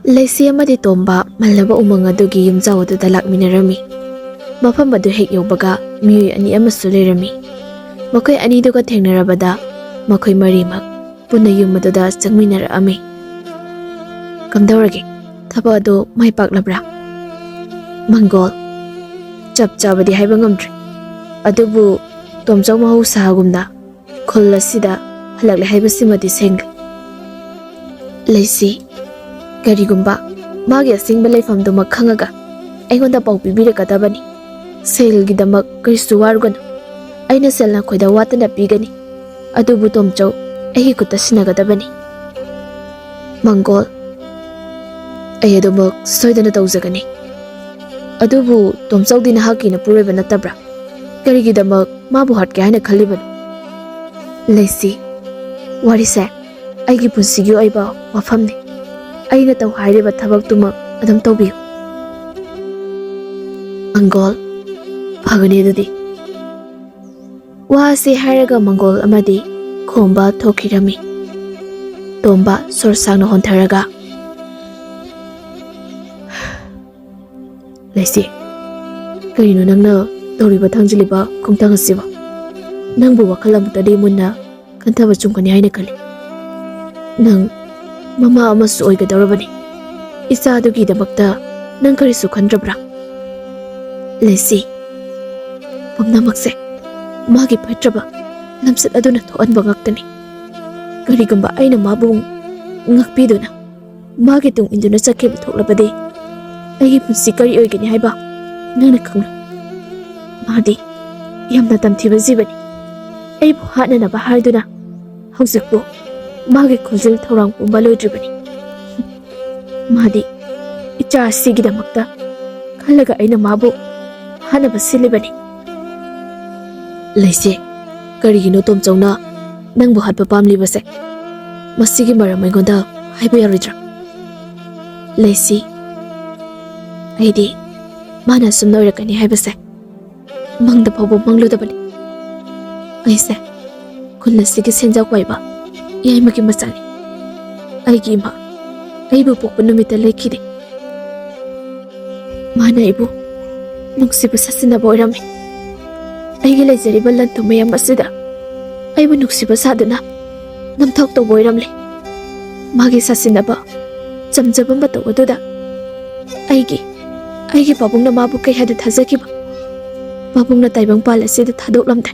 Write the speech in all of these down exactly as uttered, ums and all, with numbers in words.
ꯂꯩꯁꯤ ꯑꯃꯗꯤ ꯇꯣꯝꯕ ꯃꯜꯂꯕ ꯎꯃꯪ ꯑꯗꯨꯒꯤ ꯌꯨꯝꯖꯥꯎ ꯑꯗꯨꯗ ꯂꯥꯛꯃꯤꯟꯅꯔꯝꯃꯤ꯫ ꯃꯐꯝ ꯑꯗꯨ ꯍꯦꯛ ꯌꯧꯕꯒ ꯃꯤꯑꯣꯏ ꯑꯅꯤ ꯑꯃꯁꯨ ꯂꯩꯔꯝꯃꯤ꯫ ꯃꯈꯣꯏ ꯑꯅꯤꯗꯨꯒ ꯊꯦꯡꯅꯔꯕꯗ ꯃꯈꯣꯏ ꯃꯔꯤꯃꯛ ꯄꯨꯟꯅ ꯌꯨꯝ ꯑꯗꯨꯗ ꯆꯪꯃꯤꯟꯅꯔꯛꯑꯝꯃꯤ꯫ "ꯀꯝꯗꯧꯔꯒꯦ? ꯊꯕꯛ ꯑꯗꯨ ꯃꯥꯏ ꯄꯥꯛꯂꯕ꯭ꯔꯥ?" ꯃꯪꯒꯣꯜ, "ꯆꯞ ꯆꯥꯕꯗꯤ ꯍꯥꯏꯕ ꯉꯝꯗ꯭ꯔꯤ, ꯑꯗꯨꯕꯨ ꯇꯣꯝꯆꯧ ꯃꯍꯧꯁꯥꯒꯨꯝꯅ ꯈꯨꯜ ꯑꯁꯤꯗ ꯍꯜꯂꯛꯂꯦ ꯍꯥꯏꯕꯁꯤꯃꯗꯤ ꯁꯦꯡꯂꯦ꯫" ꯂꯩꯁꯤ, "ꯀꯔꯤꯒꯨꯝꯕ ꯃꯥꯒꯤ ꯑꯁꯦꯡꯕ ꯂꯩꯐꯝꯗꯨꯃꯛ ꯈꯪꯉꯒ ꯑꯩꯉꯣꯟꯗ ꯄꯥꯎ ꯄꯤꯕꯤꯔꯛꯀꯗꯕꯅꯤ꯫ ꯁꯦꯜꯒꯤꯗꯃꯛ ꯀꯔꯤꯁꯨ ꯋꯥꯔꯨꯒꯅꯨ꯫ ꯑꯩꯅ ꯁꯦꯜ ꯅꯈꯣꯏꯗ ꯋꯥꯠꯇꯅ ꯄꯤꯒꯅꯤ꯫ ꯑꯗꯨꯕꯨ ꯇꯣꯝꯆꯧ ꯑꯩꯒꯤ ꯈꯨꯠꯇ ꯁꯤꯟꯅꯒꯗꯕꯅꯤ꯫" ꯃꯪꯒꯣꯜ, "ꯑꯩ ꯑꯗꯨꯃꯛ ꯁꯣꯏꯗꯅ ꯇꯧꯖꯒꯅꯤ꯫ ꯑꯗꯨꯕꯨ ꯇꯣꯝꯆꯧꯗꯤ ꯅꯍꯥꯛꯀꯤ ꯅꯄꯨꯔꯣꯏꯕ ꯅꯠꯇꯕ꯭ꯔꯥ? ꯀꯔꯤꯒꯤꯗꯃꯛ ꯃꯥꯕꯨ ꯍꯥꯠꯀꯦ ꯍꯥꯏꯅ ꯈꯜꯂꯤꯕꯅꯣ?" ꯂꯩꯁꯤ, "ꯋꯥꯔꯤꯁꯦ ꯑꯩꯒꯤ ꯄꯨꯟꯁꯤꯒꯤ ꯑꯣꯏꯕ ꯋꯥꯐꯝꯅꯤ꯫ ꯑꯩꯅ ꯇꯧ ꯍꯥꯏꯔꯤꯕ ꯊꯕꯛꯇꯨꯃꯛ ꯑꯗꯨꯝ ꯇꯧꯕꯤꯌꯨ꯫" ꯃꯪꯒꯣꯜ, "ꯐꯒꯅꯤ ꯑꯗꯨꯗꯤ꯫" ꯋꯥ ꯑꯁꯤ ꯍꯥꯏꯔꯒ ꯃꯪꯒꯣꯜ ꯑꯃꯗꯤ ꯈꯣꯝꯕ ꯊꯣꯛꯈꯤꯔꯝꯃꯤ꯫ ꯇꯣꯝꯕ ꯁꯣꯔ ꯁꯥꯡꯅ ꯍꯣꯟꯊꯔꯒ, "ꯂꯩꯁꯤ, ꯀꯔꯤꯅꯣ ꯅꯪꯅ ꯇꯧꯔꯤꯕ ꯊꯥꯡꯖꯤꯜꯂꯤꯕ ꯈꯣꯡꯊꯥꯡ ꯑꯁꯤꯕꯣ? ꯅꯪꯕꯨ ꯋꯥꯈꯜ ꯑꯃꯨꯛꯇꯗꯤ ꯃꯨꯟꯅ ꯈꯟꯊꯕ ꯆꯨꯝꯒꯅꯤ ꯍꯥꯏꯅ ꯈꯜꯂꯤ꯫ ꯅꯪ ꯃꯃꯥ ꯑꯃꯁꯨ ꯑꯣꯏꯒꯗꯧꯔꯕꯅꯤ꯫ ꯏꯆꯥꯗꯨꯒꯤꯗꯃꯛꯇ ꯅꯪ ꯀꯔꯤꯁꯨ ꯈꯟꯗ꯭ꯔꯕ꯭ꯔꯥ?" ꯂꯩꯁꯤ, "ꯄꯨꯝꯅꯃꯛꯁꯦ ꯃꯥꯒꯤ ꯐꯠꯇ꯭ꯔꯕ ꯂꯝꯆꯠ ꯑꯗꯨꯅ ꯊꯣꯛꯍꯟꯕ ꯉꯥꯛꯇꯅꯤ꯫ ꯀꯔꯤꯒꯨꯝꯕ ꯑꯩꯅ ꯃꯥꯕꯨ ꯉꯥꯛꯄꯤꯗꯨꯅ ꯃꯥꯒꯤ ꯇꯨꯡ ꯏꯟꯗꯨꯅ ꯆꯠꯈꯤꯕ ꯊꯣꯛꯂꯕꯗꯤ ꯑꯩꯒꯤ ꯄꯨꯟꯁꯤ ꯀꯔꯤ ꯑꯣꯏꯒꯅꯤ ꯍꯥꯏꯕ ꯅꯪꯅ ꯈꯪꯂꯨ꯫ ꯃꯥꯗꯤ ꯌꯥꯝꯅ ꯇꯝꯊꯤꯕ ꯖꯤꯕꯅꯤ꯫ ꯑꯩꯕꯨ ꯍꯥꯠꯅꯅꯕ ꯍꯥꯏꯗꯨꯅ ꯍꯧꯖꯤꯛꯄꯨ ꯃꯥꯒꯤ ꯈꯣꯟꯖꯦꯜ ꯊꯧꯔꯥꯡ ꯄꯨꯝꯕ ꯂꯣꯏꯗ꯭ꯔꯤꯕꯅꯤ꯫ ꯃꯥꯗꯤ ꯏꯆꯥ ꯑꯁꯤꯒꯤꯗꯃꯛꯇ ꯈꯜꯂꯒ ꯑꯩꯅ ꯃꯥꯕꯨ ꯍꯥꯠꯅꯕ ꯁꯤꯜꯂꯤꯕꯅꯤ꯫" ꯂꯩꯁꯦ, ꯀꯔꯤꯒꯤꯅꯣ ꯇꯣꯝꯆꯧꯅ ꯅꯪꯕꯨ ꯍꯥꯠꯄ ꯄꯥꯝꯂꯤꯕꯁꯦ? ꯃꯁꯤꯒꯤ ꯃꯔꯝ ꯑꯩꯉꯣꯟꯗ ꯍꯥꯏꯕ ꯌꯥꯔꯣꯏꯗ꯭ꯔꯥ? ꯂꯩꯁꯤ, ꯑꯩꯗꯤ ꯃꯥꯅ ꯑꯁꯨꯝꯅ ꯑꯣꯏꯔꯛꯀꯅꯤ ꯍꯥꯏꯕꯁꯦ ꯃꯪꯗ ꯐꯥꯎꯕ ꯃꯪꯂꯨꯗꯕꯅꯤ꯫ ꯑꯩꯁꯦ ꯈꯨꯜ ꯑꯁꯤꯒꯤ ꯁꯦꯟꯖꯥꯎ ꯄꯥꯏꯕ ꯌꯥꯏꯃꯒꯤ ꯃꯆꯥꯅꯤ꯫ ꯑꯩꯒꯤ ꯏꯃꯥ ꯑꯩꯕꯨ ꯄꯣꯛꯄ ꯅꯨꯃꯤꯠꯇ ꯂꯩꯈꯤꯗꯦ꯫ ꯃꯥꯅ ꯑꯩꯕꯨ ꯅꯨꯡꯁꯤꯕ ꯁꯥꯁꯤꯟꯅꯕ ꯑꯣꯏꯔꯝꯃꯤ꯫ ꯑꯩꯒꯤ ꯂꯩꯖꯔꯤꯕ ꯂꯟ ꯊꯨꯝ ꯃꯌꯥꯝ ꯑꯁꯤꯗ ꯑꯩꯕꯨ ꯅꯨꯡꯁꯤꯕ ꯁꯥꯗꯨꯅ ꯅꯝꯊꯥꯛ ꯇꯧꯕ ꯑꯣꯏꯔꯝꯂꯦ꯫ ꯃꯥꯒꯤ ꯁꯥꯁꯤꯟꯅꯕ ꯆꯝꯖꯕ ꯃꯇꯧ ꯑꯗꯨꯗ ꯑꯩꯒꯤ, ꯑꯩꯒꯤ ꯄꯥꯕꯨꯡꯅ ꯃꯥꯕꯨ ꯀꯩꯍꯥꯏꯗ ꯊꯥꯖꯈꯤꯕ ꯄꯥꯕꯨꯡꯅ ꯇꯥꯏꯕꯪꯄꯥꯜ ꯑꯁꯤꯗ ꯊꯥꯗꯣꯛꯂꯝꯗꯦ꯫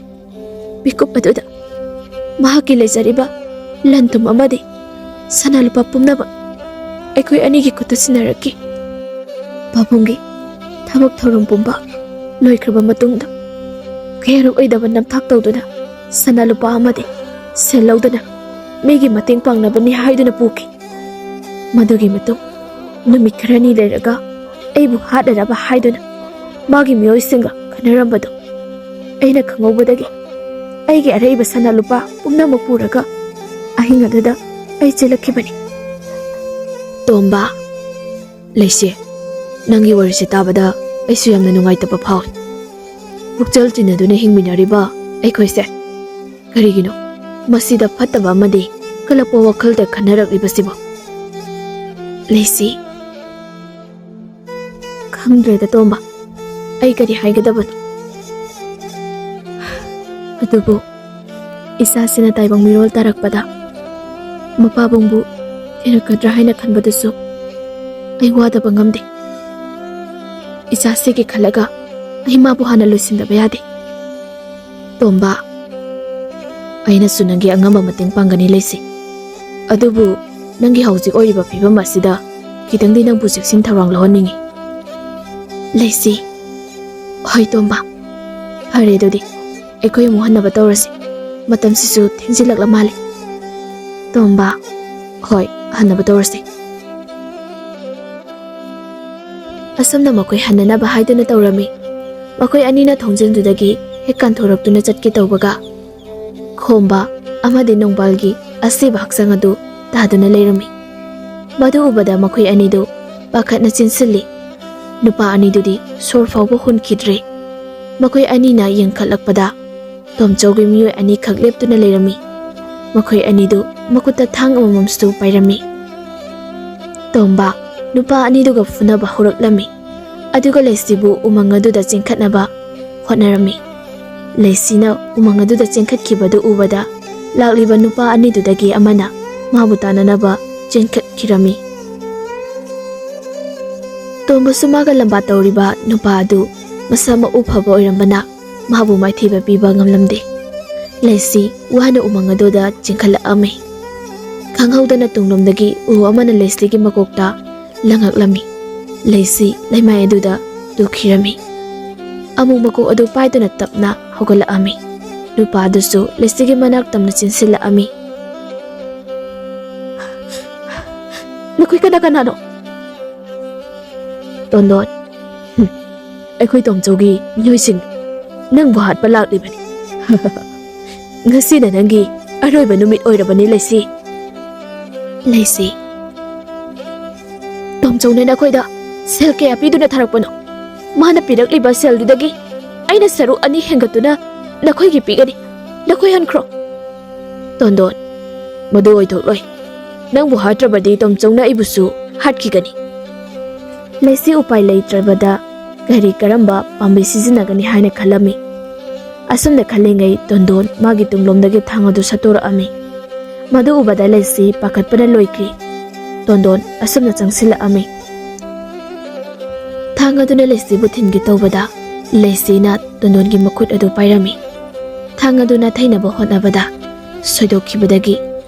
ꯃꯤꯀꯨꯞ ꯑꯗꯨꯗ ꯃꯍꯥꯛꯀꯤ ꯂꯩꯖꯔꯤꯕ ꯂꯟ ꯊꯨꯝ ꯑꯃꯗꯤ ꯁꯅꯥ ꯂꯨꯄꯥ ꯄꯨꯝꯅꯃꯛ ꯑꯩꯈꯣꯏ ꯑꯅꯤꯒꯤ ꯈꯨꯠꯇ ꯁꯤꯟꯅꯔꯛꯈꯤ꯫ ꯄꯥꯕꯨꯡꯒꯤ ꯊꯕꯛ ꯊꯧꯔꯝ ꯄꯨꯝꯕ ꯂꯣꯏꯈ꯭ꯔꯕ ꯃꯇꯨꯡꯗ ꯀꯌꯥꯔꯛ ꯑꯣꯏꯗꯕ ꯅꯝꯊꯥꯛ ꯇꯧꯗꯨꯅ ꯁꯅꯥ ꯂꯨꯄꯥ ꯑꯃꯗꯤ ꯁꯦꯜ ꯂꯧꯗꯨꯅ ꯃꯤꯒꯤ ꯃꯇꯦꯡ ꯄꯥꯡꯅꯕꯅꯤ ꯍꯥꯏꯗꯨꯅ ꯄꯨꯈꯤ꯫ ꯃꯗꯨꯒꯤ ꯃꯇꯨꯡ ꯅꯨꯃꯤꯠ ꯈꯔꯅꯤ ꯂꯩꯔꯒ ꯑꯩꯕꯨ ꯍꯥꯠꯅꯅꯕ ꯍꯥꯏꯗꯨꯅ ꯃꯥꯒꯤ ꯃꯤꯑꯣꯏꯁꯤꯡꯒ ꯈꯟꯅꯔꯝꯕꯗꯨ ꯑꯩꯅ ꯈꯪꯍꯧꯕꯗꯒꯤ ꯑꯩꯒꯤ ꯑꯔꯩꯕ ꯁꯅꯥ ꯂꯨꯄꯥ ꯄꯨꯝꯅꯃꯛ ꯄꯨꯔꯒ ꯑꯍꯤꯡ ꯑꯗꯨꯗ ꯑꯩ ꯆꯦꯜꯂꯛꯈꯤꯕꯅꯤ꯫ ꯇꯣꯝꯕ, ꯂꯩꯁꯤ, ꯅꯪꯒꯤ ꯋꯥꯔꯤꯁꯦ ꯇꯥꯕꯗ ꯑꯩꯁꯨ ꯌꯥꯝꯅ ꯅꯨꯡꯉꯥꯏꯇꯕ ꯐꯥꯎꯏ꯫ ꯄꯨꯛꯆꯦꯜ ꯇꯤꯟꯅꯗꯨꯅ ꯍꯤꯡꯃꯤꯟꯅꯔꯤꯕ ꯑꯩꯈꯣꯏꯁꯦ ꯀꯔꯤꯒꯤꯅꯣ ꯃꯁꯤꯗ ꯐꯠꯇꯕ ꯑꯃꯗꯤ ꯀꯜꯂꯛꯄ ꯋꯥꯈꯜꯗ ꯈꯟꯅꯔꯛꯂꯤꯕꯁꯤꯕꯣ? ꯂꯩꯁꯤ, ꯈꯪꯗ꯭ꯔꯦꯗ ꯇꯣꯝꯕ, ꯑꯩ ꯀꯔꯤ ꯍꯥꯏꯒꯗꯕꯅꯣ? ꯑꯗꯨꯕꯨ ꯏꯆꯥꯁꯤꯅ ꯇꯥꯏꯕꯪ ꯃꯤꯔꯣꯜ ꯇꯥꯔꯛꯄꯗ ꯃꯄꯥꯕꯨꯡꯕꯨ ꯊꯤꯔꯛꯀꯗ꯭ꯔꯥ ꯍꯥꯏꯅ ꯈꯟꯕꯗꯨꯁꯨ ꯑꯩ ꯋꯥꯗꯕ ꯉꯝꯗꯦ꯫ ꯏꯆꯥꯁꯤꯒꯤ ꯈꯜꯂꯒ ꯑꯩ ꯃꯥꯕꯨ ꯍꯥꯟꯅ ꯂꯣꯏꯁꯤꯟꯗꯕ ꯌꯥꯗꯦ꯫ ꯇꯣꯝꯕ, ꯑꯩꯅꯁꯨ ꯅꯪꯒꯤ ꯑꯉꯝꯕ ꯃꯇꯦꯡ ꯄꯥꯡꯒꯅꯤ ꯂꯩꯁꯤ꯫ ꯑꯗꯨꯕꯨ ꯅꯪꯒꯤ ꯍꯧꯖꯤꯛ ꯑꯣꯏꯔꯤꯕ ꯐꯤꯕꯝ ꯑꯁꯤꯗ ꯈꯤꯇꯪꯗꯤ ꯅꯪꯕꯨ ꯆꯦꯛꯁꯤꯟ ꯊꯧꯔꯥꯡ ꯂꯧꯍꯟꯅꯤꯡꯏ꯫ ꯂꯩꯁꯤ, ꯍꯣꯏ ꯇꯣꯝꯕ, ꯐꯔꯦ ꯑꯗꯨꯗꯤ ꯑꯩꯈꯣꯏ ꯑꯃꯨꯛ ꯍꯟꯅꯕ ꯇꯧꯔꯁꯤ꯫ ꯃꯇꯝꯁꯤꯁꯨ ꯊꯦꯡꯖꯤꯜꯂꯛꯂ ꯃꯥꯜꯂꯦ꯫ ꯇꯣꯝꯕ, ꯍꯣꯏ, ꯍꯟꯅꯕ ꯇꯧꯔꯁꯤ꯫ ꯑꯁꯨꯝꯅ ꯃꯈꯣꯏ ꯍꯟꯅꯅꯕ ꯍꯥꯏꯗꯨꯅ ꯇꯧꯔꯝꯃꯤ꯫ ꯃꯈꯣꯏ ꯑꯅꯤꯅ ꯊꯣꯡꯖꯤꯟꯗꯨꯗꯒꯤ ꯍꯦꯛ ꯀꯥꯟꯊꯣꯔꯛꯇꯨꯅ ꯆꯠꯀꯦ ꯇꯧꯕꯒ, ꯈꯣꯝꯕ ꯑꯃꯗꯤ ꯅꯣꯡꯕꯥꯜꯒꯤ ꯑꯁꯤꯕ ꯍꯛꯆꯥꯡ ꯑꯗꯨ ꯇꯥꯗꯨꯅ ꯂꯩꯔꯝꯃꯤ꯫ ꯃꯗꯨ ꯎꯕꯗ ꯃꯈꯣꯏ ꯑꯅꯤꯗꯨ ꯄꯥꯈꯠꯅ ꯆꯦꯟꯁꯤꯜꯂꯤ꯫ ꯅꯨꯄꯥ ꯑꯅꯤꯗꯨꯗꯤ ꯁꯣꯔ ꯐꯥꯎꯕ ꯍꯣꯟꯈꯤꯗ꯭ꯔꯦ꯫ ꯃꯈꯣꯏ ꯑꯅꯤꯅ ꯌꯦꯡꯈꯠꯂꯛꯄꯗ ꯇꯣꯝꯆꯧꯒꯤ ꯃꯤꯑꯣꯏ ꯑꯅꯤꯈꯛ ꯂꯦꯞꯇꯨꯅ ꯂꯩꯔꯝꯃꯤ꯫ ꯃꯈꯣꯏ ꯑꯅꯤꯗꯨ ꯃꯈꯨꯠꯇ ꯊꯥꯡ ꯑꯃꯃꯝꯁꯨ ꯄꯥꯏꯔꯝꯃꯤ꯫ ꯇꯣꯝꯕ ꯅꯨꯄꯥ ꯑꯅꯤꯗꯨꯒ ꯐꯨꯅꯕ ꯍꯧꯔꯛꯂꯝꯃꯤ꯫ ꯑꯗꯨꯒ ꯂꯩꯁꯤꯕꯨ ꯎꯃꯪ ꯑꯗꯨꯗ ꯆꯦꯟꯈꯠꯅꯕ ꯍꯣꯠꯅꯔꯝꯃꯤ꯫ ꯂꯩꯁꯤꯅ ꯎꯃꯪ ꯑꯗꯨꯗ ꯆꯦꯟꯈꯠꯈꯤꯕꯗꯨ ꯎꯕꯗ ꯂꯥꯛꯂꯤꯕ ꯅꯨꯄꯥ ꯑꯅꯤꯗꯨꯗꯒꯤ ꯑꯃꯅ ꯃꯥꯕꯨ ꯇꯥꯟꯅꯅꯕ ꯆꯦꯟꯈꯠꯈꯤꯔꯝꯃꯤ꯫ ꯇꯣꯝꯕꯁꯨ ꯃꯥꯒ ꯂꯝꯕꯥ ꯇꯧꯔꯤꯕ ꯅꯨꯄꯥ ꯑꯗꯨ ꯃꯁꯥ ꯃꯎ ꯐꯕ ꯑꯣꯏꯔꯝꯕꯅ ꯃꯥꯕꯨ ꯃꯥꯏꯊꯤꯕ ꯄꯤꯕ ꯉꯝꯂꯝꯗꯦ꯫ ꯂꯩꯁꯤ ꯋꯥꯅ ꯎꯃꯪ ꯑꯗꯨꯗ ꯆꯦꯟꯈꯠꯂꯛꯑꯝꯃꯤ꯫ ꯈꯪꯍꯧꯗꯅ ꯇꯨꯡꯂꯣꯝꯗꯒꯤ ꯎ ꯑꯃꯅ ꯂꯩꯁꯤꯒꯤ ꯃꯀꯣꯛꯇ ꯂꯪꯉꯛꯂꯝꯃꯤ꯫ ꯂꯩꯁꯤ ꯂꯩꯃꯥꯏ ꯑꯗꯨꯗ ꯇꯨꯈꯤꯔꯝꯃꯤ꯫ ꯑꯃꯨꯛ ꯃꯀꯣꯛ ꯑꯗꯨ ꯄꯥꯏꯗꯨꯅ ꯇꯞꯅ ꯍꯧꯒꯠꯂꯛꯑꯝꯃꯤ꯫ ꯅꯨꯄꯥ ꯑꯗꯨꯁꯨ ꯂꯩꯁꯤꯒꯤ ꯃꯅꯥꯛ ꯇꯝꯅ ꯆꯦꯟꯁꯤꯜꯂꯛꯑꯝꯃꯤ꯫ "ꯅꯈꯣꯏ ꯀꯅꯥ ꯀꯅꯥꯅꯣ?" "ꯇꯣꯟꯗꯣꯟ, ꯍꯨꯝ, ꯑꯩꯈꯣꯏ ꯇꯣꯝꯆꯧꯒꯤ ꯃꯤꯑꯣꯏꯁꯤꯡ ꯅꯪꯕꯨ ꯍꯥꯠꯄ ꯂꯥꯛꯂꯤꯕꯅꯤ꯫ ꯉꯁꯤꯅ ꯅꯪꯒꯤ ꯑꯔꯣꯏꯕ ꯅꯨꯃꯤꯠ ꯑꯣꯏꯔꯕꯅꯤ, ꯂꯩꯁꯤ꯫" ꯂꯩꯁꯤ, "ꯇꯣꯝꯆꯧꯅ ꯅꯈꯣꯏꯗ ꯁꯦꯜ ꯀꯌꯥ ꯄꯤꯗꯨꯅ ꯊꯥꯔꯛꯄꯅꯣ? ꯃꯥꯅ ꯄꯤꯔꯛꯂꯤꯕ ꯁꯦꯜꯗꯨꯗꯒꯤ ꯑꯩꯅ ꯁꯔꯨꯛ ꯑꯅꯤ ꯍꯦꯟꯒꯠꯇꯨꯅ ꯅꯈꯣꯏꯒꯤ ꯄꯤꯒꯅꯤ꯫ ꯅꯈꯣꯏ ꯍꯟꯈ꯭ꯔꯣ꯫" "ꯇꯣꯟꯗꯣꯟ, ꯃꯗꯨ ꯑꯣꯏꯊꯣꯛꯂꯣꯏ꯫ ꯅꯪꯕꯨ ꯍꯥꯠꯇ꯭ꯔꯕꯗꯤ ꯇꯣꯝꯆꯧꯅ ꯑꯩꯕꯨꯁꯨ ꯍꯥꯠꯈꯤꯒꯅꯤ꯫" ꯂꯩꯁꯤ ꯎꯄꯥꯏ ꯂꯩꯇ꯭ꯔꯕꯗ ꯀꯔꯤ ꯀꯔꯝꯕ ꯄꯥꯝꯕꯩ ꯁꯤꯖꯤꯟꯅꯒꯅꯤ ꯍꯥꯏꯅ ꯈꯜꯂꯝꯃꯤ꯫ ꯑꯁꯨꯝꯅ ꯈꯜꯂꯤꯉꯩ ꯇꯣꯟꯗꯣꯟ ꯃꯥꯒꯤ ꯇꯨꯡꯂꯣꯝꯗꯒꯤ ꯊꯥꯡ ꯑꯗꯨ ꯁꯠꯇꯣꯔꯛꯑꯝꯃꯤ꯫ ꯃꯗꯨ ꯎꯕꯗ ꯂꯩꯁꯤ ꯄꯥꯈꯠꯄꯅ ꯂꯣꯏꯈ꯭ꯔꯤ꯫ ꯇꯣꯟꯗꯣꯟ ꯑꯁꯨꯝꯅ ꯆꯪꯁꯤꯜꯂꯛꯑꯝꯃꯤ꯫ ꯊꯥꯡ ꯑꯗꯨꯅ ꯂꯩꯁꯤꯕꯨ ꯊꯤꯟꯒꯦ ꯇꯧꯕꯗ ꯂꯩꯁꯤꯅ ꯇꯣꯟꯗꯣꯟꯒꯤ ꯃꯈꯨꯠ ꯑꯗꯨ ꯄꯥꯏꯔꯝꯃꯤ꯫ ꯊꯥꯡ ꯑꯗꯨ ꯅꯥꯊꯩꯅꯕ ꯍꯣꯠꯅꯕꯗ ꯁꯣꯏꯗꯣꯛꯈꯤꯕꯗꯒꯤ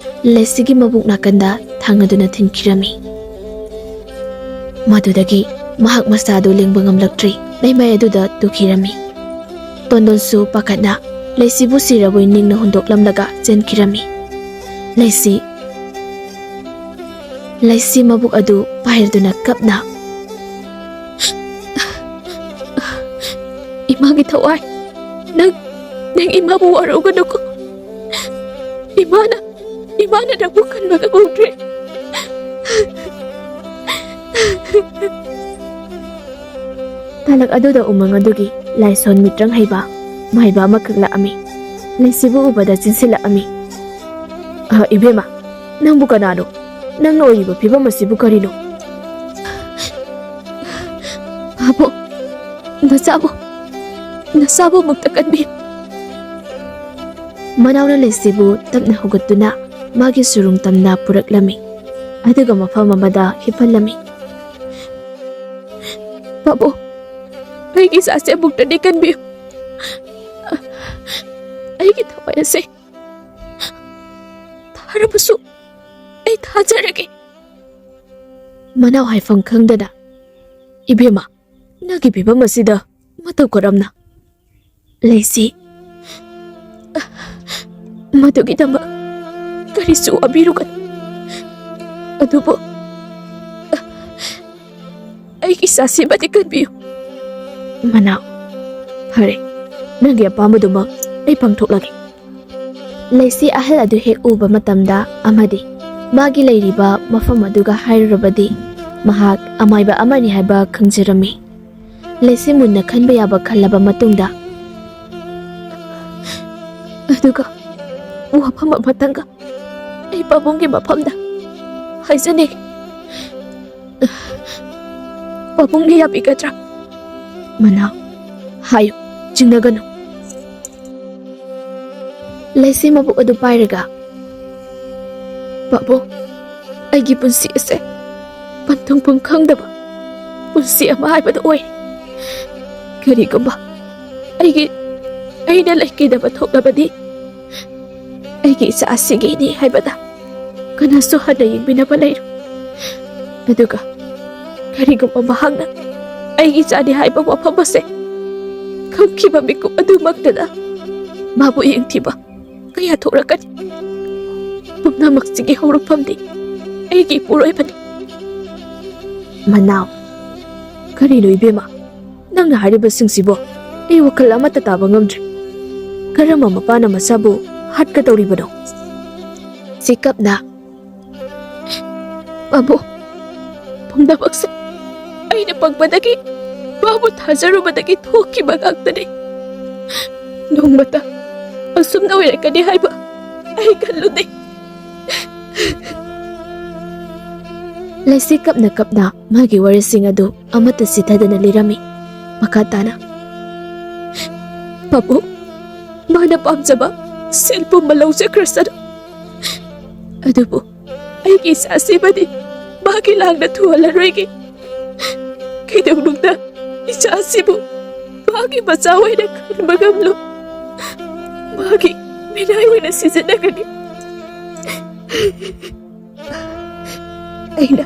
ꯂꯩꯁꯤꯒꯤ ꯃꯕꯨꯛ ꯅꯥꯀꯟꯗ ꯊꯥꯡ ꯑꯗꯨꯅ ꯊꯤꯟꯈꯤꯔꯝꯃꯤ꯫ ꯃꯗꯨꯗꯒꯤ ꯃꯍꯥꯛ ꯃꯁꯥꯗꯨ ꯂꯦꯡꯕ ꯉꯝꯂꯛꯇ꯭ꯔꯤ, ꯂꯩꯃꯥꯏ ꯑꯗꯨꯗ ꯇꯨꯈꯤꯔꯝꯃꯤ꯫ ꯇꯣꯟꯗꯣꯟꯁꯨ ꯄꯥꯈꯠꯅ ꯂꯩꯁꯤꯕꯨ ꯁꯤꯔꯕꯣꯏ ꯅꯤꯡꯅ ꯍꯨꯟꯗꯣꯛꯂꯝꯂꯒ ꯆꯦꯟꯈꯤꯔꯝꯃꯤ꯫ ꯂꯩꯁꯤ, ꯂꯩꯁꯤ ꯃꯕꯨꯛ ꯑꯗꯨ ꯄꯥꯏꯔꯗꯨꯅ ꯀꯞꯅ, "ꯏꯃꯥꯒꯤ ꯊꯋꯥꯏ, ꯅꯪ, ꯅꯪ ꯏꯃꯥꯕꯨ ꯋꯥꯔꯧꯒꯅꯨꯀꯣ꯫ ꯏꯃꯥꯅ, ꯏꯃꯥꯅ ꯅꯪꯕꯨ ꯀꯟꯕ ꯉꯝꯍꯧꯗ꯭ꯔꯦ꯫" ꯇꯥꯂꯛ ꯑꯗꯨꯗ ꯎꯃꯪ ꯑꯗꯨꯒꯤ ꯂꯥꯏꯁꯣꯟ ꯃꯤꯇ꯭ꯔꯪ ꯍꯩꯕ ꯃꯥꯏꯕ ꯑꯃꯈꯛ ꯂꯥꯛꯑꯝꯃꯤ꯫ ꯂꯩꯁꯤꯕꯨ ꯎꯕꯗ ꯆꯦꯟꯁꯤꯜꯂꯛꯑꯝꯃꯤ꯫ "ꯑ, ꯏꯕꯦꯝꯃ, ꯅꯪꯕꯨ ꯀꯅꯥꯅꯣ? ꯅꯪꯅ ꯑꯣꯏꯔꯤꯕ ꯐꯤꯕꯝ ꯑꯁꯤꯕꯨ ꯀꯔꯤꯅꯣ? ꯄꯥꯕꯨꯡ, ꯅꯆꯥꯕꯨ, ꯅꯆꯥꯕꯨ ꯑꯃꯨꯛꯇ ꯀꯟꯕꯤꯌꯨ꯫ ꯃꯅꯥꯎꯅ ꯂꯩꯁꯤꯕꯨ ꯇꯞꯅ ꯍꯧꯒꯠꯇꯨꯅ ꯃꯥꯒꯤ ꯁꯨꯔꯨꯡ ꯇꯝꯅ ꯄꯨꯔꯛꯂꯝꯃꯤ꯫ ꯑꯗꯨꯒ ꯃꯐꯝ ꯑꯃꯗ ꯍꯤꯞꯍꯜꯂꯝꯃꯤ꯫ ꯄꯥꯕꯨꯡ, ꯑꯩꯒꯤ ꯏꯆꯥꯁꯦ ꯑꯃꯨꯛꯇꯗꯤ ꯀꯟꯕꯤꯌꯨ꯫ ꯑꯩꯒꯤ ꯊꯋꯥꯏ ꯑꯁꯦ ꯊꯥꯔꯕꯁꯨ ꯑꯩ ꯊꯥꯖꯔꯒꯦ꯫ ꯃꯅꯥꯎ ꯍꯥꯏꯐꯝ ꯈꯪꯗꯅ, "ꯏꯕꯦꯝꯃ, ꯅꯪꯒꯤ ꯐꯤꯕꯝ ꯑꯁꯤꯗ ꯃꯇꯧ ꯀꯔꯝꯅ?" ꯂꯩꯁꯤ, ꯃꯗꯨꯒꯤꯗꯃꯛ ꯀꯔꯤꯁꯨ ꯋꯥꯕꯤꯔꯨꯒꯅꯨ꯫ ꯑꯗꯨꯕꯨ ꯑꯩꯒꯤ ꯏꯆꯥꯁꯤꯃꯗꯤ ꯀꯟꯕꯤꯌꯨ꯫ ꯃꯅꯥꯎ, ꯐꯔꯦ, ꯅꯪꯒꯤ ꯑꯄꯥꯝꯕꯗꯨꯃꯛ ꯑꯩ ꯄꯥꯡꯊꯣꯛꯂꯒꯦ꯫ ꯂꯩꯁꯤ ꯑꯍꯜ ꯑꯗꯨ ꯍꯦꯛ ꯎꯕ ꯃꯇꯝꯗ ꯑꯃꯗꯤ ꯃꯥꯒꯤ ꯂꯩꯔꯤꯕ ꯃꯐꯝ ꯑꯗꯨꯒ ꯍꯥꯏꯔꯨꯔꯕꯗꯤ ꯃꯍꯥꯛ ꯑꯃꯥꯏꯕ ꯑꯃꯅꯤ ꯍꯥꯏꯕ ꯈꯪꯖꯔꯝꯃꯤ꯫ ꯂꯩꯁꯤ ꯃꯨꯟꯅ ꯈꯟꯕ ꯌꯥꯕ ꯈꯜꯂꯕ ꯃꯇꯨꯡꯗ, ꯑꯗꯨꯒ ꯋꯥꯐꯝ ꯑꯃꯇꯪꯒ ꯑꯩ ꯄꯥꯕꯨꯡꯒꯤ ꯃꯐꯝꯗ ꯍꯥꯏꯖꯅꯤꯡꯏ꯫ ꯄꯥꯕꯨꯡꯅ ꯌꯥꯕꯤꯒꯗ꯭ꯔꯥ? ꯃꯅꯥꯎ, ꯍꯥꯏꯌꯨ, ꯆꯤꯡꯅꯒꯅꯨ꯫ ꯂꯩꯁꯤ ꯃꯕꯨꯛ ꯑꯗꯨ ꯄꯥꯏꯔꯒ, "ꯄꯥꯕꯨꯡ, ꯑꯩꯒꯤ ꯄꯨꯟꯁꯤ ꯑꯁꯦ ꯄꯟꯊꯨꯡꯐꯝ ꯈꯪꯗꯕ ꯄꯨꯟꯁꯤ ꯑꯃ ꯍꯥꯏꯕꯗꯨ ꯑꯣꯏ꯫ ꯀꯔꯤꯒꯨꯝꯕ ꯑꯩꯒꯤ, ꯑꯩꯅ ꯂꯩꯈꯤꯗꯕ ꯊꯣꯛꯂꯕꯗꯤ ꯑꯩꯒꯤ ꯏꯆꯥ ꯑꯁꯤꯒꯤꯅꯤ ꯍꯥꯏꯕꯗ ꯀꯅꯥꯁꯨ ꯍꯟꯅ ꯌꯦꯡꯕꯤꯅꯕ ꯂꯩꯔꯣꯏ꯫ ꯑꯗꯨꯒ ꯀꯔꯤꯒꯨꯝꯕ ꯃꯍꯥꯛꯅ ꯑꯩꯒꯤ ꯏꯆꯥꯅꯤ ꯍꯥꯏꯕ ꯋꯥꯐꯝ ꯑꯁꯦ ꯈꯪꯈꯤꯕ ꯃꯤꯀꯨꯞ ꯑꯗꯨꯃꯛꯇꯗ ꯃꯥꯕꯨ ꯌꯦꯡꯊꯤꯕ ꯀꯌꯥ ꯊꯣꯛꯂꯛꯀꯅꯤ꯫ ꯄꯨꯝꯅꯃꯛꯁꯤꯒꯤ ꯍꯧꯔꯛꯐꯝꯗꯤ ꯑꯩꯒꯤ ꯏꯄꯨꯔꯣꯏꯕꯅꯤ꯫" ꯃꯅꯥꯎ, ꯀꯔꯤꯅꯣ ꯏꯕꯦꯝꯃ? ꯅꯪꯅ ꯍꯥꯏꯔꯤꯕꯁꯤꯡꯁꯤꯕꯣ ꯑꯩ ꯋꯥꯈꯜ ꯑꯃꯠꯇ ꯇꯥꯕ ꯉꯝꯗ꯭ꯔꯦ꯫ ꯀꯔꯝꯕ ꯃꯄꯥꯅ ꯃꯆꯥꯕꯨ ꯍꯥꯠꯀꯗꯧꯔꯤꯕꯅꯣ? ꯖꯦꯀꯕꯅ, "ꯄꯥꯕꯨꯡ, ꯄꯨꯝꯅꯃꯛꯁꯦ ꯑꯩꯅ ꯄꯪꯕꯗꯒꯤ, ꯃꯥꯕꯨ ꯊꯥꯖꯔꯨꯕꯗꯒꯤ ꯊꯣꯛꯈꯤꯕ ꯉꯥꯛꯇꯅꯤ꯫ ꯅꯣꯡꯃꯇ ꯑꯁꯨꯝꯅ ꯑꯣꯏꯔꯛꯀꯅꯤ ꯍꯥꯏꯕ ꯑꯩ ꯈꯜꯂꯨꯗꯦ꯫" ꯂꯩꯁꯤ ꯀꯞꯅ ꯀꯞꯅ ꯃꯥꯒꯤ ꯋꯥꯔꯤꯁꯤꯡ ꯑꯗꯨ ꯑꯃꯠꯇ ꯆꯤꯊꯗꯅ ꯂꯤꯔꯝꯃꯤ꯫ ꯃꯈꯥ ꯇꯥꯅ, "ꯄꯥꯕꯨꯡ, ꯃꯥꯅ ꯄꯥꯝꯖꯕ ꯁꯦꯜ ꯄꯨꯝꯕ ꯂꯧꯖꯈ꯭ꯔꯁꯅꯨ, ꯑꯗꯨꯕꯨ ꯑꯩꯒꯤ ꯏꯆꯥꯁꯤꯃꯗꯤ ꯃꯥꯒꯤ ꯂꯥꯡꯗ ꯊꯨꯍꯜꯂꯔꯣꯏꯒꯦ꯫ ꯀꯩꯗꯧꯅꯨꯡꯗ ꯏꯆꯥꯁꯤꯕꯨ ꯃꯥꯒꯤ ꯃꯆꯥ ꯑꯣꯏꯅ ꯈꯟꯕ ꯉꯝꯂꯣꯏ꯫ ꯃꯥꯒꯤ ꯃꯤꯅꯥꯏ ꯑꯣꯏꯅ ꯁꯤꯖꯤꯟꯅꯒꯅꯤ꯫ ꯑꯩꯅ,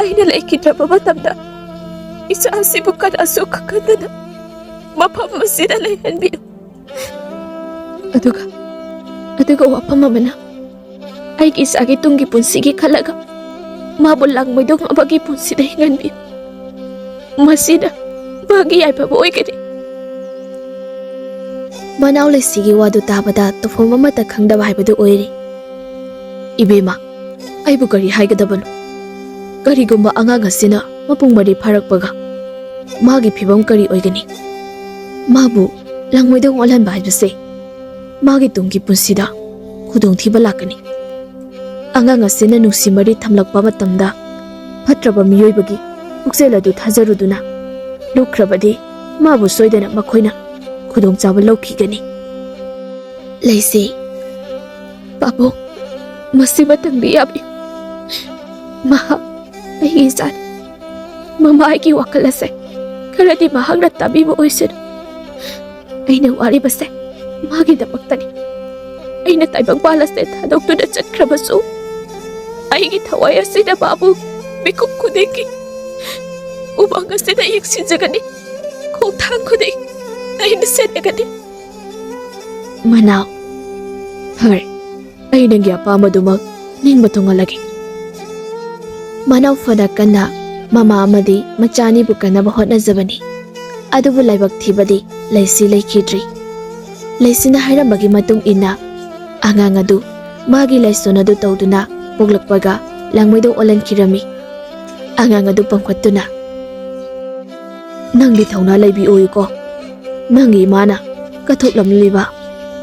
ꯑꯩꯅ ꯂꯩꯈꯤꯗ꯭ꯔꯕ ꯃꯇꯝꯗ ꯏꯆꯥꯁꯤꯕꯨ ꯀꯅꯥꯁꯨ ꯈꯪꯍꯟꯗꯅ ꯃꯐꯝ ꯑꯁꯤꯗ ꯂꯩꯍꯟꯕꯤꯌꯨ꯫ ꯑꯗꯨꯒ, ꯑꯗꯨꯒ ꯋꯥꯐꯝ ꯑꯃꯅ, ꯑꯩꯒꯤ ꯏꯆꯥꯒꯤ ꯇꯨꯡꯒꯤ ꯄꯨꯟꯁꯤꯒꯤ ꯈꯜꯂꯒ ꯃꯥꯕꯨ ꯂꯥꯡꯃꯩꯗꯣꯡ ꯑꯃꯒꯤ ꯄꯨꯟꯁꯤꯗ ꯍꯤꯡꯍꯟꯕꯤꯌꯨ꯫ ꯃꯁꯤꯅ ꯃꯥꯒꯤ ꯌꯥꯏꯐꯕ ꯑꯣꯏꯒꯅꯤ꯫" ꯃꯅꯥꯎ ꯂꯩꯁꯤꯒꯤ ꯋꯥꯗꯨ ꯇꯥꯕꯗ ꯇꯧꯐꯝ ꯑꯃꯠꯇ ꯈꯪꯗꯕ ꯍꯥꯏꯕꯗꯨ ꯑꯣꯏꯔꯦ꯫ "ꯏꯕꯦꯝꯃ, ꯑꯩꯕꯨ ꯀꯔꯤ ꯍꯥꯏꯒꯗꯕꯅꯣ? ꯀꯔꯤꯒꯨꯝꯕ ꯑꯉꯥꯡ ꯑꯁꯤꯅ ꯃꯄꯨꯡ ꯃꯔꯩ ꯐꯥꯔꯛꯄꯒ ꯃꯥꯒꯤ ꯐꯤꯕꯝ ꯀꯔꯤ ꯑꯣꯏꯒꯅꯤ? ꯃꯥꯕꯨ ꯂꯥꯡꯃꯩꯗꯣꯡ ꯑꯣꯜꯍꯟꯕ ꯍꯥꯏꯕꯁꯦ ꯃꯥꯒꯤ ꯇꯨꯡꯒꯤ ꯄꯨꯟꯁꯤꯗ ꯈꯨꯗꯣꯡꯊꯤꯕ ꯂꯥꯛꯀꯅꯤ꯫ ꯑꯉꯥꯡ ꯑꯁꯤꯅ ꯅꯨꯡꯁꯤ ꯃꯔꯤ ꯊꯝꯂꯛꯄ ꯃꯇꯝꯗ ꯐꯠꯇ꯭ꯔꯕ ꯃꯤꯑꯣꯏꯕꯒꯤ ꯄꯨꯛꯆꯦꯜ ꯑꯗꯨ ꯊꯥꯖꯔꯨꯗꯨꯅ ꯂꯨꯞꯈ꯭ꯔꯕꯗꯤ ꯃꯥꯕꯨ ꯁꯣꯏꯗꯅ ꯃꯈꯣꯏꯅ ꯈꯨꯗꯣꯡꯆꯥꯕ ꯂꯧꯈꯤꯒꯅꯤ꯫" ꯂꯩꯁꯤ, ꯄꯥꯕꯨꯡ, ꯃꯁꯤꯃꯇꯪꯗꯤ ꯌꯥꯕꯤꯌꯨ꯫ ꯃꯍꯥꯛ ꯑꯩꯒꯤ ꯏꯆꯥꯅꯤ꯫ ꯃꯃꯥ ꯑꯩꯒꯤ ꯋꯥꯈꯜ ꯑꯁꯦ ꯈꯔꯗꯤ ꯃꯍꯥꯛꯅ ꯇꯥꯕꯤꯕ ꯑꯣꯏꯁꯅꯨ꯫ ꯑꯩꯅ ꯋꯥꯔꯤꯕꯁꯦ ꯃꯥꯒꯤꯗꯃꯛꯇꯅꯤ꯫ ꯑꯩꯅ ꯇꯥꯏꯕꯪꯄꯥꯜ ꯑꯁꯦ ꯊꯥꯗꯣꯛꯇꯨꯅ ꯆꯠꯈ꯭ꯔꯕꯁꯨ, ꯑꯩꯒꯤ ꯊꯋꯥꯏ ꯑꯁꯤꯅ ꯃꯥꯕꯨ ꯃꯤꯀꯨꯞ ꯈꯨꯗꯤꯡꯒꯤ ꯎꯃꯪ ꯑꯁꯤꯗ ꯌꯦꯡꯁꯤꯟꯖꯒꯅꯤ, ꯈꯣꯡꯊꯥꯡ ꯈꯨꯗꯤꯡ ꯑꯩꯅ ꯁꯦꯟꯅꯒꯅꯤ꯫ ꯃꯅꯥꯎ, ꯐꯔꯦ, ꯑꯩ ꯅꯪꯒꯤ ꯑꯄꯥꯝꯕꯗꯨꯃꯛ ꯅꯤꯡꯕ ꯊꯨꯡꯍꯜꯂꯒꯦ꯫ ꯃꯅꯥꯎ ꯐꯅ ꯀꯟꯅ ꯃꯃꯥ ꯑꯃꯗꯤ ꯃꯆꯥ ꯑꯅꯤꯕꯨ ꯀꯟꯅꯕ ꯍꯣꯠꯅꯖꯕꯅꯤ꯫ ꯑꯗꯨꯕꯨ ꯂꯥꯏꯕꯛ ꯊꯤꯕꯗꯤ ꯂꯩꯁꯤ ꯂꯩꯈꯤꯗ꯭ꯔꯤ꯫ ꯂꯩꯁꯤꯅ ꯍꯥꯏꯔꯝꯕꯒꯤ ꯃꯇꯨꯡ ꯏꯟꯅ ꯑꯉꯥꯡ ꯑꯗꯨ ꯃꯥꯒꯤ ꯂꯥꯏꯁꯣꯟ ꯑꯗꯨ ꯇꯧꯗꯨꯅ ꯄꯣꯛꯂꯛꯄꯒ ꯂꯥꯡꯃꯩꯗꯣꯡ ꯑꯣꯜꯍꯟꯈꯤꯔꯝꯃꯤ꯫ ꯑꯉꯥꯡ ꯑꯗꯨ ꯄꯝꯈꯠꯇꯨꯅ, "ꯅꯪꯗꯤ ꯊꯧꯅꯥ ꯂꯩꯕꯤ ꯑꯣꯏꯌꯨꯀꯣ꯫ ꯅꯪꯒꯤ ꯏꯃꯥꯅ ꯀꯠꯊꯣꯛꯂꯝꯂꯤꯕ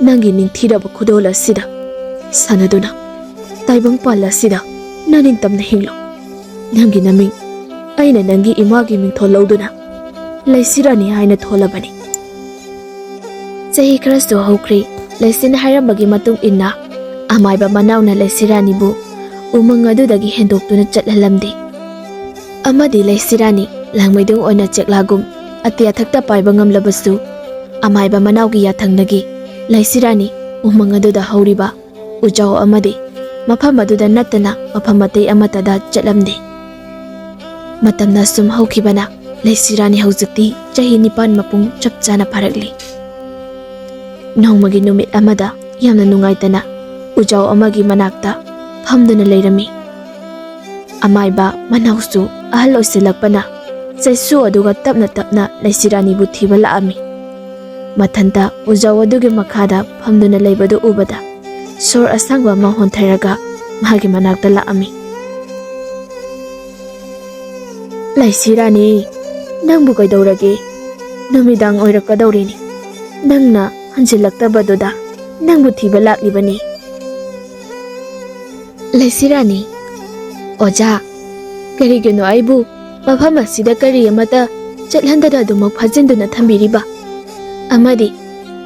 ꯅꯪꯒꯤ ꯅꯤꯡꯊꯤꯔꯕ ꯈꯨꯗꯣꯜ ꯑꯁꯤꯗ ꯁꯥꯟꯅꯗꯨꯅ ꯇꯥꯏꯕꯪꯄꯥꯜ ꯑꯁꯤꯗ ꯅꯅꯤꯡꯇꯝꯅ ꯍꯤꯡꯂꯨ꯫" ꯅꯪꯒꯤ ꯅꯃꯤꯡ ꯑꯩꯅ ꯅꯪꯒꯤ ꯏꯃꯥꯒꯤ ꯃꯤꯡꯊꯣꯜ ꯂꯧꯗꯨꯅ ꯂꯩꯁꯤꯔꯥꯅꯤ ꯍꯥꯏꯅ ꯊꯣꯜꯂꯕꯅꯤ꯫ ꯆꯍꯤ ꯈꯔꯁꯨ ꯍꯧꯈ꯭ꯔꯦ꯫ ꯂꯩꯁꯤꯅ ꯍꯥꯏꯔꯝꯕꯒꯤ ꯃꯇꯨꯡ ꯏꯟꯅ ꯑꯃꯥꯏꯕ ꯃꯅꯥꯎꯅ ꯂꯩꯁꯤꯔꯥꯅꯤꯕꯨ ꯎꯃꯪ ꯑꯗꯨꯗꯒꯤ ꯍꯦꯟꯗꯣꯛꯇꯨꯅ ꯆꯠꯍꯜꯂꯝꯗꯦ꯫ ꯑꯃꯗꯤ ꯂꯩꯁꯤꯔꯥꯅꯤ ꯂꯥꯡꯃꯩꯗꯣꯡ ꯑꯣꯏꯅ ꯆꯦꯛꯂꯥꯒꯨꯝ ꯑꯇꯤꯌꯥ ꯊꯛꯇ ꯄꯥꯏꯕ ꯉꯝꯂꯕꯁꯨ, ꯑꯃꯥꯏꯕ ꯃꯅꯥꯎꯒꯤ ꯌꯥꯊꯪꯗꯒꯤ ꯂꯩꯁꯤꯔꯥꯅꯤ ꯎꯃꯪ ꯑꯗꯨꯗ ꯍꯧꯔꯤꯕ ꯎꯖꯥꯎ ꯑꯃꯗꯤ ꯃꯐꯝ ꯑꯗꯨꯗ ꯅꯠꯇꯅ ꯃꯐꯝ ꯑꯇꯩ ꯑꯃꯠꯇꯗ ꯆꯠꯂꯝꯗꯦ꯫ ꯃꯇꯝꯅ ꯁꯨꯝ ꯍꯧꯈꯤꯕꯅ ꯂꯩꯁꯤꯔꯥꯅꯤ ꯍꯧꯖꯤꯛꯇꯤ ꯆꯍꯤ ꯅꯤꯄꯥꯟ ꯃꯄꯨꯡ ꯆꯞ ꯆꯥꯅ ꯐꯥꯔꯛꯂꯤ꯫ ꯅꯣꯡꯃꯒꯤ ꯅꯨꯃꯤꯠ ꯑꯃꯗ ꯌꯥꯝꯅ ꯅꯨꯡꯉꯥꯏꯇꯅ ꯎꯖꯥꯎ ꯑꯃꯒꯤ ꯃꯅꯥꯛꯇ ꯐꯝꯗꯨꯅ ꯂꯩꯔꯝꯃꯤ꯫ ꯑꯃꯥꯏꯕ ꯃꯅꯥꯎꯁꯨ ꯑꯍꯜ ꯑꯣꯏꯁꯤꯜꯂꯛꯄꯅ ꯆꯩꯁꯨ ꯑꯗꯨꯒ ꯇꯞꯅ ꯇꯞꯅ ꯂꯩꯁꯤꯔꯥꯅꯤꯕꯨ ꯊꯤꯕ ꯂꯥꯛꯑꯝꯃꯤ꯫ ꯃꯊꯟꯇ ꯎꯖꯥꯎ ꯑꯗꯨꯒꯤ ꯃꯈꯥꯗ ꯐꯝꯗꯨꯅ ꯂꯩꯕꯗꯨ ꯎꯕꯗ ꯁꯣꯔ ꯑꯁꯥꯡꯕ ꯑꯃ ꯍꯣꯟꯊꯔꯒ ꯃꯥꯒꯤ ꯃꯅꯥꯛꯇ ꯂꯥꯛꯑꯝꯃꯤ꯫ "ꯂꯩꯁꯤꯔꯥꯅꯤ, ꯅꯪꯕꯨ ꯀꯩꯗꯧꯔꯒꯦ? ꯅꯨꯃꯤꯗꯥꯡ ꯑꯣꯏꯔꯛꯀꯗꯧꯔꯤꯅꯤ꯫ ꯅꯪꯅ ꯍꯟꯖꯤꯜꯂꯛꯇꯕꯗꯨꯗ ꯅꯪꯕꯨ ꯊꯤꯕ ꯂꯥꯛꯂꯤꯕꯅꯤ꯫" "ꯂꯩꯁꯤꯔꯥꯅꯤ, ꯑꯣꯖꯥ, ꯀꯔꯤꯒꯤꯅꯣ ꯑꯩꯕꯨ ꯃꯐꯝ ꯑꯁꯤꯗ ꯀꯔꯤ ꯑꯃꯠꯇ ꯆꯠꯍꯟꯗꯅ ꯑꯗꯨꯃꯛ ꯐꯥꯖꯤꯟꯗꯨꯅ ꯊꯝꯕꯤꯔꯤꯕ? ꯑꯃꯗꯤ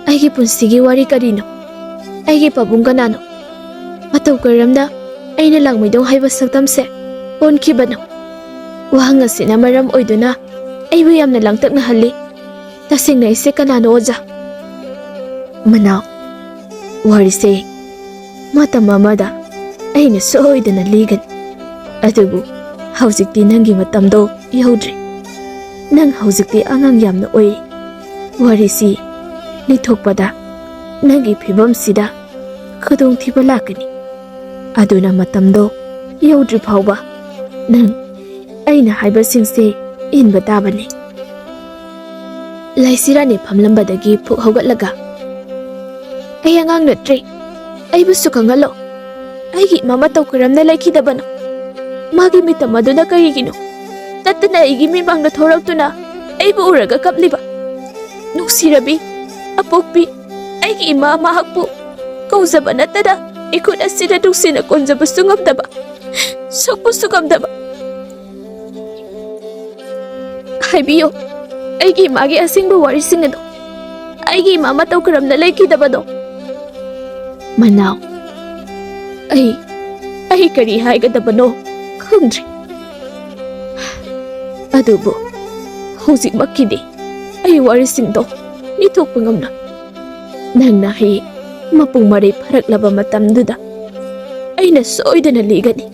ꯑꯩꯒꯤ ꯄꯨꯟꯁꯤꯒꯤ ꯋꯥꯔꯤ ꯀꯔꯤꯅꯣ? ꯑꯩꯒꯤ ꯄꯥꯕꯨꯡ ꯀꯅꯥꯅꯣ? ꯃꯇꯧ ꯀꯔꯝꯅ ꯑꯩꯅ ꯂꯥꯡꯃꯩꯗꯣꯡ ꯍꯥꯏꯕ ꯁꯛꯇꯝꯁꯦ ꯑꯣꯟꯈꯤꯕꯅꯣ? ꯋꯥꯍꯪ ꯑꯁꯤꯅ ꯃꯔꯝ ꯑꯣꯏꯗꯨꯅ ꯑꯩꯕꯨ ꯌꯥꯝꯅ ꯂꯥꯡꯇꯛꯅꯍꯜꯂꯤ꯫ ꯇꯁꯦꯡꯅ ꯑꯩꯁꯦ ꯀꯅꯥꯅꯣ, ꯑꯣꯖꯥ?" "ꯃꯅꯥꯎ, ꯋꯥꯔꯤꯁꯦ ꯃꯇꯝ ꯑꯃꯗ ꯑꯩꯅ ꯁꯣꯏꯗꯅ ꯂꯤꯒꯅꯤ, ꯑꯗꯨꯕꯨ ꯍꯧꯖꯤꯛꯇꯤ ꯅꯪꯒꯤ ꯃꯇꯝꯗꯣ ꯌꯧꯗ꯭ꯔꯤ꯫ ꯅꯪ ꯍꯧꯖꯤꯛꯇꯤ ꯑꯉꯥꯡ ꯌꯥꯝꯅ ꯑꯣꯏꯔꯤ꯫ ꯋꯥꯔꯤꯁꯤ ꯂꯤꯊꯣꯛꯄꯗ ꯅꯪꯒꯤ ꯐꯤꯕꯝꯁꯤꯗ ꯈꯨꯗꯣꯡꯊꯤꯕ ꯂꯥꯛꯀꯅꯤ꯫ ꯑꯗꯨꯅ ꯃꯇꯝꯗꯣ ꯌꯧꯗ꯭ꯔꯤ ꯐꯥꯎꯕ ꯅꯪ ꯑꯩꯅ ꯍꯥꯏꯕꯁꯤꯡꯁꯦ ꯏꯟꯕ ꯇꯥꯕꯅꯤ꯫" ꯂꯩꯁꯤꯔꯥꯅꯤ ꯐꯝꯂꯝꯕꯗꯒꯤ ꯐꯨꯛ ꯍꯧꯒꯠꯂꯒ, "ꯑꯩ ꯑꯉꯥꯡ ꯅꯠꯇ꯭ꯔꯦ꯫ ꯑꯩꯕꯨꯁꯨ ꯈꯪꯍꯜꯂꯣ꯫ ꯑꯩꯒꯤ ꯏꯃꯥ ꯃꯇꯧ ꯀꯔꯝꯅ ꯂꯩꯈꯤꯗꯕꯅꯣ? ꯃꯥꯒꯤ ꯃꯤꯇꯝ ꯑꯗꯨꯅ ꯀꯔꯤꯒꯤꯅꯣ ꯇꯠꯇꯅ ꯑꯩꯒꯤ ꯃꯤꯃꯥꯡꯗ ꯊꯣꯔꯛꯇꯨꯅ ꯑꯩꯕꯨ ꯎꯔꯒ ꯀꯞꯂꯤꯕ? ꯅꯨꯡꯁꯤꯔꯕꯤ, ꯑꯄꯣꯛꯄꯤ, ꯑꯩꯒꯤ ꯏꯃꯥ ꯃꯍꯥꯛꯄꯨ ꯀꯧꯖꯕ ꯅꯠꯇꯅ ꯏꯈꯨꯠ ꯑꯁꯤꯗ ꯅꯨꯡꯁꯤꯅ ꯀꯣꯟꯖꯕꯁꯨ ꯉꯝꯗꯕ, ꯁꯣꯛꯄꯁꯨ ꯉꯝꯗꯕ, ꯍꯥꯏꯕꯤꯌꯨ, ꯑꯩꯒꯤ ꯏꯃꯥꯒꯤ ꯑꯁꯦꯡꯕ ꯋꯥꯔꯤꯁꯤꯡ ꯑꯗꯣ꯫ ꯑꯩꯒꯤ ꯏꯃꯥ ꯃꯇꯧ ꯀꯔꯝꯅ ꯂꯩꯈꯤꯗꯕꯗꯣ? ꯃꯅꯥꯎ, ꯑꯩ, ꯑꯩ ꯀꯔꯤ ꯍꯥꯏꯒꯗꯕꯅꯣ ꯈꯪꯗ꯭ꯔꯦ꯫ ꯑꯗꯨꯕꯨ ꯍꯧꯖꯤꯛꯃꯛꯀꯤꯗꯤ ꯑꯩ ꯋꯥꯔꯤꯁꯤꯡꯗꯣ ꯂꯤꯊꯣꯛꯄ ꯉꯝꯂꯣꯏ꯫ ꯅꯪꯅ ꯍꯌꯦꯡ ꯃꯄꯨꯡ ꯃꯔꯩ ꯐꯥꯔꯛꯂꯕ ꯃꯇꯝꯗꯨꯗ ꯑꯩꯅ ꯁꯣꯏꯗꯅ ꯂꯤꯒꯅꯤ꯫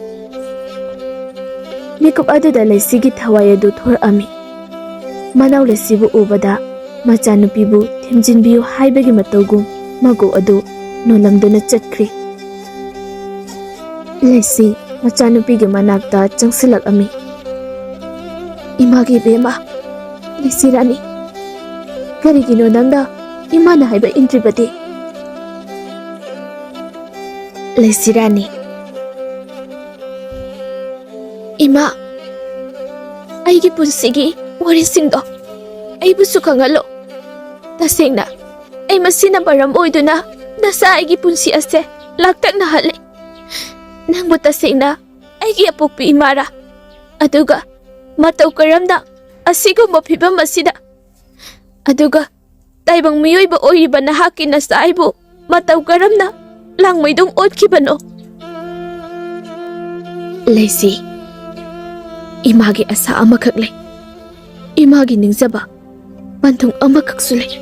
ꯃꯤꯀꯨꯞ ꯑꯗꯨꯗ ꯂꯩꯁꯤꯒꯤ ꯊꯋꯥꯏ ꯑꯗꯨ ꯊꯣꯔꯛꯑꯝꯃꯤ꯫ ꯃꯅꯥꯎ ꯂꯩꯁꯤꯕꯨ ꯎꯕꯗ ꯃꯆꯥꯅꯨꯄꯤꯕꯨ ꯊꯦꯝꯖꯤꯟꯕꯤꯌꯨ ꯍꯥꯏꯕꯒꯤ ꯃꯇꯧꯒꯨꯝ ꯃꯒꯨ ꯑꯗꯨ ꯅꯣꯜꯂꯝꯗꯨꯅ ꯆꯠꯈ꯭ꯔꯦ꯫ ꯂꯩꯁꯤ ꯃꯆꯥꯅꯨꯄꯤꯒꯤ ꯃꯅꯥꯛꯇ ꯆꯪꯁꯤꯜꯂꯛꯑꯝꯃꯤ꯫ "ꯏꯃꯥꯒꯤ ꯏꯕꯦꯝꯃ, ꯂꯩꯁꯤ ꯔꯥꯅꯤ, ꯀꯔꯤꯒꯤꯅꯣ ꯅꯪꯅ ꯏꯃꯥꯅ ꯍꯥꯏꯕ ꯏꯟꯗ꯭ꯔꯤꯕꯗꯤ?" ꯂꯩꯁꯤ ꯔꯥꯅꯤ, "ꯏꯃꯥ, ꯑꯩꯒꯤ ꯄꯨꯟꯁꯤꯒꯤ ꯋꯥꯔꯤꯁꯤꯡꯗꯣ ꯑꯩꯕꯨꯁꯨ ꯈꯪꯍꯜꯂꯣ꯫ ꯇꯁꯦꯡꯅ, ꯑꯩ ꯃꯁꯤꯅ ꯃꯔꯝ ꯑꯣꯏꯗꯨꯅ ꯅꯆꯥ ꯑꯩꯒꯤ ꯄꯨꯟꯁꯤ ꯑꯁꯦ ꯂꯥꯛꯇꯛꯅꯍꯜꯂꯦ꯫ ꯅꯪꯕꯨ ꯇꯁꯦꯡꯅ ꯑꯩꯒꯤ ꯑꯄꯣꯛꯄꯤ ꯏꯃꯥꯔꯥ? ꯑꯗꯨꯒ ꯃꯇꯧ ꯀꯔꯝꯅ ꯑꯁꯤꯒꯨꯝꯕ ꯐꯤꯕꯝ ꯑꯁꯤꯗ, ꯑꯗꯨꯒ ꯇꯥꯏꯕꯪ ꯃꯤꯑꯣꯏꯕ ꯑꯣꯏꯔꯤꯕ ꯅꯍꯥꯛꯀꯤ ꯅꯆꯥ ꯑꯩꯕꯨ ꯃꯇꯧ ꯀꯔꯝꯅ ꯂꯥꯡꯃꯩꯗꯣꯡ ꯑꯣꯠꯈꯤꯕꯅꯣ?" ꯂꯩꯁꯤ, ꯏꯃꯥꯒꯤ ꯑꯁꯥ ꯑꯃꯈꯛ ꯂꯩ꯫ ꯏꯃꯥꯒꯤ ꯅꯤꯡꯖꯕ ꯄꯟꯊꯨꯡ ꯑꯃꯈꯛꯁꯨ ꯂꯩ꯫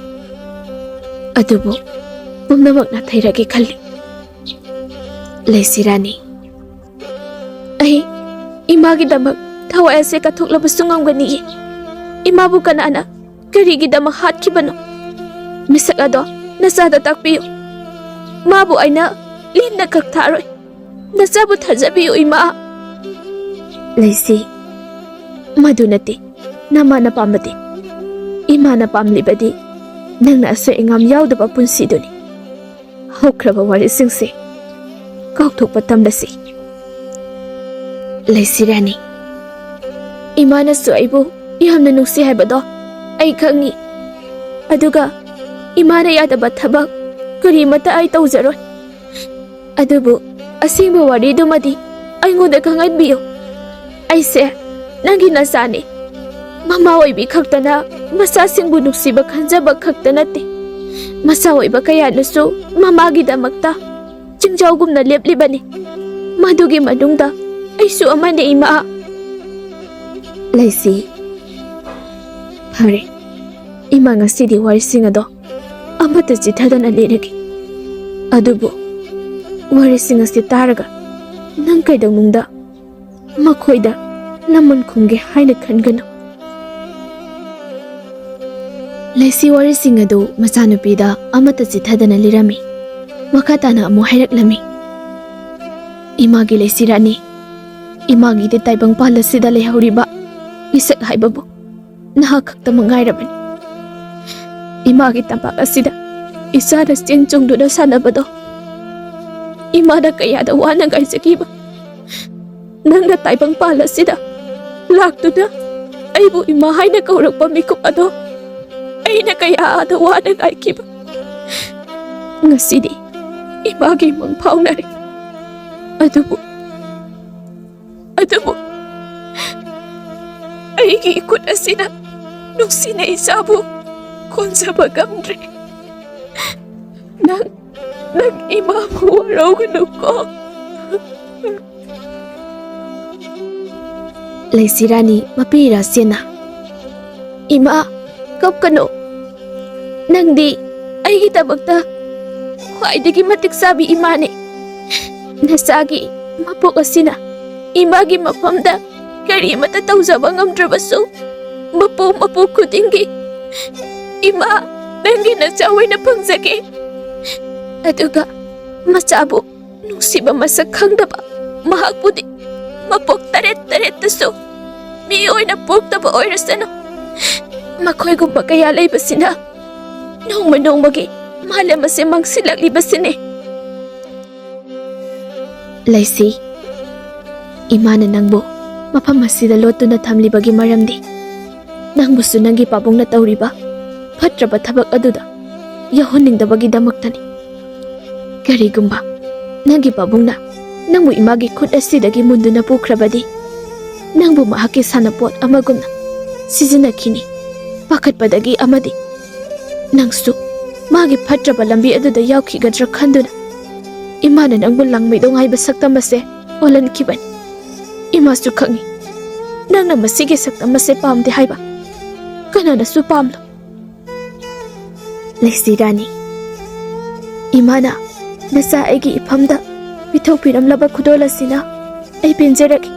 ꯑꯗꯨꯕꯨ ꯄꯨꯝꯅꯃꯛ ꯅꯥꯊꯩꯔꯒꯦ ꯈꯜꯂꯤ꯫ ꯂꯩꯁꯤ ꯔꯥꯅꯤ, ꯑꯩ ꯏꯃꯥꯒꯤꯗꯃꯛ ꯊꯋꯥꯏ ꯑꯁꯦ ꯀꯠꯊꯣꯛꯂꯕꯁꯨ ꯉꯝꯒꯅꯤꯌꯦ꯫ ꯏꯃꯥꯕꯨ ꯀꯅꯥꯅ ꯀꯔꯤꯒꯤꯗꯃꯛ ꯍꯥꯠꯈꯤꯕꯅꯣ? ꯃꯤꯁꯛ ꯑꯗꯣ ꯅꯆꯥꯗ ꯇꯥꯛꯄꯤꯌꯨ꯫ ꯃꯥꯕꯨ ꯑꯩꯅ ꯂꯦꯝꯅ ꯀꯛꯊꯥꯔꯣꯏ꯫ ꯅꯆꯥꯕꯨ ꯊꯥꯖꯕꯤꯌꯨ, ꯏꯃꯥ꯫ ꯂꯩꯁꯤ, ꯃꯗꯨ ꯅꯠꯇꯦ꯫ ꯅꯃꯥꯅ ꯄꯥꯝꯕꯗꯤ? ꯏꯃꯥꯅ ꯄꯥꯝꯂꯤꯕꯗꯤ ꯅꯪꯅ ꯑꯁꯣꯏ ꯑꯉꯥꯝ ꯌꯥꯎꯗꯕ ꯄꯨꯟꯁꯤꯗꯨꯅꯤ꯫ ꯍꯧꯈ꯭ꯔꯕ ꯋꯥꯔꯤꯁꯤꯡꯁꯦ ꯀꯥꯎꯊꯣꯛꯄ ꯇꯝꯂꯁꯤ꯫ ꯂꯩꯁꯤ ꯔꯥꯅꯤ, ꯏꯃꯥꯅꯁꯨ ꯑꯩꯕꯨ ꯌꯥꯝꯅ ꯅꯨꯡꯁꯤ ꯍꯥꯏꯕꯗꯣ ꯑꯩ ꯈꯪꯉꯤ꯫ ꯑꯗꯨꯒ ꯏꯃꯥꯅ ꯌꯥꯗꯕ ꯊꯕꯛ ꯀꯔꯤꯃꯠꯇ ꯑꯩ ꯇꯧꯖꯔꯣꯏ꯫ ꯑꯗꯨꯕꯨ ꯑꯁꯦꯡꯕ ꯋꯥꯔꯤꯗꯨꯃꯗꯤ ꯑꯩꯉꯣꯟꯗ ꯈꯪꯍꯟꯕꯤꯌꯨ꯫ ꯑꯩꯁꯦ ꯅꯪꯒꯤ ꯅꯆꯥꯅꯤ꯫ ꯃꯃꯥ ꯑꯣꯏꯕꯤ ꯈꯛꯇꯅ ꯃꯆꯥꯁꯤꯡꯕꯨ ꯅꯨꯡꯁꯤꯕ ꯈꯟꯖꯕ ꯈꯛꯇ ꯅꯠꯇꯦ, ꯃꯆꯥ ꯑꯣꯏꯕ ꯀꯌꯥꯅꯁꯨ ꯃꯃꯥꯒꯤꯗꯃꯛꯇ ꯆꯤꯡꯖꯥꯎꯒꯨꯝꯅ ꯂꯦꯞꯂꯤꯕꯅꯤ꯫ ꯃꯗꯨꯒꯤ ꯃꯅꯨꯡꯗ ꯑꯩꯁꯨ ꯑꯃꯅꯤ, ꯏꯃꯥ꯫ ꯂꯩꯁꯤ, ꯐꯔꯦ, ꯏꯃꯥ ꯉꯁꯤꯗꯤ ꯋꯥꯔꯤꯁꯤꯡ ꯑꯗꯣ ꯑꯃꯠꯇ ꯆꯤꯊꯗꯅ ꯂꯩꯔꯒꯦ꯫ ꯑꯗꯨꯕꯨ ꯋꯥꯔꯤꯁꯤꯡ ꯑꯁꯤ ꯇꯥꯔꯒ ꯅꯪ ꯀꯩꯗꯧꯅꯨꯡꯗ ꯃꯈꯣꯏꯗ ꯂꯃꯟ ꯈꯨꯝꯒꯦ ꯍꯥꯏꯅ ꯈꯟꯒꯅꯨ꯫ ꯂꯩꯁꯤ ꯋꯥꯔꯤꯁꯤꯡ ꯑꯗꯨ ꯃꯆꯥꯅꯨꯄꯤꯗ ꯑꯃꯠꯇ ꯆꯤꯊꯗꯅ ꯂꯤꯔꯝꯃꯤ꯫ ꯃꯈꯥ ꯇꯥꯅ ꯑꯃꯨꯛ ꯍꯥꯏꯔꯛꯂꯝꯃꯤ, "ꯏꯃꯥꯒꯤ ꯂꯩꯁꯤ ꯔꯥꯅꯤ, ꯏꯃꯥꯒꯤꯗꯤ ꯇꯥꯏꯕꯪꯄꯥꯜ ꯑꯁꯤꯗ ꯂꯩꯍꯧꯔꯤꯕ ꯏꯁꯛ ꯍꯥꯏꯕꯕꯨ ꯅꯍꯥꯛ ꯈꯛꯇꯃꯛ ꯉꯥꯏꯔꯕꯅꯤ꯫ ꯏꯃꯥꯒꯤ ꯇꯝꯄꯥꯛ ꯑꯁꯤꯗ ꯏꯆꯥꯅ ꯆꯦꯟ ꯆꯣꯡꯗꯨꯅ ꯁꯥꯟꯅꯕꯗꯣ ꯏꯃꯥꯅ ꯀꯌꯥꯗ ꯋꯥꯅ ꯉꯥꯏꯖꯈꯤꯕ꯫ ꯅꯪꯅ ꯇꯥꯏꯕꯪꯄꯥꯜ ꯑꯁꯤꯗ ꯂꯥꯛꯇꯨꯅ ꯑꯩꯕꯨ ꯏꯃꯥ ꯍꯥꯏꯅ ꯀꯧꯔꯛꯄ ꯃꯤꯀꯨꯞ ꯑꯗꯣ ꯑꯩꯅ ꯀꯌꯥꯗ ꯋꯥꯅ ꯉꯥꯏꯈꯤꯕ꯫ ꯉꯁꯤꯗꯤ ꯏꯃꯥꯒꯤ ꯃꯪ ꯐꯥꯎꯅꯔꯦ꯫ ꯑꯗꯨꯕꯨ, ꯑꯗꯨꯕꯨ ꯑꯩꯒꯤ ꯏꯈꯨꯠ ꯑꯁꯤꯅ ꯅꯨꯡꯁꯤꯅ ꯏꯆꯥꯕꯨ ꯀꯣꯟꯖꯕ ꯉꯝꯗ꯭ꯔꯦ꯫ ꯅꯪ, ꯅꯪ ꯏꯃꯥꯕꯨ ꯋꯥꯔꯧꯒꯅꯨꯀꯣ꯫" ꯂꯩꯁꯤ ꯔꯥꯅꯤ ꯃꯄꯤ ꯏꯔꯥꯁꯦꯅ, "ꯏꯃꯥ, ꯀꯞꯀꯅꯨ꯫ ꯅꯪꯗꯤ ꯑꯩꯒꯤꯗꯃꯛꯇ ꯈ꯭ꯋꯥꯏꯗꯒꯤ ꯃꯇꯤꯛ ꯆꯥꯕꯤ ꯏꯃꯥꯅꯤ꯫ ꯅꯆꯥꯒꯤ ꯃꯄꯣꯛ ꯑꯁꯤꯅ ꯏꯃꯥꯒꯤ ꯃꯐꯝꯗ ꯀꯔꯤꯃꯠꯇ ꯇꯧꯖꯕ ꯉꯝꯗ꯭ꯔꯕꯁꯨ, ꯃꯄꯣꯛ ꯃꯄꯣꯛ ꯈꯨꯗꯤꯡꯒꯤ ꯏꯃꯥ ꯅꯪꯒꯤ ꯅꯆꯥ ꯑꯣꯏꯅ ꯐꯪꯖꯒꯦ꯫ ꯑꯗꯨꯒ ꯃꯆꯥꯕꯨ ꯅꯨꯡꯁꯤꯕ ꯃꯁꯛ ꯈꯪꯗꯕ ꯃꯍꯥꯛꯄꯨꯗꯤ ꯃꯄꯣꯛ ꯇꯔꯦꯠ ꯇꯔꯦꯠꯇꯁꯨ ꯃꯤ ꯑꯣꯏꯅ ꯄꯣꯛꯇꯕ ꯑꯣꯏꯔꯁꯅꯨ꯫ ꯃꯈꯣꯏꯒꯨꯝꯕ ꯀꯌꯥ ꯂꯩꯕꯁꯤꯅ ꯅꯣꯡꯃ ꯅꯣꯡꯃꯒꯤ ꯃꯥꯂꯦꯝ ꯑꯁꯤ ꯃꯥꯡꯁꯤꯜꯂꯛꯂꯤꯕꯁꯤꯅꯤ꯫" ꯂꯩꯁꯤ, ꯏꯃꯥꯅ ꯅꯪꯕꯨ ꯃꯐꯝ ꯑꯁꯤꯗ ꯂꯣꯠꯇꯨꯅ ꯊꯝꯂꯤꯕꯒꯤ ꯃꯔꯝꯗꯤ ꯅꯪꯕꯨꯁꯨ ꯅꯪꯒꯤ ꯄꯥꯕꯨꯡꯅ ꯇꯧꯔꯤꯕ ꯐꯠꯇ꯭ꯔꯕ ꯊꯕꯛ ꯑꯗꯨꯗ ꯌꯥꯎꯍꯟꯅꯤꯡꯗꯕꯒꯤꯗꯃꯛꯇꯅꯤ꯫ ꯀꯔꯤꯒꯨꯝꯕ ꯅꯪꯒꯤ ꯄꯥꯕꯨꯡꯅ ꯅꯪꯕꯨ ꯏꯃꯥꯒꯤ ꯈꯨꯠ ꯑꯁꯤꯗꯒꯤ ꯃꯨꯟꯗꯨꯅ ꯄꯨꯈ꯭ꯔꯕꯗꯤ, ꯅꯪꯕꯨ ꯃꯍꯥꯛꯀꯤ ꯁꯥꯟꯅꯄꯣꯠ ꯑꯃꯒꯨꯝꯅ ꯁꯤꯖꯤꯟꯅꯈꯤꯅꯤ꯫ ꯄꯥꯈꯠꯄꯗꯒꯤ ꯑꯃꯗꯤ ꯅꯪꯁꯨ ꯃꯥꯒꯤ ꯐꯠꯇ꯭ꯔꯕ ꯂꯝꯕꯤ ꯑꯗꯨꯗ ꯌꯥꯎꯈꯤꯒꯗ꯭ꯔꯥ ꯈꯟꯗꯨꯅ ꯏꯃꯥꯅ ꯅꯪꯕꯨ ꯂꯥꯡꯃꯩꯗꯣꯡ ꯍꯥꯏꯕ ꯁꯛꯇꯝ ꯑꯁꯦ ꯑꯣꯜꯍꯟꯈꯤꯕꯅꯤ꯫ ꯏꯃꯥꯁꯨ ꯈꯪꯏ, ꯅꯪꯅ ꯃꯁꯤꯒꯤ ꯁꯛꯇꯝ ꯑꯁꯦ ꯄꯥꯝꯗꯦ ꯍꯥꯏꯕ꯫ ꯀꯅꯥꯅꯁꯨ ꯄꯥꯝꯂꯣꯏ꯫ ꯂꯩꯁꯤ ꯔꯥꯅꯤ, ꯏꯃꯥꯅ ꯅꯆꯥ ꯑꯩꯒꯤ ꯏꯐꯝꯗ ꯄꯤꯊꯣꯛꯄꯤꯔꯝꯂꯕ ꯈꯨꯗꯣꯜ ꯑꯁꯤꯅ ꯑꯩ ꯄꯦꯟꯖꯔꯒꯦ꯫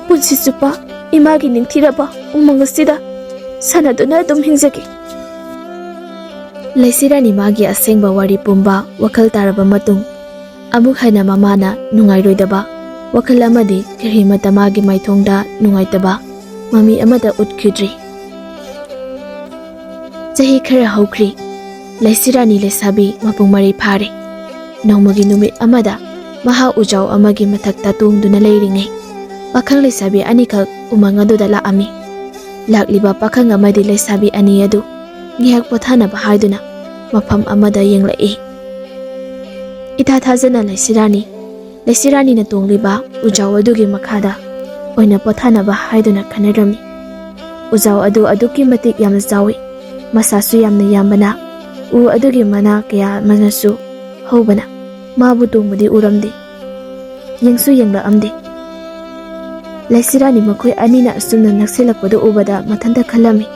ꯄꯨꯟꯁꯤ ꯆꯨꯞꯄ ꯏꯃꯥꯒꯤ ꯅꯤꯡꯊꯤꯔꯕ ꯎꯃꯪ ꯑꯁꯤꯗ ꯁꯥꯟꯅꯗꯨꯅ ꯑꯗꯨꯝ ꯍꯤꯡꯖꯒꯦ꯫ ꯂꯩꯁꯤ ꯔꯥꯅꯤ ꯃꯥꯒꯤ ꯑꯁꯦꯡꯕ ꯋꯥꯔꯤ ꯄꯨꯝꯕ ꯋꯥꯈꯜ ꯇꯥꯔꯕ ꯃꯇꯨꯡ, ꯑꯃꯨꯛ ꯍꯟꯅ ꯃꯃꯥꯅ ꯅꯨꯡꯉꯥꯏꯔꯣꯏꯗꯕ ꯋꯥꯈꯜ ꯑꯃꯗꯤ ꯀꯔꯤꯃꯠꯇ ꯃꯥꯒꯤ ꯃꯥꯏꯊꯣꯡꯗ ꯅꯨꯡꯉꯥꯏꯇꯕ ꯃꯃꯤ ꯑꯃꯠꯇ ꯎꯠꯈꯤꯗ꯭ꯔꯤ꯫ ꯆꯍꯤ ꯈꯔ ꯍꯧꯈ꯭ꯔꯤ꯫ ꯂꯩꯁꯤꯔꯥꯅꯤ ꯂꯩꯁꯥꯕꯤ ꯃꯄꯨꯡ ꯃꯔꯩ ꯐꯥꯔꯦ꯫ ꯅꯣꯡꯃꯒꯤ ꯅꯨꯃꯤꯠ ꯑꯃꯗ ꯃꯍꯥꯛ ꯎꯖꯥꯎ ꯑꯃꯒꯤ ꯃꯊꯛꯇ ꯇꯣꯡꯗꯨꯅ ꯂꯩꯔꯤꯉꯩ, ꯄꯥꯈꯪ ꯂꯩꯁꯥꯕꯤ ꯑꯅꯤꯈꯛ ꯎꯃꯪ ꯑꯗꯨꯗ ꯂꯥꯛꯑꯝꯃꯤ꯫ ꯂꯥꯛꯂꯤꯕ ꯄꯥꯈꯪ ꯑꯃꯗꯤ ꯂꯩꯁꯥꯕꯤ ꯑꯅꯤ ꯑꯗꯨ ꯉꯥꯏꯍꯥꯛ ꯄꯣꯊꯥꯅꯕ ꯍꯥꯏꯗꯨꯅ ꯃꯐꯝ ꯑꯃꯗ ꯌꯦꯡꯂꯛꯏ꯫ ꯏꯊꯥ ꯊꯥꯖꯅ ꯂꯩꯁꯤꯔꯥꯅꯤ, ꯂꯩꯁꯤꯔꯥꯅꯤꯅ ꯇꯣꯡꯂꯤꯕ ꯎꯖꯥꯎ ꯑꯗꯨꯒꯤ ꯃꯈꯥꯗ ꯑꯣꯏꯅ ꯄꯣꯊꯥꯅꯕ ꯍꯥꯏꯗꯨꯅ ꯈꯟꯅꯔꯝꯃꯤ꯫ ꯎꯖꯥꯎ ꯑꯗꯨ ꯑꯗꯨꯛꯀꯤ ꯃꯇꯤꯛ ꯌꯥꯝꯅ ꯆꯥꯎꯏ, ꯃꯁꯥꯁꯨ ꯌꯥꯝꯅ ꯌꯥꯝꯕꯅ ꯎ ꯑꯗꯨꯒꯤ ꯃꯅꯥ ꯀꯌꯥ ꯑꯃꯅꯁꯨ ꯍꯧꯕꯅ ꯃꯥꯕꯨ ꯇꯣꯡꯕꯗꯤ ꯎꯔꯝꯗꯦ, ꯌꯦꯡꯁꯨ ꯌꯦꯡꯂꯛꯑꯝꯗꯦ꯫ ꯂꯩꯁꯤꯔꯥꯅꯤ ꯃꯈꯣꯏ ꯑꯅꯤꯅ ꯑꯁꯨꯝꯅ ꯅꯛꯁꯤꯜꯂꯛꯄꯗꯨ ꯎꯕꯗ ꯃꯊꯟꯇ ꯈꯜꯂꯝꯃꯤ,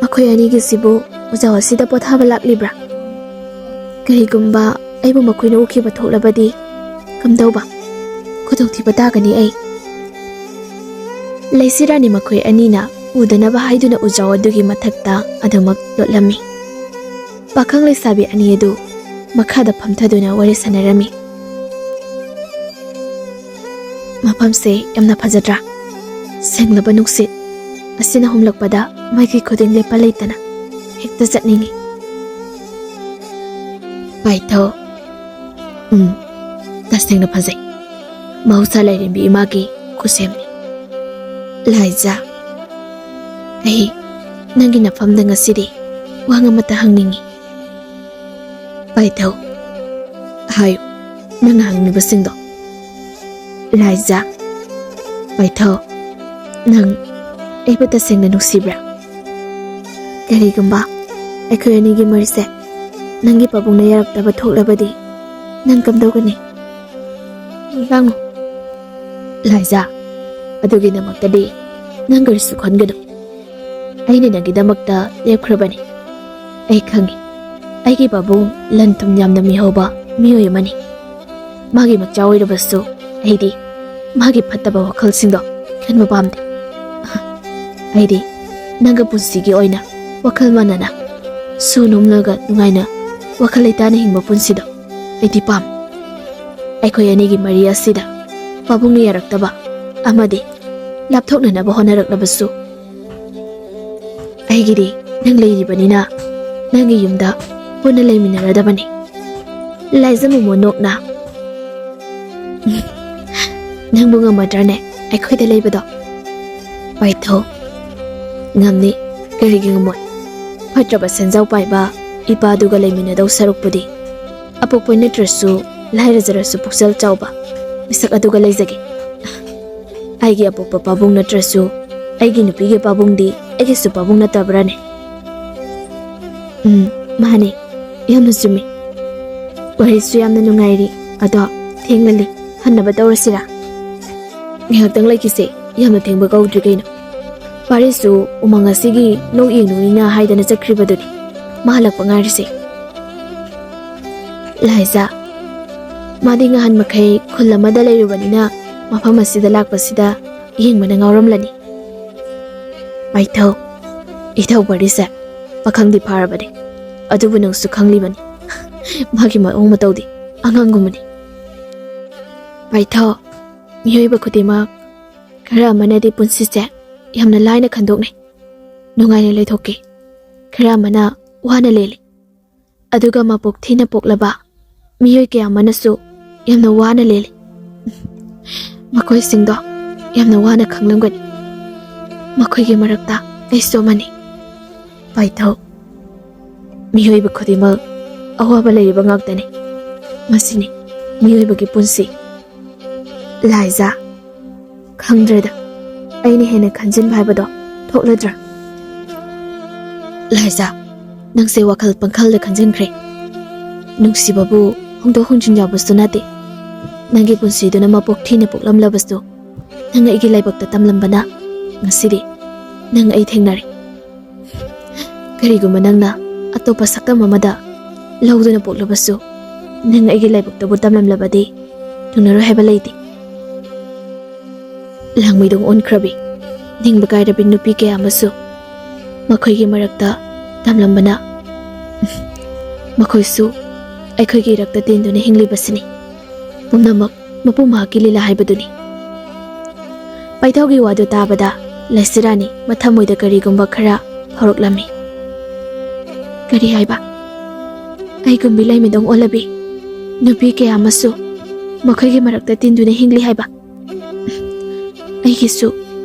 "ꯃꯈꯣꯏ ꯑꯅꯤꯒꯤꯁꯤꯕꯨ ꯎꯖꯥꯎ ꯑꯁꯤꯗ ꯄꯣꯊꯥꯕ ꯂꯥꯛꯂꯤꯕ꯭ꯔꯥ? ꯀꯔꯤꯒꯨꯝꯕ ꯑꯩꯕꯨ ꯃꯈꯣꯏꯅ ꯎꯈꯤꯕ ꯊꯣꯛꯂꯕꯗꯤ ꯀꯝꯗꯧꯕ? ꯈꯨꯗꯣꯡꯊꯤꯕ ꯇꯥꯒꯅꯤ ꯑꯩ꯫" ꯂꯩꯁꯤꯔꯥꯅꯤ ꯃꯈꯣꯏ ꯑꯅꯤꯅ ꯎꯗꯅꯕ ꯍꯥꯏꯗꯨꯅ ꯎꯖꯥꯎ ꯑꯗꯨꯒꯤ ꯃꯊꯛꯇ ꯑꯗꯨꯃꯛ ꯂꯣꯠꯂꯝꯃꯤ꯫ ꯄꯥꯈꯪ ꯂꯩꯁꯥꯕꯤ ꯑꯅꯤ ꯑꯗꯨ ꯃꯈꯥꯗ ꯐꯝꯊꯗꯨꯅ ꯋꯥꯔꯤ ꯁꯥꯟꯅꯔꯝꯃꯤ꯫ "ꯃꯐꯝꯁꯦ ꯌꯥꯝꯅ ꯐꯖꯗ꯭ꯔꯥ? ꯁꯦꯡꯂꯕ ꯅꯨꯡꯁꯤꯠ ꯑꯁꯤꯅ ꯍꯨꯝꯂꯛꯄꯗ ꯃꯥꯏꯀꯩ ꯈꯨꯗꯤꯡ ꯂꯦꯞꯄ ꯂꯩꯇꯅ ꯍꯦꯛꯇ ꯆꯠꯅꯤꯡꯏ꯫" ꯄꯥꯏꯊꯧ, ꯎꯝ, ꯇꯁꯦꯡꯅ ꯐꯖꯩ꯫ ꯃꯍꯧꯁꯥ ꯂꯥꯏꯔꯦꯝꯕꯤ ꯏꯃꯥꯒꯤ ꯈꯨꯠꯁꯦꯝꯅꯤ꯫ ꯂꯥꯏꯖꯥ, ꯑꯩ ꯅꯪꯒꯤ ꯅꯐꯝꯗ ꯉꯁꯤꯗꯤ ꯋꯥꯍꯪ ꯑꯃꯠꯇ ꯍꯪꯅꯤꯡꯏ꯫ ꯄꯥꯏꯊꯧ, ꯍꯥꯏꯌꯨ, ꯅꯪꯅ ꯍꯪꯅꯤꯡꯕꯁꯤꯡꯗꯣ꯫ ꯂꯥꯏꯖꯥ, ꯄꯥꯏꯊꯧ, ꯅꯪ ꯑꯩꯕꯨ ꯇꯁꯦꯡꯅ ꯅꯨꯡꯁꯤꯕ꯭ꯔꯥ? ꯀꯔꯤꯒꯨꯝꯕ ꯑꯩꯈꯣꯏ ꯑꯅꯤꯒꯤ ꯃꯔꯤꯁꯦ ꯅꯪꯒꯤ ꯄꯥꯕꯨꯡꯅ ꯌꯥꯔꯛꯇꯕ ꯊꯣꯛꯂꯕꯗꯤ, ꯅꯪ ꯀꯝꯗꯧꯒꯅꯤ? ꯂꯥꯡꯉꯨ꯫ ꯂꯥꯏꯖꯥ, ꯑꯗꯨꯒꯤꯗꯃꯛꯇꯗꯤ ꯅꯪ ꯀꯔꯤꯁꯨ ꯈꯟꯒꯅꯨ꯫ ꯑꯩꯅ ꯅꯪꯒꯤꯗꯃꯛꯇ ꯂꯦꯞꯈ꯭ꯔꯕꯅꯤ꯫ ꯑꯩ ꯈꯪꯏ, ꯑꯩꯒꯤ ꯄꯥꯕꯨꯡ ꯂꯟ ꯊꯨꯝ ꯌꯥꯝꯅ ꯃꯤꯍꯧꯕ ꯃꯤꯑꯣꯏ ꯑꯃꯅꯤ꯫ ꯃꯥꯒꯤ ꯃꯆꯥ ꯑꯣꯏꯔꯕꯁꯨ ꯑꯩꯗꯤ ꯃꯥꯒꯤ ꯐꯠꯇꯕ ꯋꯥꯈꯜꯁꯤꯡꯗꯣ ꯈꯟꯕ ꯄꯥꯝꯗꯦ꯫ ꯑꯩꯗꯤ ꯅꯪꯒ ꯄꯨꯟꯁꯤꯒꯤ ꯑꯣꯏꯅ ꯋꯥꯈꯜ ꯃꯥꯟꯅꯅ ꯁꯨ ꯅꯣꯝꯂꯒ ꯅꯨꯡꯉꯥꯏꯅ ꯋꯥꯈꯜ ꯂꯩꯇꯥꯅ ꯍꯤꯡꯕ ꯄꯨꯟꯁꯤꯗꯣ ꯑꯩꯗꯤ ꯄꯥꯝꯃꯤ꯫ ꯑꯩꯈꯣꯏ ꯑꯅꯤꯒꯤ ꯃꯔꯤ ꯑꯁꯤꯗ ꯄꯥꯕꯨꯡꯅ ꯌꯥꯔꯛꯇꯕ ꯑꯃꯗꯤ ꯂꯥꯞꯊꯣꯛꯅꯅꯕ ꯍꯣꯠꯅꯔꯛꯂꯕꯁꯨ, ꯑꯩꯒꯤꯗꯤ ꯅꯪ ꯂꯩꯔꯤꯕꯅꯤꯅ ꯅꯪꯒꯤ ꯌꯨꯝꯗ ꯄꯨꯟꯅ ꯂꯩꯃꯤꯟꯅꯔꯗꯕꯅꯤ꯫ ꯂꯥꯏꯖꯥ ꯃꯣꯃꯣꯟ ꯅꯣꯛꯅ, "ꯅꯪꯕꯨ ꯉꯝꯃꯗ꯭ꯔꯅꯦ ꯑꯩꯈꯣꯏꯗ ꯂꯩꯕꯗꯣ?" ꯄꯥꯏꯊꯧ, "ꯉꯝꯅꯤ, ꯀꯔꯤꯒꯤ ꯉꯝꯃꯣꯏ? ꯐꯠꯇ꯭ꯔꯕ ꯁꯦꯟꯖꯥꯎ ꯄꯥꯏꯕ ꯏꯄꯥꯗꯨꯒ ꯂꯩꯃꯤꯟꯅꯗꯧ ꯁꯔꯨꯛꯄꯨꯗꯤ ꯑꯄꯣꯛꯄ ꯅꯠꯇ꯭ꯔꯁꯨ ꯂꯥꯏꯔꯖꯔꯁꯨ ꯄꯨꯛꯆꯦꯜ ꯆꯥꯎꯕ ꯃꯤꯁꯛ ꯑꯗꯨꯒ ꯂꯩꯖꯒꯦ꯫ ꯑꯩꯒꯤ ꯑꯄꯣꯛꯄ ꯄꯥꯕꯨꯡ ꯅꯠꯇ꯭ꯔꯁꯨ ꯑꯩꯒꯤ ꯅꯨꯄꯤꯒꯤ ꯄꯥꯕꯨꯡꯗꯤ ꯑꯩꯒꯤꯁꯨ ꯄꯥꯕꯨꯡ ꯅꯠꯇꯕ꯭ꯔꯥꯅꯦ?" "ꯎꯝ, ꯃꯥꯅꯦ, ꯌꯥꯝꯅ ꯆꯨꯝꯃꯤ꯫ ꯋꯥꯔꯤꯁꯨ ꯌꯥꯝꯅ ꯅꯨꯡꯉꯥꯏꯔꯤ, ꯑꯗꯣ ꯊꯦꯡꯂꯅꯤ, ꯍꯟꯅꯕ ꯇꯧꯔꯁꯤꯔꯥ?" "ꯉꯥꯏꯍꯥꯛꯇꯪ ꯂꯩꯈꯤꯁꯦ, ꯌꯥꯝꯅ ꯊꯦꯡꯕ ꯀꯧꯗ꯭ꯔꯤ ꯀꯩꯅꯣ꯫ ꯄꯥꯔꯤꯁꯨ ꯎꯃꯪ ꯑꯁꯤꯒꯤ ꯂꯣꯛ ꯌꯦꯡꯂꯨꯅꯤꯅ ꯍꯥꯏꯗꯅ ꯆꯠꯈ꯭ꯔꯤꯕꯗꯨꯅꯤ, ꯃꯥ ꯍꯜꯂꯛꯄ ꯉꯥꯏꯔꯤꯁꯦ꯫ ꯂꯥꯏꯖꯥ, ꯃꯥꯗꯤ ꯉꯍꯥꯟ ꯃꯈꯩ ꯈꯨꯜ ꯑꯃꯗ ꯂꯩꯔꯨꯕꯅꯤꯅ ꯃꯐꯝ ꯑꯁꯤꯗ ꯂꯥꯛꯄꯁꯤꯗ ꯌꯦꯡꯕꯅ ꯉꯥꯎꯔꯝꯂꯅꯤ꯫ ꯄꯥꯏꯊꯧ, ꯏꯊꯧ ꯄꯥꯔꯤꯁꯦ ꯄꯥꯈꯪꯗꯤ ꯐꯥꯔꯕꯅꯤ, ꯑꯗꯨꯕꯨ ꯅꯪꯁꯨ ꯈꯪꯂꯤꯕꯅꯤ, ꯃꯥꯒꯤ ꯃꯑꯣꯡ ꯃꯇꯧꯗꯤ ꯑꯉꯥꯡꯒꯨꯝꯕꯅꯤ꯫ ꯄꯥꯏꯊꯧ, ꯃꯤꯑꯣꯏꯕ ꯈꯨꯗꯤꯡꯃꯛ ꯈꯔ ꯑꯃꯅꯗꯤ ꯄꯨꯟꯁꯤꯁꯦ ꯌꯥꯝꯅ ꯂꯥꯏꯅ ꯈꯟꯗꯣꯛꯅꯩ, ꯅꯨꯡꯉꯥꯏꯅ ꯂꯩꯊꯣꯛꯈꯤ꯫ ꯈꯔ ꯑꯃꯅ ꯋꯥꯅ ꯂꯦꯜꯂꯤ꯫ ꯑꯗꯨꯒ ꯃꯄꯣꯛ ꯊꯤꯅ ꯄꯣꯛꯂꯕ ꯃꯤꯑꯣꯏ ꯀꯌꯥ ꯑꯃꯅꯁꯨ ꯌꯥꯝꯅ ꯋꯥꯅ ꯂꯦꯜꯂꯤ꯫ ꯃꯈꯣꯏꯁꯤꯡꯗꯣ ꯌꯥꯝꯅ ꯋꯥꯅ ꯈꯪꯂꯝꯒꯅꯤ꯫ ꯃꯈꯣꯏꯒꯤ ꯃꯔꯛꯇ ꯑꯩꯁꯨ ꯑꯃꯅꯤ꯫ ꯄꯥꯏꯊꯧ, ꯃꯤꯑꯣꯏꯕ ꯈꯨꯗꯤꯡꯃꯛ ꯑꯋꯥꯕ ꯂꯩꯔꯤꯕ ꯉꯥꯛꯇꯅꯤ꯫ ꯃꯁꯤꯅꯤ ꯃꯤꯑꯣꯏꯕꯒꯤ ꯄꯨꯟꯁꯤ꯫" ꯂꯥꯏꯖꯥ, ꯈꯪꯗ꯭ꯔꯦꯗ, ꯑꯩꯅ ꯍꯦꯟꯅ ꯈꯟꯖꯤꯟꯕ ꯍꯥꯏꯕꯗꯣ ꯊꯣꯛꯂꯗ꯭ꯔꯥ? ꯂꯥꯏꯖꯥ, ꯅꯪꯁꯦ ꯋꯥꯈꯜ ꯄꯪꯈꯜꯗ ꯈꯟꯖꯤꯟꯈ꯭ꯔꯦ꯫ ꯅꯨꯡꯁꯤꯕꯕꯨ ꯍꯣꯡꯗꯣꯛ ꯍꯣꯡꯖꯤꯟ ꯌꯥꯎꯕꯁꯨ ꯅꯠꯇꯦ꯫ ꯅꯪꯒꯤ ꯄꯨꯟꯁꯤꯗꯨꯅ ꯃꯄꯣꯛ ꯊꯤꯅ ꯄꯣꯛꯂꯝꯂꯕꯁꯨ, ꯅꯪ ꯑꯩꯒꯤ ꯂꯥꯏꯕꯛꯇ ꯇꯝꯂꯝꯕꯅ ꯉꯁꯤꯗꯤ ꯅꯪ ꯑꯩ ꯊꯦꯡꯅꯔꯦ꯫ ꯀꯔꯤꯒꯨꯝꯕ ꯅꯪꯅ ꯑꯇꯣꯞꯄ ꯁꯛꯇꯝ ꯑꯃꯗ ꯂꯧꯗꯨꯅ ꯄꯣꯛꯂꯕꯁꯨ, ꯅꯪ ꯑꯩꯒꯤ ꯂꯥꯏꯕꯛꯇꯕꯨ ꯇꯝꯂꯝꯂꯕꯗꯤ ꯊꯨꯡꯅꯔꯣꯏ ꯍꯥꯏꯕ ꯂꯩꯇꯦ꯫ ꯂꯥꯡꯃꯩꯗꯣꯡ ꯑꯣꯟꯈ꯭ꯔꯕꯤ, ꯅꯤꯡꯕ ꯀꯥꯏꯔꯕꯤ ꯅꯨꯄꯤ ꯀꯌꯥ ꯑꯃꯁꯨ ꯃꯈꯣꯏꯒꯤ ꯃꯔꯛꯇ ꯇꯝꯂꯝꯕꯅ ꯃꯈꯣꯏꯁꯨ ꯑꯩꯈꯣꯏꯒꯤ ꯏꯔꯛꯇ ꯇꯤꯟꯗꯨꯅ ꯍꯤꯡꯂꯤꯕꯁꯤꯅꯤ꯫ ꯄꯨꯝꯅꯃꯛ ꯃꯄꯨ ꯃꯍꯥꯛꯀꯤ ꯂꯤꯂꯥ ꯍꯥꯏꯕꯗꯨꯅꯤ꯫ ꯄꯥꯏꯊꯧꯒꯤ ꯋꯥꯗꯨ ꯇꯥꯕꯗ ꯂꯩꯁꯤꯔꯥꯅꯤ ꯃꯊꯃꯣꯏꯗ ꯀꯔꯤꯒꯨꯝꯕ ꯈꯔ ꯐꯥꯎꯔꯛꯂꯝꯃꯤ꯫ ꯀꯔꯤ ꯍꯥꯏꯕ? ꯑꯩꯒꯨꯝꯕꯤ ꯂꯩꯃꯤꯗꯣꯡ ꯑꯣꯜꯂꯕꯤ ꯅꯨꯄꯤ ꯀꯌꯥ ꯑꯃꯁꯨ ꯃꯈꯣꯏꯒꯤ ꯃꯔꯛꯇ ꯇꯤꯟꯗꯨꯅ ꯍꯤꯡꯂꯤ ꯍꯥꯏꯕ? ꯑꯩꯒꯤꯁꯨ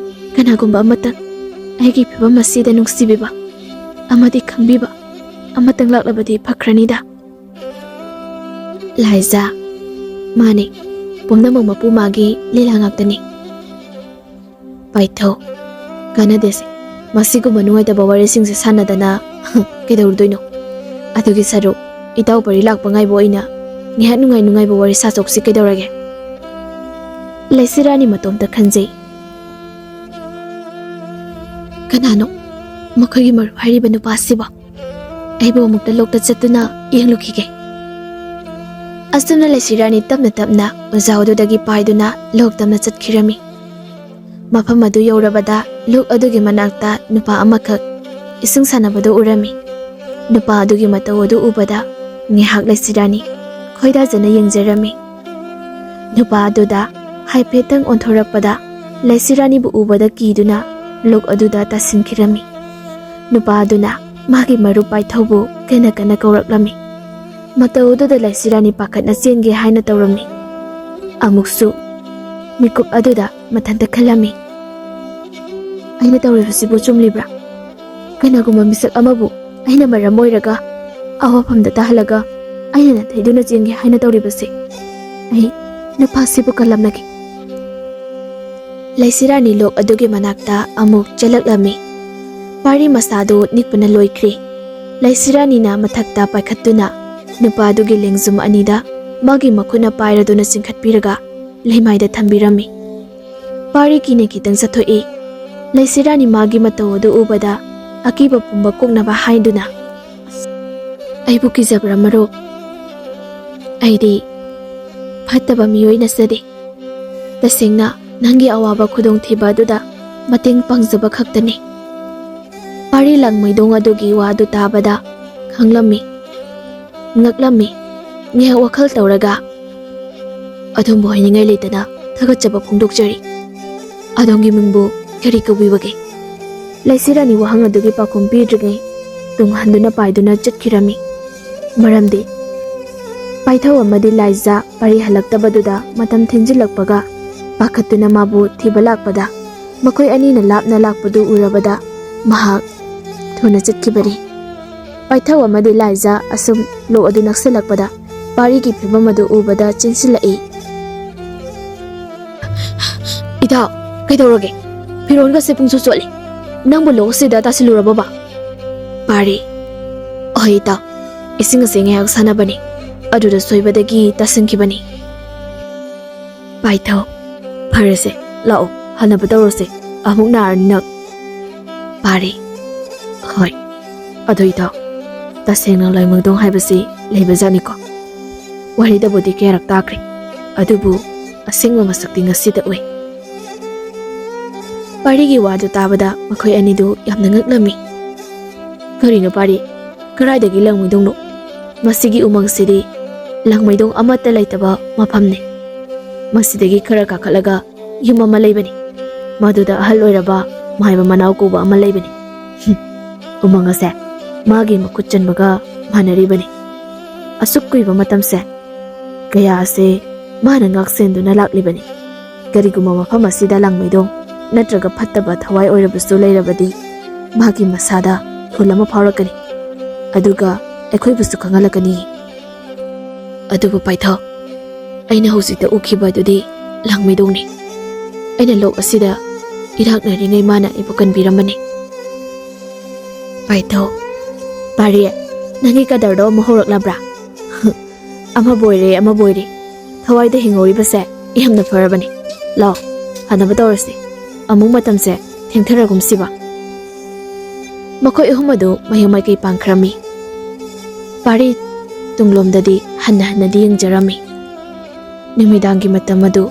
ꯀꯅꯥꯒꯨꯝꯕ ꯑꯃꯇꯪ ꯑꯩꯒꯤ ꯐꯤꯕꯝ ꯑꯁꯤꯗ ꯅꯨꯡꯁꯤꯕꯤꯕ ꯑꯃꯗꯤ ꯈꯪꯕꯤꯕ ꯑꯃꯇꯪ ꯂꯥꯛꯂꯕꯗꯤ ꯐꯈ꯭ꯔꯅꯤꯗ꯫ ꯂꯥꯏꯖꯥ, ꯃꯥꯅꯤ, ꯄꯨꯝꯅꯃꯛ ꯃꯄꯨ ꯃꯥꯒꯤ ꯂꯤꯂꯥ ꯉꯥꯛꯇꯅꯤ꯫ ꯄꯥꯏꯊꯧ, ꯀꯥꯟꯅꯗꯦꯁꯦ꯫ ꯃꯁꯤꯒꯨꯝꯕ ꯅꯨꯡꯉꯥꯏꯇꯕ ꯋꯥꯔꯤꯁꯤꯡꯁꯦ ꯁꯥꯟꯅꯗꯅ ꯀꯩꯗꯧꯔꯨꯗꯣꯏꯅꯣ? ꯑꯗꯨꯒꯤ ꯁꯔꯨꯛ, ꯏꯇꯥꯎ ꯄꯔꯤ ꯂꯥꯛꯄ ꯉꯥꯏꯕ ꯑꯣꯏꯅ ꯉꯥꯏꯍꯥꯛ ꯅꯨꯡꯉꯥꯏ ꯅꯨꯡꯉꯥꯏꯕ ꯋꯥꯔꯤ ꯁꯥꯊꯣꯛꯁꯤ ꯀꯩꯗꯧꯔꯒꯦ? ꯂꯩꯁꯤꯔꯥꯅꯤ ꯃꯇꯣꯝꯇ ꯈꯟꯖꯩ꯫ ꯀꯅꯥꯅꯣ ꯃꯈꯣꯏꯒꯤ ꯃꯔꯨꯞ ꯍꯥꯏꯔꯤꯕ ꯅꯨꯄꯥꯁꯤꯕꯣ? ꯑꯩꯕꯨ ꯑꯃꯨꯛꯇ ꯂꯣꯛꯇ ꯆꯠꯇꯨꯅ ꯌꯦꯡꯂꯨꯈꯤꯒꯦ꯫ ꯑꯁꯨꯝꯅ ꯂꯩꯁꯤꯔꯥꯅꯤ ꯇꯞꯅ ꯇꯞꯅ ꯑꯣꯖꯥ ꯑꯗꯨꯗꯒꯤ ꯄꯥꯏꯗꯨꯅ ꯂꯣꯛ ꯇꯝꯅ ꯆꯠꯈꯤꯔꯝꯃꯤ꯫ ꯃꯐꯝ ꯑꯗꯨ ꯌꯧꯔꯕꯗ ꯂꯣꯛ ꯑꯗꯨꯒꯤ ꯃꯅꯥꯛꯇ ꯅꯨꯄꯥ ꯑꯃꯈꯛ ꯏꯁꯤꯡ ꯁꯥꯟꯅꯕꯗꯨ ꯎꯔꯝꯃꯤ꯫ ꯅꯨꯄꯥ ꯑꯗꯨꯒꯤ ꯃꯇꯧ ꯑꯗꯨ ꯎꯕꯗ ꯉꯥꯏꯍꯥꯛ ꯂꯩꯁꯤꯔꯥꯅꯤ ꯈꯣꯏꯗꯥꯖꯅ ꯌꯦꯡꯖꯔꯝꯃꯤ꯫ ꯅꯨꯄꯥ ꯑꯗꯨꯗ ꯍꯥꯏꯐꯦꯠꯇꯪ ꯑꯣꯟꯊꯣꯔꯛꯄꯗ ꯂꯩꯁꯤꯔꯥꯅꯤꯕꯨ ꯎꯕꯗ ꯀꯤꯗꯨꯅ ꯂꯣꯛ ꯑꯗꯨꯗ ꯇꯥꯁꯤꯟꯈꯤꯔꯝꯃꯤ꯫ ꯅꯨꯄꯥ ꯑꯗꯨꯅ ꯃꯥꯒꯤ ꯃꯔꯨꯞ ꯄꯥꯏꯊꯧꯕꯨ ꯀꯟꯅ ꯀꯟꯅ ꯀꯧꯔꯛꯂꯝꯃꯤ꯫ ꯃꯇꯧ ꯑꯗꯨꯗ ꯂꯩꯁꯤꯔꯥꯅꯤ ꯄꯥꯈꯠꯅ ꯆꯦꯟꯒꯦ ꯍꯥꯏꯅ ꯇꯧꯔꯝꯃꯤ꯫ ꯑꯃꯨꯛꯁꯨ ꯃꯤꯀꯨꯞ ꯑꯗꯨꯗ ꯃꯊꯟꯇ ꯈꯜꯂꯝꯃꯤ, "ꯑꯩꯅ ꯇꯧꯔꯤꯕꯁꯤꯕꯨ ꯆꯨꯝꯂꯤꯕ꯭ꯔꯥ? ꯀꯅꯥꯒꯨꯝꯕ ꯃꯤꯁꯛ ꯑꯃꯕꯨ ꯑꯩꯅ ꯃꯔꯝ ꯑꯣꯏꯔꯒ ꯑꯋꯥꯐꯝꯗ ꯇꯥꯍꯜꯂꯒ ꯑꯩꯅ ꯅꯥꯊꯩꯗꯨꯅ ꯆꯦꯟꯒꯦ ꯍꯥꯏꯅ ꯇꯧꯔꯤꯕꯁꯦ? ꯑꯩ ꯅꯨꯄꯥꯁꯤꯕꯨ ꯀꯜꯂꯝꯂꯒꯦ꯫" ꯂꯩꯁꯤꯔꯥꯅꯤ ꯂꯣꯛ ꯑꯗꯨꯒꯤ ꯃꯅꯥꯛꯇ ꯑꯃꯨꯛ ꯆꯦꯜꯂꯛꯂꯝꯃꯤ꯫ ꯄꯥꯔꯤ ꯃꯁꯥꯗꯨ ꯅꯤꯛꯄꯅ ꯂꯣꯏꯈ꯭ꯔꯦ꯫ ꯂꯩꯁꯤꯔꯥꯅꯤꯅ ꯃꯊꯛꯇ ꯄꯥꯏꯈꯠꯇꯨꯅ ꯅꯨꯄꯥ ꯑꯗꯨꯒꯤ ꯂꯦꯡꯖꯨꯝ ꯑꯅꯤꯗ ꯃꯥꯒꯤ ꯃꯈꯨꯠꯅ ꯄꯥꯏꯔꯗꯨꯅ ꯆꯤꯡꯈꯠꯄꯤꯔꯒ ꯂꯩꯃꯥꯏꯗ ꯊꯝꯕꯤꯔꯝꯃꯤ꯫ ꯄꯥꯔꯤ ꯀꯤꯅ ꯈꯤꯇꯪ ꯆꯠꯊꯣꯛꯏ꯫ ꯂꯩꯁꯤꯔꯥꯅꯤ ꯃꯥꯒꯤ ꯃꯇꯧ ꯑꯗꯨ ꯎꯕꯗ ꯑꯀꯤꯕ ꯄꯨꯝꯕ ꯀꯣꯛꯅꯕ ꯍꯥꯏꯗꯨꯅ, "ꯑꯩꯕꯨ ꯀꯤꯖꯕ꯭ꯔꯥ ꯃꯔꯨꯞ? ꯑꯩꯗꯤ ꯐꯠꯇꯕ ꯃꯤꯑꯣꯏ ꯅꯠꯆꯗꯦ꯫ ꯇꯁꯦꯡꯅ ꯅꯪꯒꯤ ꯑꯋꯥꯕ ꯈꯨꯗꯣꯡꯊꯤꯕ ꯑꯗꯨꯗ ꯃꯇꯦꯡ ꯄꯥꯡꯖꯕ ꯈꯛꯇꯅꯤ꯫" ꯄꯥꯔꯤ ꯂꯥꯡꯃꯩꯗꯣꯡ ꯑꯗꯨꯒꯤ ꯋꯥꯗꯨ ꯇꯥꯕꯗ ꯈꯪꯂꯝꯃꯤ, ꯉꯛꯂꯝꯃꯤ꯫ ꯉꯥꯏꯍꯥꯛ ꯋꯥꯈꯜ ꯇꯧꯔꯒ, "ꯑꯗꯣꯝꯕꯨ ꯍꯥꯏꯅꯤꯡꯉꯥꯏ ꯂꯩꯇꯅ ꯊꯥꯒꯠꯆꯕ ꯐꯣꯡꯗꯣꯛꯆꯔꯤ꯫ ꯑꯗꯣꯝꯒꯤ ꯃꯤꯡꯕꯨ ꯀꯔꯤ ꯀꯧꯕꯤꯕꯒꯦ?" ꯂꯩꯁꯤꯔꯥꯅꯤ ꯋꯥꯍꯪ ꯑꯗꯨꯒꯤ ꯄꯥꯎꯈꯨꯝ ꯄꯤꯗ꯭ꯔꯤꯉꯩ ꯇꯨꯡ ꯍꯟꯗꯨꯅ ꯄꯥꯏꯗꯨꯅ ꯆꯠꯈꯤꯔꯝꯃꯤ꯫ ꯃꯔꯝꯗꯤ ꯄꯥꯏꯊꯧ ꯑꯃꯗꯤ ꯂꯥꯏꯖꯥ ꯄꯥꯔꯤ ꯍꯜꯂꯛꯇꯕꯗꯨꯗ ꯃꯇꯝ ꯊꯤꯟꯖꯤꯜꯂꯛꯄꯒ ꯄꯥꯈꯠꯇꯨꯅ ꯃꯥꯕꯨ ꯊꯤꯕ ꯂꯥꯛꯄꯗ ꯃꯈꯣꯏ ꯑꯅꯤꯅ ꯂꯥꯞꯅ ꯂꯥꯛꯄꯗꯨ ꯎꯔꯕꯗ ꯃꯍꯥꯛ ꯊꯨꯅ ꯆꯠꯈꯤꯕꯅꯤ꯫ ꯄꯥꯏꯊꯧ ꯑꯃꯗꯤ ꯂꯥꯏꯖꯥ ꯑꯁꯨꯝ ꯂꯣꯛ ꯑꯗꯨ ꯅꯛꯁꯤꯜꯂꯛꯄꯗ ꯄꯥꯔꯤꯒꯤ ꯐꯤꯕꯝ ꯑꯗꯨ ꯎꯕꯗ ꯆꯦꯟꯁꯤꯜꯂꯛꯏ꯫ "ꯏꯇꯥꯎ, ꯀꯩꯗꯧꯔꯒꯦ? ꯐꯤꯔꯣꯟꯒꯁꯦ ꯄꯨꯡꯆꯣꯠ ꯆꯣꯠꯂꯤ꯫ ꯅꯪꯕꯨ ꯂꯣꯛ ꯑꯁꯤꯗ ꯇꯥꯁꯤꯜꯂꯨꯔꯕꯕ?" ꯄꯥꯔꯤ, "ꯍꯣꯏ ꯏꯇꯥꯎ, ꯏꯁꯤꯡ ꯑꯁꯦ ꯉꯥꯏꯍꯥꯛ ꯁꯥꯟꯅꯕꯅꯤ, ꯑꯗꯨꯗ ꯁꯣꯏꯕꯗꯒꯤ ꯇꯥꯁꯤꯟꯈꯤꯕꯅꯤ꯫" ꯄꯥꯏꯊꯧ, "ꯐꯔꯦꯁꯦ, ꯂꯥꯛꯑꯣ, ꯍꯟꯅꯕ ꯇꯧꯔꯁꯦ, ꯑꯃꯨꯛ ꯅꯥꯔꯅꯤ ꯅꯪ꯫" ꯄꯥꯔꯤ, "ꯍꯣꯏ, ꯑꯗꯣ ꯏꯇꯥꯎ, ꯇꯁꯦꯡꯅ ꯂꯥꯡꯃꯩꯗꯣꯡ ꯍꯥꯏꯕꯁꯤ ꯂꯩꯕꯖꯥꯠꯅꯤꯀꯣ꯫ ꯋꯥꯔꯤꯗꯕꯨꯗꯤ ꯀꯌꯥꯔꯛ ꯇꯥꯈ꯭ꯔꯦ, ꯑꯗꯨꯕꯨ ꯑꯁꯦꯡꯕ ꯃꯁꯛꯇꯤ ꯉꯁꯤꯗ ꯎꯏ꯫" ꯄꯥꯔꯤꯒꯤ ꯋꯥꯗꯨ ꯇꯥꯕꯗ ꯃꯈꯣꯏ ꯑꯅꯤꯗꯨ ꯌꯥꯝꯅ ꯉꯛꯂꯝꯃꯤ꯫ "ꯀꯔꯤꯅꯣ ꯄꯥꯔꯤ? ꯀꯗꯥꯏꯗꯒꯤ ꯂꯥꯡꯃꯩꯗꯣꯡꯅꯣ? ꯃꯁꯤꯒꯤ ꯎꯃꯪꯁꯤꯗꯤ ꯂꯥꯡꯃꯩꯗꯣꯡ ꯑꯃꯠꯇ ꯂꯩꯇꯕ ꯃꯐꯝꯅꯤ꯫ ꯃꯁꯤꯗꯒꯤ ꯈꯔ ꯀꯥꯈꯠꯂꯒ ꯌꯨꯝ ꯑꯃ ꯂꯩꯕꯅꯤ꯫ ꯃꯗꯨꯗ ꯑꯍꯜ ꯑꯣꯏꯔꯕ ꯃꯥꯏꯕ ꯃꯅꯥꯎ ꯀꯧꯕ ꯑꯃ ꯂꯩꯕꯅꯤ꯫ ꯍꯨꯝ, ꯎꯃꯪ ꯑꯁꯦ ꯃꯥꯒꯤ ꯃꯈꯨꯠ ꯆꯟꯕꯒ ꯃꯥꯟꯅꯔꯤꯕꯅꯤ꯫ ꯑꯁꯨꯛ ꯀꯨꯏꯕ ꯃꯇꯝꯁꯦ ꯀꯌꯥ ꯑꯁꯦ ꯃꯥꯅ ꯉꯥꯛ ꯁꯦꯟꯗꯨꯅ ꯂꯥꯛꯂꯤꯕꯅꯤ꯫ ꯀꯔꯤꯒꯨꯝꯕ ꯃꯐꯝ ꯑꯁꯤꯗ ꯂꯥꯡꯃꯩꯗꯣꯡ ꯅꯠꯇ꯭ꯔꯒ ꯐꯠꯇꯕ ꯊꯋꯥꯏ ꯑꯣꯏꯔꯕꯁꯨ ꯂꯩꯔꯕꯗꯤ ꯃꯥꯒꯤ ꯃꯁꯥꯗ ꯏꯊꯤꯜ ꯑꯃ ꯐꯥꯎꯔꯛꯀꯅꯤ, ꯑꯗꯨꯒ ꯑꯩꯈꯣꯏꯕꯨꯁꯨ ꯈꯪꯍꯜꯂꯛꯀꯅꯤ꯫ ꯑꯗꯨꯕꯨ ꯄꯥꯏꯊꯧ, ꯑꯩꯅ ꯍꯧꯖꯤꯛꯇ ꯎꯈꯤꯕ ꯑꯗꯨꯗꯤ ꯂꯥꯡꯃꯩꯗꯣꯡꯅꯤ꯫ ꯑꯩꯅ ꯂꯣꯛ ꯑꯁꯤꯗ ꯏꯔꯥꯛꯅꯔꯤꯉꯩ ꯃꯥꯅ ꯑꯩꯕꯨ ꯀꯟꯕꯤꯔꯝꯕꯅꯤ꯫ ꯄꯥꯏꯊꯧ, ꯄꯥꯔꯤ, ꯅꯪꯒꯤ ꯀꯗꯔꯗꯣ ꯑꯃꯨꯛ ꯍꯧꯔꯛꯂꯕ꯭ꯔꯥ? ꯑꯃꯕꯨ ꯑꯣꯏꯔꯦ, ꯑꯃꯕꯨ ꯑꯣꯏꯔꯦ, ꯊꯋꯥꯏꯗ ꯍꯤꯡꯍꯧꯔꯤꯕꯁꯦ ꯌꯥꯝꯅ ꯐꯔꯕꯅꯤ꯫ ꯂꯥꯎ, ꯐꯅꯕ ꯇꯧꯔꯁꯤ꯫ ꯑꯃꯨꯛ ꯃꯇꯝꯁꯦ ꯊꯦꯡꯊꯔꯒꯨꯝꯁꯤꯕ꯫ ꯃꯈꯣꯏ ꯑꯍꯨꯝ ꯑꯗꯨ ꯃꯌꯨꯝ ꯃꯥꯏꯀꯩ ꯄꯥꯡꯈ꯭ꯔꯝꯃꯤ꯫ ꯄꯥꯔꯤ ꯇꯨꯡꯂꯣꯝꯗꯗꯤ ꯍꯟꯅ ꯍꯟꯅꯗꯤ ꯌꯦꯡꯖꯔꯝꯃꯤ꯫ ꯅꯨꯃꯤꯗꯥꯡꯒꯤ ꯃꯇꯝ ꯑꯗꯨ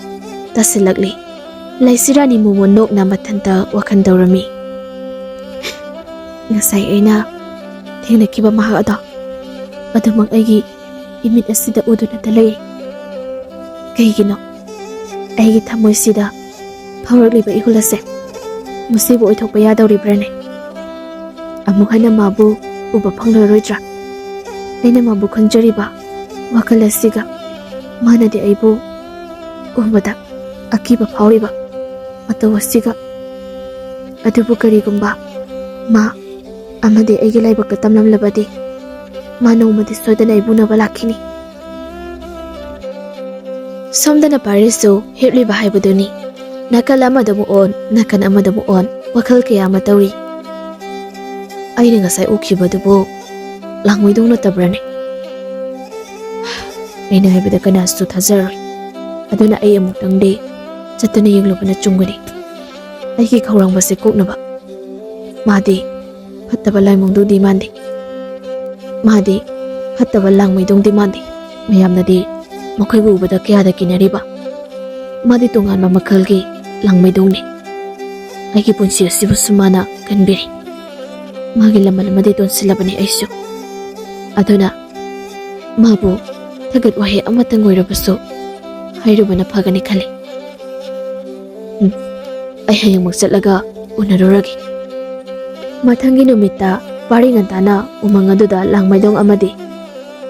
ꯇꯥꯁꯤꯜꯂꯛꯂꯤ꯫ ꯂꯩꯁꯤꯔꯥꯅꯤ ꯃꯣꯃꯣꯟ ꯅꯣꯛꯅ ꯃꯊꯟꯇ ꯋꯥꯈꯜ ꯇꯧꯔꯝꯃꯤ꯫ ꯉꯁꯥꯏ ꯑꯩꯅ ꯊꯦꯡꯅꯈꯤꯕ ꯃꯍꯥꯛ ꯑꯗꯣ, ꯑꯗꯨꯃꯛ ꯑꯩꯒꯤ ꯏꯃꯤꯠ ꯑꯁꯤꯗ ꯎꯗꯨꯅꯇ ꯂꯩꯔꯤ꯫ ꯀꯩꯒꯤꯅꯣ ꯑꯩꯒꯤ ꯊꯃꯣꯏꯁꯤꯗ ꯐꯥꯎꯔꯛꯂꯤꯕ ꯏꯍꯨꯜ ꯑꯁꯦ ꯃꯁꯤꯕꯨ ꯑꯣꯏꯊꯣꯛꯄ ꯌꯥꯗꯧꯔꯤꯕ꯭ꯔꯥꯅꯦ? ꯑꯃꯨꯛ ꯍꯟꯅ ꯃꯥꯕꯨ ꯎꯕ ꯐꯪꯂꯔꯣꯏꯗ꯭ꯔꯥ? ꯑꯩꯅ ꯃꯥꯕꯨ ꯈꯟꯖꯔꯤꯕ ꯋꯥꯈꯜ ꯑꯁꯤꯒ ꯃꯥꯅꯗꯤ ꯑꯩꯕꯨ ꯎꯕꯗ ꯑꯀꯤꯕ ꯐꯥꯎꯔꯤꯕ ꯃꯇꯧ ꯑꯁꯤꯒ꯫ ꯑꯗꯨꯕꯨ ꯀꯔꯤꯒꯨꯝꯕ ꯃꯥ ꯑꯃꯗꯤ ꯑꯩꯒꯤ ꯂꯥꯏꯕꯛꯇ ꯇꯝꯂꯝꯂꯕꯗꯤ, ꯃꯥ ꯅꯣꯡꯃꯗꯤ ꯁꯣꯏꯗꯅ ꯑꯩꯕꯨ ꯎꯅꯕ ꯂꯥꯛꯈꯤꯅꯤ꯫ ꯁꯣꯝꯗꯅ ꯄꯥꯔꯤꯁꯁꯨ ꯍꯤꯞꯂꯤꯕ ꯍꯥꯏꯕꯗꯨꯅꯤ꯫ ꯅꯥꯀꯜ ꯑꯃꯗ ꯑꯃꯨꯛ ꯑꯣꯟ, ꯅꯥꯀꯜ ꯑꯃꯗ ꯑꯃꯨꯛ ꯑꯣꯟ, ꯋꯥꯈꯜ ꯀꯌꯥ ꯑꯃ ꯇꯧꯔꯤ꯫ ꯑꯩꯅ ꯉꯁꯥꯏ ꯎꯈꯤꯕꯗꯨꯕꯨ ꯂꯥꯡꯃꯩꯗꯣꯡ ꯅꯠꯇꯕ꯭ꯔꯅꯦ? ꯑꯩꯅ ꯍꯥꯏꯕꯗ ꯀꯅꯥꯁꯨ ꯊꯥꯖꯔꯣꯏ꯫ ꯑꯗꯨꯅ ꯑꯩ ꯑꯃꯨꯛꯇꯪꯗꯤ ꯆꯠꯇꯨꯅ ꯌꯦꯡꯂꯨꯕꯅ ꯆꯨꯝꯒꯅꯤ꯫ ꯑꯩꯒꯤ ꯈꯧꯔꯥꯡꯕꯁꯦ ꯀꯣꯛꯅꯕ꯫ ꯃꯥꯗꯤ ꯐꯠꯇꯕ ꯂꯥꯏꯃꯨꯡꯗꯨꯗꯤ ꯃꯥꯟꯗꯦ꯫ ꯃꯥꯗꯤ ꯐꯠꯇꯕ ꯂꯥꯡꯃꯩꯗꯧꯗꯤ ꯃꯥꯟꯗꯦ꯫ ꯃꯌꯥꯝꯅꯗꯤ ꯃꯈꯣꯏꯕꯨ ꯎꯕꯗ ꯀꯌꯥꯗ ꯀꯤꯅꯔꯤꯕ꯫ ꯃꯥꯗꯤ ꯇꯣꯉꯥꯟꯕ ꯃꯈꯜꯒꯤ ꯂꯥꯡꯃꯩꯗꯧꯅꯤ꯫ ꯑꯩꯒꯤ ꯄꯨꯟꯁꯤ ꯑꯁꯤꯕꯨꯁꯨ ꯃꯥꯅ ꯀꯟꯕꯤꯔꯤ꯫ ꯃꯥꯒꯤ ꯂꯃꯟ ꯑꯃꯗꯤ ꯇꯣꯟꯁꯤꯜꯂꯕꯅꯤ ꯑꯩꯁꯨ꯫ ꯑꯗꯨꯅ ꯃꯥꯕꯨ ꯊꯥꯒꯠ ꯋꯥꯍꯩ ꯑꯃꯇꯪ ꯑꯣꯏꯔꯕꯁꯨ ꯍꯥꯏꯔꯨꯕꯅ ꯐꯒꯅꯤ ꯈꯜꯂꯤ꯫ ꯎꯝ, ꯑꯩ ꯍꯌꯦꯡꯃꯛ ꯆꯠꯂꯒ ꯎꯅꯔꯨꯔꯒꯦ꯫ ꯃꯊꯪꯒꯤ ꯅꯨꯃꯤꯠꯇ ꯄꯥꯔꯤ ꯉꯟꯇꯥꯅ ꯎꯃꯪ ꯑꯗꯨꯗ ꯂꯥꯡꯃꯩꯗꯣꯡ ꯑꯃꯗꯤ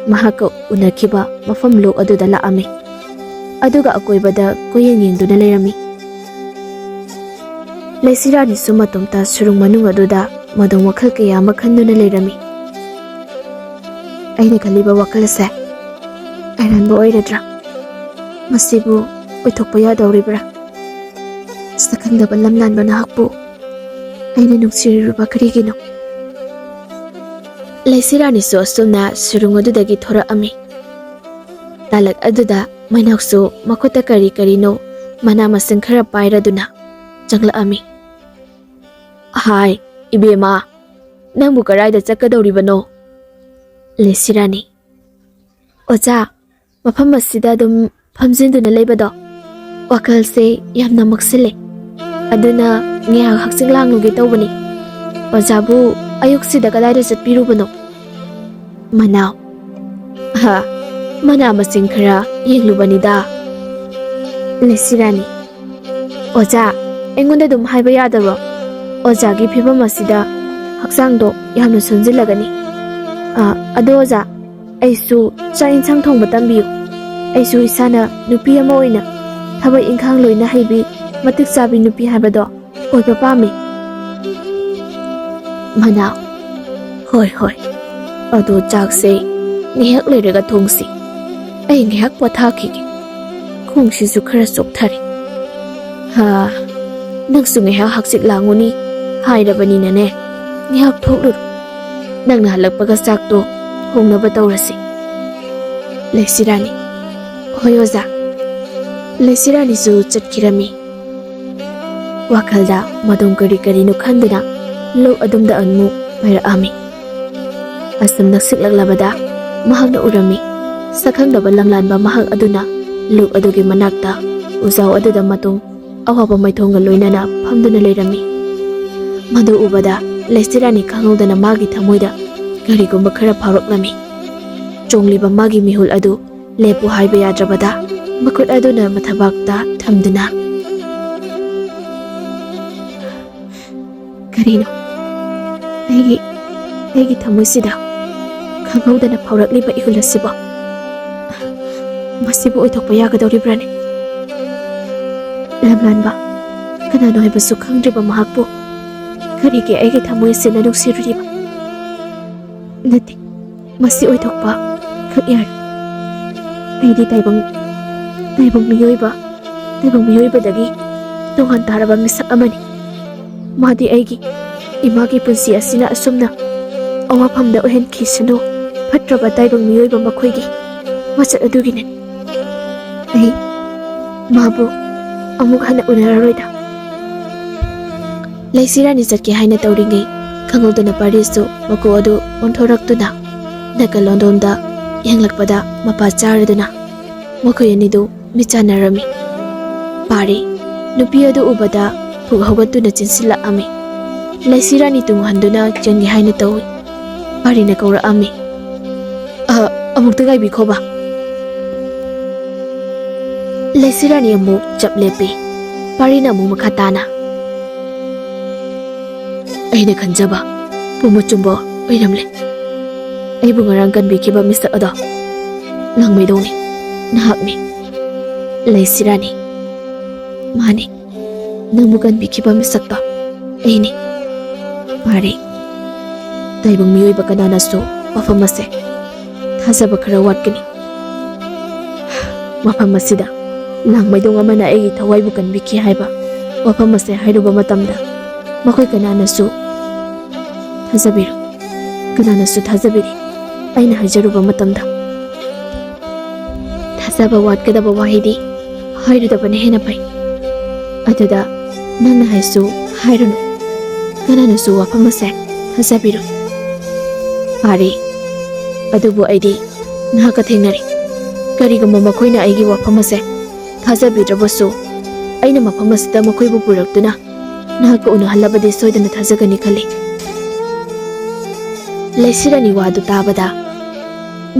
ꯃꯍꯥꯛꯀ ꯎꯅꯈꯤꯕ ꯃꯐꯝ ꯂꯣꯛ ꯑꯗꯨꯗ ꯂꯥꯛꯑꯝꯃꯤ꯫ ꯑꯗꯨꯒ ꯑꯀꯣꯏꯕꯗ ꯀꯣꯏꯌꯦꯡ ꯌꯦꯡꯗꯨꯅ ꯂꯩꯔꯝꯃꯤ꯫ ꯂꯩꯁꯤꯔꯥꯅꯤꯁꯨ ꯃꯇꯣꯝꯇ ꯁꯨꯔꯨꯡ ꯃꯅꯨꯡ ꯑꯗꯨꯗ ꯃꯗꯣꯡ ꯋꯥꯈꯜ ꯀꯌꯥ ꯑꯃ ꯈꯟꯗꯨꯅ ꯂꯩꯔꯝꯃꯤ꯫ ꯑꯩꯅ ꯈꯜꯂꯤꯕ ꯋꯥꯈꯜ ꯑꯁꯦ ꯑꯔꯥꯟꯕ ꯑꯣꯏꯔꯗ꯭ꯔꯥ? ꯃꯁꯤꯕꯨ ꯑꯣꯏꯊꯣꯛꯄ ꯌꯥꯗꯧꯔꯤꯕ꯭ꯔꯥ? ꯁꯛꯈꯪꯗꯕ ꯂꯝꯂꯥꯟꯕ ꯅꯍꯥꯛꯄꯨ ꯑꯩꯅ ꯅꯨꯡꯁꯤꯔꯨꯕ ꯀꯔꯤꯒꯤꯅꯣ? ꯂꯩꯁꯤꯔꯥꯅꯤꯁꯨ ꯑꯁꯨꯝꯅ ꯁꯨꯔꯨꯡ ꯑꯗꯨꯗꯒꯤ ꯊꯣꯔꯛꯑꯝꯃꯤ꯫ ꯇꯥꯂꯛ ꯑꯗꯨꯗ ꯃꯩꯅꯥꯎꯁꯨ ꯃꯈꯨꯠꯇ ꯀꯔꯤ ꯀꯔꯤꯅꯣ ꯃꯅꯥ ꯃꯁꯤꯡ ꯈꯔ ꯄꯥꯏꯔꯗꯨꯅ ꯆꯪꯂꯛꯑꯝꯃꯤ꯫ "ꯍꯥꯏ, ꯏꯕꯦꯝꯃ, ꯅꯪꯕꯨ ꯀꯗꯥꯏꯗ ꯆꯠꯀꯗꯧꯔꯤꯕꯅꯣ?" ꯂꯩꯁꯤꯔꯥꯅꯤ, "ꯑꯣꯖꯥ, ꯃꯐꯝ ꯑꯁꯤꯗ ꯑꯗꯨꯝ ꯐꯝꯖꯤꯟꯗꯨꯅ ꯂꯩꯕꯗꯣ ꯋꯥꯈꯜꯁꯦ ꯌꯥꯝꯅ ꯃꯛꯁꯤꯜꯂꯦ꯫ ꯑꯗꯨꯅ ꯉꯥꯏꯍꯥꯛ ꯍꯛꯆꯤꯡ ꯂꯥꯡꯂꯨꯒꯦ ꯇꯧꯕꯅꯤ꯫ ꯑꯣꯖꯥꯕꯨ ꯑꯌꯨꯛꯁꯤꯗ ꯀꯗꯥꯏꯗ ꯆꯠꯄꯤꯔꯨꯕꯅꯣ?" ꯃꯅꯥꯎ, "ꯍꯥ, ꯃꯅꯥ ꯃꯁꯤꯡ ꯈꯔ ꯌꯦꯡꯂꯨꯕꯅꯤꯗ꯫" ꯂꯩꯁꯤꯔꯥꯅꯤ, "ꯑꯣꯖꯥ, ꯑꯩꯉꯣꯟꯗ ꯑꯗꯨꯝ ꯍꯥꯏꯕ ꯌꯥꯗꯕ꯭ꯔꯣ? ꯑꯣꯖꯥꯒꯤ ꯐꯤꯕꯝ ꯑꯁꯤꯗ ꯍꯛꯆꯥꯡꯗꯣ ꯌꯥꯝꯅ ꯁꯣꯟꯖꯤꯜꯂꯒꯅꯤ꯫ ꯑ, ꯑꯗꯣ ꯑꯣꯖꯥ, ꯑꯩꯁꯨ ꯆꯥꯛ ꯏꯟꯁꯥꯡ ꯊꯣꯡꯕ ꯇꯝꯕꯤꯌꯨ꯫ ꯑꯩꯁꯨ ꯏꯁꯥꯅ ꯅꯨꯄꯤ ꯑꯃ ꯑꯣꯏꯅ ꯊꯕꯛ ꯏꯟꯈꯥꯡ ꯂꯣꯏꯅ ꯍꯩꯕꯤ, ꯃꯇꯤꯛ ꯆꯥꯕꯤ ꯅꯨꯄꯤ ꯍꯥꯏꯕꯗꯣ ꯑꯣꯏꯕ ꯄꯥꯝꯃꯤ꯫" ꯃꯅꯥꯎ, "ꯍꯣꯏ, ꯍꯣꯏ꯫ ꯑꯗꯣ ꯆꯥꯛꯁꯦ ꯉꯥꯏꯍꯥꯛ ꯂꯩꯔꯒ ꯊꯣꯡꯁꯤ꯫ ꯑꯩ ꯉꯥꯏꯍꯥꯛ ꯄꯣꯊꯥꯈꯤꯒꯦ꯫ ꯈꯣꯡꯁꯤꯁꯨ ꯈꯔ ꯆꯣꯛꯊꯔꯦ꯫ ꯍꯥ, ꯅꯪꯁꯨ ꯉꯥꯏꯍꯥꯛ ꯍꯛꯆꯤꯠ ꯂꯥꯡꯉꯨꯅꯤ ꯍꯥꯏꯔꯕꯅꯤꯅꯅꯦ, ꯉꯥꯏꯍꯥꯛ ꯊꯣꯛꯂꯨꯔꯣ꯫ ꯅꯪꯅ ꯍꯜꯂꯛꯄꯒ ꯆꯥꯛꯇꯣ ꯊꯣꯡꯅꯕ ꯇꯧꯔꯁꯤ꯫" ꯂꯩꯁꯤꯔꯥꯅꯤ, "ꯍꯣꯏ ꯑꯣꯖꯥ꯫" ꯂꯩꯁꯤꯔꯥꯅꯤꯁꯨ ꯆꯠꯈꯤꯔꯝꯃꯤ꯫ ꯋꯥꯈꯜꯗ ꯃꯗꯨꯝ ꯀꯔꯤ ꯀꯔꯤꯅꯣ ꯈꯟꯗꯨꯅ ꯂꯨꯛ ꯑꯗꯨꯝꯗ ꯑꯃꯨꯛ ꯄꯥꯏꯔꯛꯑꯝꯃꯤ꯫ ꯑꯁꯨꯝ ꯅꯛꯁꯤꯛꯂꯛꯂꯕꯗ ꯃꯍꯥꯛꯅ ꯎꯔꯝꯃꯤ꯫ ꯁꯛꯈꯪꯗꯕ ꯂꯝꯂꯥꯟꯕ ꯃꯍꯥꯛ ꯑꯗꯨꯅ ꯂꯨꯛ ꯑꯗꯨꯒꯤ ꯃꯅꯥꯛꯇ ꯎꯖꯥꯎ ꯑꯗꯨꯗ ꯃꯇꯨꯡ ꯑꯋꯥꯕ ꯃꯥꯏꯊꯣꯡꯒ ꯂꯣꯏꯅꯅ ꯐꯝꯗꯨꯅ ꯂꯩꯔꯝꯃꯤ꯫ ꯃꯗꯨ ꯎꯕꯗ ꯂꯩꯁꯤꯔꯥꯅꯤ ꯈꯪꯍꯧꯗꯅ ꯃꯥꯒꯤ ꯊꯃꯣꯏꯗ ꯀꯔꯤꯒꯨꯝꯕ ꯈꯔ ꯐꯥꯎꯔꯛꯂꯝꯃꯤ꯫ ꯆꯣꯡꯂꯤꯕ ꯃꯥꯒꯤ ꯃꯤꯍꯨꯜ ꯑꯗꯨ ꯂꯦꯞꯄꯨ ꯍꯥꯏꯕ ꯌꯥꯗ꯭ꯔꯕꯗ ꯃꯈꯨꯠ ꯑꯗꯨꯅ ꯃꯊꯕꯥꯛꯇ ꯊꯝꯗꯨꯅ, "ꯀꯔꯤꯅꯣ? ꯑꯩꯒꯤ, ꯑꯩꯒꯤ ꯊꯃꯣꯏꯁꯤꯗ ꯈꯪꯍꯧꯗꯅ ꯐꯥꯎꯔꯛꯂꯤꯕ ꯏꯍꯨꯜ ꯑꯁꯤꯕꯣ? ꯃꯁꯤꯕꯨ ꯑꯣꯏꯊꯣꯛꯄ ꯌꯥꯒꯗꯧꯔꯤꯕ꯭ꯔꯥꯅꯦ? ꯂꯝꯂꯥꯟꯕ, ꯀꯅꯥꯅꯣ ꯍꯥꯏꯕꯁꯨ ꯈꯪꯗ꯭ꯔꯤꯕ ꯃꯍꯥꯛꯄꯨ ꯀꯔꯤꯒꯤ ꯑꯩꯒꯤ ꯊꯃꯣꯏ ꯑꯁꯤꯅ ꯅꯨꯡꯁꯤꯔꯨꯔꯤꯕ? ꯅꯠꯇꯦ, ꯃꯁꯤ ꯑꯣꯏꯊꯣꯛꯄ ꯈꯛ ꯌꯥꯔꯦ꯫ ꯑꯩꯗꯤ ꯇꯥꯏꯕꯪ, ꯇꯥꯏꯕꯪ ꯃꯤꯑꯣꯏꯕ, ꯇꯥꯏꯕꯪ ꯃꯤꯑꯣꯏꯕꯗꯒꯤ ꯇꯣꯉꯥꯟ ꯇꯥꯔꯕ ꯃꯤꯁꯛ ꯑꯃꯅꯤ꯫ ꯃꯥꯗꯤ ꯑꯩꯒꯤ ꯏꯃꯥꯒꯤ ꯄꯨꯟꯁꯤ ꯑꯁꯤꯅ ꯑꯁꯨꯝꯅ ꯑꯋꯥꯐꯝꯗ ꯑꯣꯏꯍꯟꯈꯤꯁꯅꯨ, ꯐꯠꯇ꯭ꯔꯕ ꯇꯥꯏꯕꯪ ꯃꯤꯑꯣꯏꯕ ꯃꯈꯣꯏꯒꯤ ꯃꯆꯠ ꯑꯗꯨꯒꯤꯅꯤ꯫ ꯑꯩ ꯃꯥꯕꯨ ꯑꯃꯨꯛ ꯍꯟꯅ ꯎꯅꯔꯔꯣꯏꯗ꯫ ꯂꯩꯁꯤꯔꯥꯅꯤ ꯆꯠꯀꯦ ꯍꯥꯏꯅ ꯇꯧꯔꯤꯉꯩ, ꯈꯪꯍꯧꯗꯅ ꯄꯥꯔꯤꯁꯨ ꯃꯀꯣꯛ ꯑꯗꯨ ꯑꯣꯟꯊꯣꯔꯛꯇꯨꯅ ꯅꯥꯀꯜꯂꯣꯟꯗꯣꯝꯗ ꯌꯦꯡꯂꯛꯄꯗ ꯃꯄꯥ ꯆꯥꯔꯗꯨꯅ ꯃꯈꯣꯏ ꯑꯅꯤꯗꯨ ꯃꯤꯠ ꯆꯥꯟꯅꯔꯝꯃꯤ꯫ ꯄꯥꯔꯤ, ꯅꯨꯄꯤ ꯑꯗꯨ ꯎꯕꯗ ꯐꯨꯛ ꯍꯧꯒꯠꯇꯨꯅ ꯆꯦꯟꯁꯤꯜꯂꯛꯑꯝꯃꯤ꯫ ꯂꯩꯁꯤꯔꯥꯅꯤ ꯇꯨꯡ ꯍꯟꯗꯨꯅ ꯆꯦꯟꯒꯦ ꯍꯥꯏꯅ ꯇꯧꯏ꯫ ꯄꯥꯔꯤꯅ ꯀꯧꯔꯛꯑꯝꯃꯤ, "ꯑ, ꯑꯃꯨꯛꯇ ꯉꯥꯏꯕꯤꯈꯣꯕ꯫" ꯂꯩꯁꯤꯔꯥꯅꯤ ꯑꯃꯨꯛ ꯆꯞ ꯂꯦꯞꯄꯤ꯫ ꯄꯥꯔꯤꯅ ꯑꯃꯨꯛ ꯃꯈꯥ ꯇꯥꯅ, "ꯑꯩꯅ ꯈꯟꯖꯕ ꯄꯨꯝ ꯑꯆꯨꯝꯕ ꯑꯣꯏꯔꯝꯂꯦ꯫ ꯑꯩꯕꯨ ꯉꯔꯥꯡ ꯀꯟꯕꯤꯈꯤꯕ ꯃꯤꯁꯛ ꯑꯗꯣ ꯂꯥꯡꯃꯩꯗꯣꯡꯅꯤ, ꯅꯍꯥꯛꯅꯤ, ꯂꯩꯁꯤꯔꯥꯅꯤ꯫ ꯃꯥꯅꯤ, ꯅꯪꯕꯨ ꯀꯟꯕꯤꯈꯤꯕ ꯃꯤꯁꯛꯇꯣ ꯑꯩꯅꯤ꯫ ꯄꯥꯔꯤ, ꯇꯥꯏꯕꯪ ꯃꯤꯑꯣꯏꯕ ꯀꯅꯥꯅꯁꯨ ꯋꯥꯐꯝ ꯑꯁꯦ ꯊꯥꯖꯕ ꯈꯔ ꯋꯥꯠꯀꯅꯤ꯫ ꯃꯐꯝ ꯑꯁꯤꯗ ꯂꯥꯡꯃꯩꯗꯣꯡ ꯑꯃꯅ ꯑꯩꯒꯤ ꯊꯋꯥꯏꯕꯨ ꯀꯟꯕꯤꯈꯤ ꯍꯥꯏꯕ ꯋꯥꯐꯝ ꯑꯁꯦ ꯍꯥꯏꯔꯨꯕ ꯃꯇꯝꯗ ꯃꯈꯣꯏ ꯀꯅꯥꯅꯁꯨ ꯊꯥꯖꯕꯤꯔꯣꯏ, ꯀꯅꯥꯅꯁꯨ ꯊꯥꯖꯕꯤꯔꯣꯏ ꯑꯩꯅ ꯍꯥꯏꯖꯔꯨꯕ ꯃꯇꯝꯗ꯫ ꯊꯥꯖꯕ ꯋꯥꯠꯀꯗꯕ ꯋꯥꯍꯩꯗꯤ ꯍꯥꯏꯔꯨꯗꯕꯅ ꯍꯦꯟꯅ ꯐꯩ꯫ ꯑꯗꯨꯗ ꯅꯪꯅ ꯍꯥꯏꯁꯨ ꯍꯥꯏꯔꯨꯅꯨ, ꯀꯅꯥꯅꯁꯨ ꯋꯥꯐꯝ ꯑꯁꯦ ꯊꯥꯖꯕꯤꯔꯣꯏ꯫ ꯄꯥꯔꯤ, ꯑꯗꯨꯕꯨ ꯑꯩꯗꯤ ꯅꯍꯥꯛꯀ ꯊꯦꯡꯅꯔꯦ꯫ ꯀꯔꯤꯒꯨꯝꯕ ꯃꯈꯣꯏꯅ ꯑꯩꯒꯤ ꯋꯥꯐꯝ ꯑꯁꯦ ꯊꯥꯖꯕꯤꯗ꯭ꯔꯕꯁꯨ, ꯑꯩꯅ ꯃꯐꯝ ꯑꯁꯤꯗ ꯃꯈꯣꯏꯕꯨ ꯄꯨꯔꯛꯇꯨꯅ ꯅꯍꯥꯛꯀ ꯎꯅꯍꯜꯂꯕꯗꯤ ꯁꯣꯏꯗꯅ ꯊꯥꯖꯒꯅꯤ ꯈꯜꯂꯤ꯫" ꯂꯩꯁꯤꯔꯥꯅꯤ ꯋꯥꯗꯨ ꯇꯥꯕꯗ,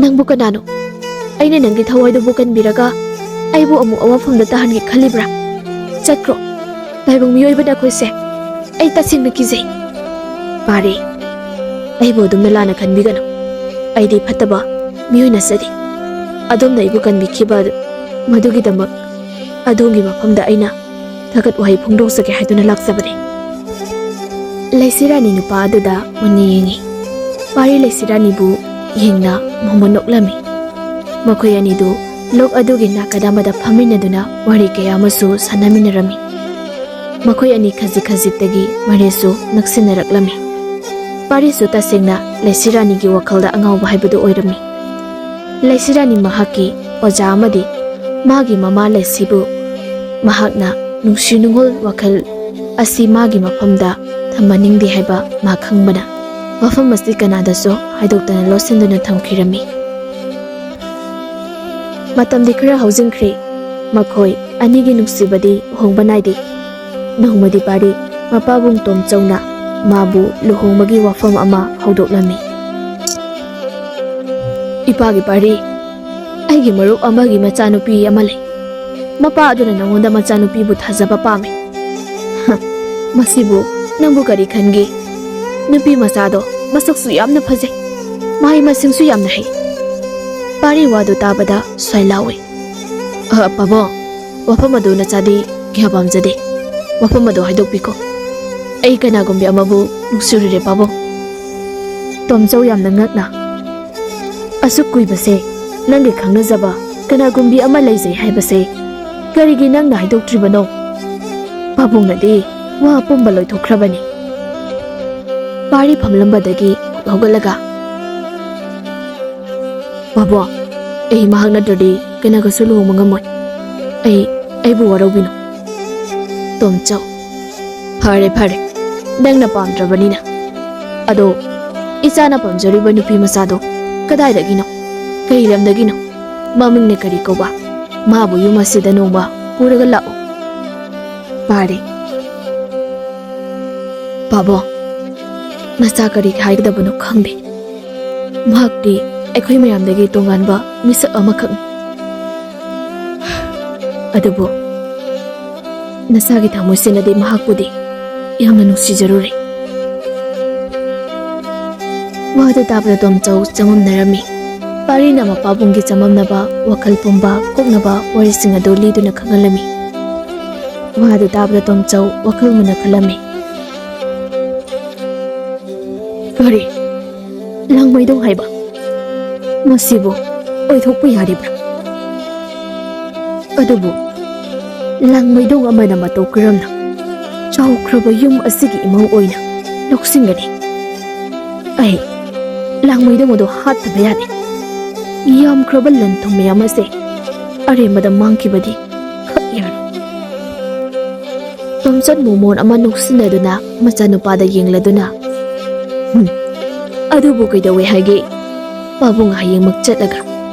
"ꯅꯪꯕꯨ ꯀꯅꯥꯅꯣ? ꯑꯩꯅ ꯅꯪꯒꯤ ꯊꯋꯥꯏꯗꯨꯕꯨ ꯀꯟꯕꯤꯔꯒ ꯑꯩꯕꯨ ꯑꯃꯨꯛ ꯑꯋꯥꯐꯝꯗ ꯇꯥꯍꯟꯒꯦ ꯈꯜꯂꯤꯕ꯭ꯔꯥ? ꯆꯠꯈ꯭ꯔꯣ, ꯇꯥꯏꯕꯪ ꯃꯤꯑꯣꯏꯕ ꯅꯈꯣꯏꯁꯦ꯫ ꯑꯩ ꯇꯁꯦꯡꯅ ꯀꯤꯖꯩ꯫" ꯄꯥꯔꯤ, ꯑꯩꯕꯨ ꯑꯗꯨꯝꯅ ꯂꯥꯟꯅ ꯈꯟꯕꯤꯒꯅꯨ꯫ ꯑꯩꯗꯤ ꯐꯠꯇꯕ ꯃꯤꯑꯣꯏ ꯅꯠꯆꯗꯦ꯫ ꯑꯗꯣꯝꯅ ꯑꯩꯕꯨ ꯀꯟꯕꯤꯈꯤꯕ ꯑꯗꯨ, ꯃꯗꯨꯒꯤꯗꯃꯛ ꯑꯗꯣꯝꯒꯤ ꯃꯐꯝꯗ ꯑꯩꯅ ꯊꯥꯒꯠ ꯋꯥꯍꯩ ꯐꯣꯡꯗꯣꯛꯆꯒꯦ ꯍꯥꯏꯗꯨꯅ ꯂꯥꯛꯆꯕꯅꯤ꯫ ꯂꯩꯁꯤꯔꯥꯅꯤ ꯅꯨꯄꯥ ꯑꯗꯨꯗ ꯃꯨꯟꯅ ꯌꯦꯡꯉꯤ꯫ ꯄꯥꯔꯤ ꯂꯩꯁꯤꯔꯥꯅꯤꯕꯨ ꯌꯦꯡꯅ ꯃꯣꯃꯣꯟ ꯅꯣꯛꯂꯝꯃꯤ꯫ ꯃꯈꯣꯏ ꯑꯅꯤꯗꯨ ꯂꯣꯛ ꯑꯗꯨꯒꯤ ꯅꯥꯀꯟ ꯑꯃꯗ ꯐꯝꯃꯤꯟꯅꯗꯨꯅ ꯋꯥꯔꯤ ꯀꯌꯥ ꯑꯃꯁꯨ ꯁꯥꯟꯅꯃꯤꯟꯅꯔꯝꯃꯤ꯫ ꯃꯈꯣꯏ ꯑꯅꯤ ꯈꯖꯤꯛ ꯈꯖꯤꯛꯇꯒꯤ ꯃꯔꯤꯁꯨ ꯅꯛꯁꯤꯟꯅꯔꯛꯂꯝꯃꯤ꯫ ꯄꯥꯔꯤꯁꯨ ꯇꯁꯦꯡꯅ ꯂꯩꯁꯤꯔꯥꯅꯤꯒꯤ ꯋꯥꯈꯜꯗ ꯑꯉꯥꯎꯕ ꯍꯥꯏꯕꯗꯨ ꯑꯣꯏꯔꯝꯃꯤ꯫ ꯂꯩꯁꯤꯔꯥꯅꯤ ꯃꯍꯥꯛꯀꯤ ꯑꯣꯖꯥ ꯑꯃꯗꯤ ꯃꯥꯒꯤ ꯃꯃꯥ ꯂꯩꯁꯤꯕꯨ ꯃꯍꯥꯛꯅ ꯅꯨꯡꯁꯤ ꯅꯨꯡꯉꯣꯜ ꯋꯥꯈꯜ ꯑꯁꯤ ꯃꯥꯒꯤ ꯃꯐꯝꯗ ꯊꯝꯍꯟꯅꯤꯡꯗꯦ ꯍꯥꯏꯕ ꯃꯥ ꯈꯪꯕꯅ, ꯋꯥꯐꯝ ꯑꯁꯤ ꯀꯅꯥꯗꯁꯨ ꯍꯥꯏꯗꯣꯛꯇꯅ ꯂꯣꯠꯁꯤꯟꯗꯨꯅ ꯊꯝꯈꯤꯔꯝꯃꯤ꯫ ꯃꯇꯝꯗꯤ ꯈꯔ ꯍꯧꯖꯤꯟꯈ꯭ꯔꯦ꯫ ꯃꯈꯣꯏ ꯑꯅꯤꯒꯤ ꯅꯨꯡꯁꯤꯕꯗꯤ ꯎꯍꯣꯡꯕ ꯅꯥꯏꯗꯦ꯫ ꯅꯣꯡꯃꯗꯤ ꯄꯥꯔꯤ ꯃꯄꯥꯕꯨꯡ ꯇꯣꯝꯆꯧꯅ ꯃꯥꯕꯨ ꯂꯨꯍꯣꯡꯕꯒꯤ ꯋꯥꯐꯝ ꯑꯃ ꯍꯧꯗꯣꯛꯂꯝꯃꯤ꯫ "ꯏꯄꯥꯒꯤ ꯄꯥꯔꯤ, ꯑꯩꯒꯤ ꯃꯔꯨꯞ ꯑꯃꯒꯤ ꯃꯆꯥꯅꯨꯄꯤ ꯑꯃ ꯂꯩ꯫ ꯃꯄꯥ ꯑꯗꯨꯅ ꯅꯉꯣꯟꯗ ꯃꯆꯥꯅꯨꯄꯤꯕꯨ ꯊꯥꯖꯕ ꯄꯥꯝꯃꯤ꯫" "ꯍ, ꯃꯁꯤꯕꯨ ꯅꯪꯕꯨ ꯀꯔꯤ ꯈꯟꯒꯦ? ꯅꯨꯄꯤ ꯃꯆꯥꯗꯣ ꯃꯁꯛꯁꯨ ꯌꯥꯝꯅ ꯐꯖꯩ, ꯃꯍꯩ ꯃꯁꯤꯡꯁꯨ ꯌꯥꯝꯅ ꯍꯩ꯫" ꯄꯥꯔꯤ ꯋꯥꯗꯨ ꯇꯥꯕꯗ ꯁ꯭ꯋꯥꯏ ꯂꯥꯎꯏ꯫ "ꯑ, ꯄꯥꯕꯨꯡ, ꯋꯥꯐꯝ ꯑꯗꯨ ꯅꯆꯥꯗꯤ ꯀꯌꯥ ꯄꯥꯝꯖꯗꯦ꯫ ꯋꯥꯐꯝ ꯑꯗꯨ ꯍꯥꯏꯗꯣꯛꯄꯤꯈꯣ꯫ ꯑꯩ ꯀꯅꯥꯒꯨꯝꯕꯤ ꯑꯃꯕꯨ ꯅꯨꯡꯁꯤꯔꯨꯔꯦ, ꯄꯥꯕꯨꯡ꯫" ꯇꯣꯝꯆꯧ ꯌꯥꯝꯅ ꯉꯛꯅ, "ꯑꯁꯨꯛ ꯀꯨꯏꯕꯁꯦ ꯅꯪꯒꯤ ꯈꯪꯅꯖꯕ ꯀꯅꯥꯒꯨꯝꯕꯤ ꯑꯃ ꯂꯩꯖꯩ ꯍꯥꯏꯕꯁꯦ ꯀꯔꯤꯒꯤ ꯅꯪꯅ ꯍꯥꯏꯗꯣꯛꯇ꯭ꯔꯤꯕꯅꯣ?" ꯄꯥꯕꯨꯡꯅꯗꯤ ꯋꯥ ꯑꯄꯨꯝꯕ ꯂꯣꯏꯊꯣꯛꯈ꯭ꯔꯕꯅꯤ꯫ ꯄꯥꯔꯤ ꯐꯝꯂꯝꯕꯗꯒꯤ ꯍꯧꯒꯠꯂꯒ, "ꯄꯥꯕꯨꯡ, ꯑꯩ ꯃꯍꯥꯛ ꯅꯠꯇ꯭ꯔꯗꯤ ꯀꯅꯥꯒꯁꯨ ꯂꯨꯍꯣꯡꯕ ꯉꯝꯃꯣꯏ꯫ ꯑꯩ, ꯑꯩꯕꯨ ꯋꯥꯔꯧꯕꯤꯅꯨ꯫" ꯇꯣꯝꯆꯧ, "ꯐꯔꯦ, ꯐꯔꯦ, ꯅꯪꯅ ꯄꯥꯝꯗ꯭ꯔꯕꯅꯤꯅ꯫ ꯑꯗꯣ, ꯏꯆꯥꯅ ꯄꯥꯝꯖꯔꯤꯕ ꯅꯨꯄꯤ ꯃꯆꯥꯗꯣ ꯀꯗꯥꯏꯗꯒꯤꯅꯣ? ꯀꯔꯤ ꯂꯝꯗꯒꯤꯅꯣ? ꯃꯃꯤꯡꯅ ꯀꯔꯤ ꯀꯧꯕ? ꯃꯥꯕꯨ ꯌꯨꯝ ꯑꯁꯤꯗ ꯅꯣꯡꯃ ꯄꯨꯔꯒ ꯂꯥꯛꯎ꯫" ꯄꯥꯔꯤ, "ꯄꯥꯕꯨꯡ, ꯅꯆꯥ ꯀꯔꯤ ꯍꯥꯏꯒꯗꯕꯅꯣ ꯈꯪꯗꯦ꯫ ꯃꯍꯥꯛꯇꯤ ꯑꯩꯈꯣꯏ ꯃꯌꯥꯝꯗꯒꯤ ꯇꯣꯉꯥꯟꯕ ꯃꯤꯁꯛ ꯑꯃꯈꯛꯅꯤ꯫ ꯑꯗꯨꯕꯨ ꯅꯆꯥꯒꯤ ꯊꯃꯣꯏꯁꯤꯅꯗꯤ ꯃꯍꯥꯛꯄꯨꯗꯤ ꯌꯥꯝꯅ ꯅꯨꯡꯁꯤꯖꯔꯨꯔꯦ꯫" ꯋꯥꯗꯨ ꯇꯥꯕꯗ ꯇꯣꯝꯆꯧ ꯆꯃꯝꯅꯔꯝꯃꯤ꯫ ꯄꯥꯔꯤꯅ ꯃꯄꯥꯕꯨꯡꯒꯤ ꯆꯃꯝꯅꯕ ꯋꯥꯈꯜ ꯄꯨꯝꯕ ꯀꯣꯛꯅꯕ ꯋꯥꯔꯤꯁꯤꯡ ꯑꯗꯨ ꯂꯤꯗꯨꯅ ꯈꯪꯍꯜꯂꯝꯃꯤ꯫ ꯋꯥꯗꯨ ꯇꯥꯕꯗ ꯇꯣꯝꯆꯧ ꯋꯥꯈꯜ ꯃꯨꯟꯅ ꯈꯜꯂꯝꯃꯤ꯫ "ꯀꯔꯤ? ꯂꯥꯡꯃꯩꯗꯣꯡ ꯍꯥꯏꯕ? ꯃꯁꯤꯕꯨ ꯑꯣꯏꯊꯣꯛꯄ ꯌꯥꯔꯤꯕ꯭ꯔꯥ? ꯑꯗꯨꯕꯨ ꯂꯥꯡꯃꯩꯗꯣꯡ ꯑꯃꯅ ꯃꯇꯧ ꯀꯔꯝꯅ ꯆꯥꯎꯈ꯭ꯔꯕ ꯌꯨꯝ ꯑꯁꯤꯒꯤ ꯏꯃꯧ ꯑꯣꯏꯅ ꯂꯧꯁꯤꯟꯒꯅꯤ꯫ ꯑꯩ ꯂꯥꯡꯃꯩꯗꯣꯡ ꯑꯗꯨ ꯍꯥꯠꯇꯕ ꯌꯥꯗꯦ꯫ ꯌꯥꯝꯈ꯭ꯔꯕ ꯂꯟ ꯊꯨꯝ ꯃꯌꯥꯝ ꯑꯁꯦ ꯑꯔꯦꯝꯕꯗ ꯃꯥꯡꯈꯤꯕꯗꯤ ꯈꯛ ꯌꯥꯔꯣꯏ꯫ ꯇꯣꯝꯆꯠ ꯃꯣꯃꯣꯟ ꯑꯃ ꯅꯣꯛꯁꯤꯟꯅꯗꯨꯅ ꯃꯆꯥꯅꯨꯄꯥꯗ ꯌꯦꯡꯂꯗꯨꯅ, "ꯍꯨꯝ, ꯑꯗꯨꯕꯨ ꯀꯩꯗꯧꯋꯦ ꯍꯥꯏꯒꯦ? ꯄꯥꯕꯨꯡ ꯍꯌꯦꯡꯃꯛ ꯆꯠꯂꯒ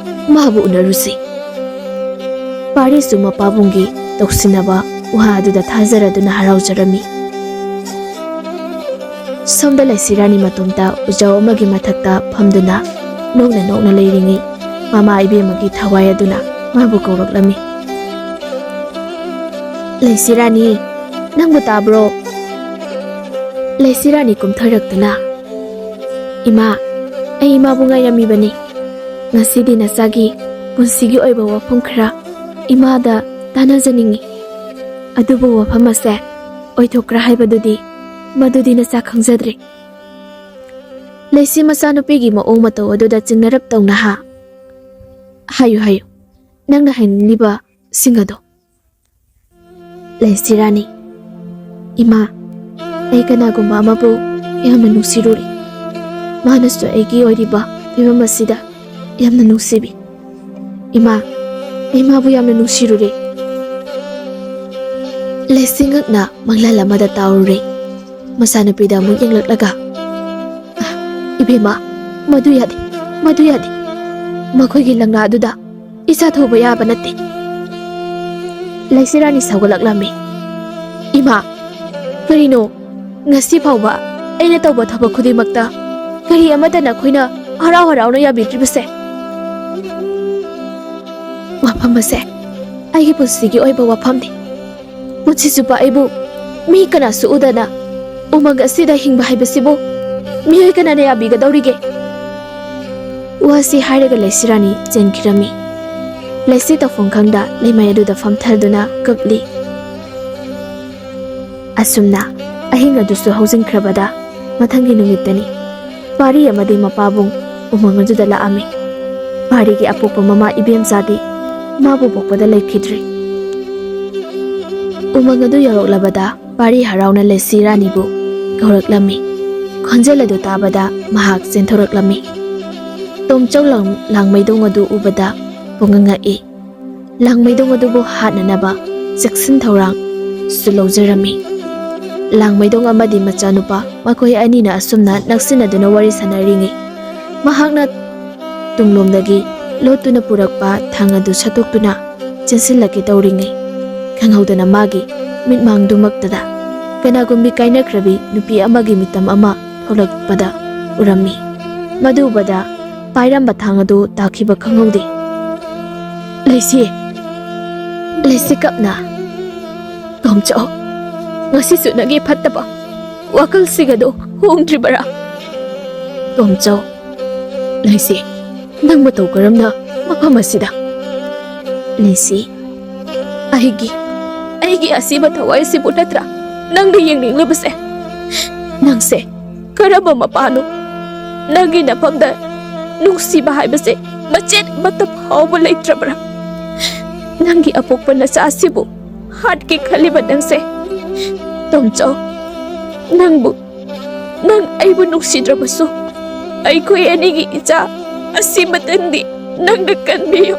ꯃꯥꯕꯨ ꯎꯅꯔꯨꯁꯤ꯫" ꯄꯥꯔꯤꯁꯨ ꯃꯄꯥꯕꯨꯡꯒꯤ ꯇꯧꯁꯤꯟꯅꯕ ꯋꯥꯍꯩ ꯑꯗꯨꯗ ꯊꯥꯖꯔꯗꯨꯅ ꯍꯔꯥꯎꯖꯔꯝꯃꯤ꯫ ꯁꯣꯝꯗ ꯂꯩꯁꯤꯔꯥꯅꯤ ꯃꯇꯣꯝꯇ ꯎꯖꯥꯎ ꯑꯃꯒꯤ ꯃꯊꯛꯇ ꯐꯝꯗꯨꯅ ꯅꯣꯛꯅ ꯅꯣꯛꯅ ꯂꯩꯔꯤꯉꯩ, ꯃꯃꯥ ꯏꯕꯦꯝꯃꯒꯤ ꯊꯋꯥꯏ ꯑꯗꯨꯅ ꯃꯥꯕꯨ ꯀꯧꯔꯛꯂꯝꯃꯤ꯫ "ꯂꯩꯁꯤꯔꯥꯅꯤ, ꯅꯪꯕꯨ ꯇꯥꯕ꯭ꯔꯣ?" ꯂꯩꯁꯤꯔꯥꯅꯤ ꯀꯨꯝꯊꯔꯛꯇꯨꯅ, "ꯏꯃꯥ, ꯑꯩ ꯏꯃꯥꯕꯨ ꯉꯥꯏꯔꯝꯃꯤꯕꯅꯤ꯫ ꯉꯁꯤꯗꯤ ꯅꯆꯥꯒꯤ ꯄꯨꯟꯁꯤꯒꯤ ꯑꯣꯏꯕ ꯋꯥꯐꯝ ꯈꯔ ꯏꯃꯥꯗ ꯇꯥꯟꯅꯖꯅꯤꯡꯏ꯫ ꯑꯗꯨꯕꯨ ꯋꯥꯐꯝ ꯑꯁꯦ ꯑꯣꯏꯊꯣꯛꯈ꯭ꯔꯥ ꯍꯥꯏꯕꯗꯨꯗꯤ, ꯃꯗꯨꯗꯤ ꯅꯆꯥ ꯈꯪꯖꯗ꯭ꯔꯦ꯫" ꯂꯩꯁꯤ ꯃꯆꯥꯅꯨꯄꯤꯒꯤ ꯃꯑꯣꯡ ꯃꯇꯧ ꯑꯗꯨꯗ ꯆꯤꯡꯅꯔꯞ ꯇꯧꯅ, "ꯍꯥ? ꯍꯥꯏꯌꯨ, ꯍꯥꯏꯌꯨ, ꯅꯪꯅ ꯍꯥꯏꯅꯤꯡꯂꯤꯕ ꯁꯤꯡ ꯑꯗꯣ꯫" ꯂꯩꯁꯤꯔꯥꯅꯤ, "ꯏꯃꯥ, ꯑꯩ ꯀꯅꯥꯒꯨꯝꯕ ꯑꯃꯕꯨ ꯌꯥꯝꯅ ꯅꯨꯡꯁꯤꯔꯨꯔꯦ꯫ ꯃꯥꯅꯁꯨ ꯑꯩꯒꯤ ꯑꯣꯏꯔꯤꯕ ꯐꯤꯕꯝ ꯑꯁꯤꯗ ꯌꯥꯝꯅ ꯅꯨꯡꯁꯤꯕꯤ꯫ ꯏꯃꯥ, ꯑꯩ ꯃꯥꯕꯨ ꯌꯥꯝꯅ ꯅꯨꯡꯁꯤꯔꯨꯔꯦ꯫" ꯂꯩꯁꯤ ꯉꯛꯅ ꯃꯪꯂꯥꯟ ꯑꯃꯗ ꯇꯥꯎꯔꯨꯔꯦ꯫ ꯃꯆꯥꯅꯨꯄꯤꯗ ꯑꯃꯨꯛ ꯌꯦꯡꯂꯛꯂꯒ, "ꯑ, ꯏꯕꯦꯝꯃ, ꯃꯗꯨ ꯌꯥꯗꯦ, ꯃꯗꯨ ꯌꯥꯗꯦ꯫ ꯃꯈꯣꯏꯒꯤ ꯂꯪꯂꯥ ꯑꯗꯨꯗ ꯏꯆꯥ ꯊꯧꯕ ꯌꯥꯕ ꯅꯠꯇꯦ꯫" ꯂꯩꯁꯤꯔꯥꯅꯤ ꯁꯥꯎꯒꯠꯂꯛꯂꯝꯃꯤ꯫ "ꯏꯃꯥ, ꯀꯔꯤꯅꯣ? ꯉꯁꯤ ꯐꯥꯎꯕ ꯑꯩꯅ ꯇꯧꯕ ꯊꯕꯛ ꯈꯨꯗꯤꯡꯃꯛꯇ ꯀꯔꯤ ꯑꯃꯠꯇ ꯅꯈꯣꯏꯅ ꯍꯔꯥꯎ ꯍꯔꯥꯎꯅ ꯌꯥꯕꯤꯗ꯭ꯔꯤꯕꯁꯦ? ꯋꯥꯐꯝ ꯑꯁꯦ ꯑꯩꯒꯤ ꯄꯨꯟꯁꯤꯒꯤ ꯑꯣꯏꯕ ꯋꯥꯐꯝꯅꯤ꯫ ꯄꯨꯟꯁꯤ ꯆꯨꯞꯄ ꯑꯩꯕꯨ ꯃꯤ ꯀꯅꯥꯁꯨ ꯎꯗꯅ ꯎꯃꯪ ꯑꯁꯤꯗ ꯍꯤꯡꯕ ꯍꯥꯏꯕꯁꯤꯕꯨ ꯃꯤꯑꯣꯏ ꯀꯅꯥꯅ ꯌꯥꯕꯤꯒꯗꯧꯔꯤꯒꯦ?" ꯋꯥꯁꯤ ꯍꯥꯏꯔꯒ ꯂꯩꯁꯤꯔꯥꯅꯤ ꯆꯦꯟꯈꯤꯔꯝꯃꯤ꯫ ꯂꯩꯁꯤ ꯇꯧꯐꯝ ꯈꯪꯗ ꯂꯩꯃꯥꯏ ꯑꯗꯨꯗ ꯐꯝꯊꯗꯨꯅ ꯀꯞꯂꯤ꯫ ꯑꯁꯨꯝꯅ ꯑꯍꯤꯡ ꯑꯗꯨꯁꯨ ꯍꯧꯖꯤꯟꯈ꯭ꯔꯕꯗ ꯃꯊꯪꯒꯤ ꯅꯨꯃꯤꯠꯇꯅꯤ꯫ ꯄꯥꯔꯤ ꯑꯃꯗꯤ ꯃꯄꯥꯕꯨꯡ ꯎꯃꯪ ꯑꯗꯨꯗ ꯂꯥꯛꯑꯝꯃꯤ꯫ ꯄꯥꯔꯤꯒꯤ ꯑꯄꯣꯛꯄ ꯃꯃꯥ ꯏꯕꯦꯝꯆꯥꯗꯤ ꯃꯥꯕꯨ ꯄꯣꯛꯄꯗ ꯂꯩꯈꯤꯗ꯭ꯔꯦ꯫ ꯎꯃꯪ ꯑꯗꯨ ꯌꯧꯔꯛꯂꯕꯗ ꯄꯥꯔꯤ ꯍꯔꯥꯎꯅ ꯂꯩꯁꯤ ꯔꯥꯅꯤꯕꯨ ꯀꯧꯔꯛꯂꯝꯃꯤ꯫ ꯈꯣꯟꯖꯦꯜ ꯑꯗꯨ ꯇꯥꯕꯗ ꯃꯍꯥꯛ ꯆꯦꯟꯊꯣꯔꯛꯂꯝꯃꯤ꯫ ꯇꯣꯝꯆꯧ ꯂꯥꯡ-, ꯂꯥꯡꯃꯩꯗꯣꯡ ꯑꯗꯨ ꯎꯕꯗ ꯄꯨꯡꯉꯛ ꯉꯛꯏ꯫ ꯂꯥꯡꯃꯩꯗꯣꯡ ꯑꯗꯨꯕꯨ ꯍꯥꯠꯅꯅꯕ ꯆꯦꯛꯁꯤꯟ ꯊꯧꯔꯥꯡꯁꯨ ꯂꯧꯖꯔꯝꯃꯤ꯫ ꯂꯥꯡꯃꯩꯗꯣꯡ ꯑꯃꯗꯤ ꯃꯆꯥꯅꯨꯄꯥ ꯃꯈꯣꯏ ꯑꯅꯤꯅ ꯑꯁꯨꯝꯅ ꯅꯛꯁꯤꯟꯅꯗꯨꯅ ꯋꯥꯔꯤ ꯁꯥꯟꯅꯔꯤꯉꯩ, ꯃꯍꯥꯛꯅ ꯇꯨꯡꯂꯣꯝꯗꯒꯤ ꯂꯣꯠꯇꯨꯅ ꯄꯨꯔꯛꯄ ꯊꯥꯡ ꯑꯗꯨ ꯁꯠꯇꯣꯛꯇꯨꯅ ꯆꯦꯟꯁꯤꯜꯂꯛꯀꯦ ꯇꯧꯔꯤꯉꯩ, ꯈꯪꯍꯧꯗꯅ ꯃꯥꯒꯤ ꯃꯤꯠꯃꯥꯡꯗꯨꯃꯛꯇꯗ ꯀꯅꯥꯒꯨꯝꯕꯤ ꯀꯥꯏꯅꯈ꯭ꯔꯕꯤ ꯅꯨꯄꯤ ꯑꯃꯒꯤ ꯃꯤꯇꯝ ꯑꯃ ꯊꯣꯛꯂꯛꯄꯗ ꯎꯔꯝꯃꯤ꯫ ꯃꯗꯨ ꯎꯕꯗ ꯄꯥꯏꯔꯝꯕ ꯊꯥꯡ ꯑꯗꯨ ꯇꯥꯈꯤꯕ ꯈꯪꯍꯧꯗꯦ꯫ "ꯂꯩꯁꯤ, ꯂꯩꯁꯤ ꯀꯞꯅ꯫ ꯇꯣꯝꯆꯧ, ꯉꯁꯤꯁꯨ ꯅꯪꯒꯤ ꯐꯠꯇꯕ ꯋꯥꯈꯜꯁꯤꯡ ꯑꯗꯨ ꯍꯣꯡꯗ꯭ꯔꯤꯕꯔꯥ?" "ꯇꯣꯝꯆꯧ, ꯂꯩꯁꯤ, ꯅꯪ ꯃꯇꯧ ꯀꯔꯝꯅ ꯃꯐꯝ ꯑꯁꯤꯗ?" "ꯂꯩꯁꯤ, ꯑꯩꯒꯤ, ꯑꯩꯒꯤ ꯑꯁꯤꯕ ꯊꯋꯥꯏꯁꯤꯕꯨ ꯅꯠꯇ꯭ꯔꯥ ꯅꯪꯅ ꯌꯦꯡꯅꯤꯡꯂꯤꯕꯁꯦ? ꯅꯪꯁꯦ ꯀꯔꯝꯕ ꯃꯄꯥꯅꯣ? ꯅꯪꯒꯤ ꯅꯐꯝꯗ ꯅꯨꯡꯁꯤꯕ ꯍꯥꯏꯕꯁꯦ ꯃꯆꯦꯠ ꯑꯃꯠꯇ ꯐꯥꯎꯕ ꯂꯩꯇ꯭ꯔꯕ꯭ꯔꯥ? ꯅꯪꯒꯤ ꯑꯄꯣꯛꯄ ꯅꯆꯥ ꯑꯁꯤꯕꯨ ꯍꯥꯠꯀꯦ ꯈꯜꯂꯤꯕ ꯅꯪꯁꯦ? ꯇꯣꯝꯆꯧ, ꯅꯪꯕꯨ, ꯅꯪ ꯑꯩꯕꯨ ꯅꯨꯡꯁꯤꯗ꯭ꯔꯕꯁꯨ, ꯑꯩꯈꯣꯏ ꯑꯅꯤꯒꯤ ꯏꯆꯥ ꯑꯁꯤꯃꯇꯪꯗꯤ ꯅꯪꯅ ꯀꯟꯕꯤꯌꯨ꯫"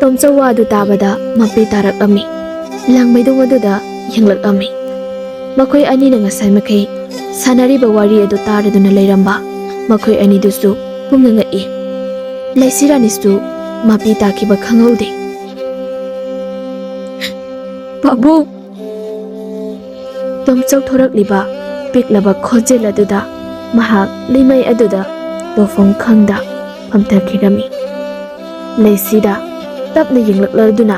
ꯇꯣꯝꯆꯧ ꯋꯥꯗꯨ ꯇꯥꯕꯗ ꯃꯄꯤ ꯇꯥꯔꯛꯂꯝꯃꯤ꯫ ꯂꯥꯡꯃꯩꯗꯣꯡ ꯑꯗꯨꯗ ꯌꯦꯡꯂꯛꯂꯝꯃꯤ꯫ ꯃꯈꯣꯏ ꯑꯅꯤꯅ ꯉꯁꯥꯏ ꯃꯈꯩ ꯁꯥꯟꯅꯔꯤꯕ ꯋꯥꯔꯤ ꯑꯗꯨ ꯇꯥꯔꯗꯨꯅ ꯂꯩꯔꯝꯕ ꯃꯈꯣꯏ ꯑꯅꯤꯗꯨꯁꯨ ꯄꯨꯝꯅ ꯉꯛꯏ꯫ ꯂꯩꯁꯤ ꯔꯥꯅꯤꯁꯨ ꯃꯄꯤ ꯇꯥꯈꯤꯕ ꯈꯪꯍꯧꯗꯦ꯫ "ꯄꯥꯕꯨꯡ!" ꯇꯣꯝꯆꯧ ꯊꯣꯔꯛꯂꯤꯕ ꯄꯤꯛꯂꯕ ꯈꯣꯟꯖꯦꯜ ꯑꯗꯨꯗ ꯃꯍꯥꯛ ꯂꯩꯃꯥꯏ ꯑꯗꯨꯗ ꯇꯧꯐꯝ ꯈꯪꯗ ꯐꯝꯊꯈꯤꯔꯝꯃꯤ꯫ ꯂꯩꯁꯤꯗ ꯇꯞꯅ ꯌꯦꯡꯂꯛꯂꯗꯨꯅ,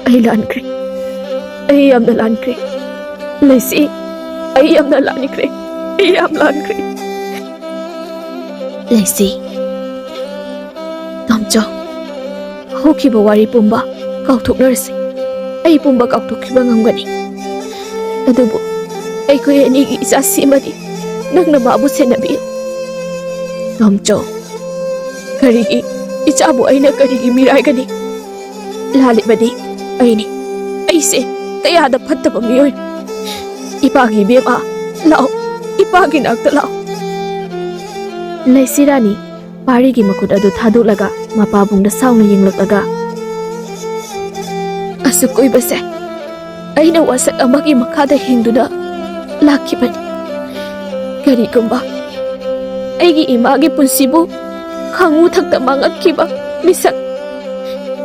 "ꯑꯩ ꯂꯥꯟꯈ꯭ꯔꯦ꯫ ꯑꯩ ꯌꯥꯝꯅ ꯂꯥꯟꯈ꯭ꯔꯦ꯫ ꯂꯩꯁꯤ, ꯑꯩ ꯌꯥꯝꯅ ꯂꯥꯟꯈ꯭ꯔꯦ꯫ ꯑꯩ ꯌꯥꯝ ꯂꯥꯟꯈ꯭ꯔꯦ꯫" "ꯂꯩꯁꯤ, ꯇꯣꯝꯆꯧ, ꯍꯧꯈꯤꯕ ꯋꯥꯔꯤ ꯄꯨꯝꯕ ꯀꯥꯎꯊꯣꯛꯅꯔꯁꯤ꯫ ꯑꯩ ꯄꯨꯝꯕ ꯀꯥꯎꯊꯣꯛꯈꯤꯕ ꯉꯝꯒꯅꯤ꯫ ꯑꯗꯨꯕꯨ ꯑꯩꯈꯣꯏ ꯑꯅꯤꯒꯤ ꯏꯆꯥꯁꯤ ꯑꯃꯗꯤ ꯅꯪꯅ ꯃꯥꯕꯨ ꯁꯦꯟꯅꯕꯤꯌꯨ꯫" "ꯇꯣꯝꯆꯧ, ꯀꯔꯤꯒꯤ ꯏꯆꯥꯕꯨ ꯑꯩꯅ ꯀꯔꯤꯒꯤ ꯃꯤꯔꯥꯏꯒꯅꯤ? ꯂꯥꯜꯂꯤꯕꯗꯤ ꯑꯩꯅꯤ꯫ ꯁꯦ, ꯀꯌꯥꯗ ꯐꯠꯇꯕ ꯃꯤꯑꯣꯏ꯫ ꯏꯄꯥꯒꯤ ꯏꯕꯦꯝꯃ, ꯂꯥꯛꯑꯣ, ꯏꯄꯥꯒꯤ ꯅꯥꯛꯇ ꯂꯥꯛꯑꯣ꯫ ꯂꯩꯁꯤꯔꯥꯅꯤ ꯄꯥꯔꯤꯒꯤ ꯃꯈꯨꯠ ꯑꯗꯨ ꯊꯥꯗꯣꯛꯂꯒ ꯃꯄꯥꯕꯨꯡꯗ ꯁꯥꯎꯅ ꯌꯦꯡꯂꯛꯂꯒ, "ꯑꯁꯨꯛ ꯀꯨꯏꯕꯁꯦ ꯑꯩꯅ ꯋꯥꯁꯛ ꯑꯃꯒꯤ ꯃꯈꯥꯗ ꯍꯤꯡꯗꯨꯅ ꯂꯥꯛꯈꯤꯕꯅꯤ꯫ ꯀꯔꯤꯒꯨꯝꯕ ꯑꯩꯒꯤ ꯏꯃꯥꯒꯤ ꯄꯨꯟꯁꯤꯕꯨ ꯈꯥꯉꯨ ꯊꯛꯇ ꯃꯥꯡꯉꯛꯈꯤꯕ ꯃꯤꯁꯛ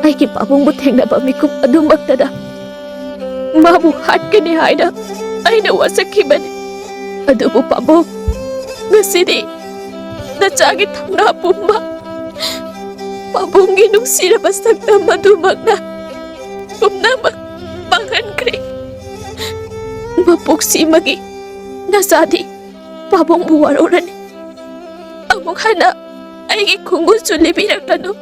ꯑꯩꯒꯤ ꯄꯥꯕꯨꯡꯕꯨ ꯊꯦꯡꯅꯕ ꯃꯤꯀꯨꯞ ꯑꯗꯨꯃꯛꯇꯗ ꯃꯥꯕꯨ ꯍꯥꯠꯀꯅꯤ ꯍꯥꯏꯅ ꯑꯩꯅ ꯋꯥꯁꯛꯈꯤꯕꯅꯤ꯫ ꯑꯗꯨꯕꯨ ꯄꯥꯕꯨꯡ, ꯉꯁꯤꯗꯤ ꯅꯆꯥꯒꯤ ꯊꯧꯅꯥ ꯄꯨꯝꯕ, ꯄꯥꯕꯨꯡꯒꯤ ꯅꯨꯡꯁꯤꯔꯕ ꯁꯛꯇꯝ ꯑꯗꯨꯃꯛꯅ ꯄꯨꯝꯅꯃꯛ ꯃꯥꯡꯍꯟꯈ꯭ꯔꯦ꯫ ꯃꯄꯣꯛꯁꯤꯃꯒꯤ ꯅꯆꯥꯗꯤ ꯄꯥꯕꯨꯡꯕꯨ ꯋꯥꯔꯧꯔꯅꯤ꯫ ꯑꯃꯨꯛ ꯍꯟꯅ ꯑꯩꯒꯤ ꯈꯣꯡꯒꯨꯜꯁꯨ ꯂꯤꯕꯤꯔꯛꯂꯅꯨ꯫"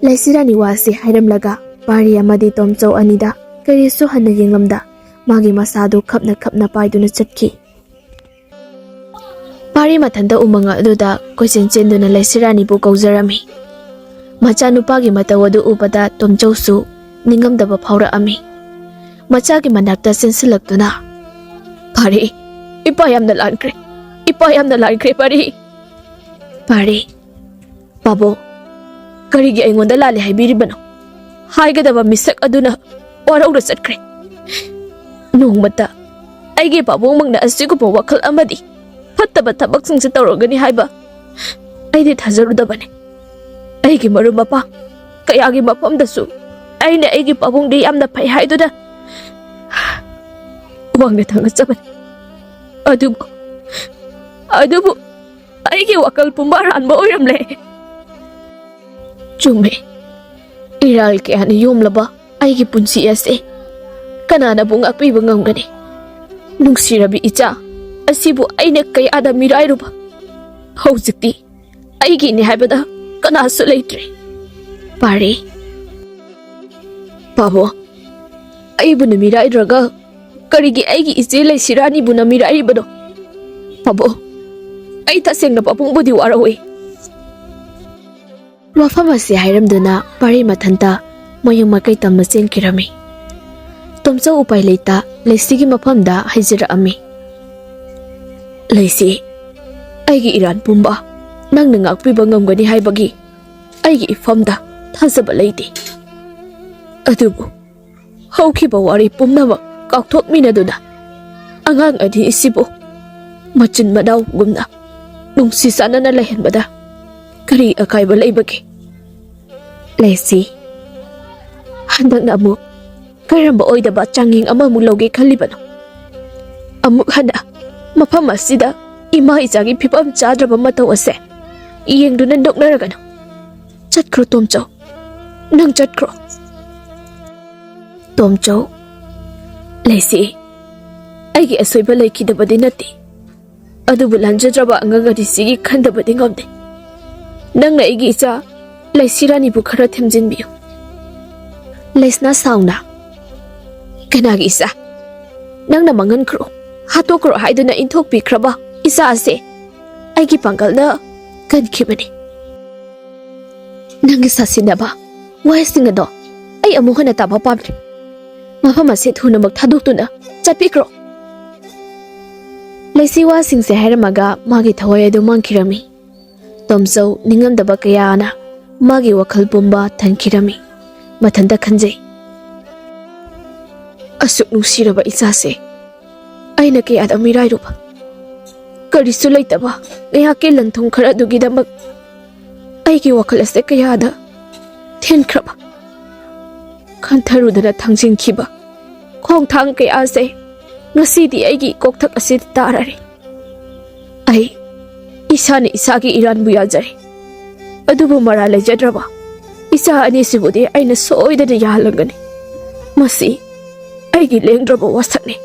ꯂꯩꯁꯤꯔꯥꯅꯤ ꯋꯥꯁꯤ ꯍꯥꯏꯔꯝꯂꯒ ꯄꯥꯔꯤ ꯑꯃꯗꯤ ꯇꯣꯝꯆꯧ ꯑꯅꯤꯗ ꯀꯔꯤꯁꯨ ꯍꯟꯅ ꯌꯦꯡꯂꯝꯗ ꯃꯥꯒꯤ ꯃꯁꯥꯗꯨ ꯈꯞꯅ ꯈꯞꯅ ꯄꯥꯏꯗꯨꯅ ꯆꯠꯈꯤ꯫ ꯄꯥꯔꯤ ꯃꯊꯟꯇ ꯎꯃꯪ ꯑꯗꯨꯗ ꯀꯣꯏꯆꯦꯟ ꯆꯦꯟꯗꯨꯅ ꯂꯩꯁꯤꯔꯥꯅꯤꯕꯨ ꯀꯧꯖꯔꯝꯃꯤ꯫ ꯃꯆꯥꯅꯨꯄꯥꯒꯤ ꯃꯇꯧ ꯑꯗꯨ ꯎꯕꯗ ꯇꯣꯝꯆꯧꯁꯨ ꯅꯤꯡꯉꯝꯗꯕ ꯐꯥꯎꯔꯛꯑꯝꯃꯤ꯫ ꯃꯆꯥꯒꯤ ꯃꯅꯥꯛꯇ ꯆꯦꯟꯁꯤꯜꯂꯛꯇꯨꯅ, "ꯄꯥꯔꯤ, ꯏꯄꯥ ꯌꯥꯝꯅ ꯂꯥꯟꯈ꯭ꯔꯦ, ꯏꯄꯥ ꯌꯥꯝꯅ ꯂꯥꯟꯈ꯭ꯔꯦ ꯄꯥꯔꯤ꯫" ꯄꯥꯔꯤ, "ꯄꯥꯕꯨꯡ, ꯀꯔꯤꯒꯤ ꯑꯩꯉꯣꯟꯗ ꯂꯥꯜꯂꯦ ꯍꯥꯏꯕꯤꯔꯤꯕꯅꯣ? ꯍꯥꯏꯒꯗꯕ ꯃꯤꯁꯛ ꯑꯗꯨꯅ ꯋꯥꯔꯧꯅ ꯆꯠꯈ꯭ꯔꯦ꯫ ꯅꯣꯡꯃꯇ ꯑꯩꯒꯤ ꯄꯥꯕꯨꯡꯃꯛꯅ ꯑꯁꯤꯒꯨꯝꯕ ꯋꯥꯈꯜ ꯑꯃꯗꯤ ꯐꯠꯇꯕ ꯊꯕꯛꯁꯤꯡꯁꯦ ꯇꯧꯔꯒꯅꯤ ꯍꯥꯏꯕ ꯑꯩꯗꯤ ꯊꯥꯖꯔꯨꯗꯕꯅꯤ꯫ ꯑꯩꯒꯤ ꯃꯔꯨꯞ ꯃꯄꯥꯡ ꯀꯌꯥꯒꯤ ꯃꯐꯝꯗꯁꯨ ꯑꯩꯅ ꯑꯩꯒꯤ ꯄꯥꯕꯨꯡꯗꯤ ꯌꯥꯝꯅ ꯐꯩ ꯍꯥꯏꯗꯨꯅ ꯋꯥꯡꯅ ꯊꯥꯡꯒꯠꯆꯕꯅꯤ꯫ ꯑꯗꯨꯕꯨ, ꯑꯗꯨꯕꯨ ꯑꯩꯒꯤ ꯋꯥꯈꯜ ꯄꯨꯝꯕ ꯑꯔꯥꯟꯕ ꯑꯣꯏꯔꯝꯂꯦ꯫" ꯆꯨꯝꯃꯦ꯫ ꯏꯔꯥꯜ ꯀꯌꯥꯅ ꯌꯣꯝꯂꯕ ꯑꯩꯒꯤ ꯄꯨꯟꯁꯤ ꯑꯁꯤ ꯀꯅꯥꯅꯕꯨ ꯉꯥꯛꯄꯤꯕ ꯉꯝꯒꯅꯤ? ꯅꯨꯡꯁꯤꯔꯕꯤ ꯏꯆꯥ ꯑꯁꯤꯕꯨ ꯑꯩꯅ ꯀꯌꯥꯗ ꯃꯤꯔꯥꯏꯔꯨꯕ꯫ ꯍꯧꯖꯤꯛꯇꯤ ꯑꯩꯒꯤꯅꯤ ꯍꯥꯏꯕꯗ ꯀꯅꯥꯁꯨ ꯂꯩꯇ꯭ꯔꯦ꯫ ꯄꯥꯔꯤ, ꯄꯥꯕꯨꯡ, ꯑꯩꯕꯨꯅ ꯃꯤꯔꯥꯏꯗ꯭ꯔꯒ ꯀꯔꯤꯒꯤ ꯑꯩꯒꯤ ꯏꯆꯦ ꯂꯩꯁꯤꯔꯥꯅꯤꯕꯨꯅ ꯃꯤꯔꯥꯏꯔꯤꯕꯅꯣ? ꯄꯥꯕꯨꯡ, ꯑꯩ ꯇꯁꯦꯡꯅ ꯄꯥꯕꯨꯡꯕꯨꯗꯤ ꯋꯥꯔꯧꯏ꯫ ꯋꯥꯐꯝ ꯑꯁꯤ ꯍꯥꯏꯔꯝꯗꯨꯅ ꯄꯥꯔꯤ ꯃꯊꯟꯇ ꯃꯌꯨꯝ ꯃꯥꯏꯀꯩ ꯇꯝꯅ ꯆꯦꯟꯈꯤꯔꯝꯃꯤ꯫ ꯇꯣꯝꯆꯧ ꯎꯄꯥꯏ ꯂꯩꯇ ꯂꯩꯁꯤꯒꯤ ꯃꯐꯝꯗ ꯍꯥꯏꯖꯔꯛꯑꯝꯃꯤ꯫ "ꯂꯩꯁꯤ, ꯑꯩꯒꯤ ꯏꯔꯥꯟ ꯄꯨꯝꯕ ꯅꯪꯅ ꯉꯥꯛꯄꯤꯕ ꯉꯝꯒꯅꯤ ꯍꯥꯏꯕꯒꯤ ꯑꯩꯒꯤ ꯏꯐꯝꯗ ꯊꯥꯖꯕ ꯂꯩꯇꯦ꯫ ꯑꯗꯨꯕꯨ ꯍꯧꯈꯤꯕ ꯋꯥꯔꯤ ꯄꯨꯝꯅꯃꯛ ꯀꯥꯎꯊꯣꯛꯃꯤꯟꯅꯗꯨꯅ ꯑꯉꯥꯡ ꯑꯅꯤ ꯑꯁꯤꯕꯨ ꯃꯆꯤꯟ ꯃꯅꯥꯎꯒꯨꯝꯅ ꯅꯨꯡꯁꯤ ꯆꯥꯟꯅꯅ ꯂꯩꯍꯟꯕꯗ ꯀꯔꯤ ꯑꯀꯥꯏꯕ ꯂꯩꯕꯒꯦ?" "ꯂꯩꯁꯤ, ꯍꯟꯗꯛꯅ ꯑꯃꯨꯛ ꯀꯔꯝꯕ ꯑꯣꯏꯗꯕ ꯆꯥꯡꯌꯦꯡ ꯑꯃꯃꯨꯛ ꯂꯧꯒꯦ ꯈꯜꯂꯤꯕꯅꯣ? ꯑꯃꯨꯛ ꯍꯟꯅ ꯃꯐꯝ ꯑꯁꯤꯗ ꯏꯃꯥ ꯏꯆꯥꯒꯤ ꯐꯤꯕꯝ ꯆꯥꯗ꯭ꯔꯕ ꯃꯇꯧ ꯑꯁꯦ ꯌꯦꯡꯗꯨꯅ ꯅꯣꯛꯅꯔꯒꯅꯨ꯫ ꯆꯠꯈ꯭ꯔꯣ ꯇꯣꯝꯆꯧ, ꯅꯪ ꯆꯠꯈ꯭ꯔꯣ꯫" "ꯇꯣꯝꯆꯧ, ꯂꯩꯁꯤ, ꯑꯩꯒꯤ ꯑꯁꯣꯏꯕ ꯂꯩꯈꯤꯗꯕꯗꯤ ꯅꯠꯇꯦ, ꯑꯗꯨꯕꯨ ꯂꯥꯟꯖꯗ꯭ꯔꯕ ꯑꯉꯥꯡ ꯑꯅꯤꯁꯤꯒꯤ ꯈꯟꯗꯕꯗꯤ ꯉꯝꯗꯦ꯫ ꯅꯪꯅ ꯑꯩꯒꯤ ꯏꯆꯥ ꯂꯩꯁꯤꯔꯥꯅꯤꯕꯨ ꯈꯔ ꯊꯦꯝꯖꯤꯟꯕꯤꯌꯨ꯫" ꯂꯩꯁꯅꯥ ꯁꯥꯎꯅ, "ꯀꯅꯥꯒꯤ ꯏꯆꯥ? ꯅꯪꯅ ꯃꯥꯡꯍꯟꯈ꯭ꯔꯣ, ꯍꯥꯠꯇꯣꯛꯈ꯭ꯔꯣ ꯍꯥꯏꯗꯨꯅ ꯏꯟꯊꯣꯛꯄꯤꯈ꯭ꯔꯕ ꯏꯆꯥ ꯑꯁꯦ ꯑꯩꯒꯤ ꯄꯥꯡꯒꯜꯅ ꯀꯟꯈꯤꯕꯅꯤ꯫ ꯅꯪꯒꯤ ꯁꯥꯁꯤꯟꯅꯕ ꯋꯥꯍꯩꯁꯤꯡ ꯑꯗꯣ ꯑꯩ ꯑꯃꯨꯛ ꯍꯟꯅ ꯇꯥꯕ ꯄꯥꯝꯗ꯭ꯔꯦ꯫ ꯃꯐꯝ ꯑꯁꯤ ꯊꯨꯅꯃꯛ ꯊꯥꯗꯣꯛꯇꯨꯅ ꯆꯠꯄꯤꯈ꯭ꯔꯣ꯫" ꯂꯩꯁꯤ ꯋꯥꯁꯤꯡꯁꯦ ꯍꯥꯏꯔꯝꯃꯒ ꯃꯥꯒꯤ ꯊꯋꯥꯏ ꯑꯗꯨ ꯃꯥꯡꯈꯤꯔꯝꯃꯤ꯫ ꯇꯣꯝꯆꯧ ꯅꯤꯡꯉꯝꯗꯕ ꯀꯌꯥꯅ ꯃꯥꯒꯤ ꯋꯥꯈꯜ ꯄꯨꯝꯕ ꯊꯟꯈꯤꯔꯝꯃꯤ꯫ ꯃꯊꯟꯇ ꯈꯟꯖꯩ, "ꯑꯁꯨꯛ ꯅꯨꯡꯁꯤꯔꯕ ꯏꯆꯥꯁꯦ ꯑꯩꯅ ꯀꯌꯥꯗ ꯃꯤꯔꯥꯏꯔꯨꯕ꯫ ꯀꯔꯤꯁꯨ ꯂꯩꯇꯕ ꯉꯥꯏꯍꯥꯛꯀꯤ ꯂꯟ ꯊꯨꯝ ꯈꯔꯗꯨꯒꯤꯗꯃꯛ ꯑꯩꯒꯤ ꯋꯥꯈꯜ ꯑꯁꯦ ꯀꯌꯥꯗ ꯊꯤꯟꯈ꯭ꯔꯕ꯫ ꯈꯟꯊꯔꯨꯗꯅ ꯊꯥꯡꯖꯤꯟꯈꯤꯕ ꯈꯣꯡꯊꯥꯡ ꯀꯌꯥꯁꯦ ꯉꯁꯤꯗꯤ ꯑꯩꯒꯤ ꯀꯣꯛꯊꯛ ꯑꯁꯤꯗ ꯇꯥꯔꯔꯦ꯫ ꯑꯩ ꯏꯁꯥꯅ ꯏꯁꯥꯒꯤ ꯏꯔꯥꯟꯕꯨ ꯌꯥꯖꯔꯦ, ꯑꯗꯨꯕꯨ ꯃꯔꯥꯜ ꯂꯩꯖꯗ꯭ꯔꯕ ꯏꯆꯥ ꯑꯅꯤꯁꯤꯕꯨꯗꯤ ꯑꯩꯅ ꯁꯣꯏꯗꯅ ꯌꯥꯍꯜꯂꯝꯒꯅꯤ꯫ ꯃꯁꯤ ꯑꯩꯒꯤ ꯂꯦꯡꯗ꯭ꯔꯕ ꯋꯥꯁꯛꯅꯤ꯫"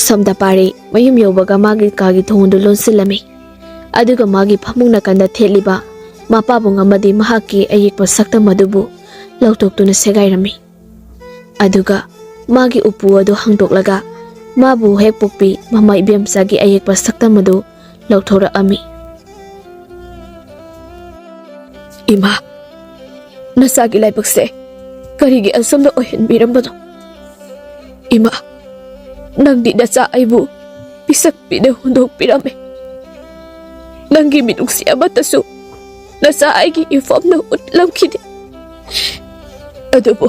ꯁꯣꯝꯗ ꯄꯥꯔꯤ ꯃꯌꯨꯝ ꯌꯧꯕꯒ ꯃꯥꯒꯤ ꯀꯥꯒꯤ ꯊꯣꯡꯗꯨ ꯂꯣꯟꯁꯤꯜꯂꯝꯃꯤ꯫ ꯑꯗꯨꯒ ꯃꯥꯒꯤ ꯐꯃꯨꯡ ꯅꯥꯀꯟꯗ ꯊꯦꯠꯂꯤꯕ ꯃꯄꯥꯕꯨꯡ ꯑꯃꯗꯤ ꯃꯍꯥꯛꯀꯤ ꯑꯌꯦꯛꯄ ꯁꯛꯇꯝ ꯑꯗꯨꯕꯨ ꯂꯧꯊꯣꯛꯇꯨꯅ ꯁꯦꯒꯥꯏꯔꯝꯃꯤ꯫ ꯑꯗꯨꯒ ꯃꯥꯒꯤ ꯎꯄꯨ ꯑꯗꯨ ꯍꯥꯡꯗꯣꯛꯂꯒ ꯃꯥꯕꯨ ꯍꯦꯛ ꯄꯣꯛꯄꯤ ꯃꯃꯥ ꯏꯕꯦꯝꯆꯥꯒꯤ ꯑꯌꯦꯛꯄ ꯁꯛꯇꯝ ꯑꯗꯨ ꯂꯧꯊꯣꯔꯛꯑꯝꯃꯤ꯫ "ꯏꯃꯥ, ꯅꯆꯥꯒꯤ ꯂꯥꯏꯕꯛꯁꯦ ꯀꯔꯤꯒꯤ ꯑꯁꯨꯝꯅ ꯑꯣꯏꯍꯟꯕꯤꯔꯝꯕꯅꯣ? ꯏꯃꯥ, ꯅꯪꯗꯤ ꯅꯆꯥ ꯑꯩꯕꯨ ꯄꯤꯁꯛ ꯄꯤꯛꯅ ꯍꯨꯟꯗꯣꯛꯄꯤꯔꯝꯃꯦ꯫ ꯅꯪꯒꯤ ꯃꯤꯅꯨꯡꯁꯤ ꯑꯃꯠꯇꯁꯨ ꯅꯆꯥ ꯑꯩꯒꯤ ꯏꯐꯝꯅ ꯎꯠꯂꯝꯈꯤꯗꯦ꯫ ꯑꯗꯨꯕꯨ,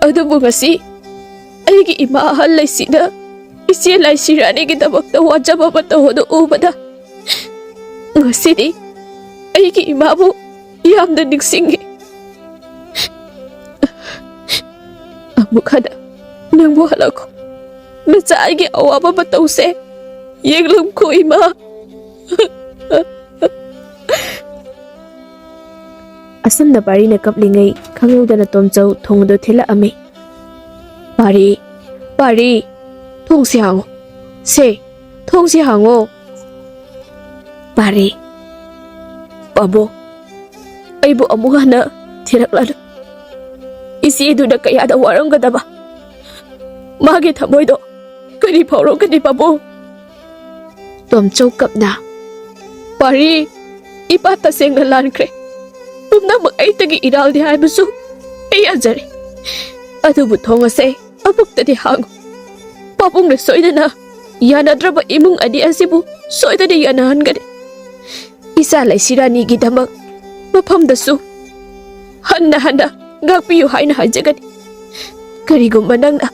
ꯑꯗꯨꯕꯨ ꯉꯁꯤ ꯑꯩꯒꯤ ꯏꯃꯥ ꯑꯍꯜ ꯂꯩꯁꯤꯅ ꯏꯆꯦ ꯂꯥꯏꯁꯤꯔꯥꯅꯤꯒꯤꯗꯃꯛꯇ ꯋꯥꯖꯕ ꯃꯇꯧ ꯑꯗꯨ ꯎꯕꯗ, ꯉꯁꯤꯗꯤ ꯑꯩꯒꯤ ꯏꯃꯥꯕꯨ ꯌꯥꯝꯅ ꯅꯤꯡꯁꯤꯡꯉꯤ꯫ ꯑꯃꯨꯛ ꯍꯟꯅ ꯅꯪꯕꯨ ꯍꯜꯂꯛꯈꯣ꯫ ꯅꯆꯥ ꯑꯩꯒꯤ ꯑꯋꯥꯕ ꯃꯇꯧꯁꯦ ꯌꯦꯡꯂꯝꯈꯣ, ꯏꯃꯥ꯫" ꯑꯁꯨꯝꯅ ꯄꯥꯔꯤꯅ ꯀꯞꯂꯤꯉꯩ ꯈꯪꯍꯧꯗꯅ ꯇꯣꯝꯆꯧ ꯊꯣꯡ ꯑꯗꯨ ꯊꯤꯜꯂꯛꯑꯝꯃꯤ꯫ "ꯄꯥꯔꯤ, ꯄꯥꯔꯤ, ꯊꯣꯡꯁꯤ ꯍꯥꯡꯉꯣ꯫ ꯁꯦ, ꯊꯣꯡꯁꯤ ꯍꯥꯡꯉꯣ꯫" ꯄꯥꯔꯤ, "ꯄꯥꯕꯨꯡ, ꯑꯩꯕꯨ ꯑꯃꯨꯛ ꯍꯟꯅ ꯊꯤꯔꯛꯂꯅꯨ꯫ ꯏꯆꯦꯗꯨꯅ ꯀꯌꯥꯗ ꯋꯥꯔꯝꯒꯗꯕ꯫ ꯃꯥꯒꯤ ꯊꯃꯣꯏꯗꯣ ꯀꯔꯤ ꯐꯥꯎꯔꯝꯒꯅꯤ, ꯄꯥꯕꯨꯡ?" ꯇꯣꯝꯆꯧ ꯀꯞꯅ, "ꯄꯥꯔꯤ, ꯏꯄꯥ ꯇꯁꯦꯡꯅ ꯂꯥꯟꯈ꯭ꯔꯦ꯫ ꯄꯨꯝꯅꯃꯛ ꯑꯩꯇꯒꯤ ꯏꯔꯥꯜꯅꯤ ꯍꯥꯏꯕꯁꯨ ꯑꯩ ꯌꯥꯖꯔꯦ꯫ ꯑꯗꯨꯕꯨ ꯊꯣꯡ ꯑꯁꯦ ꯑꯃꯨꯛꯇꯗꯤ ꯍꯥꯡꯉꯨ꯫ ꯄꯥꯕꯨꯡꯅ ꯁꯣꯏꯗꯅ ꯌꯥꯅꯗ꯭ꯔꯕ ꯏꯃꯨꯡ ꯑꯅꯤ ꯑꯁꯤꯕꯨ ꯁꯣꯏꯗꯅ ꯌꯥꯅꯍꯟꯒꯅꯤ꯫ ꯏꯆꯥ ꯂꯩꯁꯤꯔꯥꯅꯤꯒꯤꯗꯃꯛ ꯃꯐꯝꯗꯁꯨ ꯍꯟꯅ ꯍꯟꯅ ꯉꯥꯛꯄꯤꯌꯨ ꯍꯥꯏꯅ ꯍꯥꯏꯖꯒꯅꯤ꯫ ꯀꯔꯤꯒꯨꯝꯕ ꯅꯪꯅ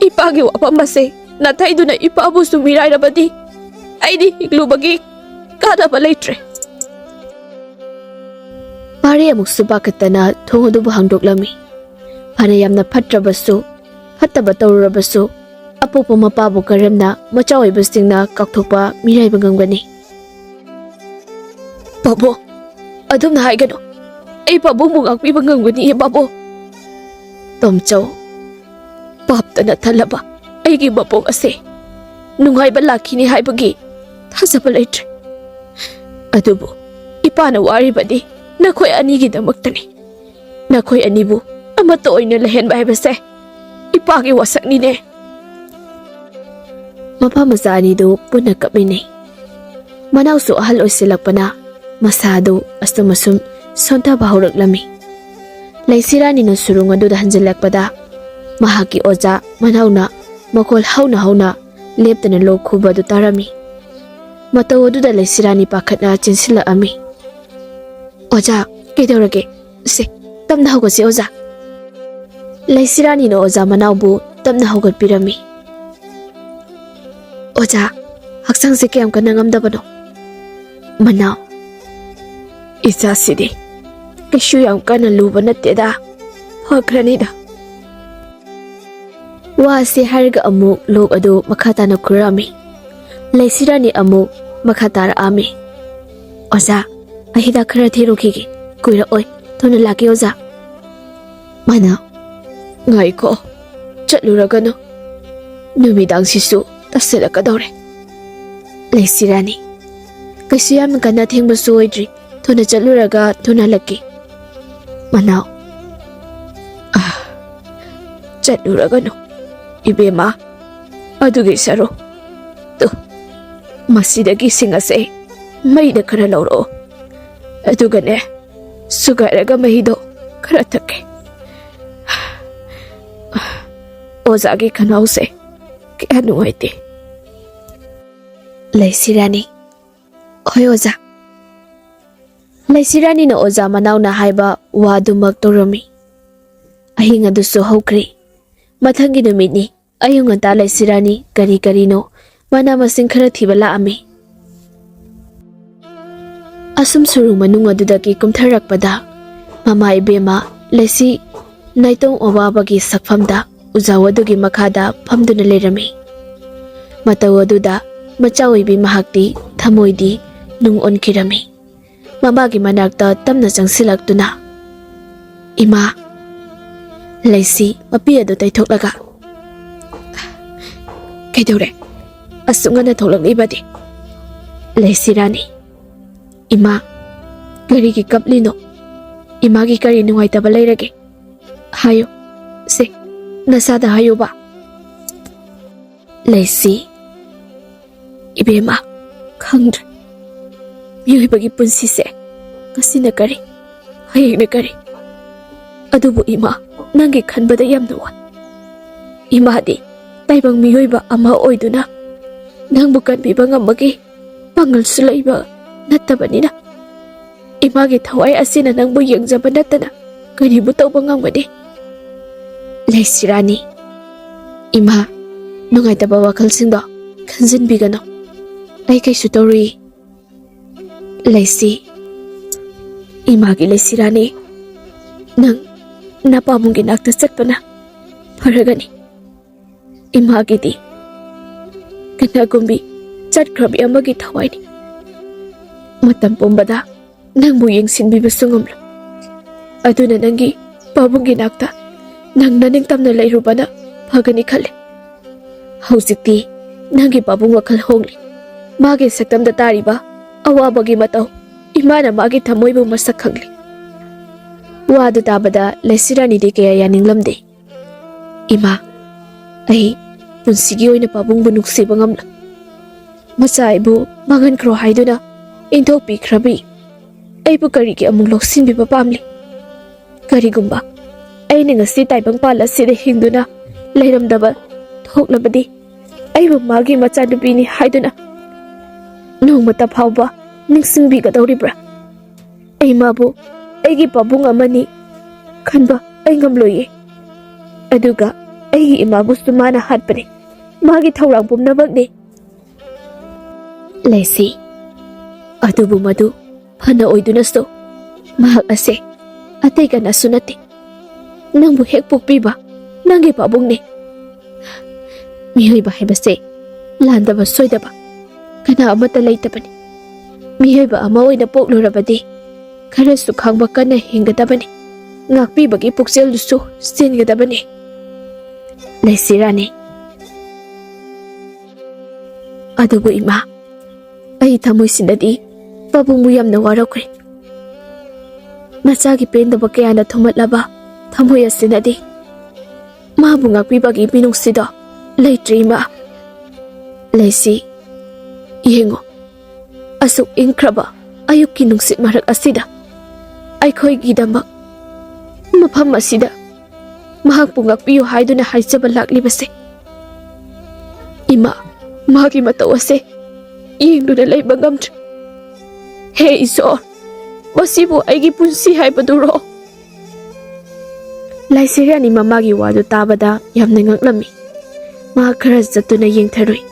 ꯏꯄꯥꯒꯤ ꯋꯥꯐꯝ ꯑꯁꯦ ꯅꯥꯊꯩꯗꯨꯅ ꯏꯄꯥꯕꯨꯁꯨ ꯃꯤꯔꯥꯏꯔꯕꯗꯤ, ꯑꯩꯗꯤ ꯍꯤꯡꯂꯨꯕꯒꯤ ꯀꯥꯟꯅꯕ ꯂꯩꯇ꯭ꯔꯦ꯫" ꯄꯥꯔꯤ ꯑꯃꯨꯛꯁꯨ ꯄꯥꯈꯠꯇꯅ ꯊꯣꯡ ꯑꯗꯨꯕꯨ ꯍꯥꯡꯗꯣꯛꯂꯝꯃꯤ꯫ ꯐꯅ ꯌꯥꯝꯅ ꯐꯠꯇ꯭ꯔꯕꯁꯨ, ꯐꯠꯇꯕ ꯇꯧꯔꯨꯔꯕꯁꯨ, ꯑꯄꯣꯛꯄ ꯃꯄꯥꯕꯨ ꯀꯔꯝꯅ ꯃꯆꯥ ꯑꯣꯏꯕꯁꯤꯡꯅ ꯀꯥꯎꯊꯣꯛꯄ, ꯃꯤꯔꯥꯏꯕ ꯉꯝꯒꯅꯤ? "ꯄꯥꯕꯨꯡ, ꯑꯗꯨꯝꯅ ꯍꯥꯏꯒꯅꯨ꯫ ꯑꯩ ꯄꯥꯕꯨꯡꯕꯨ ꯉꯥꯛꯄꯤꯕ ꯉꯝꯒꯅꯤꯌꯦ, ꯄꯥꯕꯨꯡ꯫" ꯇꯣꯝꯆꯧ, ꯄꯥꯞꯇꯅ ꯊꯜꯂꯕ ꯑꯩꯒꯤ ꯃꯄꯣꯛ ꯑꯁꯦ ꯅꯨꯡꯉꯥꯏꯕ ꯂꯥꯛꯈꯤꯅꯤ ꯍꯥꯏꯕꯒꯤ ꯊꯥꯖꯕ ꯂꯩꯇ꯭ꯔꯦ꯫ ꯑꯗꯨꯕꯨ ꯏꯄꯥꯅ ꯋꯥꯔꯤꯕꯗꯤ ꯅꯈꯣꯏ ꯑꯅꯤꯒꯤꯗꯃꯛꯇꯅꯤ꯫ ꯅꯈꯣꯏ ꯑꯅꯤꯕꯨ ꯑꯃꯠꯇ ꯑꯣꯏꯅ ꯂꯩꯍꯟꯕ ꯍꯥꯏꯕꯁꯦ ꯏꯄꯥꯒꯤ ꯋꯥꯁꯛꯅꯤꯅꯦ꯫ ꯃꯄꯥ ꯃꯆꯥ ꯑꯅꯤꯗꯨ ꯄꯨꯟꯅ ꯀꯞꯃꯤꯟꯅꯩ꯫ ꯃꯅꯥꯎꯁꯨ ꯑꯍꯜ ꯑꯣꯏꯁꯤꯜꯂꯛꯄꯅ ꯃꯁꯥꯗꯨ ꯑꯁꯨꯝ ꯑꯁꯨꯝ ꯁꯣꯟꯊꯕ ꯍꯧꯔꯛꯂꯝꯃꯤ꯫ ꯂꯩꯁꯤꯔꯥꯅꯤꯅ ꯁꯨꯔꯨꯡ ꯑꯗꯨꯗ ꯍꯟꯖꯤꯜꯂꯛꯄꯗ ꯃꯍꯥꯛꯀꯤ ꯑꯣꯖꯥ ꯃꯅꯥꯎꯅ ꯃꯈꯣꯜ ꯍꯧꯅ ꯍꯧꯅ ꯂꯦꯞꯇꯅ ꯂꯣꯛ ꯈꯨꯕ ꯑꯗꯨ ꯇꯥꯔꯝꯃꯤ꯫ ꯃꯇꯧ ꯑꯗꯨꯗ ꯂꯩꯁꯤꯔꯥꯅꯤ ꯄꯥꯈꯠꯅ ꯆꯦꯟꯁꯤꯜꯂꯛꯑꯝꯃꯤ꯫ "ꯑꯣꯖꯥ, ꯀꯩꯗꯧꯔꯒꯦ? ꯁꯦ, ꯇꯞꯅ ꯍꯧꯒꯠꯁꯤ ꯑꯣꯖꯥ꯫" ꯂꯩꯁꯤꯔꯥꯅꯤꯅ ꯑꯣꯖꯥ ꯃꯅꯥꯎꯕꯨ ꯇꯞꯅ ꯍꯧꯒꯠꯄꯤꯔꯝꯃꯤ꯫ "ꯑꯣꯖꯥ, ꯍꯛꯆꯥꯡꯁꯦ ꯀꯌꯥꯝ ꯀꯟꯅ ꯉꯝꯗꯕꯅꯣ?" "ꯃꯅꯥꯎ, ꯏꯆꯥꯁꯤꯗꯤ ꯀꯩꯁꯨ ꯌꯥꯝ ꯀꯟꯅ ꯂꯨꯕ ꯅꯠꯇꯦꯗ, ꯐꯈ꯭ꯔꯅꯤꯗ꯫" ꯋꯥ ꯑꯁꯤ ꯍꯥꯏꯔꯒ ꯑꯃꯨꯛ ꯂꯣꯛ ꯑꯗꯨ ꯃꯈꯥ ꯇꯥꯅ ꯈꯨꯔꯛꯑꯝꯃꯤ꯫ ꯂꯩꯁꯤꯔꯥꯅꯤ ꯑꯃꯨꯛ ꯃꯈꯥ ꯇꯥꯔꯛꯑꯝꯃꯤ꯫ "ꯑꯣꯖꯥ, ꯑꯩ ꯍꯤꯗꯥꯛ ꯈꯔ ꯊꯤꯔꯨꯈꯤꯒꯦ, ꯀꯨꯏꯔꯛꯑꯣꯏ, ꯊꯨꯅ ꯂꯥꯛꯀꯦ ꯑꯣꯖꯥ꯫" "ꯃꯅꯥꯎ, ꯉꯥꯏꯈꯣ, ꯆꯠꯂꯨꯔꯒꯅꯨ, ꯅꯨꯃꯤꯗꯥꯡꯁꯤꯁꯨ ꯇꯥꯁꯤꯜꯂꯛꯀꯗꯧꯔꯦ꯫" ꯂꯩꯁꯤꯔꯥꯅꯤ, "ꯀꯩꯁꯨ ꯌꯥꯝꯅ ꯀꯟꯅ ꯊꯦꯡꯕꯁꯨ ꯑꯣꯏꯗ꯭ꯔꯤ, ꯊꯨꯅ ꯆꯠꯂꯨꯔꯒ ꯊꯨꯅ ꯍꯜꯂꯛꯀꯦ꯫" "ꯃꯅꯥꯎ, ꯑꯥ, ꯆꯠꯂꯨꯔꯒꯅꯨ ꯏꯕꯦꯝꯃ, ꯑꯗꯨꯒꯤ ꯁꯔꯨ, ꯇꯨ, ꯃꯁꯤꯗꯒꯤ ꯏꯁꯤꯡ ꯑꯁꯦ ꯃꯩꯗ ꯈꯔ ꯂꯧꯔꯛꯑꯣ, ꯑꯗꯨꯒꯅꯦ, ꯁꯨꯒꯥꯏꯔꯒ ꯃꯍꯤꯗꯣ ꯈꯔ ꯊꯛꯀꯦ꯫ ꯑꯣꯖꯥꯒꯤ ꯈꯅꯥꯎꯁꯦ ꯀꯌꯥ ꯅꯨꯡꯉꯥꯏꯇꯦ꯫" ꯂꯩꯁꯤꯔꯥꯅꯤ, "ꯍꯣꯏ ꯑꯣꯖꯥ꯫" ꯂꯩꯁꯤꯔꯥꯅꯤꯅ ꯑꯣꯖꯥ ꯃꯅꯥꯎꯅ ꯍꯥꯏꯕ ꯋꯥꯗꯨꯃꯛ ꯇꯧꯔꯝꯃꯤ꯫ ꯑꯍꯤꯡ ꯑꯗꯨꯁꯨ ꯍꯧꯈ꯭ꯔꯦ꯫ ꯃꯊꯪꯒꯤ ꯅꯨꯃꯤꯠꯅꯤ꯫ ꯑꯌꯨꯛ ꯉꯟꯇꯥ ꯂꯩꯁꯤꯔꯥꯅꯤ ꯀꯔꯤ ꯀꯔꯤꯅꯣ ꯃꯅꯥ ꯃꯁꯤꯡ ꯈꯔ ꯊꯤꯕ ꯂꯥꯛꯑꯝꯃꯤ꯫ ꯑꯁꯨꯝ ꯁꯨꯔꯨꯡ ꯃꯅꯨꯡ ꯑꯗꯨꯗꯒꯤ ꯀꯨꯝꯊꯔꯛꯄꯗ ꯃꯃꯥ ꯏꯕꯦꯝꯃ ꯂꯩꯁꯤ ꯅꯥꯏꯇꯣꯝ ꯑꯋꯥꯕꯒꯤ ꯁꯛꯐꯝꯗ ꯎꯖꯥꯎ ꯑꯗꯨꯒꯤ ꯃꯈꯥꯗ ꯐꯝꯗꯨꯅ ꯂꯩꯔꯝꯃꯤ꯫ ꯃꯇꯧ ꯑꯗꯨꯗ ꯃꯆꯥ ꯑꯣꯏꯕꯤ ꯃꯍꯥꯛꯇꯤ ꯊꯃꯣꯏꯗꯤ ꯅꯨꯡ ꯑꯣꯟꯈꯤꯔꯝꯃꯤ꯫ ꯃꯃꯥꯒꯤ ꯃꯅꯥꯛꯇ ꯇꯞꯅ ꯆꯪꯁꯤꯜꯂꯛꯇꯨꯅ, "ꯏꯃꯥ꯫" ꯂꯩꯁꯤ ꯃꯄꯤ ꯑꯗꯨ ꯇꯩꯊꯣꯛꯂꯒ, "ꯀꯩꯗꯧꯔꯦ? ꯑꯁꯨꯛ ꯉꯟꯅ ꯊꯣꯛꯂꯛꯂꯤꯕꯗꯤ?" ꯂꯩꯁꯤꯔꯥꯅꯤ, "ꯏꯃꯥ, ꯀꯔꯤꯒꯤ ꯀꯞꯂꯤꯅꯣ? ꯏꯃꯥꯒꯤ ꯀꯔꯤ ꯅꯨꯡꯉꯥꯏꯇꯕ ꯂꯩꯔꯒꯦ? ꯍꯥꯏꯌꯨ, ꯁꯦ, ꯅꯁꯥꯗ ꯍꯥꯏꯌꯨꯕ꯫" ꯂꯩꯁꯤ, "ꯏꯕꯦꯝꯃ, ꯈꯪꯗ꯭ꯔꯦ꯫ ꯃꯤꯑꯣꯏꯕꯒꯤ ꯄꯨꯟꯁꯤꯁꯦ ꯉꯁꯤꯅ ꯀꯔꯤ, ꯍꯌꯦꯡꯅ ꯀꯔꯤ? ꯑꯗꯨꯕꯨ ꯏꯃꯥ, ꯅꯪꯒꯤ ꯈꯟꯕꯗ ꯌꯥꯝꯅ ꯋꯥꯏ꯫ ꯏꯃꯥꯗꯤ ꯇꯥꯏꯕꯪ ꯃꯤꯑꯣꯏꯕ ꯑꯃ ꯑꯣꯏꯗꯨꯅ ꯅꯪꯕꯨ ꯀꯟꯕꯤꯕ ꯉꯝꯕꯒꯤ ꯄꯥꯡꯒꯜꯁꯨ ꯂꯩꯕ ꯅꯠꯇꯕꯅꯤꯅ, ꯏꯃꯥꯒꯤ ꯊꯋꯥꯏ ꯑꯁꯤꯅ ꯅꯪꯕꯨ ꯌꯦꯡꯖꯕ ꯅꯠꯇꯅ ꯀꯔꯤꯕꯨ ꯇꯧꯕ ꯉꯝꯒꯅꯤ? ꯂꯩꯁꯤꯔꯥꯅꯤ, ꯏꯃꯥ, ꯅꯨꯡꯉꯥꯏꯇꯕ ꯋꯥꯈꯜꯁꯤꯡꯗꯣ ꯈꯟꯖꯤꯟꯕꯤꯒꯅꯨ꯫ ꯑꯩ ꯀꯩꯁꯨ ꯇꯧꯔꯨꯏ꯫ ꯂꯩꯁꯤ, ꯏꯃꯥꯒꯤ ꯂꯩꯁꯤꯔꯥꯅꯤ, ꯅꯪ ꯅꯄꯥꯕꯨꯡꯒꯤ ꯅꯥꯛꯇ ꯆꯠꯄꯅ ꯐꯔꯒꯅꯤ꯫ ꯏꯃꯥꯒꯤꯗꯤ ꯀꯅꯥꯒꯨꯝꯕꯤ ꯆꯠꯈ꯭ꯔꯕꯤ ꯑꯃꯒꯤ ꯊꯋꯥꯏꯅꯤ꯫ ꯃꯇꯝ ꯄꯨꯝꯕꯗ ꯅꯪꯕꯨ ꯌꯦꯡꯁꯤꯟꯕꯤꯕꯁꯨ ꯉꯝꯂꯣꯏ꯫ ꯑꯗꯨꯅ ꯅꯪꯒꯤ ꯄꯥꯕꯨꯡꯒꯤ ꯅꯥꯛꯇ ꯅꯪ ꯅꯅꯤꯡꯇꯝꯅ ꯂꯩꯔꯨꯕꯅ ꯐꯒꯅꯤ ꯈꯜꯂꯤ꯫ ꯍꯧꯖꯤꯛꯇꯤ ꯅꯪꯒꯤ ꯄꯥꯕꯨꯡ ꯋꯥꯈꯜ ꯍꯣꯡꯂꯤ꯫ ꯃꯥꯒꯤ ꯁꯛꯇꯝꯗ ꯇꯥꯔꯤꯕ ꯑꯋꯥꯕꯒꯤ ꯃꯇꯧ, ꯏꯃꯥꯅ ꯃꯥꯒꯤ ꯊꯃꯣꯏꯕꯨ ꯃꯁꯛ ꯈꯪꯂꯤ꯫ ꯋꯥꯗꯨ ꯇꯥꯕꯗ ꯂꯩꯁꯤꯔꯥꯅꯤꯗꯤ ꯀꯌꯥ ꯌꯥꯅꯤꯡꯂꯝꯗꯦ꯫ "ꯏꯃꯥ, ꯑꯩ ꯄꯨꯟꯁꯤꯒꯤ ꯑꯣꯏꯅ ꯄꯥꯕꯨꯡꯕꯨ ꯅꯨꯡꯁꯤꯕ ꯉꯝꯂꯣꯏ꯫ ꯃꯆꯥ ꯑꯩꯕꯨ ꯃꯥꯡꯍꯟꯈ꯭ꯔꯣ ꯍꯥꯏꯗꯨꯅ ꯏꯟꯊꯣꯛꯄꯤꯈ꯭ꯔꯕꯤ ꯑꯩꯕꯨ ꯀꯔꯤꯒꯤ ꯑꯃꯨꯛ ꯂꯧꯁꯤꯟꯕꯤꯕ ꯄꯥꯝꯂꯤ? ꯀꯔꯤꯒꯨꯝꯕ ꯑꯩꯅ ꯉꯁꯤ ꯇꯥꯏꯕꯪꯄꯥꯜ ꯑꯁꯤꯗ ꯍꯤꯡꯗꯨꯅ ꯂꯩꯔꯝꯗꯕ ꯊꯣꯛꯂꯕꯗꯤ, ꯑꯩꯕꯨ ꯃꯥꯒꯤ ꯃꯆꯥꯅꯨꯄꯤꯅꯤ ꯍꯥꯏꯗꯨꯅ ꯅꯣꯡꯃꯇ ꯐꯥꯎꯕ ꯅꯤꯡꯁꯤꯡꯕꯤꯒꯗꯧꯔꯤꯕ꯭ꯔꯥ? ꯑꯩ ꯃꯥꯕꯨ ꯑꯩꯒꯤ ꯄꯥꯕꯨꯡ ꯑꯃꯅꯤ ꯈꯟꯕ ꯑꯩ ꯉꯝꯂꯣꯏꯌꯦ꯫ ꯑꯗꯨꯒ ꯑꯩꯒꯤ ꯏꯃꯥꯕꯨꯁꯨ ꯃꯥꯅ ꯍꯥꯠꯄꯅꯤ, ꯃꯥꯒꯤ ꯊꯧꯔꯥꯡ ꯄꯨꯝꯅꯃꯛꯅꯤ"꯫ ꯂꯩꯁꯤ, ꯑꯗꯨꯕꯨ ꯃꯗꯨ ꯐꯅ ꯑꯣꯏꯗꯨꯅꯁꯨ, ꯃꯍꯥꯛ ꯑꯁꯦ ꯑꯇꯩ ꯀꯅꯥꯁꯨ ꯅꯠꯇꯦ, ꯅꯪꯕꯨ ꯍꯦꯛ ꯄꯣꯛꯄꯤꯕ ꯅꯪꯒꯤ ꯄꯥꯕꯨꯡꯅꯤ꯫ ꯃꯤꯑꯣꯏꯕ ꯍꯥꯏꯕꯁꯦ ꯂꯥꯟꯗꯕ ꯁꯣꯏꯗꯕ ꯀꯅꯥ ꯑꯃꯠꯇ ꯂꯩꯇꯕꯅꯤ꯫ ꯃꯤꯑꯣꯏꯕ ꯑꯃ ꯑꯣꯏꯅ ꯄꯣꯛꯂꯨꯔꯕꯗꯤ ꯈꯔꯁꯨ ꯈꯥꯡꯕ ꯀꯟꯅ ꯍꯤꯡꯒꯗꯕꯅꯤ꯫ ꯉꯥꯛꯄꯤꯕꯒꯤ ꯄꯨꯛꯆꯦꯜꯗꯨꯁꯨ ꯆꯦꯟꯒꯗꯕꯅꯤ꯫ ꯂꯩꯁꯤꯔꯥꯅꯤ꯫ ꯑꯗꯨꯕꯨ ꯏꯃꯥ, ꯑꯩ ꯊꯃꯣꯏꯁꯤꯅꯗꯤ ꯄꯥꯕꯨꯡꯕꯨ ꯌꯥꯝꯅ ꯋꯥꯔꯧꯈ꯭ꯔꯦ꯫ ꯃꯆꯥꯒꯤ ꯄꯦꯟꯗꯕ ꯀꯌꯥꯅ ꯊꯨꯝꯍꯠꯂꯕ ꯊꯃꯣꯏ ꯑꯁꯤꯅꯗꯤ ꯃꯥꯕꯨ ꯉꯥꯛꯄꯤꯕꯒꯤ ꯃꯤꯅꯨꯡꯁꯤꯗꯣ ꯂꯩꯇ꯭ꯔꯦ, ꯏꯃꯥ꯫ ꯂꯩꯁꯤ, ꯌꯦꯡꯉꯨ, ꯑꯁꯨꯛ ꯏꯪꯈ꯭ꯔꯕ ꯑꯌꯨꯛꯀꯤ ꯅꯨꯡꯁꯤꯠ ꯃꯔꯛ ꯑꯁꯤꯗ ꯑꯩꯈꯣꯏꯒꯤꯗꯃꯛ ꯃꯐꯝ ꯑꯁꯤꯗ ꯃꯍꯥꯛꯄꯨ ꯉꯥꯛꯄꯤꯌꯨ ꯍꯥꯏꯗꯨꯅ ꯍꯥꯏꯖꯕ ꯂꯥꯛꯂꯤꯕꯁꯦ꯫ ꯏꯃꯥ, ꯃꯍꯥꯛꯀꯤ ꯃꯇꯧ ꯑꯁꯦ ꯌꯦꯡꯗꯨꯅ ꯂꯩꯕ ꯉꯝꯗ꯭ꯔꯦ꯫ ꯍꯦ ꯏꯁꯣꯔ, ꯃꯁꯤꯕꯨ ꯑꯩꯒꯤ ꯄꯨꯟꯁꯤ ꯍꯥꯏꯕꯗꯨꯔꯣ? ꯂꯥꯏꯁꯤꯔꯥꯅꯤ ꯃꯃꯥꯒꯤ ꯋꯥꯗꯨ ꯇꯥꯕꯗ ꯌꯥꯝꯅ ꯉꯛꯂꯝꯃꯤ꯫ ꯃꯍꯥꯛ ꯈꯔ ꯆꯠꯇꯨꯅ ꯌꯦꯡꯊꯔꯨꯏ꯫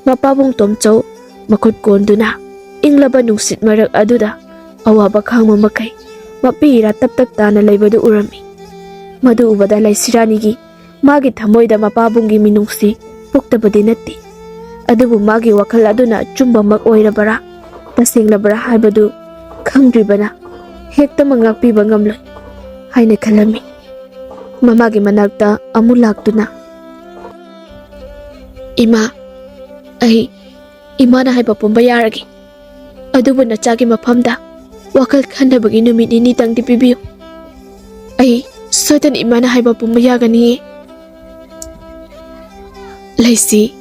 ꯃꯄꯥꯕꯨꯡ ꯇꯣꯝꯆꯧ ꯃꯈꯨꯠ ꯀꯣꯟꯗꯨꯅ ꯏꯪꯂꯕ ꯅꯨꯡꯁꯤꯠ ꯃꯔꯛ ꯑꯗꯨꯗ ꯑꯋꯥꯕ ꯈꯥꯡꯕ ꯃꯈꯩ ꯃꯄꯤ ꯏꯔꯥ ꯇꯞ ꯇꯞ ꯇꯥꯅ ꯂꯩꯕꯗꯨ ꯎꯔꯝꯃꯤ꯫ ꯃꯗꯨ ꯎꯕꯗ ꯂꯩꯁꯤꯔꯥꯅꯤꯒꯤ ꯃꯥꯒꯤ ꯊꯃꯣꯏꯗ ꯃꯄꯥꯕꯨꯡꯒꯤ ꯃꯤꯅꯨꯡꯁꯤ ꯄꯣꯛꯇꯕꯗꯤ ꯅꯠꯇꯦ, ꯑꯗꯨꯕꯨ ꯃꯥꯒꯤ ꯋꯥꯈꯜ ꯑꯗꯨꯅ ꯑꯆꯨꯝꯕꯃꯛ ꯑꯣꯏꯔꯕꯔꯥ, ꯇꯁꯦꯡꯂꯕꯔꯥ ꯍꯥꯏꯕꯗꯨ ꯈꯪꯗ꯭ꯔꯤꯕꯅ ꯍꯦꯛꯇꯃꯛ ꯉꯥꯛꯄꯤꯕ ꯉꯝꯂꯣꯏ ꯍꯥꯏꯅ ꯈꯜꯂꯝꯃꯤ꯫ ꯃꯃꯥꯒꯤ ꯃꯅꯥꯛꯇ ꯑꯃꯨꯛ ꯂꯥꯛꯇꯨꯅ, "ꯏꯃꯥ, ꯑꯩ ꯏꯃꯥꯅ ꯍꯥꯏꯕ ꯄꯨꯝꯕ ꯌꯥꯔꯒꯦ, ꯑꯗꯨꯕꯨ ꯅꯆꯥꯒꯤ ꯃꯐꯝꯗ ꯋꯥꯈꯜ ꯈꯟꯅꯕꯒꯤ ꯅꯨꯃꯤꯠ ꯅꯤꯅꯤꯇꯪꯗꯤ ꯄꯤꯕꯤꯌꯨ꯫ ꯑꯩ ꯁꯣꯏꯗꯅ ꯏꯃꯥꯅ ꯍꯥꯏꯕ ꯄꯨꯝꯕ ꯌꯥꯒꯅꯤꯌꯦ꯫" ꯂꯩꯁꯤ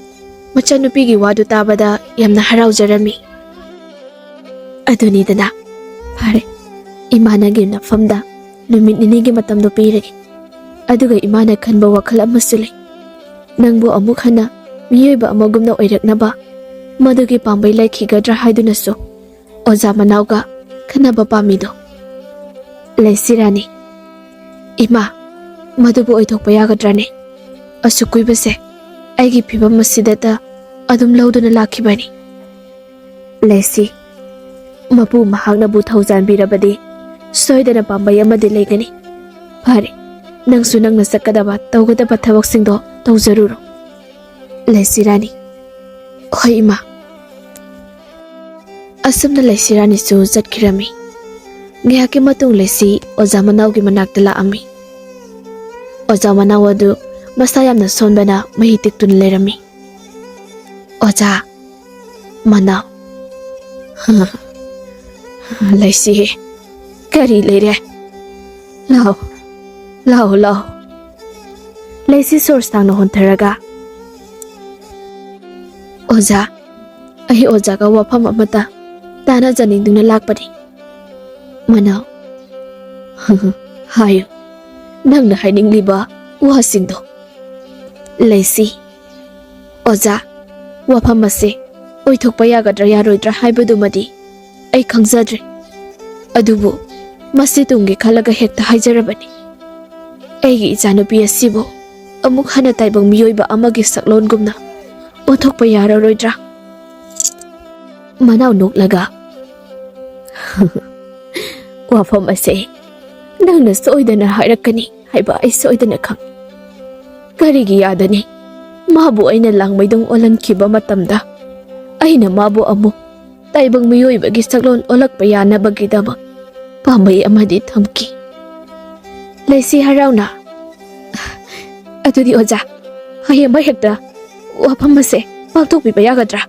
ꯃꯆꯥꯅꯨꯄꯤꯒꯤ ꯋꯥꯗꯨ ꯇꯥꯕꯗ ꯌꯥꯝꯅ ꯍꯔꯥꯎꯖꯔꯝꯃꯤ꯫ "ꯑꯗꯨꯅꯤꯗꯅ, ꯐꯔꯦ, ꯏꯃꯥ ꯅꯪꯒꯤ ꯅꯐꯝꯗ ꯅꯨꯃꯤꯠ ꯅꯤꯅꯤꯒꯤ ꯃꯇꯝꯗꯣ ꯄꯤꯔꯒꯦ꯫ ꯑꯗꯨꯒ ꯏꯃꯥꯅ ꯈꯟꯕ ꯋꯥꯈꯜ ꯑꯃꯁꯨ ꯂꯩ꯫ ꯅꯪꯕꯨ ꯑꯃꯨꯛ ꯍꯟꯅ ꯃꯤꯑꯣꯏꯕ ꯑꯃꯒꯨꯝꯅ ꯑꯣꯏꯔꯛꯅꯕ, ꯃꯗꯨꯒꯤ ꯄꯥꯝꯕꯩ ꯂꯩꯈꯤꯒꯗ꯭ꯔꯥ ꯍꯥꯏꯗꯨꯅꯁꯨ ꯑꯣꯖꯥ ꯃꯅꯥꯎꯒ ꯈꯟꯅꯕ ꯄꯥꯝꯃꯤꯗꯣ꯫" ꯂꯩꯁꯤꯔꯥꯅꯤ, "ꯏꯃꯥ, ꯃꯗꯨꯕꯨ ꯑꯣꯏꯊꯣꯛꯄ ꯌꯥꯒꯗ꯭ꯔꯅꯦ? ꯑꯁꯨꯛ ꯀꯨꯏꯕꯁꯦ ꯑꯩꯒꯤ ꯐꯤꯕꯝ ꯑꯁꯤꯗꯇ ꯑꯗꯨꯝ ꯂꯧꯗꯨꯅ ꯂꯥꯛꯈꯤꯕꯅꯤ꯫" ꯂꯩꯁꯤ, "ꯃꯄꯨ ꯃꯍꯥꯛꯅꯕꯨ ꯊꯧꯖꯥꯟꯕꯤꯔꯕꯗꯤ ꯁꯣꯏꯗꯅ ꯄꯥꯝꯕꯩ ꯑꯃꯗꯤ ꯂꯩꯒꯅꯤ꯫ ꯐꯔꯦ, ꯅꯪꯁꯨ ꯅꯪꯅ ꯆꯠꯀꯗꯕ ꯇꯧꯒꯗꯕ ꯊꯕꯛꯁꯤꯡꯗꯣ ꯇꯧꯖꯔꯨꯔꯣ꯫" ꯂꯩꯁꯤꯔꯥꯅꯤ, "ꯍꯣꯏ ꯏꯃꯥ꯫" ꯑꯁꯨꯝꯅ ꯂꯩꯁꯤꯔꯥꯅꯤꯁꯨ ꯆꯠꯈꯤꯔꯝꯃꯤ꯫ ꯉꯥꯏꯍꯥꯛꯀꯤ ꯃꯇꯨꯡ ꯂꯩꯁꯤ ꯑꯣꯖꯥ ꯃꯅꯥꯎꯒꯤ ꯃꯅꯥꯛꯇ ꯂꯥꯛꯑꯝꯃꯤ꯫ ꯑꯣꯖꯥ ꯃꯅꯥꯎ ꯑꯗꯨ ꯃꯁꯥ ꯌꯥꯝꯅ ꯁꯣꯟꯕꯅ ꯃꯍꯤ ꯇꯤꯛꯇꯨꯅ ꯂꯩꯔꯝꯃꯤ꯫ "ꯑꯣꯖꯥ ꯃꯅꯥꯎ꯫" "ꯂꯩꯁꯤ, ꯀꯔꯤ ꯂꯩꯔꯦ? ꯂꯥꯎ, ꯂꯥꯎ, ꯂꯥꯎ꯫" ꯂꯩꯁꯤ ꯁꯣꯔ ꯁꯥꯡꯅ ꯍꯣꯟꯊꯔꯒ, "ꯑꯣꯖꯥ, ꯑꯩ ꯑꯣꯖꯥꯒ ꯋꯥꯐꯝ ꯑꯃꯇ ꯇꯥꯟꯅꯖꯅꯤꯡꯗꯨꯅ ꯂꯥꯛꯄꯅꯤ꯫ ꯃꯅꯥꯎ, ꯍꯥꯏꯌꯨ, ꯅꯪꯅ ꯍꯥꯏꯅꯤꯡꯂꯤꯕ ꯋꯥꯁꯤꯡꯗꯣ꯫ ꯂꯩꯁꯤ꯫ ꯑꯣꯖꯥ, ꯋꯥꯐꯝ ꯑꯁꯦ ꯑꯣꯏꯊꯣꯛꯄ ꯌꯥꯒꯗ꯭ꯔꯥ ꯌꯥꯔꯣꯏꯗ꯭ꯔꯥ ꯍꯥꯏꯕꯗꯨꯃꯗꯤ ꯑꯩ ꯈꯪꯖꯗ꯭ꯔꯦ꯫ ꯑꯗꯨꯕꯨ ꯃꯁꯤ ꯇꯨꯡꯒꯤ ꯈꯜꯂꯒ ꯍꯦꯛꯇ ꯍꯥꯏꯖꯔꯕꯅꯤ꯫ ꯑꯩꯒꯤ ꯏꯆꯥꯅꯨꯄꯤ ꯑꯁꯤꯕꯨ ꯑꯃꯨꯛ ꯍꯟꯅ ꯇꯥꯏꯕꯪ ꯃꯤꯑꯣꯏꯕ ꯑꯃꯒꯤ ꯁꯛꯂꯣꯟꯒꯨꯝꯅ ꯑꯣꯟꯊꯣꯛꯄ ꯌꯥꯔꯔꯣꯏꯗ꯭ꯔꯥ? ꯃꯅꯥꯎ ꯅꯣꯛꯂꯒ, "ꯋꯥꯐꯝ ꯑꯁꯦ ꯅꯪꯅ ꯁꯣꯏꯗꯅ ꯍꯥꯏꯔꯛꯀꯅꯤ ꯍꯥꯏꯕ ꯑꯩ ꯁꯣꯏꯗꯅ ꯈꯪꯏ꯫ ꯀꯔꯤꯒꯤ ꯌꯥꯗꯅꯤ? ꯃꯥꯕꯨ ꯑꯩꯅ ꯂꯥꯡꯃꯩꯗꯣꯡ ꯑꯣꯜꯍꯟꯈꯤꯕ ꯃꯇꯝꯗ ꯑꯩꯅ ꯃꯥꯕꯨ ꯑꯃꯨꯛ ꯇꯥꯏꯕꯪ ꯃꯤꯑꯣꯏꯕꯒꯤ ꯁꯛꯂꯣꯟ ꯑꯣꯜꯂꯛꯄ ꯌꯥꯅꯕꯒꯤꯗꯃꯛ ꯄꯥꯝꯕꯩ ꯑꯃꯗꯤ ꯊꯝꯈꯤ꯫" ꯂꯩꯁꯤ ꯍꯔꯥꯎꯅ, "ꯑꯗꯨꯗꯤ ꯑꯣꯖꯥ, ꯍꯌꯦꯡꯃꯛ ꯍꯦꯛꯇ ꯋꯥꯐꯝ ꯑꯁꯦ ꯄꯥꯡꯊꯣꯛꯄꯤꯕ ꯌꯥꯒꯗ꯭ꯔꯥ?"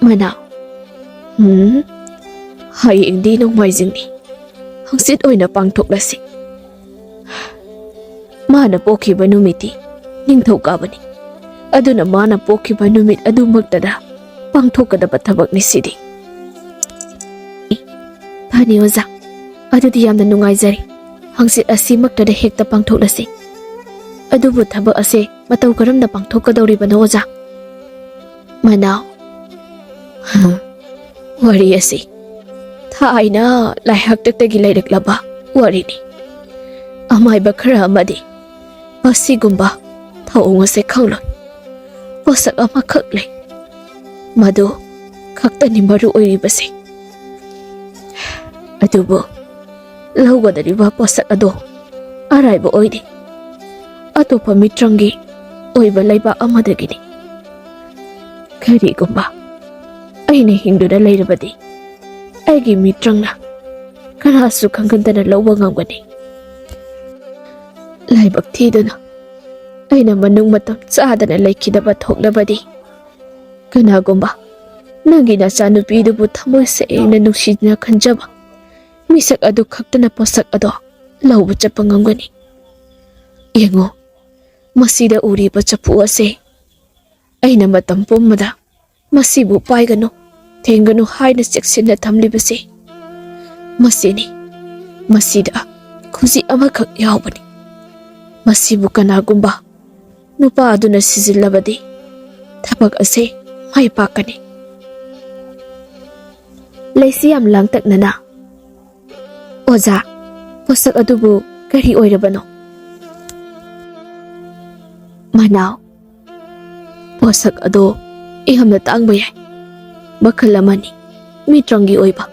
ꯃꯅꯥꯎ, "ꯎꯝ, ꯍꯌꯦꯡꯗꯤ ꯅꯣꯡꯃꯥꯏꯖꯤꯡꯅꯤ, ꯍꯪꯆꯤꯠ ꯑꯣꯏꯅ ꯄꯥꯡꯊꯣꯛꯂꯁꯤ꯫ ꯃꯥꯅ ꯄꯣꯛꯈꯤꯕ ꯅꯨꯃꯤꯠꯇꯤ ꯅꯤꯡꯊꯧꯀꯥꯕꯅꯤ꯫ ꯑꯗꯨꯅ ꯃꯥꯅ ꯄꯣꯛꯈꯤꯕ ꯅꯨꯃꯤꯠ ꯑꯗꯨꯃꯛꯇꯗ ꯄꯥꯡꯊꯣꯛꯀꯗꯕ ꯊꯕꯛꯅꯤ ꯁꯤꯗꯤ꯫" "ꯐꯅꯤ ꯑꯣꯖꯥ, ꯑꯗꯨꯗꯤ ꯌꯥꯝꯅ ꯅꯨꯡꯉꯥꯏꯖꯔꯦ꯫ ꯍꯪꯆꯤꯠ ꯑꯁꯤꯃꯛꯇꯗ ꯍꯦꯛꯇ ꯄꯥꯡꯊꯣꯛꯂꯁꯤ꯫ ꯑꯗꯨꯕꯨ ꯊꯕꯛ ꯑꯁꯦ ꯃꯇꯧ ꯀꯔꯝꯅ ꯄꯥꯡꯊꯣꯛꯀꯗꯧꯔꯤꯕꯅꯣ ꯑꯣꯖꯥ?" ꯃꯅꯥꯎ, ꯋꯥꯔꯤ ꯑꯁꯤ ꯊꯥꯏꯅ ꯂꯥꯏꯍꯥꯛꯇꯛꯇꯒꯤ ꯂꯩꯔꯛꯂꯕ ꯋꯥꯔꯤꯅꯤ꯫ ꯑꯃꯥꯏꯕ ꯈꯔ ꯑꯃꯗꯤ ꯑꯁꯤꯒꯨꯝꯕ ꯊꯧꯑꯣꯡ ꯑꯁꯦ ꯈꯪꯂꯣꯏ꯫ ꯄꯣꯠꯁꯛ ꯑꯃꯈꯛ ꯂꯩ, ꯃꯗꯨ ꯈꯛꯇꯅꯤ ꯃꯔꯨ ꯑꯣꯏꯔꯤꯕꯁꯦ꯫ ꯑꯗꯨꯕꯨ ꯂꯧꯒꯗꯧꯔꯤꯕ ꯄꯣꯠꯁꯛ ꯑꯗꯣ ꯑꯔꯥꯏꯕ ꯑꯣꯏꯗꯦ꯫ ꯑꯇꯣꯞꯄ ꯃꯤꯇ꯭ꯔꯪꯒꯤ ꯑꯣꯏꯕ ꯂꯩꯕꯥꯛ ꯑꯃꯗꯒꯤꯅꯤ꯫ ꯀꯔꯤꯒꯨꯝꯕ ꯑꯩꯅ ꯍꯤꯡꯗꯨꯅ ꯂꯩꯔꯕꯗꯤ, ꯑꯩꯒꯤ ꯃꯤꯇ꯭ꯔꯪꯅ ꯀꯅꯥꯁꯨ ꯈꯪꯍꯟꯗꯅ ꯂꯧꯕ ꯉꯝꯒꯅꯤ꯫ ꯂꯥꯏꯕꯛ ꯊꯤꯗꯨꯅ ꯑꯩꯅ ꯃꯅꯨꯡ ꯃꯇꯝ ꯆꯥꯗꯅ ꯂꯩꯈꯤꯗꯕ ꯊꯣꯛꯂꯕꯗꯤ, ꯀꯅꯥꯒꯨꯝꯕ ꯅꯪꯒꯤ ꯅꯆꯥꯅꯨꯄꯤꯗꯨꯕꯨ ꯊꯃꯣꯏ ꯁꯦꯡꯅ ꯅꯨꯡꯁꯤꯅ ꯈꯟꯖꯕ ꯃꯤꯁꯛ ꯑꯗꯨ ꯈꯛꯇꯅ ꯄꯣꯠꯁꯛ ꯑꯗꯣ ꯂꯧꯕ ꯆꯠꯄ ꯉꯝꯒꯅꯤ꯫ ꯌꯦꯡꯉꯨ, ꯃꯁꯤꯗ ꯎꯔꯤꯕ ꯆꯐꯨ ꯑꯁꯦ ꯑꯩꯅ ꯃꯇꯝ ꯄꯨꯝꯕꯗ ꯃꯁꯤꯕꯨ ꯄꯥꯏꯒꯅꯨ, ꯊꯦꯡꯒꯅꯨ ꯍꯥꯏꯅ ꯆꯦꯛꯁꯤꯟꯅ ꯊꯝꯂꯤꯕꯁꯦ ꯃꯁꯤꯅꯤ꯫ ꯃꯁꯤꯗ ꯈꯨꯖꯤ ꯑꯃꯈꯛ ꯌꯥꯎꯕꯅꯤ꯫ ꯃꯁꯤꯕꯨ ꯀꯅꯥꯒꯨꯝꯕ ꯅꯨꯄꯥ ꯑꯗꯨꯅ ꯁꯤꯖꯤꯜꯂꯕꯗꯤ ꯊꯕꯛ ꯑꯁꯦ ꯃꯥꯏ ꯄꯥꯛꯀꯅꯤ꯫ ꯂꯩꯁꯤ ꯌꯥꯝ ꯂꯥꯡꯇꯛꯅꯅ, "ꯑꯣꯖꯥ, ꯄꯣꯠꯁꯛ ꯑꯗꯨꯕꯨ ꯀꯔꯤ ꯑꯣꯏꯔꯕꯅꯣ?" ꯃꯅꯥꯎ, ꯄꯣꯠꯁꯛ ꯑꯗꯣ ꯌꯥꯝꯅ ꯇꯥꯡꯕ ꯌꯥꯏ꯫ ꯃꯈꯜ ꯑꯃꯅꯤ ꯃꯤꯇ꯭ꯔꯪꯒꯤ ꯑꯣꯏꯕ꯫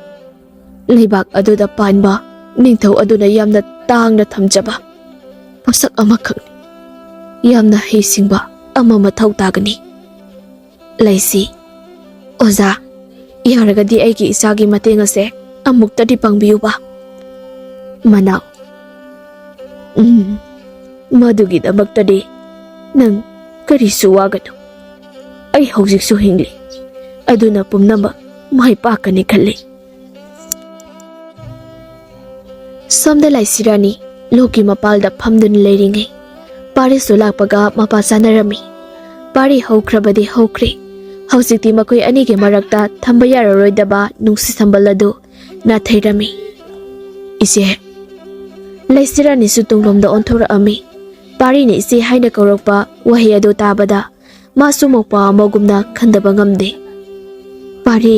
ꯂꯩꯕꯥꯛ ꯑꯗꯨꯗ ꯄꯥꯟꯕ ꯅꯤꯡꯊꯧ ꯑꯗꯨꯅ ꯌꯥꯝꯅ ꯇꯥꯡꯅ ꯊꯝꯖꯕ ꯄꯣꯠꯁꯛ ꯑꯃꯈꯛꯅꯤ꯫ ꯌꯥꯝꯅ ꯍꯩꯁꯤꯡꯕ ꯑꯃ ꯃꯊꯧ ꯇꯥꯒꯅꯤ꯫ ꯂꯩꯁꯤ, "ꯑꯣꯖꯥ, ꯌꯥꯔꯒꯗꯤ ꯑꯩꯒꯤ ꯏꯆꯥꯒꯤ ꯃꯇꯦꯡ ꯑꯁꯦ ꯑꯃꯨꯛꯇꯗꯤ ꯄꯥꯡꯕꯤꯌꯨꯕ꯫" ꯃꯅꯥꯎ, "ꯎꯝ, ꯃꯗꯨꯒꯤꯗꯃꯛꯇꯗꯤ ꯅꯪ ꯀꯔꯤꯁꯨ ꯋꯥꯒꯅꯨ꯫ ꯑꯩ ꯍꯧꯖꯤꯛꯁꯨ ꯍꯤꯡꯂꯤ, ꯑꯗꯨꯅ ꯄꯨꯝꯅꯃꯛ ꯃꯥꯏ ꯄꯥꯛꯀꯅꯤ ꯈꯜꯂꯤ꯫" ꯁꯣꯝꯗ ꯂꯥꯏꯁꯤꯔꯥꯅꯤ ꯂꯣꯛꯀꯤ ꯃꯄꯥꯜꯗ ꯐꯝꯗꯨꯅ ꯂꯩꯔꯤꯉꯩ, ꯄꯥꯔꯤꯁꯨ ꯂꯥꯛꯄꯒ ꯃꯄꯥ ꯆꯥꯅꯔꯝꯃꯤ꯫ ꯄꯥꯔꯤ ꯍꯧꯈ꯭ꯔꯕꯗꯤ ꯍꯧꯈ꯭ꯔꯦ꯫ ꯍꯧꯖꯤꯛꯇꯤ ꯃꯈꯣꯏ ꯑꯅꯤꯒꯤ ꯃꯔꯛꯇ ꯊꯝꯕ ꯌꯥꯔꯔꯣꯏꯗꯕ ꯅꯨꯡꯁꯤ ꯁꯝꯕꯜ ꯑꯗꯨ ꯅꯥꯊꯩꯔꯝꯃꯤ꯫ "ꯏꯆꯦ꯫" ꯂꯩꯁꯤꯔꯥꯅꯤꯁꯨ ꯇꯨꯡꯂꯣꯝꯗ ꯑꯣꯟꯊꯣꯔꯛꯑꯝꯃꯤ꯫ ꯄꯥꯔꯤꯅ ꯏꯆꯦ ꯍꯥꯏꯅ ꯀꯧꯔꯛꯄ ꯋꯥꯍꯩ ꯑꯗꯨ ꯇꯥꯕꯗ ꯃꯥꯁꯨ ꯃꯧꯄ꯭ꯋꯥ ꯑꯃꯒꯨꯝꯅ ꯈꯟꯗꯕ ꯉꯝꯗꯦ꯫ "ꯄꯥꯔꯤ,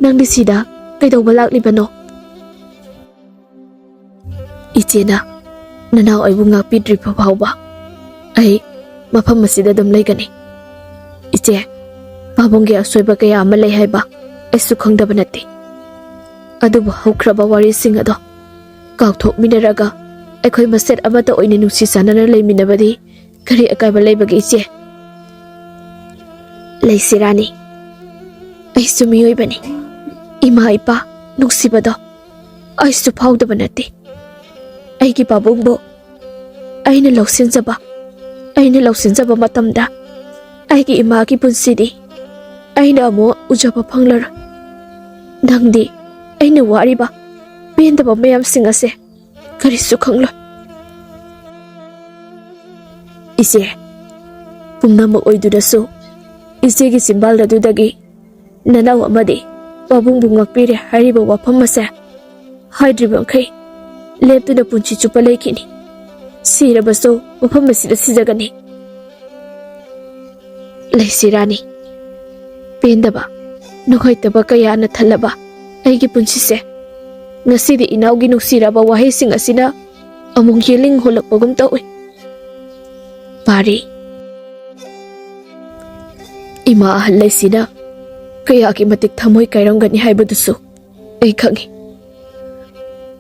ꯅꯪꯗꯤ ꯁꯤꯗ ꯀꯩꯗꯧꯕ ꯂꯥꯛꯂꯤꯕꯅꯣ?" "ꯏꯆꯦꯅ ꯅꯅꯥꯎ ꯑꯩꯕꯨ ꯉꯥꯛꯄꯤꯗ꯭ꯔꯤꯕ ꯐꯥꯎꯕ ꯑꯩ ꯃꯐꯝ ꯑꯁꯤꯗ ꯑꯗꯨꯝ ꯂꯩꯒꯅꯤ꯫ ꯏꯆꯦ, ꯄꯥꯕꯨꯡꯒꯤ ꯑꯁꯣꯏꯕ ꯀꯌꯥ ꯑꯃ ꯂꯩ ꯍꯥꯏꯕ ꯑꯩꯁꯨ ꯈꯪꯗꯕ ꯅꯠꯇꯦ꯫ ꯑꯗꯨꯕꯨ ꯍꯧꯈ꯭ꯔꯕ ꯋꯥꯔꯤꯁꯤꯡ ꯑꯗꯣ ꯀꯥꯎꯊꯣꯛꯃꯤꯟꯅꯔꯒ ꯑꯩꯈꯣꯏ ꯃꯁꯦꯟ ꯑꯃꯠꯇ ꯑꯣꯏꯅ ꯅꯨꯡꯁꯤ ꯆꯥꯟꯅꯅ ꯂꯩꯃꯤꯟꯅꯕꯗꯤ ꯀꯔꯤ ꯑꯀꯥꯏꯕ ꯂꯩꯕꯒꯦ, ꯏꯆꯦ?" "ꯂꯩꯁꯤꯔꯥꯅꯤ, ꯑꯩꯁꯨ ꯃꯤꯑꯣꯏꯕꯅꯤ꯫ ꯏꯃꯥ ꯏꯄꯥ ꯅꯨꯡꯁꯤꯕꯗꯣ ꯑꯩꯁꯨ ꯐꯥꯎꯗꯕ ꯅꯠꯇꯦ꯫ ꯑꯩꯒꯤ ꯄꯥꯕꯨꯡꯕꯨ ꯑꯩꯅ ꯂꯧꯁꯤꯟꯖꯕ, ꯑꯩꯅ ꯂꯧꯁꯤꯟꯖꯕ ꯃꯇꯝꯗ ꯑꯩꯒꯤ ꯏꯃꯥꯒꯤ ꯄꯨꯟꯁꯤꯗꯤ ꯑꯩꯅ ꯑꯃꯨꯛ ꯎꯖꯕ ꯐꯪꯂꯔꯣꯏ꯫ ꯅꯪꯗꯤ ꯑꯩꯅ ꯋꯥꯔꯤꯕ ꯄꯦꯟꯗꯕ ꯃꯌꯥꯝꯁꯤꯡ ꯑꯁꯦ ꯀꯔꯤꯁꯨ ꯈꯪꯂꯣꯏ꯫" "ꯏꯆꯦ, ꯄꯨꯝꯅꯃꯛ ꯑꯣꯏꯗꯨꯅꯁꯨ ꯏꯆꯦꯒꯤ ꯆꯤꯝꯕꯥꯜ ꯑꯗꯨꯗꯒꯤ ꯅꯅꯥꯎ ꯑꯃꯗꯤ ꯄꯥꯕꯨꯡꯕꯨ ꯉꯥꯛꯄꯤꯔꯦ ꯍꯥꯏꯔꯤꯕ ꯋꯥꯐꯝ ꯑꯁꯦ ꯍꯥꯏꯗ꯭ꯔꯤꯕ ꯃꯈꯩ ꯂꯦꯞꯇꯨꯅ ꯄꯨꯟꯁꯤ ꯆꯨꯞꯄ ꯂꯩꯈꯤꯅꯤ꯫ ꯁꯤꯔꯕꯁꯨ ꯃꯐꯝ ꯑꯁꯤꯗ ꯁꯤꯖꯒꯅꯤ꯫ ꯂꯩꯁꯤꯔꯥꯅꯤ, ꯄꯦꯟꯗꯕ, ꯅꯨꯡꯉꯥꯏꯇꯕ ꯀꯌꯥꯅ ꯊꯜꯂꯕ ꯑꯩꯒꯤ ꯄꯨꯟꯁꯤꯁꯦ ꯉꯁꯤꯗꯤ ꯏꯅꯥꯎꯒꯤ ꯅꯨꯡꯁꯤꯔꯕ ꯋꯥꯍꯩꯁꯤꯡ ꯑꯁꯤꯅ ꯑꯃꯨꯛ ꯌꯦꯡꯅꯤꯡ ꯍꯨꯜꯂꯛꯄꯒꯨꯝ ꯇꯧꯏ꯫ ꯄꯥꯔꯤ, ꯏꯃꯥ ꯑꯍꯜ ꯂꯩꯁꯤꯅ ꯀꯌꯥꯒꯤ ꯃꯇꯤꯛ ꯊꯃꯣꯏ ꯀꯥꯏꯔꯝꯒꯅꯤ ꯍꯥꯏꯕꯗꯨꯁꯨ ꯑꯩ ꯈꯪꯏ꯫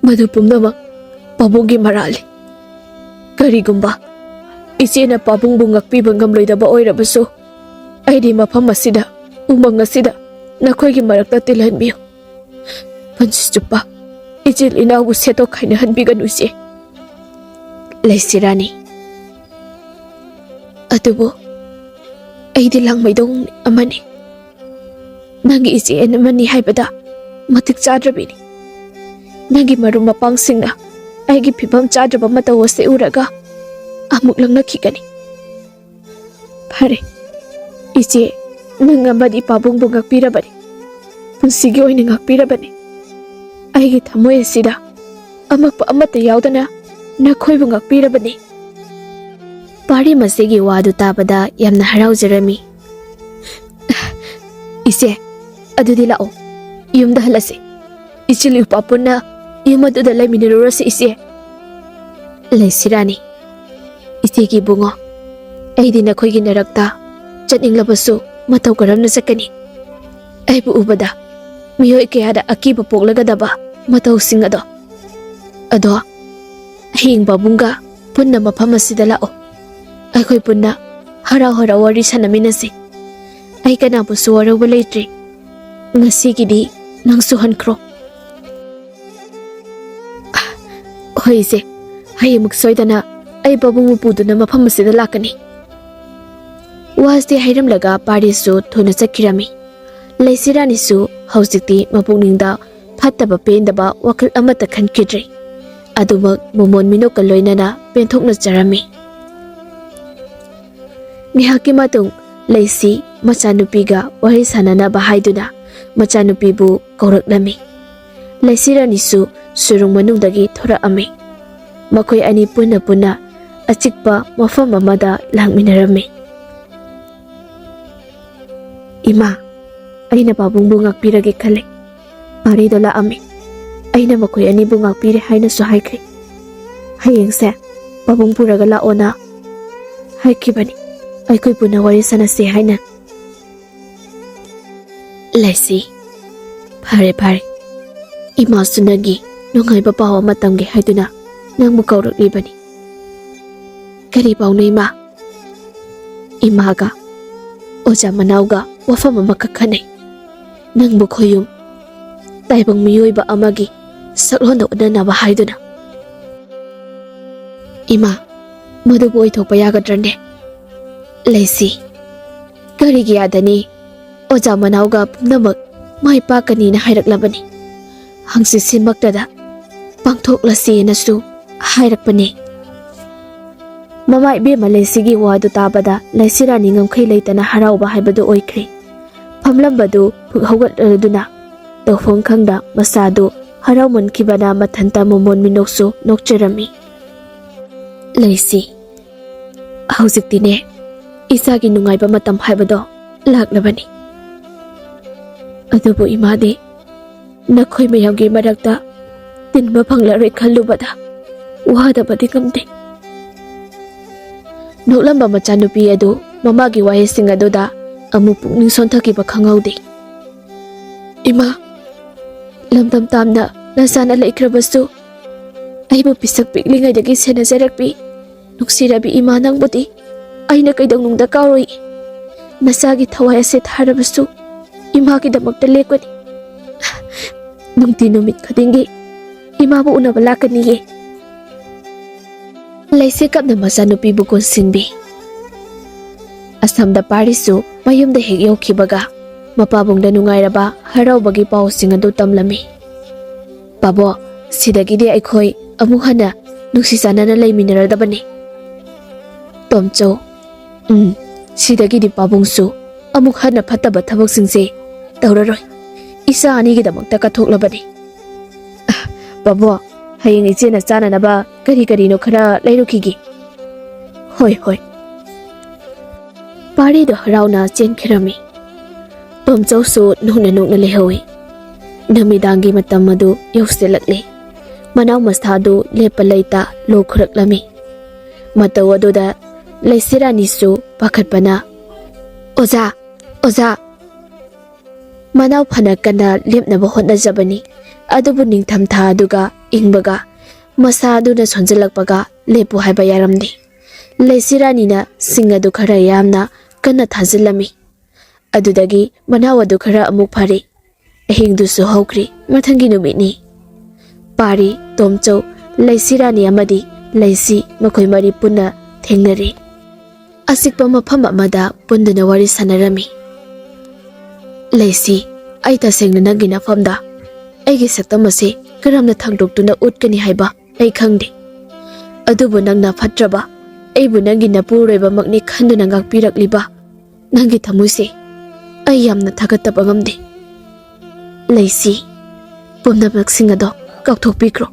ꯃꯗꯨ ꯄꯨꯝꯅꯃꯛ ꯄꯥꯕꯨꯡꯒꯤ ꯃꯔꯥꯜꯅꯤ꯫ ꯀꯔꯤꯒꯨꯝꯕ ꯏꯆꯦꯅ ꯄꯥꯕꯨꯡꯕꯨ ꯉꯥꯛꯄꯤꯕ ꯉꯝꯂꯣꯏꯗꯕ ꯑꯣꯏꯔꯕꯁꯨ, ꯑꯩꯗꯤ ꯃꯐꯝ ꯑꯁꯤꯗ, ꯎꯃꯪ ꯑꯁꯤꯗ ꯅꯈꯣꯏꯒꯤ ꯃꯔꯛꯇ ꯇꯤꯜꯍꯟꯕꯤꯌꯨ꯫ ꯄꯨꯟꯁꯤ ꯆꯨꯞꯄ ꯏꯆꯤꯜ ꯏꯅꯥꯎꯕꯨ ꯁꯦꯠꯇꯣꯛ ꯈꯥꯏꯅꯍꯟꯕꯤꯒꯅꯨ, ꯏꯆꯦ꯫ ꯂꯩꯁꯤꯔꯥꯅꯤ, ꯑꯗꯨꯕꯨ ꯑꯩꯗꯤ ꯂꯥꯡꯃꯩꯗꯣꯡ ꯑꯃꯅꯤ꯫ ꯅꯪꯒꯤ ꯏꯆꯦ ꯑꯃꯅꯤ ꯍꯥꯏꯕꯗ ꯃꯇꯤꯛ ꯆꯥꯗ꯭ꯔꯕꯤꯅꯤ꯫ ꯅꯪꯒꯤ ꯃꯔꯨꯞ ꯃꯄꯥꯡꯁꯤꯡꯅ ꯑꯩꯒꯤ ꯐꯤꯕꯝ ꯆꯥꯗ꯭ꯔꯕ ꯃꯇꯧ ꯑꯁꯤ ꯎꯔꯒ ꯑꯃꯨꯛ ꯂꯪꯅꯈꯤꯒꯅꯤ꯫ ꯐꯔꯦ, ꯏꯆꯦ, ꯅꯪ ꯑꯃꯗꯤ ꯄꯥꯕꯨꯡꯕꯨ ꯉꯥꯛꯄꯤꯔꯕꯅꯤ, ꯄꯨꯟꯁꯤꯒꯤ ꯑꯣꯏꯅ ꯉꯥꯛꯄꯤꯔꯕꯅꯤ꯫ ꯑꯩꯒꯤ ꯊꯃꯣꯏ ꯑꯁꯤꯗ ꯑꯃꯛꯄ ꯑꯃꯠꯇ ꯌꯥꯎꯗꯅ ꯅꯈꯣꯏꯕꯨ ꯉꯥꯛꯄꯤꯔꯕꯅꯤ꯫ ꯄꯥꯔꯤ ꯃꯁꯤꯒꯤ ꯋꯥꯗꯨ ꯇꯥꯕꯗ ꯌꯥꯝꯅ ꯍꯔꯥꯎꯖꯔꯝꯃꯤ꯫ ꯏꯆꯦ, ꯑꯗꯨꯗꯤ ꯂꯥꯛꯑꯣ, ꯌꯨꯝꯗ ꯍꯜꯂꯁꯤ꯫ ꯏꯆꯤꯜ ꯏꯎꯄꯥ ꯄꯨꯟꯅ ꯌꯨꯝ ꯑꯗꯨꯗ ꯂꯩꯃꯤꯟꯅꯔꯨꯔꯁꯤ, ꯏꯆꯦ꯫ ꯂꯩꯁꯤꯔꯥꯅꯤ, ꯏꯆꯦꯒꯤ ꯏꯕꯨꯡꯉꯣ, ꯑꯩꯗꯤ ꯅꯈꯣꯏꯒꯤ ꯅꯔꯛꯇ ꯆꯠꯅꯤꯡꯂꯕꯁꯨ ꯃꯇꯧ ꯀꯔꯝꯅ ꯆꯠꯀꯅꯤ? ꯑꯩꯕꯨ ꯎꯕꯗ ꯃꯤꯑꯣꯏ ꯀꯌꯥꯗ ꯑꯀꯤꯕ ꯄꯣꯛꯂꯒꯗꯕ ꯃꯇꯧꯁꯤꯡ ꯑꯗꯣ꯫ ꯑꯗꯣ ꯍꯌꯦꯡ ꯄꯥꯕꯨꯡꯒ ꯄꯨꯟꯅ ꯃꯐꯝ ꯑꯁꯤꯗ ꯂꯥꯛꯑꯣ꯫ ꯑꯩꯈꯣꯏ ꯄꯨꯟꯅ ꯍꯔꯥꯎ ꯍꯔꯥꯎ ꯋꯥꯔꯤ ꯁꯥꯟꯅꯃꯤꯟꯅꯁꯤ꯫ ꯑꯩ ꯀꯅꯥꯕꯨꯁꯨ ꯋꯥꯔꯧꯕ ꯂꯩꯇ꯭ꯔꯦ꯫ ꯉꯁꯤꯒꯤꯗꯤ ꯅꯪꯁꯨ ꯍꯟꯈ꯭ꯔꯣ꯫ ꯍꯣꯏ ꯏꯆꯦ, ꯍꯌꯦꯡꯃꯨꯛ ꯁꯣꯏꯗꯅ ꯑꯩ ꯄꯥꯕꯨꯡꯕꯨ ꯄꯨꯗꯨꯅ ꯃꯐꯝ ꯑꯁꯤꯗ ꯂꯥꯛꯀꯅꯤ꯫ ꯋꯥꯁꯤ ꯍꯥꯏꯔꯝꯂꯒ ꯄꯥꯔꯤꯁꯨ ꯊꯨꯅ ꯆꯠꯈꯤꯔꯝꯃꯤ꯫ ꯂꯩꯁꯤꯔꯥꯅꯤꯁꯨ ꯍꯧꯖꯤꯛꯇꯤ ꯃꯄꯨꯛꯅꯤꯡꯗ ꯐꯠꯇꯕ ꯄꯦꯟꯗꯕ ꯋꯥꯈꯜ ꯑꯃꯠꯇ ꯈꯟꯈꯤꯗ꯭ꯔꯦ꯫ ꯑꯗꯨꯃꯛ ꯃꯃꯣꯟ ꯃꯤꯅꯣꯛꯀ ꯂꯣꯏꯅꯅ ꯄꯦꯟꯊꯣꯛꯅꯖꯔꯝꯃꯤ꯫ ꯉꯥꯏꯍꯥꯛꯀꯤ ꯃꯇꯨꯡ ꯂꯩꯁꯤ ꯃꯆꯥꯅꯨꯄꯤꯒ ꯋꯥꯔꯤ ꯁꯥꯟꯅꯅꯕ ꯍꯥꯏꯗꯨꯅ ꯃꯆꯥꯅꯨꯄꯤꯕꯨ ꯀꯧꯔꯛꯂꯝꯃꯤ꯫ ꯂꯩꯁꯤꯔꯥꯅꯤꯁꯨ ꯁꯨꯔꯨꯡ ꯃꯅꯨꯡꯗꯒꯤ ꯊꯣꯔꯛꯑꯝꯃꯤ꯫ ꯃꯈꯣꯏ ꯑꯅꯤ ꯄꯨꯟꯅ ꯄꯨꯟꯅ ꯑꯆꯤꯛꯄ ꯃꯐꯝ ꯑꯃꯗ ꯂꯥꯛꯃꯤꯟꯅꯔꯝꯃꯤ꯫ "ꯏꯃꯥ, ꯑꯩꯅ ꯄꯥꯕꯨꯡꯕꯨ ꯉꯥꯛꯄꯤꯔꯒꯦ ꯈꯜꯂꯦ꯫ ꯃꯥꯔꯤꯗꯣ ꯂꯥꯛꯑꯝꯃꯤ꯫ ꯑꯩꯅ ꯃꯈꯣꯏ ꯑꯅꯤꯕꯨ ꯉꯥꯛꯄꯤꯔꯦ ꯍꯥꯏꯅꯁꯨ ꯍꯥꯏꯈ꯭ꯔꯦ꯫ ꯍꯌꯦꯡꯁꯦ ꯄꯥꯕꯨꯡ ꯄꯨꯔꯒ ꯂꯥꯛꯑꯣꯅ ꯍꯥꯏꯈꯤꯕꯅꯤ, ꯑꯩꯈꯣꯏ ꯄꯨꯟꯅ ꯋꯥꯔꯤ ꯁꯥꯟꯅꯁꯦ ꯍꯥꯏꯅ꯫" "ꯂꯩꯁꯤ, ꯐꯔꯦ ꯐꯔꯦ, ꯏꯃꯥꯁꯨ ꯅꯪꯒꯤ ꯅꯨꯡꯉꯥꯏꯕ ꯄꯥꯎ ꯑꯃ ꯇꯝꯒꯦ ꯍꯥꯏꯗꯨꯅ ꯅꯪꯕꯨ ꯀꯧꯔꯛꯂꯤꯕꯅꯤ꯫" "ꯀꯔꯤ ꯄꯥꯎꯅꯣ ꯏꯃꯥ?" "ꯏꯃꯥꯒ ꯑꯣꯖꯥ ꯃꯅꯥꯎꯒ ꯋꯥꯐꯝ ꯑꯃꯈꯛ ꯈꯟꯅꯩ꯫ ꯅꯪꯕꯨ ꯈꯣꯌꯨꯝ ꯇꯥꯏꯕꯪ ꯃꯤꯑꯣꯏꯕ ꯑꯃꯒꯤ ꯁꯛꯂꯣꯟꯗ ꯑꯣꯟꯅꯅꯕ ꯍꯥꯏꯗꯨꯅ꯫" "ꯏꯃꯥ, ꯃꯗꯨꯕꯨ ꯑꯣꯏꯊꯣꯛꯄ ꯌꯥꯒꯗ꯭ꯔꯅꯦ?" "ꯂꯩꯁꯤ, ꯀꯔꯤꯒꯤ ꯌꯥꯗꯅꯤ? ꯑꯣꯖꯥ ꯃꯅꯥꯎꯒ ꯄꯨꯝꯅꯃꯛ ꯃꯥꯏ ꯄꯥꯛꯀꯅꯤꯅ ꯍꯥꯏꯔꯛꯂꯕꯅꯤ꯫ ꯍꯪꯆꯤꯠꯁꯤꯃꯛꯇꯗ ꯄꯥꯡꯊꯣꯛꯂꯁꯦꯅꯁꯨ ꯍꯥꯏꯔꯛꯄꯅꯤ꯫" ꯃꯃꯥ ꯏꯕꯦꯝꯃ ꯂꯩꯁꯤꯒꯤ ꯋꯥꯗꯨ ꯇꯥꯕꯗ ꯂꯩꯁꯤꯔꯥꯅꯤ ꯉꯝꯈꯩ ꯂꯩꯇꯅ ꯍꯔꯥꯎꯕ ꯍꯥꯏꯕꯗꯨ ꯑꯣꯏꯈ꯭ꯔꯦ꯫ ꯐꯝꯂꯝꯕꯗꯨ ꯐꯨꯛ ꯍꯧꯒꯠꯂꯗꯨꯅ ꯇꯧꯐꯝ ꯈꯪꯗ ꯃꯁꯥꯗꯨ ꯍꯔꯥꯎꯃꯟꯈꯤꯕꯅ ꯃꯊꯟꯇ ꯃꯃꯣꯟ ꯃꯤꯅꯣꯛꯁꯨ ꯅꯣꯛꯆꯔꯝꯃꯤ꯫ "ꯂꯩꯁꯤ, ꯍꯧꯖꯤꯛꯇꯤꯅꯦ, ꯏꯆꯥꯒꯤ ꯅꯨꯡꯉꯥꯏꯕ ꯃꯇꯝ ꯍꯥꯏꯕꯗꯣ ꯂꯥꯛꯂꯕꯅꯤ꯫ ꯑꯗꯨꯕꯨ ꯏꯃꯥꯗꯤ ꯅꯈꯣꯏ ꯃꯌꯥꯝꯒꯤ ꯃꯔꯛꯇ ꯇꯤꯟꯕ ꯐꯪꯂꯔꯣꯏ ꯈꯜꯂꯨꯕꯗ ꯋꯥꯗꯕꯗꯤ ꯉꯝꯗꯦ꯫" ꯅꯣꯛꯂꯝꯕ ꯃꯆꯥꯅꯨꯄꯤ ꯑꯗꯨ ꯃꯃꯥꯒꯤ ꯋꯥꯍꯩꯁꯤꯡ ꯑꯗꯨꯗ ꯑꯃꯨꯛ ꯄꯨꯛꯅꯤꯡ ꯁꯣꯟꯊꯈꯤꯕ ꯈꯪꯍꯧꯗꯦ꯫ "ꯏꯃꯥ, ꯂꯝꯗꯝ ꯇꯥꯝꯅ ꯅꯆꯥꯅ ꯂꯩꯈ꯭ꯔꯕꯁꯨ ꯑꯩꯕꯨ ꯄꯤꯁꯛ ꯄꯤꯛꯂꯤꯉꯩꯗꯒꯤ ꯁꯦꯟꯅꯖꯔꯛꯄꯤ ꯅꯨꯡꯁꯤꯔꯕꯤ ꯏꯃꯥ ꯅꯪꯕꯨꯗꯤ ꯑꯩꯅ ꯀꯩꯗꯧꯅꯨꯡꯗ ꯀꯥꯎꯔꯣꯏ꯫ ꯅꯆꯥꯒꯤ ꯊꯋꯥꯏ ꯑꯁꯦ ꯊꯥꯔꯕꯁꯨ ꯏꯃꯥꯒꯤꯗꯃꯛꯇ ꯂꯦꯞꯀꯅꯤ꯫ ꯅꯨꯡꯇꯤ ꯅꯨꯃꯤꯠ ꯈꯨꯗꯤꯡꯒꯤ ꯏꯃꯥꯕꯨ ꯎꯅꯕ ꯂꯥꯛꯀꯅꯤꯌꯦ꯫" ꯂꯩꯁꯤ ꯀꯞꯅ ꯃꯆꯥꯅꯨꯄꯤꯕꯨ ꯀꯣꯟꯁꯤꯟꯕꯤ꯫ ꯑꯁꯣꯝꯗ ꯄꯥꯔꯤꯁꯨ ꯃꯌꯨꯝꯗ ꯍꯦꯛ ꯌꯧꯈꯤꯕꯒ ꯃꯄꯥꯕꯨꯡꯗ ꯅꯨꯡꯉꯥꯏꯔꯕ ꯍꯔꯥꯎꯕꯒꯤ ꯄꯥꯎꯁꯤꯡ ꯑꯗꯨ ꯇꯝꯂꯝꯃꯤ꯫ "ꯄꯥꯕꯣ, ꯁꯤꯗꯒꯤꯗꯤ ꯑꯩꯈꯣꯏ ꯑꯃꯨꯛ ꯍꯟꯅ ꯅꯨꯡꯁꯤ ꯆꯥꯟꯅꯅ ꯂꯩꯃꯤꯟꯅꯔꯗꯕꯅꯤ꯫" "ꯇꯣꯝꯆꯧ, ꯎꯝ, ꯁꯤꯗꯒꯤꯗꯤ ꯄꯥꯕꯨꯡꯁꯨ ꯑꯃꯨꯛ ꯍꯟꯅ ꯐꯠꯇꯕ ꯊꯕꯛꯁꯤꯡꯁꯦ ꯇꯧꯔꯔꯣꯏ꯫ ꯏꯆꯥ ꯑꯅꯤꯒꯤꯗꯃꯛꯇ ꯀꯠꯊꯣꯛꯂꯕꯅꯤ꯫" "ꯑ, "ꯄꯥꯕꯨꯡ, ꯍꯌꯦꯡ ꯏꯆꯦꯅ ꯆꯥꯅꯅꯕ ꯀꯔꯤ ꯀꯔꯤꯅꯣ ꯈꯔ ꯂꯩꯔꯨꯈꯤꯒꯦ꯫" "ꯍꯣꯏ, ꯍꯣꯏ꯫" ꯄꯥꯔꯤꯗꯣ ꯍꯔꯥꯎꯅ ꯆꯦꯟꯈꯤꯔꯝꯃꯤ꯫ ꯇꯣꯝꯆꯧꯁꯨ ꯅꯣꯛꯅ ꯅꯣꯛꯅ ꯂꯩꯍꯧꯏ꯫ ꯅꯨꯃꯤꯗꯥꯡꯒꯤ ꯃꯇꯝ ꯑꯗꯨ ꯌꯧꯁꯤꯜꯂꯛꯂꯦ꯫ ꯃꯅꯥꯎ ꯃꯁꯥꯗꯨ ꯂꯦꯞꯄ ꯂꯩꯇ ꯂꯣꯛ ꯈꯨꯔꯛꯂꯝꯃꯤ꯫ ꯃꯇꯧ ꯑꯗꯨꯗ ꯂꯩꯁꯤꯔꯥꯅꯤꯁꯨ ꯄꯥꯈꯠꯄꯅ, "ꯑꯣꯖꯥ! ꯑꯣꯖꯥ!" ꯃꯅꯥꯎ ꯐꯅ ꯀꯟꯅ ꯂꯦꯞꯅꯕ ꯍꯣꯠꯅꯖꯕꯅꯤ, ꯑꯗꯨꯕꯨ ꯅꯤꯡꯊꯝꯊꯥ ꯑꯗꯨꯒ ꯏꯪꯕꯒ ꯃꯁꯥ ꯑꯗꯨꯅ ꯁꯣꯟꯖꯜꯂꯛꯄꯒ ꯂꯦꯞꯄꯨ ꯍꯥꯏꯕ ꯌꯥꯔꯝꯗꯦ꯫ ꯂꯩꯁꯤꯔꯥꯅꯤꯅ ꯁꯤꯡ ꯑꯗꯨ ꯈꯔ ꯌꯥꯝꯅ ꯀꯟꯅ ꯊꯥꯖꯤꯜꯂꯝꯃꯤ꯫ ꯑꯗꯨꯗꯒꯤ ꯃꯅꯥꯎ ꯑꯗꯨ ꯈꯔ ꯑꯃꯨꯛ ꯐꯔꯦ꯫ ꯑꯍꯤꯡꯗꯨꯁꯨ ꯍꯧꯈ꯭ꯔꯦ꯫ ꯃꯊꯪꯒꯤ ꯅꯨꯃꯤꯠꯅꯤ꯫ ꯄꯥꯔꯤ, ꯇꯣꯝꯆꯧ, ꯂꯩꯁꯤꯔꯥꯅꯤ ꯑꯃꯗꯤ ꯂꯩꯁꯤ, ꯃꯈꯣꯏ ꯃꯔꯤ ꯄꯨꯟꯅ ꯊꯦꯡꯅꯔꯦ꯫ ꯑꯆꯤꯛꯄ ꯃꯐꯝ ꯑꯃꯗ ꯄꯨꯟꯗꯨꯅ ꯋꯥꯔꯤ ꯁꯥꯟꯅꯔꯝꯃꯤ꯫ "ꯂꯩꯁꯤ, ꯑꯩ ꯇꯁꯦꯡꯅ ꯅꯪꯒꯤ ꯅꯐꯝꯗ ꯑꯩꯒꯤ ꯁꯛꯇꯝ ꯑꯁꯤ ꯀꯔꯝꯅ ꯊꯥꯡꯗꯣꯛꯇꯨꯅ ꯎꯠꯀꯅꯤ ꯍꯥꯏꯕ ꯑꯩ ꯈꯪꯗꯦ꯫ ꯑꯗꯨꯕꯨ ꯅꯪꯅ ꯐꯠꯇ꯭ꯔꯕ ꯑꯩꯕꯨ ꯅꯪꯒꯤ ꯅꯄꯨꯔꯣꯏꯕꯃꯛꯅꯤ ꯈꯟꯗꯨꯅ ꯉꯥꯛꯄꯤꯔꯛꯂꯤꯕ ꯅꯪꯒꯤ ꯊꯃꯣꯏꯁꯦ ꯑꯩ ꯌꯥꯝꯅ ꯊꯥꯒꯠꯇꯕ ꯉꯝꯗꯦ꯫ ꯂꯩꯁꯤ, ꯄꯨꯝꯅꯃꯛꯁꯤꯡ ꯑꯗꯣ ꯀꯥꯎꯊꯣꯛꯄꯤꯈ꯭ꯔꯣ꯫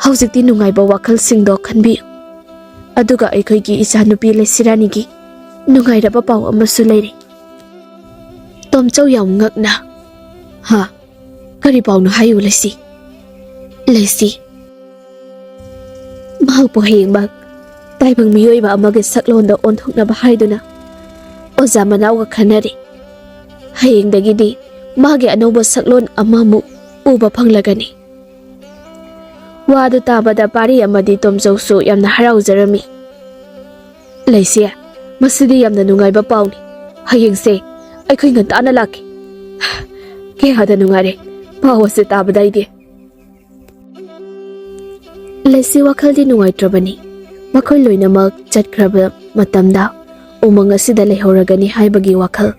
ꯍꯧꯖꯤꯛꯇꯤ ꯅꯨꯡꯉꯥꯏꯕ ꯋꯥꯈꯜꯁꯤꯡꯗꯣ ꯈꯟꯕꯤꯌꯨ꯫ ꯑꯗꯨꯒ ꯑꯩꯈꯣꯏꯒꯤ ꯏꯆꯥꯅꯨꯄꯤ ꯂꯩꯁꯤꯔꯥꯅꯤꯒꯤ ꯅꯨꯡꯉꯥꯏꯔꯕ ꯄꯥꯎ ꯑꯃꯁꯨ ꯂꯩꯔꯦ꯫" ꯇꯣꯝꯆꯧ ꯌꯥꯝ ꯉꯛꯅ, "ꯍꯥ? ꯀꯔꯤ ꯄꯥꯎꯅꯣ ꯍꯥꯏꯌꯨ, ꯂꯩꯁꯤ꯫" "ꯂꯩꯁꯤ, ꯃꯍꯥꯛꯄꯨ ꯍꯌꯦꯡꯃꯛ ꯇꯥꯏꯕꯪ ꯃꯤꯑꯣꯏꯕ ꯑꯃꯒꯤ ꯁꯛꯂꯣꯟꯗ ꯑꯣꯟꯊꯣꯛꯅꯕ ꯍꯥꯏꯗꯨꯅ ꯑꯣꯖꯥ ꯃꯅꯥꯎꯒ ꯈꯟꯅꯔꯤ꯫ ꯍꯌꯦꯡꯗꯒꯤꯗꯤ ꯃꯥꯒꯤ ꯑꯅꯧꯕ ꯁꯛꯂꯣꯟ ꯑꯃꯃꯨꯛ ꯎꯕ ꯐꯪꯂꯒꯅꯤ꯫" ꯋꯥꯗꯨ ꯇꯥꯕꯗ ꯄꯥꯔꯤ ꯑꯃꯗꯤ ꯇꯣꯝꯆꯧꯁꯨ ꯌꯥꯝꯅ ꯍꯔꯥꯎꯖꯔꯝꯃꯤ꯫ "ꯂꯩꯁꯤ, ꯃꯁꯤꯗꯤ ꯌꯥꯝꯅ ꯅꯨꯡꯉꯥꯏꯕ ꯄꯥꯎꯅꯤ꯫ ꯍꯌꯦꯡꯁꯦ ꯑꯩꯈꯣꯏ ꯉꯟꯇꯥꯅ ꯂꯥꯛꯀꯦ꯫ ꯀꯌꯥꯗ ꯅꯨꯡꯉꯥꯏꯔꯦ ꯄꯥꯎ ꯑꯁꯤ ꯇꯥꯕꯗ ꯑꯩꯗꯤ꯫" ꯂꯩꯁꯤ ꯋꯥꯈꯜꯗꯤ ꯅꯨꯡꯉꯥꯏꯇ꯭ꯔꯕꯅꯤ꯫ ꯃꯈꯣꯏ ꯂꯣꯏꯅꯃꯛ ꯆꯠꯈ꯭ꯔꯕ ꯃꯇꯝꯗ ꯎꯃꯪ ꯑꯁꯤꯗ ꯂꯩꯍꯧꯔꯒꯅꯤ ꯍꯥꯏꯕꯒꯤ ꯋꯥꯈꯜ꯫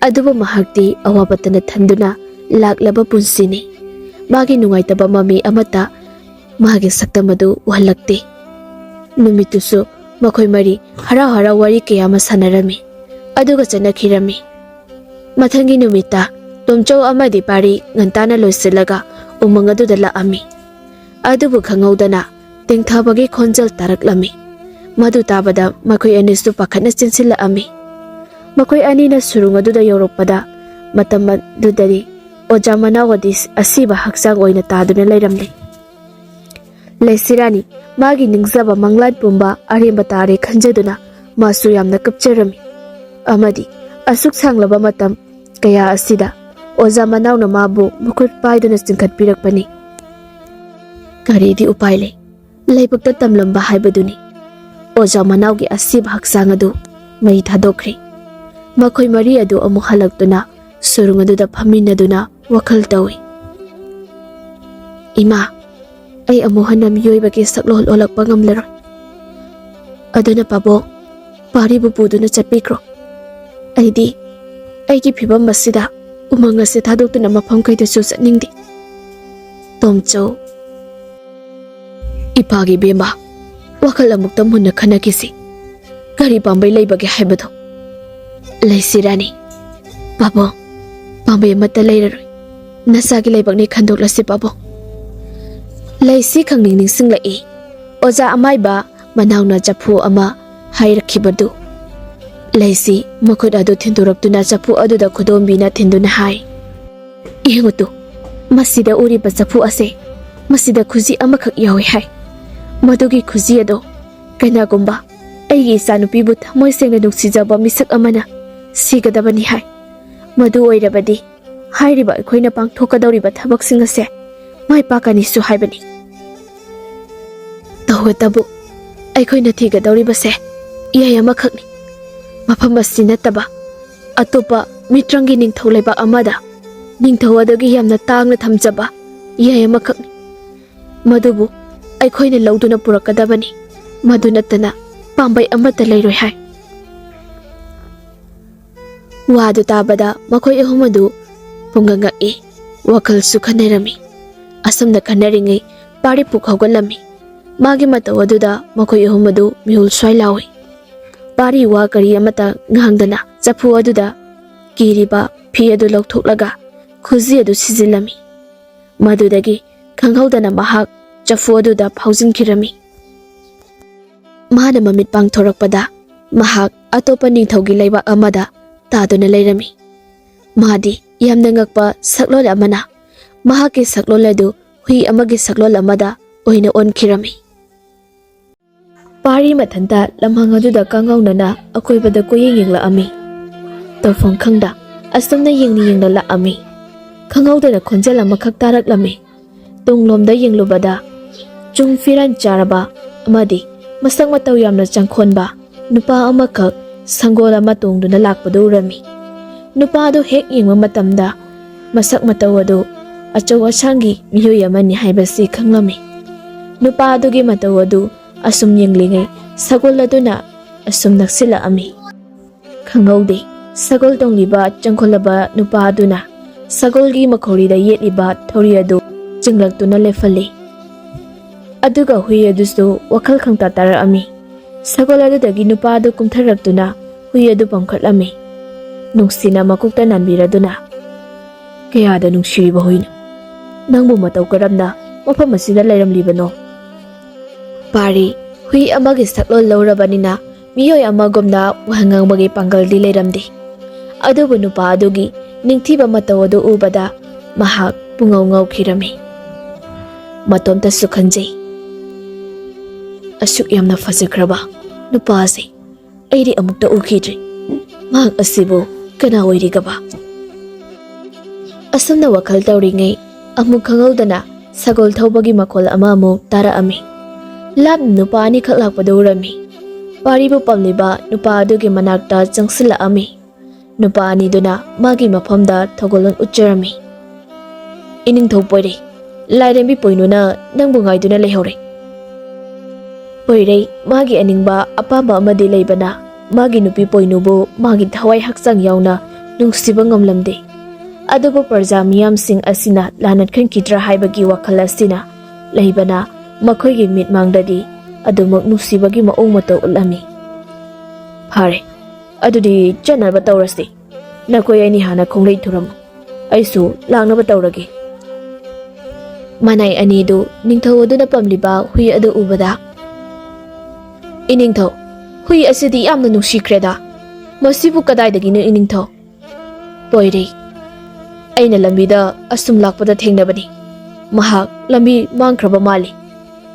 ꯑꯗꯨꯕꯨ ꯃꯍꯥꯛꯇꯤ ꯑꯋꯥꯕꯇ ꯅꯊꯟꯗꯨꯅ ꯂꯥꯛꯂꯕ ꯄꯨꯟꯁꯤꯅꯤ꯫ ꯃꯥꯒꯤ ꯅꯨꯡꯉꯥꯏꯇꯕ ꯃꯃꯤ ꯑꯃꯠꯇ ꯃꯥꯒꯤ ꯁꯛꯇꯝ ꯑꯗꯨ ꯎꯍꯜꯂꯛꯇꯦ꯫ ꯅꯨꯃꯤꯠꯇꯨꯁꯨ ꯃꯈꯣꯏ ꯃꯔꯤ ꯍꯔꯥꯎ ꯍꯔꯥꯎ ꯋꯥꯔꯤ ꯀꯌꯥ ꯑꯃ ꯁꯥꯟꯅꯔꯝꯃꯤ, ꯑꯗꯨꯒ ꯆꯠꯅꯈꯤꯔꯝꯃꯤ꯫ ꯃꯊꯪꯒꯤ ꯅꯨꯃꯤꯠꯇ ꯇꯣꯝꯆꯧ ꯑꯃꯗꯤ ꯄꯥꯔꯤ ꯉꯟꯇꯥꯅ ꯂꯣꯏꯁꯤꯜꯂꯒ ꯎꯃꯪ ꯑꯗꯨꯗ ꯂꯥꯛꯑꯝꯃꯤ꯫ ꯑꯗꯨꯕꯨ ꯈꯪꯍꯧꯗꯅ ꯇꯦꯡꯊꯕꯒꯤ ꯈꯣꯟꯖꯦꯜ ꯇꯥꯔꯛꯂꯝꯃꯤ꯫ ꯃꯗꯨ ꯇꯥꯕꯗ ꯃꯈꯣꯏ ꯑꯅꯤꯁꯨ ꯄꯥꯈꯠꯅ ꯆꯦꯟꯁꯤꯜꯂꯛꯑꯝꯃꯤ꯫ ꯃꯈꯣꯏ ꯑꯅꯤꯅ ꯁꯨꯔꯨꯡ ꯑꯗꯨꯗ ꯌꯧꯔꯛꯄꯗ, ꯃꯇꯝ ꯑꯗꯨꯗꯗꯤ ꯑꯣꯖꯥ ꯃꯅꯥꯎ ꯑꯗꯤ ꯑꯁꯤꯕ ꯍꯛꯆꯥꯡ ꯑꯣꯏꯅ ꯇꯥꯗꯨꯅ ꯂꯩꯔꯝꯂꯦ꯫ ꯂꯩꯁꯤꯔꯥꯅꯤ ꯃꯥꯒꯤ ꯅꯤꯡꯖꯕ ꯃꯪꯂꯥꯟ ꯄꯨꯝꯕ ꯑꯔꯦꯝꯕ ꯇꯥꯔꯦ ꯈꯟꯖꯗꯨꯅ ꯃꯥꯁꯨ ꯌꯥꯝꯅ ꯀꯞꯆꯔꯝꯃꯤ꯫ ꯑꯃꯗꯤ ꯑꯁꯨꯛ ꯁꯥꯡꯂꯕ ꯃꯇꯝ ꯀꯌꯥ ꯑꯁꯤꯗ ꯑꯣꯖꯥ ꯃꯅꯥꯎꯅ ꯃꯥꯕꯨ ꯃꯈꯨꯠ ꯄꯥꯏꯗꯨꯅ ꯆꯤꯡꯈꯠꯄꯤꯔꯛꯄꯅꯤ꯫ ꯀꯔꯤꯗꯤ ꯎꯄꯥꯏ ꯂꯩ? ꯂꯥꯏꯕꯛꯇ ꯇꯝꯂꯝꯕ ꯍꯥꯏꯕꯗꯨꯅꯤ꯫ ꯑꯣꯖꯥ ꯃꯅꯥꯎꯒꯤ ꯑꯁꯤꯕ ꯍꯛꯆꯥꯡ ꯑꯗꯨ ꯃꯩ ꯊꯥꯗꯣꯛꯈ꯭ꯔꯦ꯫ ꯃꯈꯣꯏ ꯃꯔꯤ ꯑꯗꯨ ꯑꯃꯨꯛ ꯍꯜꯂꯛꯇꯨꯅ ꯁꯨꯔꯨꯡ ꯑꯗꯨꯗ ꯐꯝꯃꯤꯟꯅꯗꯨꯅ ꯋꯥꯈꯜ ꯇꯧꯏ꯫ "ꯏꯃꯥ, ꯑꯩ ꯑꯃꯨꯛ ꯍꯟꯅ ꯃꯤꯑꯣꯏꯕꯒꯤ ꯁꯛꯂꯣꯟ ꯑꯣꯜꯂꯛꯄ ꯉꯝꯂꯔꯣꯏ꯫ ꯑꯗꯨꯅ ꯄꯥꯕꯨꯡ, ꯄꯥꯔꯤꯕꯨ ꯄꯨꯗꯨꯅ ꯆꯠꯄꯤꯈ꯭ꯔꯣ꯫ ꯑꯩꯗꯤ ꯑꯩꯒꯤ ꯐꯤꯕꯝ ꯑꯁꯤꯗ ꯎꯃꯪ ꯑꯁꯤ ꯊꯥꯗꯣꯛꯇꯨꯅ ꯃꯐꯝ ꯀꯩꯗꯁꯨ ꯆꯠꯅꯤꯡꯗꯦ꯫" ꯇꯣꯝꯆꯧ, "ꯏꯄꯥꯒꯤ ꯏꯕꯦꯝꯃ, ꯋꯥꯈꯜ ꯑꯃꯨꯛꯇ ꯃꯨꯟꯅ ꯈꯟꯅꯈꯤꯁꯤ꯫ ꯀꯔꯤ ꯄꯥꯝꯕꯩ ꯂꯩꯕꯒꯦ ꯍꯥꯏꯕꯗꯣ?" ꯂꯩꯁꯤꯔꯥꯅꯤ, "ꯄꯥꯕꯨꯡ, ꯄꯥꯝꯕꯩ ꯑꯃꯠꯇ ꯂꯩꯔꯔꯣꯏ꯫ ꯅꯆꯥꯒꯤ ꯂꯩꯕꯥꯛꯅꯤ ꯈꯟꯗꯣꯛꯂꯁꯤ ꯄꯥꯕꯨꯡ꯫" ꯂꯩꯁꯤ ꯈꯪꯅꯤꯡ ꯅꯤꯡꯁꯤꯡꯂꯛꯏ꯫ ꯑꯣꯖꯥ ꯑꯃꯥꯏꯕ ꯃꯅꯥꯎꯅ ꯆꯐꯨ ꯑꯃ ꯍꯥꯏꯔꯛꯈꯤꯕꯗꯨ꯫ ꯂꯩꯁꯤ ꯃꯈꯨꯠ ꯑꯗꯨ ꯊꯤꯟꯗꯣꯔꯛꯇꯨꯅ ꯆꯐꯨ ꯑꯗꯨꯗ ꯈꯨꯗꯣꯝꯕꯤꯅ ꯊꯤꯟꯗꯨꯅ ꯍꯥꯏ, "ꯌꯦꯡꯉꯨ ꯇꯨ, ꯃꯁꯤꯗ ꯎꯔꯤꯕ ꯆꯐꯨ ꯑꯁꯦ, ꯃꯁꯤꯗ ꯈꯨꯖꯤ ꯑꯃꯈꯛ ꯌꯥꯎꯏ ꯍꯥꯏ꯫ ꯃꯗꯨꯒꯤ ꯈꯨꯖꯤ ꯑꯗꯣ ꯀꯅꯥꯒꯨꯝꯕ ꯑꯩꯒꯤ ꯏꯆꯥꯅꯨꯄꯤꯕꯨ ꯊꯃꯣꯏ ꯁꯦꯡꯅ ꯅꯨꯡꯁꯤꯖꯕ ꯃꯤꯁꯛ ꯑꯃꯅ ꯁꯤꯒꯗꯕꯅꯤ ꯍꯥꯏ꯫ ꯃꯗꯨ ꯑꯣꯏꯔꯕꯗꯤ ꯍꯥꯏꯔꯤꯕ ꯑꯩꯈꯣꯏꯅ ꯄꯥꯡꯊꯣꯛꯀꯗꯧꯔꯤꯕ ꯊꯕꯛꯁꯤꯡ ꯑꯁꯦ ꯃꯥꯏ ꯄꯥꯛꯀꯅꯤꯁꯨ ꯍꯥꯏꯕꯅꯤ꯫ ꯇꯧꯕꯇꯕꯨ ꯑꯩꯈꯣꯏꯅ ꯊꯤꯒꯗꯧꯔꯤꯕꯁꯦ ꯏꯌꯥꯏ ꯑꯃꯈꯛꯅꯤ꯫ ꯃꯐꯝ ꯑꯁꯤ ꯅꯠꯇꯕ ꯑꯇꯣꯞꯄ ꯃꯤꯇ꯭ꯔꯪꯒꯤ ꯅꯤꯡꯊꯧ ꯂꯩꯕꯥꯛ ꯑꯃꯗ ꯅꯤꯡꯊꯧ ꯑꯗꯨꯒꯤ ꯌꯥꯝꯅ ꯇꯥꯡꯅ ꯊꯝꯖꯕ ꯏꯌꯥꯏ ꯑꯃꯈꯛꯅꯤ꯫ ꯃꯗꯨꯕꯨ ꯑꯩꯈꯣꯏꯅ ꯂꯧꯗꯨꯅ ꯄꯨꯔꯛꯀꯗꯕꯅꯤ꯫ ꯃꯗꯨ ꯅꯠꯇꯅ ꯄꯥꯝꯕꯩ ꯑꯃꯠꯇ ꯂꯩꯔꯣꯏ" ꯍꯥꯏ꯫ ꯋꯥꯗꯨ ꯇꯥꯕꯗ ꯃꯈꯣꯏ ꯑꯍꯨꯝ ꯑꯗꯨ ꯄꯨꯡꯉꯛ ꯉꯛꯏ꯫ ꯋꯥꯈꯜꯁꯨ ꯈꯟꯅꯔꯝꯃꯤ꯫ ꯑꯁꯨꯝꯅ ꯈꯟꯅꯔꯤꯉꯩ ꯄꯥꯔꯤ ꯄꯨꯛ ꯍꯧꯒꯠꯂꯝꯃꯤ꯫ ꯃꯥꯒꯤ ꯃꯇꯧ ꯑꯗꯨꯗ ꯃꯈꯣꯏ ꯑꯍꯨꯝ ꯑꯗꯨ ꯃꯤꯍꯨꯜ ꯁ꯭ꯋꯥꯏ ꯂꯥꯎꯏ꯫ ꯄꯥꯔꯤ ꯋꯥ ꯀꯔꯤ ꯑꯃꯠꯇ ꯉꯥꯡꯗꯅ ꯆꯐꯨ ꯑꯗꯨꯗ ꯀꯤꯔꯤꯕ ꯐꯤ ꯑꯗꯨ ꯂꯧꯊꯣꯛꯂꯒ ꯈꯨꯖꯤ ꯑꯗꯨ ꯁꯤꯖꯤꯜꯂꯝꯃꯤ꯫ ꯃꯗꯨꯗꯒꯤ ꯈꯪꯍꯧꯗꯅ ꯃꯍꯥꯛ ꯆꯐꯨ ꯑꯗꯨꯗ ꯐꯥꯎꯖꯤꯟꯈꯤꯔꯝꯃꯤ꯫ ꯃꯥꯅ ꯃꯃꯤꯠ ꯄꯥꯡꯊꯣꯔꯛꯄꯗ ꯃꯍꯥꯛ ꯑꯇꯣꯞꯄ ꯅꯤꯡꯊꯧꯒꯤ ꯂꯩꯕꯥꯛ ꯑꯃꯗ ꯇꯥꯗꯨꯅ ꯂꯩꯔꯝꯃꯤ꯫ ꯃꯥꯗꯤ ꯌꯥꯝꯅ ꯉꯛꯄ ꯁꯛꯂꯣꯟ ꯑꯃꯅ ꯃꯍꯥꯛꯀꯤ ꯁꯛꯂꯣꯟ ꯑꯗꯨ ꯍꯨꯏ ꯑꯃꯒꯤ ꯁꯛꯂꯣꯟ ꯑꯃꯗ ꯑꯣꯏꯅ ꯑꯣꯟꯈꯤꯔꯝꯃꯤ꯫ ꯄꯥꯔꯤ ꯃꯊꯟꯇ ꯂꯝꯍꯥꯡ ꯑꯗꯨꯗ ꯀꯥꯡꯉꯧꯅꯅ ꯑꯀꯣꯏꯕꯗ ꯀꯣꯏꯌꯦꯡ ꯌꯦꯡꯂꯛꯑꯝꯃꯤ꯫ ꯇꯧꯐꯝ ꯈꯪꯗ ꯑꯁꯨꯝꯅ ꯌꯦꯡꯅ ꯌꯦꯡꯅ ꯂꯥꯛꯑꯝꯃꯤ꯫ ꯈꯪꯍꯧꯗꯅ ꯈꯣꯟꯖꯦꯜ ꯑꯃꯈꯛ ꯇꯥꯔꯛꯂꯝꯃꯤ꯫ ꯇꯨꯡꯂꯣꯝꯗ ꯌꯦꯡꯂꯨꯕꯗ ꯆꯨꯡ ꯐꯤꯔꯥꯟ ꯆꯥꯔꯕ ꯑꯃꯗꯤ ꯃꯁꯛ ꯃꯇꯧ ꯌꯥꯝꯅ ꯆꯪꯈꯣꯟꯕ ꯅꯨꯄꯥ ꯑꯃꯈꯛ ꯁꯪꯒꯣꯜ ꯑꯃ ꯇꯣꯡꯗꯨꯅ ꯂꯥꯛꯄꯗꯨ ꯎꯔꯝꯃꯤ꯫ ꯅꯨꯄꯥ ꯑꯗꯨ ꯍꯦꯛ ꯌꯦꯡꯕ ꯃꯇꯝꯗ ꯃꯁꯛ ꯃꯇꯧ ꯑꯗꯨ ꯑꯆꯧ ꯑꯁꯥꯡꯒꯤ ꯃꯤꯑꯣꯏ ꯑꯃꯅꯤ ꯍꯥꯏꯕꯁꯤ ꯈꯪꯂꯝꯃꯤ꯫ ꯅꯨꯄꯥ ꯑꯗꯨꯒꯤ ꯃꯇꯧ ꯑꯗꯨ ꯑꯁꯨꯝ ꯌꯦꯡꯂꯤꯉꯩ ꯁꯒꯣꯜ ꯑꯗꯨꯅ ꯑꯁꯨꯝ ꯅꯛꯁꯤꯜꯂꯛꯑꯝꯃꯤ꯫ ꯈꯪꯍꯧꯗꯦ, ꯁꯒꯣꯜ ꯇꯣꯡꯂꯤꯕ ꯆꯪꯈꯣꯜꯂꯕ ꯅꯨꯄꯥ ꯑꯗꯨꯅ ꯁꯒꯣꯜꯒꯤ ꯃꯈꯧꯔꯤꯗ ꯌꯦꯠꯂꯤꯕ ꯊꯧꯔꯤ ꯑꯗꯨ ꯆꯤꯡꯂꯛꯇꯨꯅ ꯂꯦꯞꯍꯜꯂꯤ꯫ ꯑꯗꯨꯒ ꯍꯨꯏ ꯑꯗꯨꯁꯨ ꯋꯥꯈꯜ ꯈꯪꯇꯥ ꯇꯥꯔꯛꯑꯝꯃꯤ꯫ ꯁꯒꯣꯜ ꯑꯗꯨꯗꯒꯤ ꯅꯨꯄꯥ ꯑꯗꯨ ꯀꯨꯝꯊꯔꯛꯇꯨꯅ ꯍꯨꯏ ꯑꯗꯨ ꯄꯝꯈꯠꯂꯝꯃꯤ꯫ ꯅꯨꯡꯁꯤꯅ ꯃꯀꯣꯛꯇ ꯅꯥꯟꯕꯤꯔꯗꯨꯅ, "ꯀꯌꯥꯗ ꯅꯨꯡꯁꯤꯔꯤꯕ ꯍꯨꯏꯅꯣ! ꯅꯪꯕꯨ ꯃꯇꯧ ꯀꯔꯝꯅ ꯃꯐꯝ ꯑꯁꯤꯗ ꯂꯩꯔꯝꯂꯤꯕꯅꯣ?" ꯄꯥꯔꯤ, ꯍꯨꯏ ꯑꯃꯒꯤ ꯁꯛꯂꯣꯟ ꯂꯧꯔꯕꯅꯤꯅ ꯃꯤꯑꯣꯏ ꯑꯃꯒꯨꯝꯅ ꯋꯥ ꯉꯥꯡꯕꯒꯤ ꯄꯥꯡꯒꯜꯗꯤ ꯂꯩꯔꯝꯗꯦ꯫ ꯑꯗꯨꯕꯨ ꯅꯨꯄꯥ ꯑꯗꯨꯒꯤ ꯅꯤꯡꯊꯤꯕ ꯃꯇꯧ ꯑꯗꯨ ꯎꯕꯗ ꯃꯍꯥꯛ ꯄꯨꯡꯉꯧ ꯉꯧꯈꯤꯔꯝꯃꯤ꯫ ꯃꯇꯣꯝꯇꯁꯨ ꯈꯟꯖꯩ, "ꯑꯁꯨꯛ ꯌꯥꯝꯅ ꯐꯖꯈ꯭ꯔꯕ ꯅꯨꯄꯥꯁꯦ ꯑꯩꯗꯤ ꯑꯃꯨꯛꯇ ꯎꯈꯤꯗ꯭ꯔꯤ꯫ ꯃꯍꯥꯛ ꯑꯁꯤꯕꯨ ꯀꯅꯥ ꯑꯣꯏꯔꯤꯒꯕ?" ꯑꯁꯨꯝꯅ ꯋꯥꯈꯜ ꯇꯧꯔꯤꯉꯩ ꯑꯃꯨꯛ ꯈꯪꯍꯧꯗꯅ ꯁꯒꯣꯜ ꯊꯧꯕꯒꯤ ꯃꯈꯣꯜ ꯑꯃ ꯑꯃꯨꯛ ꯇꯥꯔꯛꯑꯝꯃꯤ꯫ ꯂꯥꯞꯅ ꯅꯨꯄꯥ ꯑꯅꯤꯈꯛ ꯂꯥꯛꯄꯗꯨ ꯎꯔꯝꯃꯤ꯫ ꯄꯥꯔꯤꯕꯨ ꯄꯝꯂꯤꯕ ꯅꯨꯄꯥ ꯑꯗꯨꯒꯤ ꯃꯅꯥꯛꯇ ꯆꯪꯁꯤꯜꯂꯛꯑꯝꯃꯤ꯫ ꯅꯨꯄꯥ ꯑꯅꯤꯗꯨꯅ ꯃꯥꯒꯤ ꯃꯐꯝꯗ ꯊꯧꯒꯜꯂꯣꯟ ꯎꯠꯆꯔꯝꯃꯤ꯫ "ꯏꯅꯤꯡꯊꯧ ꯄꯣꯏꯔꯩ, ꯂꯥꯏꯔꯦꯝꯕꯤ ꯄꯣꯏꯅꯨꯅ ꯅꯪꯕꯨ ꯉꯥꯏꯗꯨꯅ ꯂꯩꯍꯧꯔꯦ꯫" ꯄꯣꯏꯔꯩ ꯃꯥꯒꯤ ꯑꯅꯤꯡꯕ ꯑꯄꯥꯝꯕ ꯑꯃꯗꯤ ꯂꯩꯕꯅ ꯃꯥꯒꯤ ꯅꯨꯄꯤ ꯄꯣꯏꯅꯨꯕꯨ ꯃꯥꯒꯤ ꯊꯋꯥꯏ ꯍꯛꯆꯥꯡ ꯌꯥꯎꯅ ꯅꯨꯡꯁꯤꯕ ꯉꯝꯂꯝꯗꯦ꯫ ꯑꯗꯨꯕꯨ ꯄ꯭ꯔꯖꯥ ꯃꯤꯌꯥꯝꯁꯤꯡ ꯑꯁꯤꯅ ꯂꯥꯟꯅ ꯈꯟꯈꯤꯗ꯭ꯔꯥ ꯍꯥꯏꯕꯒꯤ ꯋꯥꯈꯜ ꯑꯁꯤꯅ ꯂꯩꯕꯅ ꯃꯈꯣꯏꯒꯤ ꯃꯤꯠꯃꯥꯡꯗꯗꯤ ꯑꯗꯨꯃꯛ ꯅꯨꯡꯁꯤꯕꯒꯤ ꯃꯑꯣꯡ ꯃꯇꯧ ꯎꯠꯂꯝꯃꯤ꯫ "ꯐꯔꯦ, ꯑꯗꯨꯗꯤ ꯆꯠꯅꯕ ꯇꯧꯔꯁꯤ꯫ ꯅꯈꯣꯏ ꯑꯅꯤ ꯍꯥꯟꯅ ꯈꯣꯡꯂꯩ ꯊꯨꯔꯝꯃꯨ, ꯑꯩꯁꯨ ꯂꯥꯛꯅꯕ ꯇꯧꯔꯒꯦ꯫" ꯃꯅꯥꯏ ꯑꯅꯤꯗꯨ ꯅꯤꯡꯊꯧ ꯑꯗꯨꯅ ꯄꯝꯂꯤꯕ ꯍꯨꯏ ꯑꯗꯨ ꯎꯕꯗ, "ꯏꯅꯤꯡꯊꯧ, ꯍꯨꯏ ꯑꯁꯤꯗꯤ ꯌꯥꯝꯅ ꯅꯨꯡꯁꯤꯈ꯭ꯔꯦꯗ꯫ ꯃꯁꯤꯕꯨ ꯀꯗꯥꯏꯗꯒꯤꯅꯣ, ꯏꯅꯤꯡꯊꯧ?" ꯄꯣꯏꯔꯩ, "ꯑꯩꯅ ꯂꯝꯕꯤꯗ ꯑꯁꯨꯝ ꯂꯥꯛꯄꯗ ꯊꯦꯡꯅꯕꯅꯤ꯫ ꯃꯍꯥꯛ ꯂꯝꯕꯤ ꯃꯥꯡꯈ꯭ꯔꯕ ꯃꯥꯜꯂꯤ꯫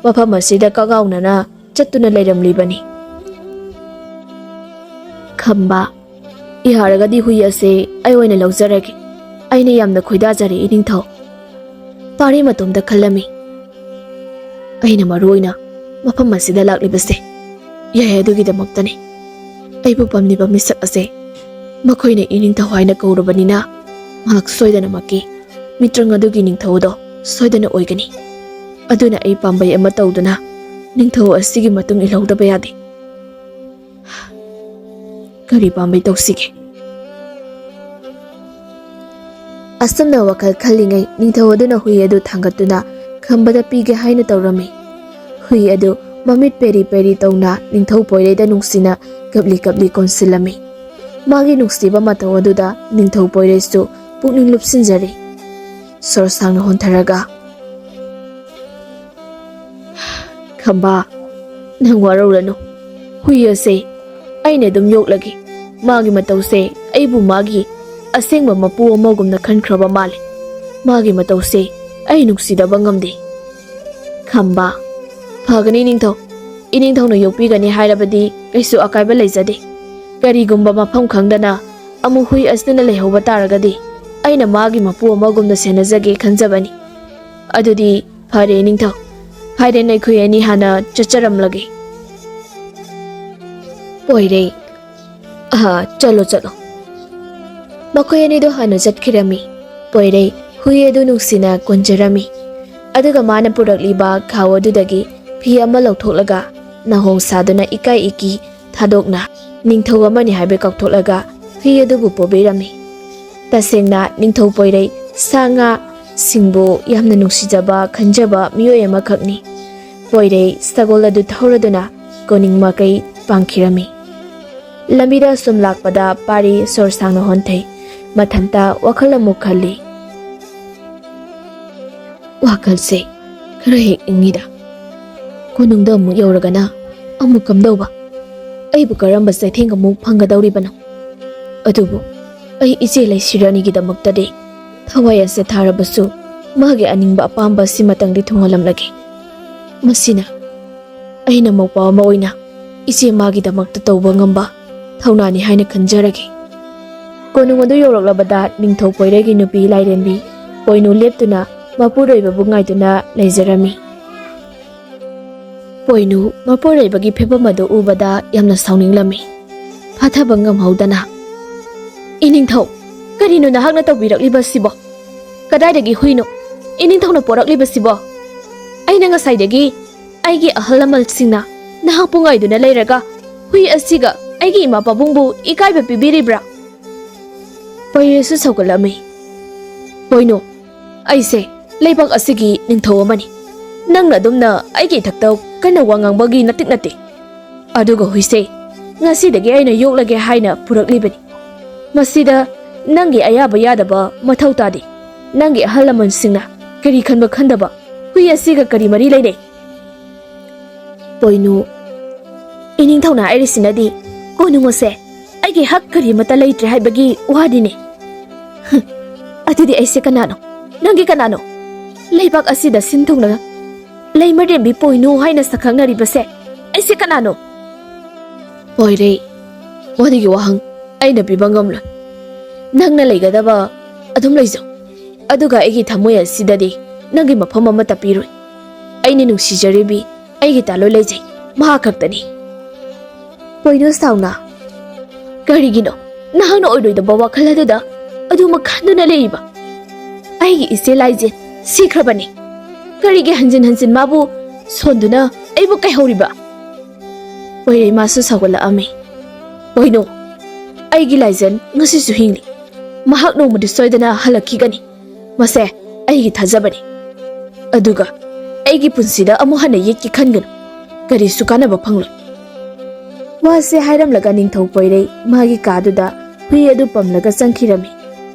ꯃꯐꯝ ꯑꯁꯤꯗ ꯀꯛꯉꯥꯎꯅꯅ ꯆꯠꯇꯨꯅ ꯂꯩꯔꯝꯂꯤꯕꯅꯤ꯫" ꯈꯝꯕ, "ꯌꯥꯔꯒꯗꯤ ꯍꯨꯏ ꯑꯁꯦ ꯑꯩ ꯑꯣꯏꯅ ꯂꯧꯖꯔꯒꯦ꯫ ꯑꯩꯅ ꯌꯥꯝꯅ ꯈꯣꯏꯗꯥꯖꯔꯦ, ꯏꯅꯤꯡꯊꯧ꯫" ꯄꯥꯔꯤ ꯃꯇꯣꯝꯗ ꯈꯜꯂꯝꯃꯤ, "ꯑꯩꯅ ꯃꯔꯨ ꯑꯣꯏꯅ ꯃꯐꯝ ꯑꯁꯤꯗ ꯂꯥꯛꯂꯤꯕꯁꯦ ꯌꯥꯏ ꯑꯗꯨꯒꯤꯗꯃꯛꯇꯅꯤ꯫ ꯑꯩꯕꯨ ꯄꯥꯝꯂꯤꯕ ꯃꯤꯁꯛ ꯑꯁꯦ ꯃꯈꯣꯏꯅ ꯏꯅꯤꯡꯊꯧ ꯍꯥꯏꯅ ꯀꯧꯔꯕꯅꯤꯅ, ꯃꯍꯥꯛ ꯁꯣꯏꯗꯅꯃꯛꯀꯤ ꯃꯤꯇ꯭ꯔꯪ ꯑꯗꯨꯒꯤ ꯅꯤꯡꯊꯧ ꯑꯗꯣ ꯁꯣꯏꯗꯅ ꯑꯣꯏꯒꯅꯤ꯫ ꯑꯗꯨꯅ ꯑꯩ ꯄꯥꯝꯕꯩ ꯑꯃ ꯇꯧꯗꯨꯅ ꯅꯤꯡꯊꯧ ꯑꯁꯤꯒꯤ ꯃꯇꯨꯡ ꯏꯜꯍꯧꯗꯕ ꯌꯥꯗꯦ꯫ ꯀꯔꯤ ꯄꯥꯝꯕꯩ ꯇꯧꯁꯤꯒꯦ?" ꯑꯁꯨꯝꯅ ꯋꯥꯈꯜ ꯈꯜꯂꯤꯉꯩ, ꯅꯤꯡꯊꯧ ꯑꯗꯨꯅ ꯍꯨꯏ ꯑꯗꯨ ꯊꯥꯡꯒꯠꯇꯨꯅ ꯈꯝꯕꯗ ꯄꯤꯒꯦ ꯍꯥꯏꯅ ꯇꯧꯔꯝꯃꯤ꯫ ꯍꯨꯏ ꯑꯗꯨ ꯃꯃꯤꯠ ꯄꯦꯔꯤ ꯄꯦꯔꯤ ꯇꯧꯅ ꯅꯤꯡꯊꯧ ꯄꯣꯏꯔꯩꯗ ꯅꯨꯡꯁꯤꯅ ꯀꯞꯂꯤ ꯀꯞꯂꯤ ꯀꯣꯟꯁꯤꯜꯂꯝꯃꯤ꯫ ꯃꯥꯒꯤ ꯅꯨꯡꯁꯤꯕ ꯃꯇꯧ ꯑꯗꯨꯗ ꯅꯤꯡꯊꯧ ꯄꯣꯏꯔꯩꯁꯨ ꯄꯨꯛꯅꯤꯡ ꯂꯨꯞꯁꯤꯟꯖꯔꯤ꯫ ꯁꯣꯔ ꯁꯥꯡꯅ ꯍꯣꯟꯊꯔꯒ, "ꯈꯝꯕ, ꯅꯪ ꯋꯥꯔꯧꯔꯅꯨ꯫ ꯍꯨꯏ ꯑꯁꯦ ꯑꯩꯅ ꯑꯗꯨꯝ ꯌꯣꯛꯂꯒꯦ꯫ ꯃꯥꯒꯤ ꯃꯇꯧꯁꯦ ꯑꯩꯕꯨ ꯃꯥꯒꯤ ꯑꯁꯦꯡꯕ ꯃꯄꯨ ꯑꯃꯒꯨꯝꯅ ꯈꯟꯈ꯭ꯔꯕ ꯃꯥꯜꯂꯦ꯫ ꯃꯥꯒꯤ ꯃꯇꯧꯁꯦ ꯑꯩ ꯅꯨꯡꯁꯤꯗꯕ ꯉꯝꯗꯦ꯫" ꯈꯝꯕ, "ꯐꯒꯅꯤ ꯅꯤꯡꯊꯧ꯫ ꯏꯅꯤꯡꯊꯧꯅ ꯌꯣꯛꯄꯤꯒꯅꯤ ꯍꯥꯏꯔꯕꯗꯤ ꯀꯩꯁꯨ ꯑꯀꯥꯏꯕ ꯂꯩꯖꯗꯦ꯫ ꯀꯔꯤꯒꯨꯝꯕ ꯃꯐꯝ ꯈꯪꯗꯅ ꯑꯃꯨꯛ ꯍꯨꯏ ꯑꯁꯤꯅ ꯂꯩꯍꯧꯕ ꯇꯥꯔꯒꯗꯤ ꯑꯩꯅ ꯃꯥꯒꯤ ꯃꯄꯨ ꯑꯃꯒꯨꯝꯅ ꯁꯦꯟꯅꯖꯒꯦ ꯈꯟꯖꯕꯅꯤ꯫ ꯑꯗꯨꯗꯤ ꯐꯔꯦ ꯅꯤꯡꯊꯧ, ꯐꯥꯏꯔꯦꯟ ꯑꯩꯈꯣꯏ ꯑꯅꯤ ꯍꯥꯟꯅ ꯆꯠꯆꯔꯝꯂꯒꯦ꯫" ꯄꯣꯏꯔꯩ, "ꯑꯍ, ꯆꯠꯂꯣ, ꯆꯠꯂꯣ꯫" ꯃꯈꯣꯏ ꯑꯅꯤꯗꯣ ꯍꯥꯟꯅ ꯆꯠꯈꯤꯔꯝꯃꯤ꯫ ꯄꯣꯏꯔꯩ ꯍꯨꯏ ꯑꯗꯨ ꯅꯨꯡꯁꯤꯅ ꯀꯣꯟꯖꯔꯝꯃꯤ꯫ ꯑꯗꯨꯒ ꯃꯥꯅ ꯄꯨꯔꯛꯂꯤꯕ ꯈꯥꯎ ꯑꯗꯨꯗꯒꯤ ꯐꯤ ꯑꯃ ꯂꯧꯊꯣꯛꯂꯒ ꯅꯥꯍꯣꯡ ꯁꯥꯗꯨꯅ ꯏꯀꯥꯏ ꯏꯀꯤ ꯊꯥꯗꯣꯛꯅ ꯅꯤꯡꯊꯧ ꯑꯃꯅꯤ ꯍꯥꯏꯕ ꯀꯥꯎꯊꯣꯛꯂꯒ ꯍꯨꯏ ꯑꯗꯨꯕꯨ ꯄꯣꯕꯤꯔꯝꯃꯤ꯫ ꯇꯁꯦꯡꯅ ꯅꯤꯡꯊꯧ ꯄꯣꯏꯔꯩ ꯁꯥ ꯉꯥ ꯁꯤꯡꯕꯨ ꯌꯥꯝꯅ ꯅꯨꯡꯁꯤꯖꯕ ꯈꯟꯖꯕ ꯃꯤꯑꯣꯏ ꯑꯃꯈꯛꯅꯤ꯫ ꯄꯣꯏꯔꯩ ꯁꯒꯣꯜ ꯑꯗꯨ ꯊꯧꯔꯗꯨꯅ ꯀꯣꯅꯤꯡ ꯃꯥꯏꯀꯩ ꯄꯥꯡꯈꯤꯔꯝꯃꯤ꯫ ꯂꯝꯕꯤꯗ ꯁꯨꯝ ꯂꯥꯛꯄꯗ ꯄꯥꯔꯤ ꯁꯣꯔ ꯁꯥꯡꯅ ꯍꯣꯟꯊꯩ꯫ ꯃꯊꯟꯇ ꯋꯥꯈꯜ ꯑꯃꯨꯛ ꯈꯜꯂꯤ꯫ ꯋꯥꯈꯜꯁꯦ ꯈꯔ ꯍꯦꯛ ꯏꯪꯉꯤꯗ꯫ ꯀꯣꯅꯨꯡꯗ ꯑꯃꯨꯛ ꯌꯧꯔꯒꯅ ꯑꯃꯨꯛ ꯀꯝꯗꯧꯕ? ꯑꯩꯕꯨ ꯀꯔꯝꯕ ꯆꯩꯊꯦꯡ ꯑꯃꯨꯛ ꯐꯪꯒꯗꯧꯔꯤꯕꯅꯣ? ꯑꯗꯨꯕꯨ ꯑꯩ ꯏꯆꯦ ꯂꯩꯁꯤꯔꯥꯅꯤꯒꯤꯗꯃꯛꯇꯗꯤ ꯊꯋꯥꯏ ꯑꯁꯦ ꯊꯥꯔꯕꯁꯨ ꯃꯥꯒꯤ ꯑꯅꯤꯡꯕ ꯑꯄꯥꯝꯕ ꯑꯁꯤꯃꯇꯪꯗꯤ ꯊꯨꯡꯍꯜꯂꯝꯂꯒꯦ꯫ ꯃꯁꯤꯅ ꯑꯩꯅ ꯃꯧꯄꯥ ꯑꯃ ꯑꯣꯏꯅ ꯏꯆꯦ ꯃꯥꯒꯤꯗꯃꯛꯇ ꯇꯧꯕ ꯉꯝꯕ ꯊꯧꯅꯥꯅꯤ ꯍꯥꯏꯅ ꯈꯟꯖꯔꯒꯦ꯫ ꯀꯣꯅꯨꯡ ꯑꯗꯨ ꯌꯧꯔꯛꯂꯕꯗ ꯅꯤꯡꯊꯧ ꯄꯣꯏꯔꯩꯒꯤ ꯅꯨꯄꯤ ꯂꯥꯏꯔꯦꯝꯕꯤ ꯄꯣꯏꯅꯨ ꯂꯦꯞꯇꯨꯅ ꯃꯄꯨꯔꯣꯏꯕꯕꯨ ꯉꯥꯏꯗꯨꯅ ꯂꯩꯖꯔꯝꯃꯤ꯫ ꯄꯣꯏꯅꯨ ꯃꯄꯨꯔꯣꯏꯕꯒꯤ ꯐꯤꯕꯝ ꯑꯗꯨ ꯎꯕꯗ ꯌꯥꯝꯅ ꯁꯥꯎꯅꯤꯡꯂꯝꯃꯤ꯫ ꯐꯥꯊꯕ ꯉꯝꯍꯧꯗꯅ, "ꯏꯅꯤꯡꯊꯧ, ꯀꯔꯤꯅꯣ ꯅꯍꯥꯛꯅ ꯇꯧꯕꯤꯔꯛꯂꯤꯕꯁꯤꯕꯣ? ꯀꯗꯥꯏꯗꯒꯤ ꯍꯨꯏꯅꯣ ꯏꯅꯤꯡꯊꯧꯅ ꯄꯣꯔꯛꯂꯤꯕꯁꯤꯕꯣ? ꯑꯩꯅ ꯉꯁꯥꯏꯗꯒꯤ ꯑꯩꯒꯤ ꯑꯍꯜ ꯂꯃꯟꯁꯤꯡꯅ ꯅꯍꯥꯛꯄꯨ ꯉꯥꯏꯗꯨꯅ ꯂꯩꯔꯒ ꯍꯨꯏ ꯑꯁꯤꯒ ꯑꯩꯒꯤ ꯏꯃꯥ ꯄꯥꯕꯨꯡꯕꯨ ꯏꯀꯥꯏꯕ ꯄꯤꯕꯤꯔꯤꯕ꯭ꯔꯥ?" ꯄꯣꯏꯔꯩꯁꯨ ꯁꯧꯒꯠꯂꯝꯃꯤ꯫ "ꯄꯣꯏꯅꯨ, ꯑꯩꯁꯦ ꯂꯩꯕꯥꯛ ꯑꯁꯤꯒꯤ ꯅꯤꯡꯊꯧ ꯑꯃꯅꯤ꯫ ꯅꯪꯅ ꯑꯗꯨꯝꯅ ꯑꯩꯒꯤ ꯏꯊꯛꯇ ꯀꯟꯅ ꯋꯥ ꯉꯥꯡꯕꯒꯤ ꯅꯇꯤꯛ ꯅꯠꯇꯦ꯫ ꯑꯗꯨꯒ ꯍꯨꯏꯁꯦ ꯉꯁꯤꯗꯒꯤ ꯑꯩꯅ ꯌꯣꯛꯂꯒꯦ ꯍꯥꯏꯅ ꯄꯨꯔꯛꯂꯤꯕꯅꯤ꯫ ꯃꯁꯤꯗ ꯅꯪꯒꯤ ꯑꯌꯥꯕ ꯌꯥꯗꯕ ꯃꯊꯧ ꯇꯥꯗꯦ꯫ ꯅꯪꯒꯤ ꯑꯍꯜ ꯂꯃꯟꯁꯤꯡꯅ ꯀꯔꯤ ꯈꯟꯕ ꯈꯟꯗꯕ ꯍꯨꯏ ꯑꯁꯤꯒ ꯀꯔꯤ ꯃꯔꯤ ꯂꯩꯅꯩ?" ꯄꯣꯏꯅꯨ, ꯏꯅꯤꯡꯊꯧꯅ ꯍꯥꯏꯔꯤꯁꯤꯅꯗꯤ ꯀꯣꯅꯨꯡ ꯑꯁꯦ ꯑꯩꯒꯤ ꯍꯛ ꯀꯔꯤꯃꯠꯇ ꯂꯩꯇ꯭ꯔꯦ ꯍꯥꯏꯕꯒꯤ ꯋꯥꯗꯤꯅꯦ꯫ "ꯍꯝ, ꯑꯗꯨꯗꯤ ꯑꯩꯁꯦ ꯀꯅꯥꯅꯣ? ꯅꯪꯒꯤ ꯀꯅꯥꯅꯣ? ꯂꯩꯕꯥꯛ ꯑꯁꯤꯗ ꯁꯤꯟ ꯊꯨꯡꯅ ꯂꯩꯃꯔꯦꯝꯕꯤ ꯄꯣꯏꯅꯨ ꯍꯥꯏꯅ ꯁꯛꯈꯪꯅꯔꯤꯕꯁꯦ ꯑꯩꯁꯦ ꯀꯅꯥꯅꯣ?" "ꯄꯣꯏꯔꯩ, ꯃꯗꯨꯒꯤ ꯋꯥꯍꯪ ꯑꯩꯅ ꯄꯤꯕ ꯉꯝꯂꯣꯏ꯫ ꯅꯪꯅ ꯂꯩꯒꯗꯕ ꯑꯗꯨꯝ ꯂꯩꯖꯧ꯫ ꯑꯗꯨꯒ ꯑꯩꯒꯤ ꯊꯃꯣꯏ ꯑꯁꯤꯗꯗꯤ ꯅꯪꯒꯤ ꯃꯐꯝ ꯑꯃꯠꯇ ꯄꯤꯔꯣꯏ꯫ ꯑꯩꯅ ꯅꯨꯡꯁꯤꯖꯔꯤꯕꯤ ꯑꯩꯒꯤ ꯇꯥꯂꯣꯏ ꯂꯩꯖꯩ, ꯃꯍꯥꯛ ꯈꯛꯇꯅꯤ꯫" ꯄꯣꯏꯅꯨ ꯁꯥꯎꯅ, "ꯀꯔꯤꯒꯤꯅꯣ ꯅꯍꯥꯛꯅ ꯑꯣꯏꯔꯣꯏꯗꯕ ꯋꯥꯈꯜ ꯑꯗꯨꯗ ꯑꯗꯨꯃꯛ ꯈꯟꯗꯨꯅ ꯂꯩꯔꯤꯕ? ꯑꯩꯒꯤ ꯏꯆꯦ ꯂꯥꯏꯖꯦꯟ ꯁꯤꯈ꯭ꯔꯕꯅꯤ꯫ ꯀꯔꯤꯒꯤ ꯍꯟꯖꯤꯟ ꯍꯟꯖꯤꯟ ꯃꯥꯕꯨ ꯁꯣꯟꯗꯨꯅ ꯑꯩꯕꯨ ꯀꯩꯍꯧꯔꯤꯕ?" ꯄꯣꯏꯔꯩꯃꯥꯁꯨ ꯁꯥꯎꯒꯠꯂꯛꯑꯝꯃꯤ꯫ "ꯄꯣꯏꯅꯨ, ꯑꯩꯒꯤ ꯂꯥꯏꯖꯦꯟ ꯉꯁꯤꯁꯨ ꯍꯤꯡꯂꯤ꯫ ꯃꯍꯥꯛ ꯅꯣꯡꯃꯗꯤ ꯁꯣꯏꯗꯅ ꯍꯜꯂꯛꯈꯤꯒꯅꯤ꯫ ꯃꯁꯦ ꯑꯩꯒꯤ ꯊꯥꯖꯕꯅꯤ꯫ ꯑꯗꯨꯒ ꯑꯩꯒꯤ ꯄꯨꯟꯁꯤꯗ ꯑꯃꯨꯛ ꯍꯟꯅ ꯌꯦꯠꯀꯦ ꯈꯟꯒꯅꯨ꯫ ꯀꯔꯤꯁꯨ ꯀꯥꯟꯅꯕ ꯐꯪꯂꯣꯏ꯫" ꯋꯥꯁꯦ ꯍꯥꯏꯔꯝꯂꯒ ꯅꯤꯡꯊꯧ ꯄꯣꯏꯔꯩ ꯃꯥꯒꯤ ꯀꯥꯗꯨꯗ ꯍꯨꯏ ꯑꯗꯨ ꯄꯝꯂꯒ ꯆꯪꯈꯤꯔꯝꯃꯤ꯫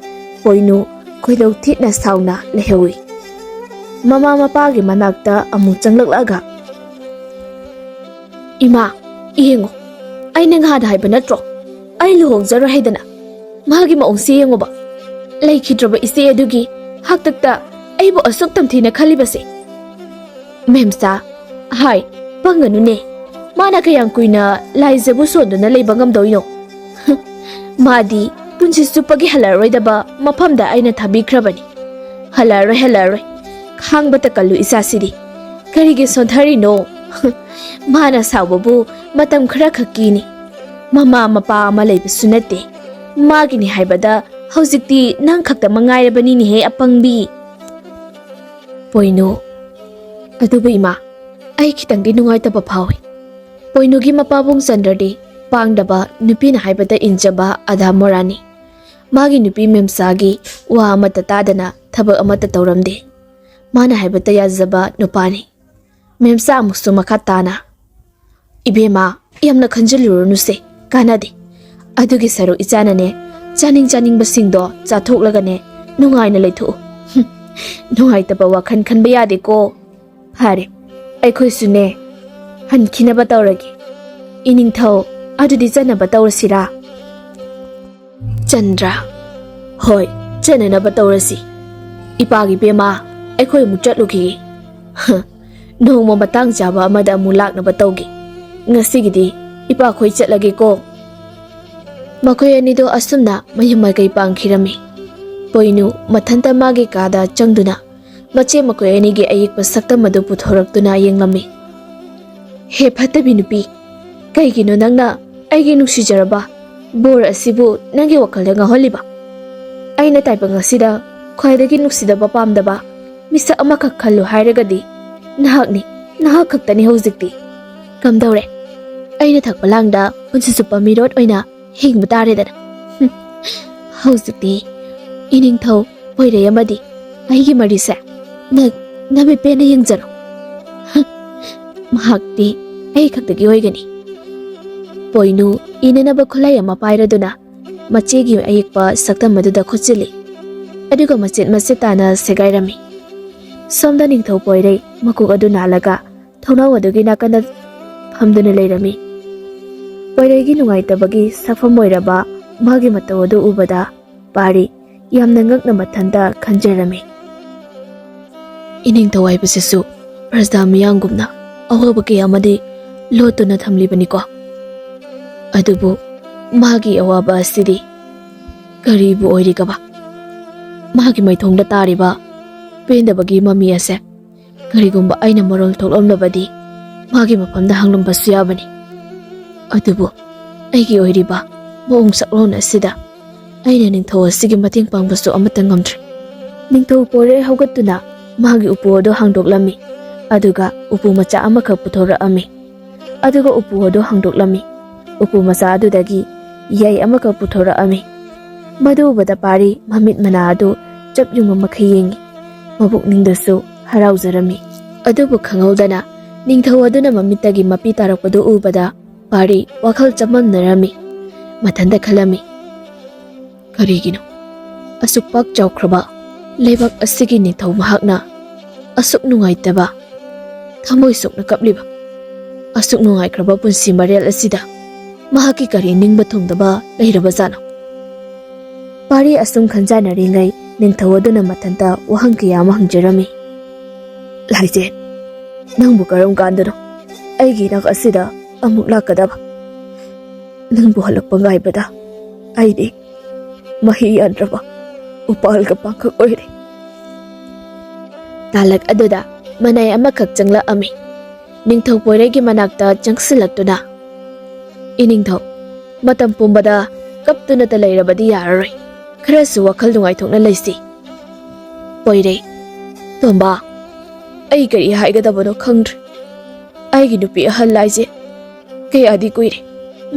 ꯄꯣꯏꯅꯨ ꯈꯣꯏꯗꯧ ꯊꯤꯠꯅ ꯁꯥꯎꯅ ꯂꯩꯍꯧꯏ꯫ ꯃꯃꯥ ꯃꯄꯥꯒꯤ ꯃꯅꯥꯛꯇ ꯑꯃꯨꯛ ꯆꯪꯂꯛꯂꯒ, "ꯏꯃꯥ, ꯌꯦꯡꯉꯣ, ꯑꯩꯅ ꯉꯍꯥꯟ ꯍꯥꯏꯕ ꯅꯠꯇ꯭ꯔꯣ, ꯑꯩ ꯂꯨꯍꯣꯡꯖꯔꯣꯏ ꯍꯥꯏꯗꯅ? ꯃꯥꯒꯤ ꯃꯑꯣꯡꯁꯦ ꯌꯦꯡꯉꯣꯕ, ꯂꯩꯈꯤꯗ꯭ꯔꯕ ꯏꯆꯦ ꯑꯗꯨꯒꯤ ꯍꯥꯛꯇꯛꯇ ꯑꯩꯕꯨ ꯑꯁꯨꯛ ꯇꯝꯊꯤꯅ ꯈꯜꯂꯤꯕꯁꯦ꯫ ꯃꯦꯝꯆꯥ, ꯍꯥꯏ, ꯄꯪꯒꯅꯨꯅꯦ, ꯃꯥꯅ ꯀꯌꯥꯝ ꯀꯨꯏꯅ ꯂꯥꯏꯖꯕꯨ ꯁꯣꯟꯗꯨꯅ ꯂꯩꯕ ꯉꯝꯗꯣꯏꯅꯣ? ꯃꯥꯗꯤ ꯄꯨꯟꯁꯤ ꯆꯨꯞꯄꯒꯤ ꯍꯜꯂꯛꯑꯔꯣꯏꯗꯕ ꯃꯐꯝꯗ ꯑꯩꯅ ꯊꯥꯕꯤꯈ꯭ꯔꯕꯅꯤ꯫ ꯍꯜꯂꯛꯑꯔꯣꯏ, ꯍꯜꯂꯛꯑꯔꯣꯏ, ꯈꯥꯡꯕꯇ ꯀꯜꯂꯨ ꯏꯆꯥꯁꯤꯗꯤ꯫ ꯀꯔꯤꯒꯤ ꯁꯣꯟꯊꯔꯤꯅꯣ? ꯃꯥꯅ ꯁꯥꯎꯕꯕꯨ ꯃꯇꯝ ꯈꯔ ꯈꯛꯀꯤꯅꯤ꯫ ꯃꯃꯥ ꯃꯄꯥ ꯑꯃ ꯂꯩꯕꯁꯨ ꯅꯠꯇꯦ꯫ ꯃꯥꯒꯤꯅꯤ ꯍꯥꯏꯕꯗ ꯍꯧꯖꯤꯛꯇꯤ ꯅꯪ ꯈꯛꯇ ꯃꯉꯥꯏꯔꯕꯅꯤꯅꯦꯍꯦ, ꯑꯄꯪꯕꯤ!" ꯄꯣꯏꯅꯨ, ꯑꯗꯨꯕꯨ ꯏꯃꯥ, ꯑꯩ ꯈꯤꯇꯪꯗꯤ ꯅꯨꯡꯉꯥꯏꯇꯕ ꯐꯥꯎꯏ꯫ ꯄꯣꯏꯅꯨꯒꯤ ꯃꯄꯥꯕꯨꯡ ꯆꯟꯗ꯭ꯔꯗꯤ ꯄꯥꯡꯗꯕ, ꯅꯨꯄꯤꯅ ꯍꯥꯏꯕꯗ ꯏꯟꯖꯕ ꯑꯙꯥ ꯃꯣꯔꯥꯅꯤ꯫ ꯃꯥꯒꯤ ꯅꯨꯄꯤ ꯃꯦꯝꯆꯥꯒꯤ ꯋꯥ ꯑꯃꯠꯇ ꯇꯥꯗꯅ ꯊꯕꯛ ꯑꯃꯠꯇ ꯇꯧꯔꯝꯗꯦ꯫ ꯃꯥꯅ ꯍꯥꯏꯕꯇ ꯌꯥꯖꯕ ꯅꯨꯄꯥꯅꯤ꯫ ꯃꯦꯝꯆꯥ ꯑꯃꯨꯛꯁꯨ ꯃꯈꯥ ꯇꯥꯅ, "ꯏꯕꯦꯝꯃ, ꯌꯥꯝꯅ ꯈꯟꯖꯤꯜꯂꯨꯔꯅꯨꯁꯦ, ꯀꯥꯟꯅꯗꯦ꯫ ꯑꯗꯨꯒꯤ ꯁꯔꯨꯛ ꯏꯆꯥꯅꯅꯦ, ꯆꯥꯅꯤꯡ ꯆꯥꯅꯤꯡꯕꯁꯤꯡꯗꯣ ꯆꯥꯊꯣꯛꯂꯒꯅꯦ, ꯅꯨꯡꯉꯥꯏꯅ ꯂꯩꯊꯣꯛꯎ꯫ ꯍꯨꯝ, ꯅꯨꯡꯉꯥꯏꯇꯕ ꯋꯥꯈꯜ ꯈꯟꯕ ꯌꯥꯗꯦꯀꯣ꯫ ꯐꯔꯦ, ꯑꯩꯈꯣꯏꯁꯨꯅꯦ, ꯍꯟꯈꯤꯅꯕ ꯇꯧꯔꯒꯦ꯫ ꯏꯅꯤꯡꯊꯧ, ꯑꯗꯨꯗꯤ ꯆꯠꯅꯕ ꯇꯧꯔꯁꯤꯔꯥ?" ꯆꯟꯗ꯭ꯔ, "ꯍꯣꯏ, ꯆꯠꯅꯅꯕ ꯇꯧꯔꯁꯤ꯫ ꯏꯄꯥꯒꯤ ꯕꯦꯝꯃ, ꯑꯩꯈꯣꯏ ꯑꯃꯨꯛ ꯆꯠꯂꯨꯈꯤꯒꯦ꯫ ꯍ, ꯅꯣꯡꯃ ꯃꯇꯥꯡ ꯆꯥꯕ ꯑꯃꯗ ꯑꯃꯨꯛ ꯂꯥꯛꯅꯕ ꯇꯧꯒꯦ꯫ ꯉꯁꯤꯒꯤꯗꯤ ꯏꯄꯥꯈꯣꯏ ꯆꯠꯂꯒꯦꯀꯣ꯫" ꯃꯈꯣꯏ ꯑꯅꯤꯗꯣ ꯑꯁꯨꯝꯅ ꯃꯌꯨꯝ ꯃꯥꯏꯀꯩ ꯄꯥꯡꯈꯤꯔꯝꯃꯤ꯫ ꯄꯣꯏꯅꯨ ꯃꯊꯟꯇ ꯃꯥꯒꯤ ꯀꯥꯗ ꯆꯪꯗꯨꯅ ꯃꯆꯦ ꯃꯈꯣꯏ ꯑꯅꯤꯒꯤ ꯑꯌꯦꯛꯄ ꯁꯛꯇꯝ ꯑꯗꯨ ꯄꯨꯊꯣꯔꯛꯇꯨꯅ ꯌꯦꯡꯂꯝꯃꯤ꯫ "ꯍꯦ ꯐꯠꯇꯕꯤ ꯅꯨꯄꯤ, ꯀꯩꯒꯤꯅꯣ ꯅꯪꯅ ꯑꯩꯒꯤ ꯅꯨꯡꯁꯤꯖꯔꯕ ꯕꯣꯔ ꯑꯁꯤꯕꯨ ꯅꯪꯒꯤ ꯋꯥꯈꯜꯗ ꯉꯥꯎꯍꯜꯂꯤꯕ? ꯑꯩꯅ ꯇꯥꯏꯕꯪ ꯑꯁꯤꯗ ꯈ꯭ꯋꯥꯏꯗꯒꯤ ꯅꯨꯡꯁꯤꯗꯕ ꯄꯥꯝꯗꯕ ꯃꯤꯁꯛ ꯑꯃꯈꯛ ꯈꯜꯂꯨ ꯍꯥꯏꯔꯒꯗꯤ ꯅꯍꯥꯛꯅꯤ, ꯅꯍꯥꯛ ꯈꯛꯇꯅꯤ ꯍꯧꯖꯤꯛꯇꯤ꯫ ꯀꯝꯗꯧꯔꯦ? ꯑꯩꯅ ꯊꯛꯄ ꯂꯥꯡꯗ ꯄꯨꯟꯁꯤ ꯆꯨꯞꯄ ꯃꯤꯔꯣꯠ ꯑꯣꯏꯅ ꯍꯤꯡꯕ ꯇꯥꯔꯦꯗꯅ꯫ ꯍꯨꯝ, ꯍꯧꯖꯤꯛꯇꯤ ꯏꯅꯤꯡꯊꯧ ꯄꯣꯏꯔꯩ ꯑꯃꯗꯤ ꯑꯩꯒꯤ ꯃꯔꯤꯁꯦ ꯅꯪ ꯅꯃꯤꯠ ꯄꯦꯟꯅ ꯌꯦꯡꯖꯔꯣ꯫ ꯍꯨꯝ, ꯃꯍꯥꯛꯇꯤ ꯑꯩ ꯈꯛꯇꯒꯤ ꯑꯣꯏꯒꯅꯤ꯫" ꯄꯣꯏꯅꯨ ꯏꯅꯅꯕ ꯈꯨꯠꯂꯥꯏ ꯑꯃ ꯄꯥꯏꯔꯗꯨꯅ ꯃꯆꯦꯒꯤ ꯑꯌꯦꯛꯄ ꯁꯛꯇꯝ ꯑꯗꯨꯗ ꯈꯨꯠꯆꯤꯜꯂꯤ꯫ ꯑꯗꯨꯒ ꯃꯆꯦꯠ ꯃꯆꯦꯠ ꯇꯥꯅ ꯁꯦꯒꯥꯏꯔꯝꯃꯤ꯫ ꯁꯣꯝꯗ ꯅꯤꯡꯊꯧ ꯄꯣꯏꯔꯩ ꯃꯀꯣꯛ ꯑꯗꯨ ꯅꯥꯜꯂꯒ ꯊꯣꯡꯅꯥꯎ ꯑꯗꯨꯒꯤ ꯅꯥꯀꯟꯗ ꯐꯝꯗꯨꯅ ꯂꯩꯔꯝꯃꯤ꯫ ꯄꯣꯏꯔꯩꯒꯤ ꯅꯨꯡꯉꯥꯏꯇꯕꯒꯤ ꯁꯛꯐꯝ ꯑꯣꯏꯔꯕ ꯃꯥꯒꯤ ꯃꯇꯧ ꯑꯗꯨ ꯎꯕꯗ ꯄꯥꯔꯤ ꯌꯥꯝꯅ ꯉꯛꯅ ꯃꯊꯟꯇ ꯈꯟꯖꯔꯝꯃꯤ꯫ ꯏꯅꯤꯡꯊꯧ ꯍꯥꯏꯕꯁꯤꯁꯨ ꯄ꯭ꯔꯖꯥ ꯃꯤꯌꯥꯝꯒꯨꯝꯅ ꯑꯋꯥꯕ ꯀꯌꯥ ꯑꯃꯗꯤ ꯂꯣꯠꯇꯨꯅ ꯊꯝꯂꯤꯕꯅꯤꯀꯣ꯫ ꯑꯗꯨꯕꯨ ꯃꯥꯒꯤ ꯑꯋꯥꯕ ꯑꯁꯤꯗꯤ ꯀꯔꯤꯕꯨ ꯑꯣꯏꯔꯤꯒꯕ? ꯃꯥꯒꯤ ꯃꯥꯏꯊꯣꯡꯗ ꯇꯥꯔꯤꯕ ꯄꯦꯟꯗꯕꯒꯤ ꯃꯃꯤ ꯑꯁꯦ ꯀꯔꯤꯒꯨꯝꯕ ꯑꯩꯅ ꯃꯔꯣꯜ ꯊꯣꯛꯂꯝꯂꯕꯗꯤ ꯃꯥꯒꯤ ꯃꯐꯝꯗ ꯍꯪꯂꯝꯕꯁꯨ ꯌꯥꯕꯅꯤ꯫ ꯑꯗꯨꯕꯨ ꯑꯩꯒꯤ ꯑꯣꯏꯔꯤꯕ ꯃꯑꯣꯡ ꯁꯛꯂꯣꯟ ꯑꯁꯤꯗ ꯑꯩꯅ ꯅꯤꯡꯊꯧ ꯑꯁꯤꯒꯤ ꯃꯇꯦꯡ ꯄꯥꯡꯕꯁꯨ ꯑꯃꯠꯇ ꯉꯝꯗ꯭ꯔꯦ꯫ ꯅꯤꯡꯊꯧ ꯄꯣꯏꯔꯩ ꯍꯧꯒꯠꯇꯨꯅ ꯃꯥꯒꯤ ꯎꯄꯨ ꯑꯗꯨ ꯍꯥꯡꯗꯣꯛꯂꯝꯃꯤ, ꯑꯗꯨꯒ ꯎꯄꯨ ꯃꯆꯥ ꯑꯃꯈꯛ ꯄꯨꯊꯣꯔꯛꯑꯝꯃꯤ꯫ ꯑꯗꯨꯒ ꯎꯄꯨ ꯑꯗꯨ ꯍꯥꯡꯗꯣꯛꯂꯝꯃꯤ꯫ ꯎꯄꯨ ꯃꯆꯥ ꯑꯗꯨꯗꯒꯤ ꯌꯥꯏ ꯑꯃꯈꯛ ꯄꯨꯊꯣꯔꯛꯑꯝꯃꯤ꯫ ꯃꯗꯨ ꯎꯕꯗ ꯄꯥꯔꯤ ꯃꯃꯤꯠ ꯃꯅꯥ ꯑꯗꯨ ꯆꯞ ꯌꯨꯡꯕ ꯃꯈꯩ ꯌꯦꯡꯉꯤ꯫ ꯃꯕꯨꯛꯅꯤꯡꯗꯁꯨ ꯍꯔꯥꯎꯖꯔꯝꯃꯤ꯫ ꯑꯗꯨꯕꯨ ꯈꯪꯍꯧꯗꯅ ꯅꯤꯡꯊꯧ ꯑꯗꯨꯅ ꯃꯃꯤꯠꯇꯒꯤ ꯃꯄꯤ ꯇꯥꯔꯛꯄꯗꯨ ꯎꯕꯗ ꯄꯥꯔꯤ ꯋꯥꯈꯜ ꯆꯃꯝꯅꯔꯝꯃꯤ꯫ ꯃꯊꯟꯇ ꯈꯜꯂꯝꯃꯤ, "ꯀꯔꯤꯒꯤꯅꯣ ꯑꯁꯨꯛ ꯄꯥꯛ ꯆꯥꯎꯈ꯭ꯔꯕ ꯂꯩꯕꯥꯛ ꯑꯁꯤꯒꯤ ꯅꯤꯡꯊꯧ ꯃꯍꯥꯛꯅ ꯑꯁꯨꯛ ꯅꯨꯡꯉꯥꯏꯇꯕ, ꯊꯃꯣꯏ ꯁꯣꯛꯅ ꯀꯞꯂꯤꯕ, ꯑꯁꯨꯛ ꯅꯨꯡꯉꯥꯏꯈ꯭ꯔꯕ ꯄꯨꯟꯁꯤ ꯃꯔꯦꯜ ꯑꯁꯤꯗ ꯃꯍꯥꯛꯀꯤ ꯀꯔꯤ ꯅꯤꯡꯕ ꯊꯨꯡꯗꯕ ꯂꯩꯔꯕꯖꯥꯠꯅꯣ?" ꯄꯥꯔꯤ ꯑꯁꯨꯝ ꯈꯟꯖꯥꯟꯅꯔꯤꯉꯩ ꯅꯤꯡꯊꯧ ꯑꯗꯨꯅ ꯃꯊꯟꯇ ꯋꯥꯍꯪ ꯀꯌꯥ ꯑꯃ ꯍꯪꯖꯔꯝꯃꯤ꯫ "ꯂꯥꯏꯖꯦꯟ, ꯅꯪꯕꯨ ꯀꯔꯝ ꯀꯥꯟꯗꯅꯣ ꯑꯩꯒꯤ ꯏꯅꯥꯛ ꯑꯁꯤꯗ ꯑꯃꯨꯛ ꯂꯥꯛꯀꯗꯕ? ꯅꯪꯕꯨ ꯍꯜꯂꯛꯄ ꯉꯥꯏꯕꯗ ꯑꯩꯗꯤ ꯃꯍꯤ ꯌꯥꯟꯗ꯭ꯔꯕ ꯎꯄꯥꯜꯒ ꯄꯥꯡꯈꯛ ꯑꯣꯏꯔꯦ꯫" ꯇꯥꯂꯛ ꯑꯗꯨꯗ ꯃꯅꯥꯏ ꯑꯃꯈꯛ ꯆꯪꯂꯛꯑꯝꯃꯤ꯫ ꯅꯤꯡꯊꯧ ꯄꯣꯏꯔꯩꯒꯤ ꯃꯅꯥꯛꯇ ꯆꯪꯁꯤꯜꯂꯛꯇꯨꯅ, "ꯏꯅꯤꯡꯊꯧ, ꯃꯇꯝ ꯄꯨꯝꯕꯗ ꯀꯞꯇꯨꯅꯇ ꯂꯩꯔꯕꯗꯤ ꯌꯥꯔꯔꯣꯏ꯫ ꯈꯔꯁꯨ ꯋꯥꯈꯜ ꯅꯨꯡꯉꯥꯏꯊꯣꯛꯅ ꯂꯩꯁꯤ꯫" ꯄꯣꯏꯔꯩ, "ꯇꯣꯝꯕ, ꯑꯩ ꯀꯔꯤ ꯍꯥꯏꯒꯗꯕꯅꯣ ꯈꯪꯗ꯭ꯔꯦ꯫ ꯑꯩꯒꯤ ꯅꯨꯄꯤ ꯑꯍꯜ ꯂꯥꯏꯖꯦꯟ ꯀꯌꯥꯗꯤ ꯀꯨꯏꯔꯦ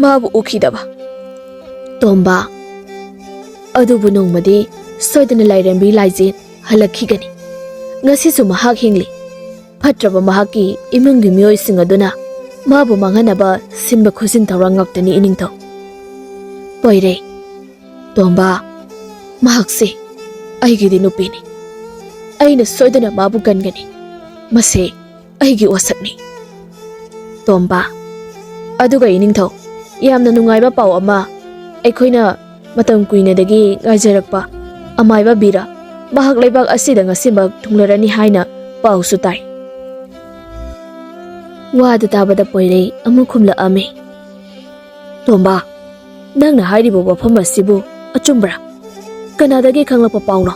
ꯃꯥꯕꯨ ꯎꯈꯤꯗꯕ꯫" ꯇꯣꯝꯕ, "ꯑꯗꯨꯕꯨ ꯅꯣꯡꯃꯗꯤ ꯁꯣꯏꯗꯅ ꯂꯥꯏꯔꯦꯝꯕꯤ ꯂꯥꯏꯖꯦꯟ ꯍꯜꯂꯛꯈꯤꯒꯅꯤ꯫ ꯉꯁꯤꯁꯨ ꯃꯍꯥꯛ ꯍꯤꯡꯂꯤ꯫ ꯐꯠꯇ꯭ꯔꯕ ꯃꯍꯥꯛꯀꯤ ꯏꯃꯨꯡꯒꯤ ꯃꯤꯑꯣꯏꯁꯤꯡ ꯑꯗꯨꯅ ꯃꯥꯕꯨ ꯃꯥꯡꯍꯟꯅꯕ ꯁꯤꯟꯕ ꯈꯣꯠꯆꯤꯟ ꯊꯧꯔꯥꯡ ꯉꯥꯛꯇꯅꯤ ꯏꯅꯤꯡꯊꯧ꯫" ꯄꯣꯏꯔꯩ, "ꯇꯣꯝꯕ, ꯃꯍꯥꯛꯁꯦ ꯑꯩꯒꯤꯗꯤ ꯅꯨꯄꯤꯅꯤ꯫ ꯑꯩꯅ ꯁꯣꯏꯗꯅ ꯃꯥꯕꯨ ꯀꯟꯒꯅꯤ꯫ ꯃꯁꯦ ꯑꯩꯒꯤ ꯋꯥꯁꯛꯅꯤ꯫ ꯇꯣꯝꯕ, ꯑꯗꯨꯒ ꯏꯅꯤꯡꯊꯧ, ꯌꯥꯝꯅ ꯅꯨꯡꯉꯥꯏꯕ ꯄꯥꯎ ꯑꯃ, ꯑꯩꯈꯣꯏꯅ ꯃꯇꯝ ꯀꯨꯏꯅꯗꯒꯤ ꯉꯥꯏꯖꯔꯛꯄ ꯑꯃꯥꯏꯕ ꯕꯤꯔ ꯃꯍꯥꯛ ꯂꯩꯕꯥꯛ ꯑꯁꯤꯗ ꯉꯁꯤꯃꯛ ꯊꯨꯡꯂꯔꯅꯤ ꯍꯥꯏꯅ ꯄꯥꯎꯁꯨ ꯇꯥꯏ꯫ ꯋꯥꯗꯨ ꯇꯥꯕꯗ ꯄꯣꯏꯔꯩ ꯑꯃꯨꯛ ꯈꯨꯝꯂꯛꯑꯝꯃꯤ꯫ ꯇꯣꯝꯕ, ꯅꯪꯅ ꯍꯥꯏꯔꯤꯕ ꯋꯥꯐꯝ ꯑꯁꯤꯕꯨ ꯑꯆꯨꯝꯕ꯭ꯔꯥ? ꯀꯅꯥꯗꯒꯤ ꯈꯪꯂꯛꯄ ꯄꯥꯎꯅꯣ?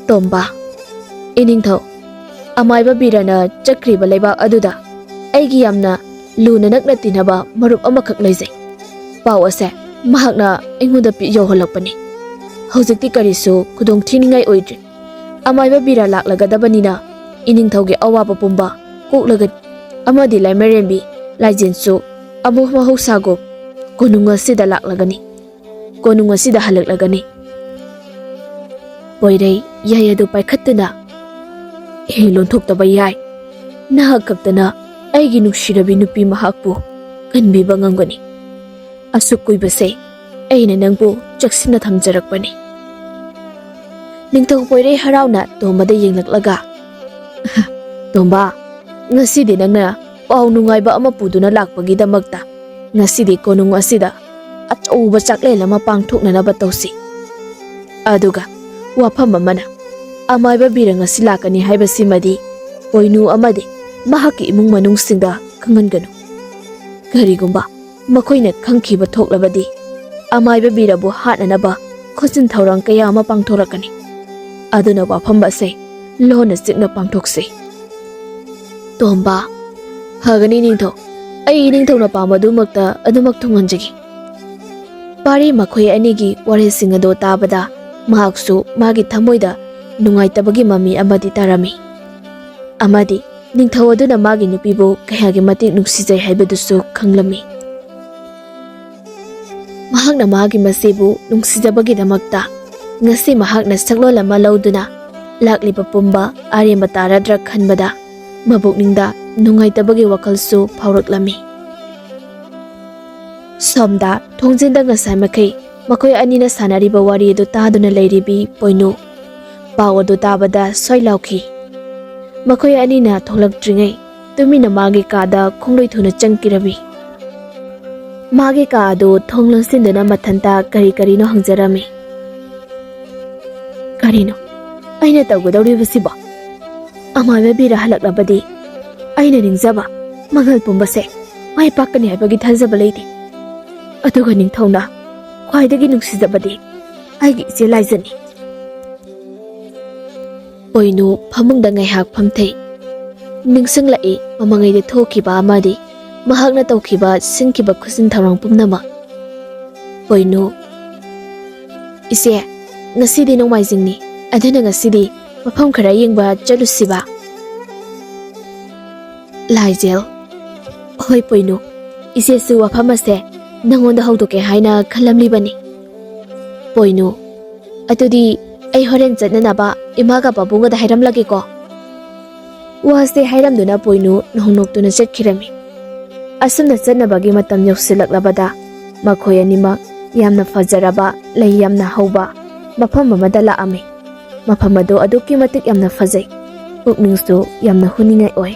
ꯇꯣꯝꯕ, ꯏꯅꯤꯡꯊꯧ, ꯑꯃꯥꯏꯕ ꯕꯤꯔꯅ ꯆꯠꯈ꯭ꯔꯤꯕ ꯂꯩꯕꯥꯛ ꯑꯗꯨꯗ ꯑꯩꯒꯤ ꯌꯥꯝꯅ ꯂꯨꯅ ꯅꯛꯅ ꯇꯤꯟꯅꯕ ꯃꯔꯨꯞ ꯑꯃꯈꯛ ꯂꯩꯖꯩ꯫ ꯄꯥꯎ ꯑꯁꯦ ꯃꯍꯥꯛꯅ ꯑꯩꯉꯣꯟꯗ ꯄꯤ-, ꯌꯧꯍꯜꯂꯛꯄꯅꯤ꯫ ꯍꯧꯖꯤꯛꯇꯤ ꯀꯔꯤꯁꯨ ꯈꯨꯗꯣꯡ ꯊꯤꯅꯤꯡꯉꯥꯏ ꯑꯣꯏꯗ꯭ꯔꯤ꯫ ꯑꯃꯥꯏꯕ ꯕꯤꯔ ꯂꯥꯛꯂꯒꯗꯕꯅꯤꯅ ꯏꯅꯤꯡꯊꯧꯒꯤ ꯑꯋꯥꯕ ꯄꯨꯝꯕ ꯀꯣꯛꯂꯒꯅꯤ ꯑꯃꯗꯤ ꯂꯥꯏꯃꯔꯦꯝꯕꯤ ꯂꯥꯏꯖꯦꯟꯁꯨ ꯑꯃꯨꯛ ꯃꯍꯧꯁꯥꯒꯨꯝ ꯀꯣꯅꯨꯡ ꯑꯁꯤꯗ ꯂꯥꯛꯂꯒꯅꯤ꯫ ꯀꯣꯅꯨꯡ ꯑꯁꯤꯗ ꯍꯜꯂꯛꯂꯒꯅꯤ꯫ ꯄꯣꯏꯔꯩ ꯌꯥꯏ ꯑꯗꯨ ꯄꯥꯏꯈꯠꯇꯨꯅ, "ꯍꯦ ꯂꯣꯟꯊꯣꯛꯇꯕ ꯌꯥꯏ, ꯅꯍꯥꯛ ꯈꯛꯇꯅ ꯑꯩꯒꯤ ꯅꯨꯡꯁꯤꯔꯕꯤ ꯅꯨꯄꯤ ꯃꯍꯥꯛꯄꯨ ꯀꯟꯕꯤꯕ ꯉꯝꯒꯅꯤ꯫ ꯑꯁꯨꯛ ꯀꯨꯏꯕꯁꯦ ꯑꯩꯅ ꯅꯪꯕꯨ ꯆꯦꯛꯁꯤꯟꯅ ꯊꯝꯖꯔꯛꯄꯅꯤ꯫" ꯅꯤꯡꯊꯧ ꯄꯣꯏꯔꯩ ꯍꯔꯥꯎꯅ ꯇꯣꯝꯕꯗ ꯌꯦꯡꯂꯛꯂꯒ, "ꯇꯣꯝꯕ, ꯉꯁꯤꯗꯤ ꯅꯪꯅ ꯄꯥꯎ ꯅꯨꯡꯉꯥꯏꯕ ꯑꯃ ꯄꯨꯗꯨꯅ ꯂꯥꯛꯄꯒꯤꯗꯃꯛꯇ ꯉꯁꯤꯗꯤ ꯀꯣꯅꯨꯡ ꯑꯁꯤꯗ ꯑꯆꯧꯕ ꯆꯥꯛꯂꯦꯟ ꯑꯃ ꯄꯥꯡꯊꯣꯛꯅꯅꯕ ꯇꯧꯁꯤ꯫ ꯑꯗꯨꯒ ꯋꯥꯐꯝ ꯑꯃꯅ, ꯑꯃꯥꯏꯕ ꯕꯤꯔ ꯉꯁꯤ ꯂꯥꯛꯀꯅꯤ ꯍꯥꯏꯕꯁꯤꯃꯗꯤ ꯄꯣꯏꯅꯨ ꯑꯃꯗꯤ ꯃꯍꯥꯛꯀꯤ ꯏꯃꯨꯡ ꯃꯅꯨꯡꯁꯤꯡꯗ ꯈꯪꯍꯟꯒꯅꯨ꯫ ꯀꯔꯤꯒꯨꯝꯕ ꯃꯈꯣꯏꯅ ꯈꯪꯈꯤꯕ ꯊꯣꯛꯂꯕꯗꯤ ꯑꯃꯥꯏꯕ ꯕꯤꯔꯕꯨ ꯍꯥꯠꯅꯅꯕ ꯈꯣꯠꯆꯤꯟ ꯊꯧꯔꯥꯡ ꯀꯌꯥ ꯑꯃ ꯄꯥꯡꯊꯣꯔꯛꯀꯅꯤ꯫ ꯑꯗꯨꯅ ꯋꯥꯐꯝ ꯑꯁꯦ ꯂꯣꯟꯅ ꯆꯤꯛꯅ ꯄꯥꯡꯊꯣꯛꯁꯤ꯫" ꯇꯣꯝꯕ, "ꯐꯒꯅꯤ ꯅꯤꯡꯊꯧ, ꯑꯩ ꯏꯅꯤꯡꯊꯧꯅ ꯄꯥꯝꯕꯗꯨꯃꯛꯇ ꯑꯗꯨꯃꯛ ꯊꯨꯡꯍꯟꯖꯒꯦ꯫" ꯄꯥꯔꯤ ꯃꯈꯣꯏ ꯑꯅꯤꯒꯤ ꯋꯥꯔꯤꯁꯤꯡ ꯑꯗꯨ ꯇꯥꯕꯗ ꯃꯍꯥꯛꯁꯨ ꯃꯥꯒꯤ ꯊꯃꯣꯏꯗ ꯅꯨꯡꯉꯥꯏꯇꯕꯒꯤ ꯃꯃꯤ ꯑꯃꯗꯤ ꯇꯥꯔꯝꯃꯤ꯫ ꯑꯃꯗꯤ ꯅꯤꯡꯊꯧ ꯑꯗꯨꯅ ꯃꯥꯒꯤ ꯅꯨꯄꯤꯕꯨ ꯀꯌꯥꯒꯤ ꯃꯇꯤꯛ ꯅꯨꯡꯁꯤꯖꯩ ꯍꯥꯏꯕꯗꯨꯁꯨ ꯈꯪꯂꯝꯃꯤ꯫ ꯃꯍꯥꯛꯅ ꯃꯥꯒꯤ ꯃꯆꯦꯕꯨ ꯅꯨꯡꯁꯤꯖꯕꯒꯤꯗꯃꯛꯇ ꯉꯁꯤ ꯃꯍꯥꯛꯅ ꯁꯛꯂꯣꯟ ꯑꯃ ꯂꯧꯗꯨꯅ ꯂꯥꯛꯂꯤꯕ ꯄꯨꯝꯕ ꯑꯔꯦꯝꯕ ꯇꯥꯔꯗ꯭ꯔꯥ ꯈꯟꯕꯗ ꯃꯕꯨꯛꯅꯤꯡꯗ ꯅꯨꯡꯉꯥꯏꯇꯕꯒꯤ ꯋꯥꯈꯜꯁꯨ ꯐꯥꯎꯔꯛꯂꯝꯃꯤ꯫ ꯁꯣꯝꯗ ꯊꯣꯡꯖꯤꯟꯗ ꯉꯁꯥꯏ ꯃꯈꯩ ꯃꯈꯣꯏ ꯑꯅꯤꯅ ꯁꯥꯟꯅꯔꯤꯕ ꯋꯥꯔꯤ ꯑꯗꯨ ꯇꯥꯗꯨꯅ ꯂꯩꯔꯤꯕꯤ ꯄꯣꯏꯅꯨ꯫ ꯄꯥꯎ ꯑꯗꯨ ꯇꯥꯕꯗ ꯁ꯭ꯋꯥꯏ ꯂꯥꯎꯈꯤ꯫ ꯃꯈꯣꯏ ꯑꯅꯤꯅ ꯊꯣꯛꯂꯛꯇ꯭ꯔꯤꯉꯩ ꯇꯨꯃꯤꯟꯅ ꯃꯥꯒꯤ ꯀꯥꯗ ꯈꯣꯡꯂꯣꯏ ꯊꯨꯅ ꯆꯪꯈꯤꯔꯝꯃꯤ꯫ ꯃꯥꯒꯤ ꯀꯥ ꯑꯗꯨ ꯊꯣꯡ ꯂꯣꯟꯁꯤꯟꯗꯨꯅ ꯃꯊꯟꯇ ꯀꯔꯤ ꯀꯔꯤꯅꯣ ꯍꯪꯖꯔꯝꯃꯤ꯫ "ꯀꯔꯤꯅꯣ ꯑꯩꯅ ꯇꯧꯒꯗꯧꯔꯤꯕꯁꯤꯕꯣ? ꯑꯃꯥꯏꯕ ꯕꯤꯔ ꯍꯜꯂꯛꯂꯕꯗꯤ ꯑꯩꯅ ꯅꯤꯡꯖꯕ ꯃꯪꯒꯜ ꯄꯨꯝꯕꯁꯦ ꯃꯥꯏ ꯄꯥꯛꯀꯅꯤ ꯍꯥꯏꯕꯒꯤ ꯊꯥꯖꯕ ꯂꯩꯇꯦ꯫ ꯑꯗꯨꯒ ꯅꯤꯡꯊꯧꯅ ꯈ꯭ꯋꯥꯏꯗꯒꯤ ꯅꯨꯡꯁꯤꯖꯕꯗꯤ ꯑꯩꯒꯤ ꯏꯆꯦ ꯂꯥꯏꯖꯅꯤ꯫" ꯄꯣꯏꯅꯨ ꯐꯃꯨꯡꯗ ꯉꯥꯏꯍꯥꯛ ꯐꯝꯊꯩ꯫ ꯅꯤꯡꯁꯤꯡꯂꯛꯏ ꯃꯃꯥꯡꯉꯩꯗ ꯊꯣꯛꯈꯤꯕ ꯑꯃꯗꯤ ꯃꯍꯥꯛꯅ ꯇꯧꯈꯤꯕ ꯁꯤꯟꯈꯤꯕ ꯈꯨꯠꯁꯤꯟ ꯊꯧꯔꯥꯡ ꯄꯨꯝꯅꯃꯛ꯫ ꯄꯣꯏꯅꯨ, "ꯏꯆꯦ, ꯉꯁꯤꯗꯤ ꯅꯣꯡꯃꯥꯏꯖꯤꯡꯅꯤ, ꯑꯗꯨꯅ ꯉꯁꯤꯗꯤ ꯃꯐꯝ ꯈꯔ ꯌꯦꯡꯕ ꯆꯠꯂꯨꯁꯤꯕ?" ꯂꯥꯏꯖꯦꯜ, "ꯍꯣꯏ ꯄꯣꯏꯅꯨ, ꯏꯆꯦꯁꯨ ꯋꯥꯐꯝ ꯑꯁꯦ ꯅꯪꯉꯣꯟꯗ ꯍꯧꯗꯣꯛꯀꯦ ꯍꯥꯏꯅ ꯈꯜꯂꯝꯂꯤꯕꯅꯤ꯫" ꯄꯣꯏꯅꯨ, "ꯑꯗꯨꯗꯤ ꯑꯩ ꯍꯣꯔꯦꯟ ꯆꯠꯅꯅꯕ ꯏꯃꯥꯒ ꯄꯥꯕꯨꯡꯒꯗ ꯍꯥꯏꯔꯝꯂꯒꯦꯀꯣ꯫" ꯋꯥꯁꯦ ꯍꯥꯏꯔꯝꯗꯨꯅ ꯄꯣꯏꯅꯨ ꯅꯣꯡꯅꯣꯛꯇꯨꯅ ꯆꯠꯈꯤꯔꯝꯃꯤ꯫ ꯑꯁꯨꯝꯅ ꯆꯠꯅꯕꯒꯤ ꯃꯇꯝ ꯌꯧꯁꯤꯜꯂꯛꯂꯕꯗ ꯃꯈꯣꯏ ꯑꯅꯤꯃꯛ ꯌꯥꯝꯅ ꯐꯖꯔꯕ, ꯂꯩ ꯌꯥꯝꯅ ꯍꯧꯕ ꯃꯐꯝ ꯑꯃꯗ ꯂꯥꯛꯑꯝꯃꯤ꯫ ꯃꯐꯝ ꯑꯗꯨ ꯑꯗꯨꯛꯀꯤ ꯃꯇꯤꯛ ꯌꯥꯝꯅ ꯐꯖꯩ, ꯄꯨꯛꯅꯤꯡꯁꯨ ꯌꯥꯝꯅ ꯍꯨꯅꯤꯡꯉꯥꯏ ꯑꯣꯏ꯫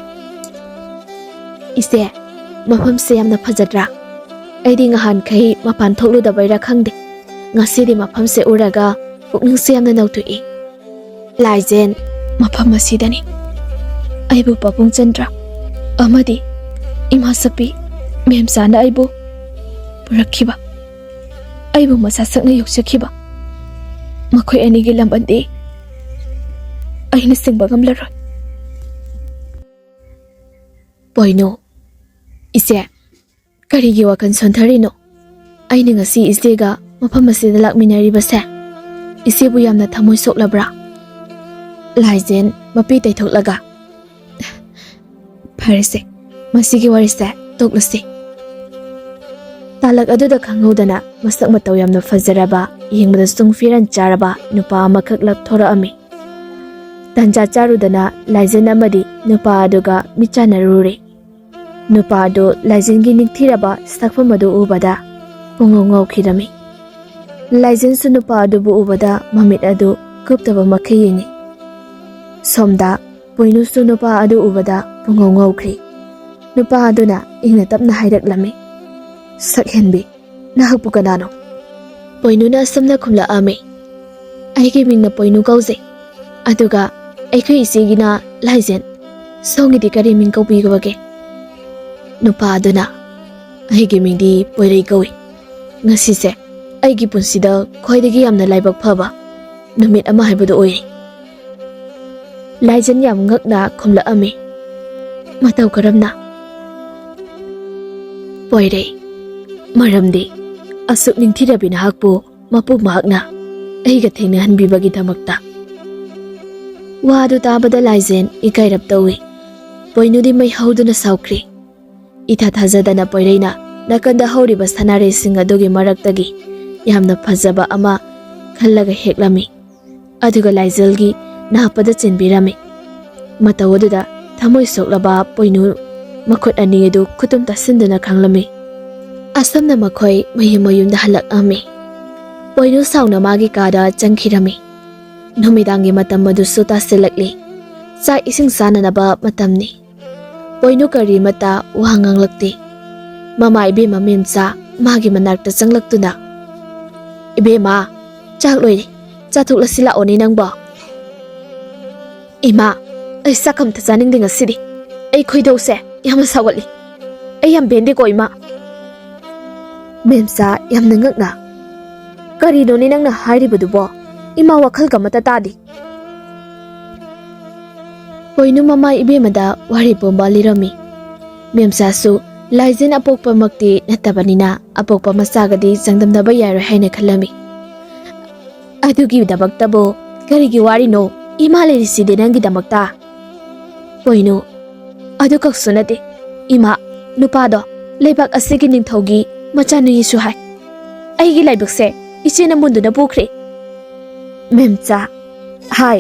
"ꯏꯆꯦ, ꯃꯐꯝꯁꯦ ꯌꯥꯝꯅ ꯐꯖꯗ꯭ꯔꯥ? ꯑꯩꯗꯤ ꯉꯍꯥꯟꯈꯩ ꯃꯄꯥꯟ ꯊꯣꯛꯂꯨꯗꯕꯩꯔꯥ ꯈꯪꯗꯦ, ꯉꯁꯤꯗꯤ ꯃꯐꯝꯁꯦ ꯎꯔꯒ ꯄꯨꯛꯅꯤꯡꯁꯦ ꯌꯥꯝꯅ ꯅꯧꯊꯣꯛꯏ꯫" ꯂꯥꯏꯖꯦꯟ, "ꯃꯐꯝ ꯑꯁꯤꯗꯅꯤ ꯑꯩꯕꯨ ꯄꯥꯕꯨꯡ ꯆꯟꯗ꯭ꯔ ꯑꯃꯗꯤ ꯏꯃꯥ ꯁꯛꯄꯤ ꯃꯦꯝꯆꯥꯅ ꯑꯩꯕꯨ ꯄꯨꯔꯛꯈꯤꯕ, ꯑꯩꯕꯨ ꯃꯆꯥ ꯁꯛꯅ ꯌꯣꯛꯆꯈꯤꯕ ꯃꯈꯣꯏ ꯑꯅꯤꯒꯤ ꯂꯝꯕꯟꯗꯤ ꯑꯩꯅ ꯁꯤꯡꯕ ꯉꯝꯂꯔꯣꯏ꯫" ꯄꯣꯏꯅꯨ, "ꯏꯆꯦ, ꯀꯔꯤꯒꯤ ꯋꯥꯈꯜ ꯁꯣꯟꯊꯔꯤꯅꯣ? ꯑꯩꯅ ꯉꯁꯤ ꯏꯆꯦꯒ ꯃꯐꯝ ꯑꯁꯤꯗ ꯂꯥꯛꯃꯤꯟꯅꯔꯤꯕꯁꯦ ꯏꯆꯦꯕꯨ ꯌꯥꯝꯅ ꯊꯃꯣꯏ ꯁꯣꯛꯂꯕ꯭ꯔꯥ?" ꯂꯥꯏꯖꯦꯟ, ꯃꯄꯤ ꯇꯩꯊꯣꯛꯂꯒ, "ꯐꯔꯦꯁꯦ, ꯃꯁꯤꯒꯤ ꯋꯥꯔꯤꯁꯦ ꯇꯣꯛꯂꯁꯤ꯫" ꯇꯥꯂꯛ ꯑꯗꯨꯗ ꯈꯪꯍꯧꯗꯅ ꯃꯁꯛ ꯃꯇꯧ ꯌꯥꯝꯅ ꯐꯖꯔꯕ, ꯌꯦꯡꯕꯗꯁꯨ ꯐꯤꯔꯟ ꯆꯥꯔꯕ ꯅꯨꯄꯥ ꯑꯃꯈꯛ ꯂꯥꯛꯊꯣꯔꯛꯑꯝꯃꯤ꯫ ꯇꯟꯖꯥ ꯆꯥꯔꯨꯗꯅ ꯂꯥꯏꯖꯦꯟ ꯑꯃꯗꯤ ꯅꯨꯄꯥ ꯑꯗꯨꯒ ꯃꯤꯠꯆꯥꯟꯅꯔꯨꯔꯦ꯫ ꯅꯨꯄꯥ ꯑꯗꯨ ꯂꯥꯏꯖꯦꯟꯒꯤ ꯅꯤꯡꯊꯤꯔꯕ ꯁꯛꯐꯝ ꯑꯗꯨ ꯎꯕꯗ ꯄꯨꯡꯉꯧ ꯉꯧꯈꯤꯔꯝꯃꯤ꯫ ꯂꯥꯏꯖꯦꯟꯁꯨ ꯅꯨꯄꯥ ꯑꯗꯨꯕꯨ ꯎꯕꯗ ꯃꯃꯤꯠ ꯑꯗꯨ ꯀꯨꯞꯇꯕ ꯃꯈꯩ ꯌꯦꯡꯉꯤ꯫ ꯁꯣꯝꯗ ꯄꯣꯏꯅꯨꯁꯨ ꯅꯨꯄꯥ ꯑꯗꯨ ꯎꯕꯗ ꯄꯨꯡꯉꯧ ꯉꯧꯈ꯭ꯔꯤ꯫ ꯅꯨꯄꯥ ꯑꯗꯨꯅ ꯏꯪꯅ ꯇꯞꯅ ꯍꯥꯏꯔꯛꯂꯝꯃꯤ, "ꯁꯛꯍꯦꯟꯕꯤ, ꯅꯍꯥꯛꯄꯨ ꯀꯅꯥꯅꯣ?" ꯄꯣꯏꯅꯨꯅ ꯑꯁꯨꯝꯅ ꯈꯨꯝꯂꯛꯑꯝꯃꯤ, "ꯑꯩꯒꯤ ꯃꯤꯡꯅ ꯄꯣꯏꯅꯨ ꯀꯧꯖꯩ, ꯑꯗꯨꯒ ꯑꯩꯈꯣꯏ ꯏꯆꯦꯒꯤꯅ ꯂꯥꯏꯖꯦꯟ꯫ ꯁꯣꯝꯒꯤꯗꯤ ꯀꯔꯤ ꯃꯤꯡ ꯀꯧꯕꯤꯕꯒꯦ?" ꯅꯨꯄꯥ ꯑꯗꯨꯅ, "ꯑꯩꯒꯤ ꯃꯤꯡꯗꯤ ꯄꯣꯏꯔꯩ ꯀꯧꯏ꯫ ꯉꯁꯤꯁꯦ ꯑꯩꯒꯤ ꯄꯨꯟꯁꯤꯗ ꯈ꯭ꯋꯥꯏꯗꯒꯤ ꯌꯥꯝꯅ ꯂꯥꯏꯕꯛ ꯐꯕ ꯅꯨꯃꯤꯠ ꯑꯃ ꯍꯥꯏꯕꯗꯨ ꯑꯣꯏꯔꯦ꯫" ꯂꯥꯏꯖꯟ ꯌꯥꯝ ꯉꯛꯅ ꯈꯨꯝꯂꯛꯑꯝꯃꯤ, "ꯃꯇꯧ ꯀꯔꯝꯅ?" "ꯄꯣꯏꯔꯩ, ꯃꯔꯝꯗꯤ ꯑꯁꯨꯛ ꯅꯤꯡꯊꯤꯔꯕꯤ ꯅꯍꯥꯛꯄꯨ ꯃꯄꯨ ꯃꯍꯥꯛꯅ ꯑꯩꯒ ꯊꯦꯡꯅꯍꯟꯕꯤꯕꯒꯤꯗꯃꯛꯇ꯫" ꯋꯥꯗꯨ ꯇꯥꯕꯗ ꯂꯥꯏꯖꯦꯟ ꯏꯀꯥꯏꯔꯞ ꯇꯧꯏ꯫ ꯄꯣꯏꯅꯨꯗꯤ ꯃꯩ ꯍꯧꯗꯨꯅ ꯁꯥꯎꯈ꯭ꯔꯤ꯫ ꯏꯊꯥ ꯊꯥꯖꯗꯅ ꯄꯣꯏꯔꯩꯅ ꯅꯥꯀꯟꯗ ꯍꯧꯔꯤꯕ ꯁꯅꯥꯔꯩꯁꯤꯡ ꯑꯗꯨꯒꯤ ꯃꯔꯛꯇꯒꯤ ꯌꯥꯝꯅ ꯐꯖꯕ ꯑꯃ ꯈꯜꯂꯒ ꯍꯦꯛꯂꯝꯃꯤ꯫ ꯑꯗꯨꯒ ꯂꯥꯏꯖꯦꯜꯒꯤ ꯅꯥꯞꯄꯗ ꯆꯤꯟꯕꯤꯔꯝꯃꯤ꯫ ꯃꯇꯧ ꯑꯗꯨꯗ ꯊꯃꯣꯏ ꯁꯣꯛꯂꯕ ꯄꯣꯏꯅꯨ ꯃꯈꯨꯠ ꯑꯅꯤ ꯑꯗꯨ ꯈꯨꯇꯨꯝ ꯇꯥꯁꯤꯟꯗꯨꯅ ꯈꯥꯡꯂꯝꯃꯤ꯫ ꯑꯁꯨꯝꯅ ꯃꯈꯣꯏ ꯃꯌꯨꯝ ꯃꯌꯨꯝꯗ ꯍꯜꯂꯛꯂꯝꯃꯤ꯫ ꯄꯣꯏꯅꯨ ꯁꯥꯎꯅ ꯃꯥꯒꯤ ꯀꯥꯗ ꯆꯪꯈꯤꯔꯝꯃꯤ꯫ ꯅꯨꯃꯤꯗꯥꯡꯒꯤ ꯃꯇꯝ ꯑꯗꯨꯁꯨ ꯇꯥꯁꯤꯜꯂꯛꯂꯤ꯫ ꯆꯥꯛ ꯏꯁꯤꯡ ꯆꯥꯅꯅꯕ ꯃꯇꯝꯅꯤ꯫ ꯄꯣꯏꯅꯨ ꯀꯔꯤꯃꯠꯇ ꯋꯥ ꯉꯥꯡꯂꯛꯇꯦ꯫ ꯃꯃꯥ ꯏꯕꯦꯝꯃ ꯃꯦꯝꯆꯥ ꯃꯥꯒꯤ ꯃꯅꯥꯛꯇ ꯆꯪꯂꯛꯇꯨꯅ, "ꯏꯕꯦꯝꯃ, ꯆꯥꯛ ꯂꯣꯏꯔꯦ, ꯆꯥꯊꯣꯛꯂꯁꯤ ꯂꯥꯛꯑꯣꯅꯦ ꯅꯪꯕꯣ꯫" "ꯏꯃꯥ, ꯑꯩ ꯆꯥꯛ ꯑꯝꯇ ꯆꯥꯅꯤꯡꯗꯦ ꯉꯁꯤꯗꯤ꯫ ꯑꯩ ꯈꯣꯏꯗꯧꯁꯦ ꯌꯥꯝꯅ ꯁꯥꯎꯒꯠꯂꯤ꯫ ꯑꯩ ꯌꯥꯝ ꯄꯦꯟꯗꯦꯀꯣ ꯏꯃꯥ꯫" ꯃꯦꯝꯆꯥ ꯌꯥꯝꯅ ꯉꯛꯅ, "ꯀꯔꯤꯅꯣꯅꯦ ꯅꯪꯅ ꯍꯥꯏꯔꯤꯕꯗꯨꯕꯣ? ꯏꯃꯥ ꯋꯥꯈꯜꯒ ꯑꯃꯠꯇ ꯇꯥꯗꯦ꯫" ꯄꯣꯏꯅꯨ ꯃꯃꯥ ꯏꯕꯦꯝꯃꯗ ꯋꯥꯔꯤ ꯄꯨꯝꯕ ꯂꯤꯔꯝꯃꯤ꯫ ꯃꯦꯝꯆꯥꯁꯨ ꯂꯥꯏꯖꯦꯟ ꯑꯄꯣꯛꯄꯃꯛꯇꯤ ꯅꯠꯇꯕꯅꯤꯅ ꯑꯄꯣꯛꯄ ꯃꯆꯥꯒꯗꯤ ꯆꯥꯡꯗꯝꯅꯕ ꯌꯥꯔꯣꯏ ꯍꯥꯏꯅ ꯈꯜꯂꯝꯃꯤ꯫ "ꯑꯗꯨꯒꯤꯗꯃꯛꯇꯕꯨ ꯀꯔꯤꯒꯤ ꯋꯥꯔꯤꯅꯣ? ꯏꯃꯥ ꯂꯩꯔꯤꯁꯤꯗꯤ ꯅꯪꯒꯤꯗꯃꯛꯇ꯫" ꯄꯣꯏꯅꯨ, "ꯑꯗꯨꯈꯛꯁꯨ ꯅꯠꯇꯦ ꯏꯃꯥ, ꯅꯨꯄꯥꯗꯣ ꯂꯩꯕꯥꯛ ꯑꯁꯤꯒꯤ ꯅꯤꯡꯊꯧꯒꯤ ꯃꯆꯥꯅꯨꯏꯁꯨ ꯍꯥꯏ꯫ ꯑꯩꯒꯤ ꯂꯥꯏꯕꯛꯁꯦ ꯏꯆꯦꯅ ꯃꯨꯟꯗꯨꯅ ꯄꯨꯈ꯭ꯔꯦ꯫" ꯃꯦꯝꯆꯥ, "ꯍꯥꯏ,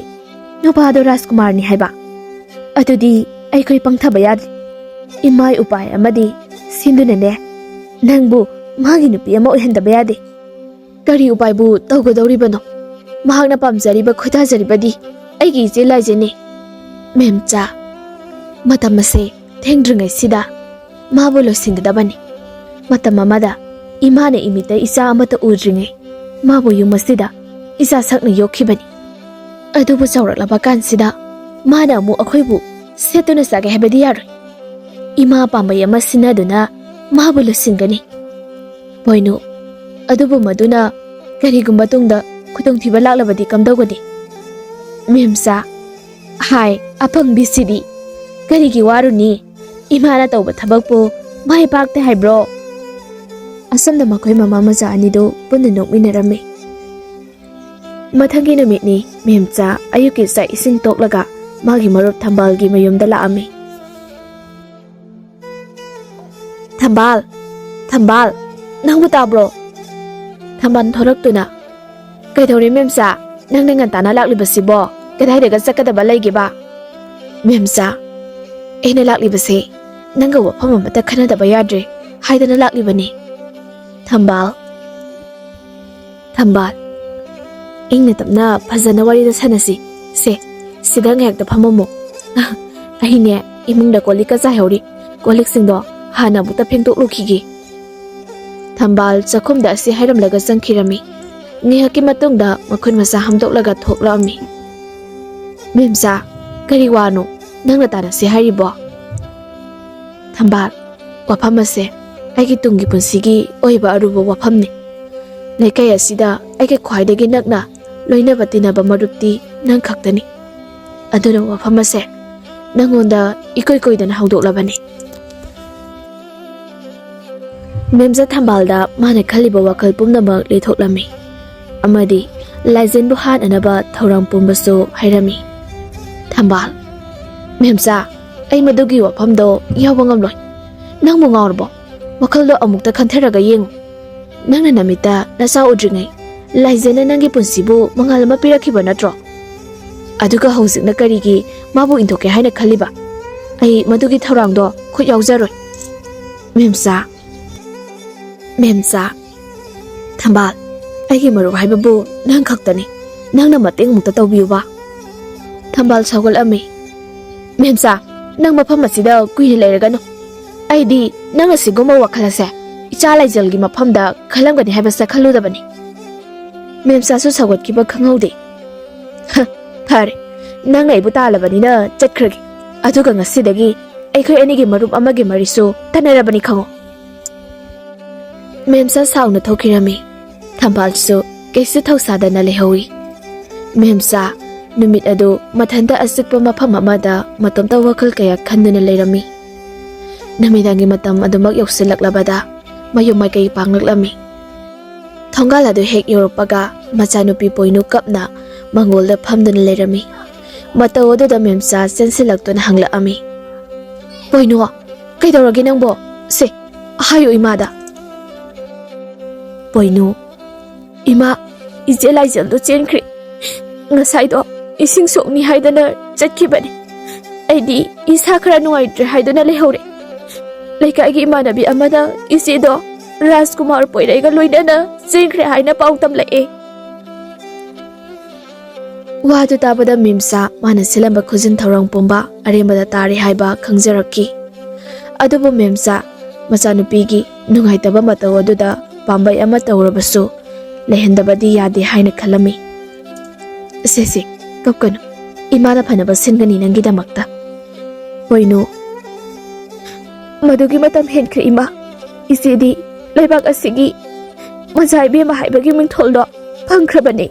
ꯅꯨꯄꯥꯗꯣ ꯔꯥꯖꯀꯨꯃꯥꯔꯅꯤ ꯍꯥꯏꯕ? ꯑꯗꯨꯗꯤ ꯑꯩꯈꯣꯏ ꯄꯪꯊꯕ ꯌꯥꯗ꯭ꯔꯦ꯫ ꯏꯃꯥꯏ ꯎꯄꯥꯏ ꯑꯃꯗꯤ ꯁꯤꯟꯗꯨꯅꯅꯦ ꯅꯪꯕꯨ ꯃꯥꯒꯤ ꯅꯨꯄꯤ ꯑꯃ ꯑꯣꯏꯍꯟꯗꯕ ꯌꯥꯗꯦ꯫" "ꯀꯔꯤ ꯎꯄꯥꯏꯕꯨ ꯇꯧꯒꯗꯧꯔꯤꯕꯅꯣ? ꯃꯍꯥꯛꯅ ꯄꯥꯝꯖꯔꯤꯕ, ꯈꯣꯏꯗꯥꯖꯔꯤꯕꯗꯤ ꯑꯩꯒꯤ ꯏꯆꯦ ꯂꯥꯏꯖꯦꯟꯅꯤ꯫ ꯃꯦꯝꯆꯥ, ꯃꯇꯝ ꯑꯁꯦ ꯊꯦꯡꯗ꯭ꯔꯤꯉꯩꯁꯤꯗ ꯃꯥꯕꯨ ꯂꯣꯏꯁꯤꯟꯒꯗꯕꯅꯤ꯫ ꯃꯇꯝ ꯑꯃꯗ ꯏꯃꯥꯅ ꯏꯃꯤꯠꯇ ꯏꯆꯥ ꯑꯃꯠꯇ ꯎꯗ꯭ꯔꯤꯉꯩ ꯃꯥꯕꯨ ꯌꯨꯝ ꯑꯁꯤꯗ ꯏꯆꯥ ꯁꯛꯅ ꯌꯣꯛꯈꯤꯕꯅꯤ꯫ ꯑꯗꯨꯕꯨ ꯆꯥꯎꯔꯛꯂꯕ ꯀꯥꯟꯁꯤꯗ ꯃꯥꯅ ꯑꯃꯨꯛ ꯑꯩꯈꯣꯏꯕꯨ ꯁꯦꯠꯇꯨꯅ ꯆꯥꯒꯦ ꯍꯥꯏꯕꯗꯤ ꯌꯥꯔꯣꯏ꯫ ꯏꯃꯥ ꯄꯥꯝꯕꯩ ꯑꯃ ꯁꯤꯟꯅꯗꯨꯅ ꯃꯥꯕꯨ ꯂꯣꯏꯁꯤꯟꯒꯅꯤ꯫ ꯄꯣꯏꯅꯨ, ꯑꯗꯨꯕꯨ ꯃꯗꯨꯅ ꯀꯔꯤꯒꯨꯝꯕ ꯇꯨꯡꯗ ꯈꯨꯗꯣꯡꯊꯤꯕ ꯂꯥꯛꯂꯕꯗꯤ ꯀꯝꯗꯧꯒꯅꯤ? ꯃꯦꯝꯆꯥ, ꯍꯥꯏ, ꯑꯄꯪꯕꯤꯁꯤꯗꯤ꯫ ꯀꯔꯤꯒꯤ ꯋꯥꯔꯨꯅꯤ? ꯏꯃꯥꯅ ꯇꯧꯕ ꯊꯕꯛꯄꯨ ꯃꯥꯏ ꯄꯥꯛꯇꯦ ꯍꯥꯏꯕ꯭ꯔꯣ? ꯑꯁꯨꯝꯅ ꯃꯈꯣꯏ ꯃꯃꯥ ꯃꯆꯥ ꯑꯅꯤꯗꯨ ꯄꯨꯟꯅ ꯅꯣꯛꯃꯤꯟꯅꯔꯝꯃꯤ꯫ ꯃꯊꯪꯒꯤ ꯅꯨꯃꯤꯠꯅꯤ꯫ ꯃꯦꯝꯆꯥ ꯑꯌꯨꯛꯀꯤ ꯆꯥꯛ ꯏꯁꯤꯡ ꯇꯣꯛꯂꯒ ꯃꯥꯒꯤ ꯃꯔꯨꯞ ꯊꯝꯕꯥꯜꯒꯤ ꯃꯌꯨꯝꯗ ꯂꯥꯛꯑꯝꯃꯤ꯫ "ꯊꯝꯕꯥꯜ, ꯊꯝꯕꯥꯜ, ꯅꯪꯕꯨ ꯇꯥꯕ꯭ꯔꯣ?" ꯊꯝꯕꯥꯜ ꯊꯣꯔꯛꯇꯨꯅ, "ꯀꯩꯗꯧꯔꯦ ꯃꯦꯝꯆꯥ? ꯅꯪꯅ ꯉꯟꯇꯥꯅ ꯂꯥꯛꯂꯤꯕꯁꯤꯕꯣ? ꯀꯗꯥꯏꯗꯒ ꯆꯠꯀꯗꯕ ꯂꯩꯒꯦꯕ?" "ꯃꯦꯝꯆꯥ, ꯑꯩꯅ ꯂꯥꯛꯂꯤꯕꯁꯦ ꯅꯪꯒ ꯋꯥꯐꯝ ꯑꯃꯠꯇ ꯈꯟꯅꯗꯕ ꯌꯥꯗ꯭ꯔꯦ ꯍꯥꯏꯗꯅ ꯂꯥꯛꯂꯤꯕꯅꯤ꯫" ꯊꯝꯕꯥꯜ, ꯊꯝꯕꯥꯜ, ꯏꯪꯅ ꯇꯞꯅ ꯐꯖꯅ ꯋꯥꯔꯤꯗ ꯁꯥꯟꯅꯁꯤ꯫ ꯁꯦ, ꯁꯤꯗ ꯉꯥꯏꯍꯥꯛꯇ ꯐꯝꯃꯝꯃꯣ꯫ ꯑꯩꯅꯦ, ꯏꯃꯨꯡꯗ ꯀꯣꯜ ꯂꯤꯛꯀ ꯆꯥꯏꯍꯧꯔꯤ꯫ ꯀꯣꯜ ꯂꯤꯛꯁꯤꯡꯗꯣ ꯍꯥꯟꯅ ꯑꯃꯨꯛꯇ ꯐꯦꯡꯗꯣꯛꯂꯨꯈꯤꯒꯦ꯫ ꯊꯝꯕꯥꯜ ꯆꯥꯛꯈꯨꯝꯗ ꯑꯁꯤ ꯍꯥꯏꯔꯝꯂꯒ ꯆꯪꯈꯤꯔꯝꯃꯤ꯫ ꯉꯥꯏꯍꯥꯛꯀꯤ ꯃꯇꯨꯡꯗ ꯃꯈꯨꯠ ꯃꯁꯥ ꯍꯥꯝꯗꯣꯛꯂꯒ ꯊꯣꯛꯂꯛꯑꯝꯃꯤ꯫ "ꯃꯦꯝꯆꯥ, ꯀꯔꯤ ꯋꯥꯅꯣ ꯅꯪꯅ ꯇꯥꯟꯅꯁꯤ ꯍꯥꯏꯔꯤꯕꯣ?" "ꯊꯝꯕꯥꯜ, ꯋꯥꯐꯝ ꯑꯁꯦ ꯑꯩꯒꯤ ꯇꯨꯡꯒꯤ ꯄꯨꯟꯁꯤꯒꯤ ꯑꯣꯏꯕ ꯑꯔꯨꯕ ꯋꯥꯐꯝꯅꯤ꯫ ꯂꯩꯀꯥꯏ ꯑꯁꯤꯗ ꯑꯩꯒ ꯈ꯭ꯋꯥꯏꯗꯒꯤ ꯅꯛꯅ ꯂꯣꯏꯅꯕ ꯇꯤꯟꯅꯕ ꯃꯔꯨꯞꯇꯤ ꯅꯪ ꯈꯛꯇꯅꯤ꯫ ꯑꯗꯨꯅ ꯋꯥꯐꯝ ꯑꯁꯦ ꯅꯪꯉꯣꯟꯗ ꯏꯀꯣꯏ ꯀꯣꯏꯗꯅ ꯍꯧꯗꯣꯛꯂꯕꯅꯤ꯫" ꯃꯦꯝꯆꯥ ꯊꯝꯕꯥꯜꯗ ꯃꯥꯅ ꯈꯜꯂꯤꯕ ꯋꯥꯈꯜ ꯄꯨꯝꯅꯃꯛ ꯂꯩꯊꯣꯛꯂꯝꯃꯤ ꯑꯃꯗꯤ ꯂꯥꯏꯖꯦꯟꯕꯨ ꯍꯥꯠꯅꯅꯕ ꯊꯧꯔꯥꯡ ꯄꯨꯝꯕꯁꯨ ꯍꯥꯏꯔꯝꯃꯤ꯫ "ꯊꯝꯕꯥꯜ, ꯃꯦꯝꯆꯥ, ꯑꯩ ꯃꯗꯨꯒꯤ ꯋꯥꯐꯝꯗꯣ ꯌꯥꯎꯕ ꯉꯝꯂꯣꯏ꯫ ꯅꯪꯕꯨ ꯉꯥꯎꯔꯕꯣ? ꯋꯥꯈꯜꯗꯣ ꯑꯃꯨꯛꯇ ꯈꯟꯊꯔꯒ ꯌꯦꯡꯉꯨ꯫ ꯅꯪꯅ ꯅꯃꯤꯠꯇ ꯅꯆꯥ ꯎꯗ꯭ꯔꯤꯉꯩ ꯂꯥꯏꯖꯦꯟꯅ ꯅꯪꯒꯤ ꯄꯨꯟꯁꯤꯕꯨ ꯃꯉꯥꯜ ꯑꯃ ꯄꯤꯔꯛꯈꯤꯕ ꯅꯠꯇ꯭ꯔꯣ? ꯑꯗꯨꯒ ꯍꯧꯖꯤꯛꯅ ꯀꯔꯤꯒꯤ ꯃꯥꯕꯨ ꯏꯟꯊꯣꯛꯀꯦ ꯍꯥꯏꯅ ꯈꯜꯂꯤꯕ? ꯑꯩ ꯃꯗꯨꯒꯤ ꯊꯧꯔꯥꯡꯗꯣ ꯈꯨꯠ ꯌꯥꯎꯖꯔꯣꯏ꯫" "ꯃꯦꯝꯆꯥ, ꯃꯦꯝꯆꯥ, ꯊꯝꯕꯥꯜ, ꯑꯩꯒꯤ ꯃꯔꯨꯞ ꯍꯥꯏꯕꯕꯨ ꯅꯪ ꯈꯛꯇꯅꯤ꯫ ꯅꯪꯅ ꯃꯇꯦꯡ ꯑꯃꯨꯛꯇ ꯇꯧꯕꯤꯌꯨꯕ꯫ ꯊꯝꯕꯥꯜ ꯁꯥꯎꯒꯠꯂꯝꯃꯤ꯫ "ꯃꯦꯝꯆꯥ, ꯅꯪ ꯃꯐꯝ ꯑꯁꯤꯗ ꯀꯨꯏꯅ ꯂꯩꯔꯒꯅꯨ꯫ ꯑꯩꯗꯤ ꯅꯪ ꯑꯁꯤꯒꯨꯝꯕ ꯋꯥꯈꯜ ꯑꯁꯦ ꯏꯆꯥ ꯂꯥꯏꯖꯦꯜꯒꯤ ꯃꯐꯝꯗ ꯈꯜꯂꯝꯒꯅꯤ ꯍꯥꯏꯕꯁꯦ ꯈꯜꯂꯨꯗꯕꯅꯤ꯫" ꯃꯦꯝꯆꯥꯁꯨ ꯁꯥꯎꯒꯠꯈꯤꯕ ꯈꯪꯍꯧꯗꯦ꯫ "ꯍ, ꯐꯔꯦ, ꯅꯪꯅ ꯑꯩꯕꯨ ꯇꯥꯜꯂꯕꯅꯤꯅ ꯆꯠꯈ꯭ꯔꯒꯦ꯫ ꯑꯗꯨꯒ ꯉꯁꯤꯗꯒꯤ ꯑꯩꯈꯣꯏ ꯑꯅꯤꯒꯤ ꯃꯔꯨꯞ ꯑꯃꯒꯤ ꯃꯔꯤꯁꯨ ꯇꯠꯅꯔꯕꯅꯤ ꯈꯪꯉꯨ꯫" ꯃꯦꯝꯆꯥ ꯁꯥꯎꯅ ꯊꯣꯛꯈꯤꯔꯝꯃꯤ꯫ ꯊꯝꯕꯥꯜꯁꯨ ꯀꯩꯁꯨ ꯊꯧꯁꯥꯗꯅ ꯂꯩꯍꯧꯏ꯫ ꯃꯦꯝꯆꯥ ꯅꯨꯃꯤꯠ ꯑꯗꯨ ꯃꯊꯟꯇ ꯑꯆꯤꯛꯄ ꯃꯐꯝ ꯑꯃꯗ ꯃꯇꯣꯝꯇ ꯋꯥꯈꯜ ꯀꯌꯥ ꯈꯟꯗꯨꯅ ꯂꯩꯔꯝꯃꯤ꯫ ꯅꯨꯃꯤꯗꯥꯡꯒꯤ ꯃꯇꯝ ꯑꯗꯨꯃꯛ ꯌꯧꯁꯤꯜꯂꯛꯂꯕꯗ ꯃꯌꯨꯝ ꯃꯥꯏꯀꯩ ꯄꯥꯡꯂꯛꯂꯝꯃꯤ꯫ ꯊꯣꯡꯒꯥꯜ ꯑꯗꯨ ꯍꯦꯛ ꯌꯧꯔꯛꯄꯒ ꯃꯆꯥꯅꯨꯄꯤ ꯄꯣꯏꯅꯨ ꯀꯞꯅ ꯃꯪꯒꯣꯜꯗ ꯐꯝꯗꯨꯅ ꯂꯩꯔꯝꯃꯤ꯫ ꯃꯇꯧ ꯑꯗꯨꯗ ꯃꯦꯝꯆꯥ ꯆꯦꯟꯁꯤꯜꯂꯛꯇꯨꯅ ꯍꯪꯂꯛꯑꯝꯃꯤ꯫ "ꯄꯣꯏꯅꯨ, ꯀꯩꯗꯧꯔꯒꯦ ꯅꯪꯕꯣ? ꯁꯦ, ꯍꯥꯏꯌꯨ ꯏꯃꯥꯗ꯫" ꯄꯣꯏꯅꯨ, "ꯏꯃꯥ, ꯏꯆꯦ ꯂꯥꯏꯖꯦꯜꯗꯣ ꯆꯦꯟꯈ꯭ꯔꯦ꯫ ꯉꯁꯥꯏꯗꯣ ꯏꯁꯤꯡ ꯁꯣꯛꯅꯤ ꯍꯥꯏꯗꯅ ꯆꯠꯈꯤꯕꯅꯤ꯫ ꯑꯩꯗꯤ ꯏꯁꯥ ꯈꯔ ꯅꯨꯡꯉꯥꯏꯇ꯭ꯔꯦ ꯍꯥꯏꯗꯨꯅ ꯂꯩꯍꯧꯔꯦ꯫ ꯂꯩꯀꯥꯏꯒꯤ ꯏꯃꯥꯟꯅꯕꯤ ꯑꯃꯅ ꯏꯆꯦꯗꯣ ꯔꯥꯖꯀꯨꯃꯥꯔ ꯄꯣꯏꯔꯩꯒ ꯂꯣꯏꯅꯅ ꯆꯦꯟꯈ꯭ꯔꯦ ꯍꯥꯏꯅ ꯄꯥꯎ ꯇꯝꯂꯛꯑꯦ꯫" ꯋꯥꯗꯨ ꯇꯥꯕꯗ ꯃꯦꯝꯆꯥ ꯃꯥꯅ ꯁꯤꯜꯂꯝꯕ ꯈꯨꯖꯤꯟ ꯊꯧꯔꯥꯡ ꯄꯨꯝꯕ ꯑꯔꯦꯝꯕꯗ ꯇꯥꯔꯦ ꯍꯥꯏꯕ ꯈꯪꯖꯔꯛꯈꯤ꯫ ꯑꯗꯨꯕꯨ ꯃꯦꯝꯆꯥ ꯃꯆꯥꯅꯨꯄꯤꯒꯤ ꯅꯨꯡꯉꯥꯏꯇꯕ ꯃꯇꯧ ꯑꯗꯨꯗ ꯄꯥꯝꯕꯩ ꯑꯃ ꯇꯧꯔꯕꯁꯨ ꯂꯩꯍꯟꯗꯕꯗꯤ ꯌꯥꯗꯦ ꯍꯥꯏꯅ ꯈꯜꯂꯝꯃꯤ꯫ "ꯁꯦ, ꯁꯦ, ꯀꯞꯀꯅꯨ꯫ ꯏꯃꯥꯅ ꯐꯅꯕ ꯁꯤꯟꯒꯅꯤ ꯅꯪꯒꯤꯗꯃꯛꯇ꯫" "ꯄꯣꯏꯅꯨ, ꯃꯗꯨꯒꯤ ꯃꯇꯝ ꯍꯦꯟꯈ꯭ꯔꯦ ꯏꯃꯥ꯫ ꯏꯆꯦꯗꯤ ꯂꯩꯕꯥꯛ ꯑꯁꯤꯒꯤ ꯃꯆꯥ ꯏꯕꯦꯝꯃ ꯍꯥꯏꯕꯒꯤ ꯃꯤꯡꯊꯣꯜꯗꯣ ꯐꯪꯈ꯭ꯔꯕꯅꯤ꯫"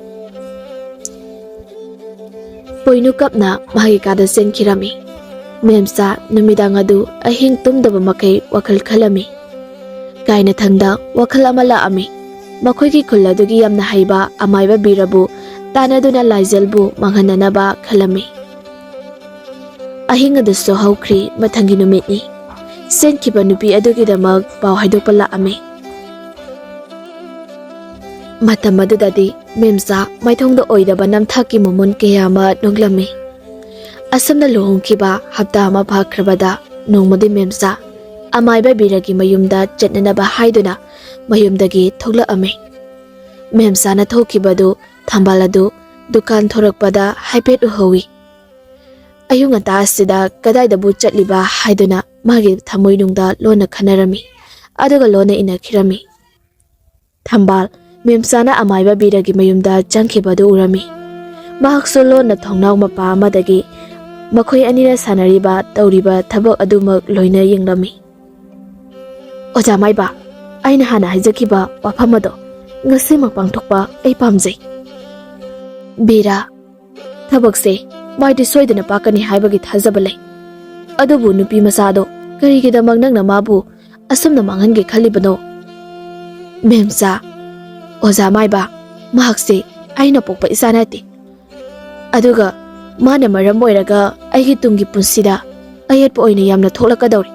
ꯄꯣꯏꯅꯨ ꯀꯞꯅ ꯃꯥꯒꯤ ꯀꯥꯗ ꯆꯦꯟꯈꯤꯔꯝꯃꯤ꯫ ꯃꯦꯝꯆꯥ ꯅꯨꯃꯤꯗꯥꯡ ꯑꯗꯨ ꯑꯍꯤꯡ ꯇꯨꯝꯗꯕ ꯃꯈꯩ ꯋꯥꯈꯜ ꯈꯜꯂꯝꯃꯤ꯫ ꯀꯥꯏꯅꯊꯪꯗ ꯋꯥꯈꯜ ꯑꯃ ꯂꯥꯛꯑꯝꯃꯤ꯫ ꯃꯈꯣꯏꯒꯤ ꯈꯨꯜ ꯑꯗꯨꯒꯤ ꯌꯥꯝꯅ ꯍꯩꯕ ꯑꯃꯥꯏꯕ ꯕꯤꯔꯕꯨ ꯇꯥꯟꯅꯗꯨꯅ ꯂꯥꯏꯖꯦꯜꯕꯨ ꯃꯥꯡꯍꯟꯅꯅꯕ ꯈꯜꯂꯝꯃꯤ꯫ ꯑꯍꯤꯡ ꯑꯗꯨꯁꯨ ꯍꯧꯈ꯭ꯔꯤ꯫ ꯃꯊꯪꯒꯤ ꯅꯨꯃꯤꯠꯅꯤ꯫ ꯆꯦꯟꯈꯤꯕ ꯅꯨꯄꯤ ꯑꯗꯨꯒꯤꯗꯃꯛ ꯄꯥꯎ ꯍꯥꯏꯗꯣꯛꯄ ꯂꯥꯛꯑꯝꯃꯤ꯫ ꯃꯇꯝ ꯑꯗꯨꯗꯗꯤ ꯃꯦꯝꯆꯥ ꯃꯥꯏꯊꯣꯡꯗ ꯑꯣꯏꯗꯕ ꯅꯝꯊꯥꯛꯀꯤ ꯃꯃꯨꯟ ꯀꯌꯥ ꯑꯃ ꯅꯣꯛꯂꯝꯃꯤ꯫ ꯑꯁꯨꯝꯅ ꯂꯨꯍꯣꯡꯈꯤꯕ ꯍꯞꯇꯥ ꯑꯃ ꯐꯥꯈ꯭ꯔꯕꯗ ꯅꯣꯡꯃꯗꯤ ꯃꯦꯝꯆꯥ ꯑꯃꯥꯏꯕ ꯕꯤꯔꯒꯤ ꯃꯌꯨꯝꯗ ꯆꯠꯅꯅꯕ ꯍꯥꯏꯗꯨꯅ ꯃꯌꯨꯝꯗꯒꯤ ꯊꯣꯛꯂꯛꯑꯝꯃꯤ꯫ ꯃꯦꯝꯆꯥꯅ ꯊꯣꯛꯈꯤꯕꯗꯨ ꯊꯝꯕꯥꯜ ꯑꯗꯨ ꯗꯨꯀꯥꯟ ꯊꯣꯔꯛꯄꯗ ꯍꯥꯏꯐꯦꯠ ꯎꯍꯧꯏ꯫ ꯑꯌꯨꯛ ꯉꯟꯇꯥ ꯑꯁꯤꯗ ꯀꯗꯥꯏꯗꯕꯨ ꯆꯠꯂꯤꯕ ꯍꯥꯏꯗꯨꯅ ꯃꯥꯒꯤ ꯊꯃꯣꯏꯅꯨꯡꯗ ꯂꯣꯟꯅ ꯈꯟꯅꯔꯝꯃꯤ, ꯑꯗꯨꯒ ꯂꯣꯟꯅ ꯏꯟꯅꯈꯤꯔꯝꯃꯤ꯫ ꯊꯝꯕꯥꯜ, ꯃꯦꯝꯆꯥꯅ ꯑꯃꯥꯏꯕ ꯕꯤꯔꯒꯤ ꯃꯌꯨꯝꯗ ꯆꯪꯈꯤꯕꯗꯨ ꯎꯔꯝꯃꯤ꯫ ꯃꯍꯥꯛꯁꯨ ꯂꯣꯟꯅ ꯊꯣꯡꯅꯥꯎ ꯃꯄꯥ ꯑꯃꯗꯒꯤ ꯃꯈꯣꯏ ꯑꯅꯤꯅ ꯁꯥꯟꯅꯔꯤꯕ, ꯇꯧꯔꯤꯕ ꯊꯕꯛ ꯑꯗꯨꯃꯛ ꯂꯣꯏꯅ ꯌꯦꯡꯂꯝꯃꯤ꯫ "ꯑꯣꯖꯥ ꯃꯥꯏꯕ, ꯑꯩꯅ ꯍꯥꯟꯅ ꯍꯥꯏꯖꯈꯤꯕ ꯋꯥꯐꯝ ꯑꯗꯣ ꯉꯁꯤꯃꯛ ꯄꯥꯡꯊꯣꯛꯄ ꯑꯩ ꯄꯥꯝꯖꯩ꯫" "ꯕꯤꯔꯥ, ꯊꯕꯛꯁꯦ ꯃꯥꯏꯗꯤ ꯁꯣꯏꯗꯅ ꯄꯥꯛꯀꯅꯤ ꯍꯥꯏꯕꯒꯤ ꯊꯥꯖꯕ ꯂꯩ꯫ ꯑꯗꯨꯕꯨ ꯅꯨꯄꯤ ꯃꯆꯥꯗꯣ ꯀꯔꯤꯒꯤꯗꯃꯛ ꯅꯪꯅ ꯃꯥꯕꯨ ꯑꯁꯨꯝꯅ ꯃꯥꯡꯍꯟꯒꯦ ꯈꯜꯂꯤꯕꯅꯣ?" "ꯃꯦꯝꯆꯥ, ꯑꯣꯖꯥ ꯃꯥꯏꯕ, ꯃꯍꯥꯛꯁꯦ ꯑꯩꯅ ꯄꯣꯛꯄ ꯏꯆꯥ ꯅꯠꯇꯦ꯫ ꯑꯗꯨꯒ ꯃꯥꯅ ꯃꯔꯝ ꯑꯣꯏꯔꯒ ꯑꯩꯒꯤ ꯇꯨꯡꯒꯤ ꯄꯨꯟꯁꯤꯗ ꯑꯌꯦꯠꯄ ꯑꯣꯏꯅ ꯌꯥꯝꯅ ꯊꯣꯛꯂꯛꯀꯗꯧꯔꯤ꯫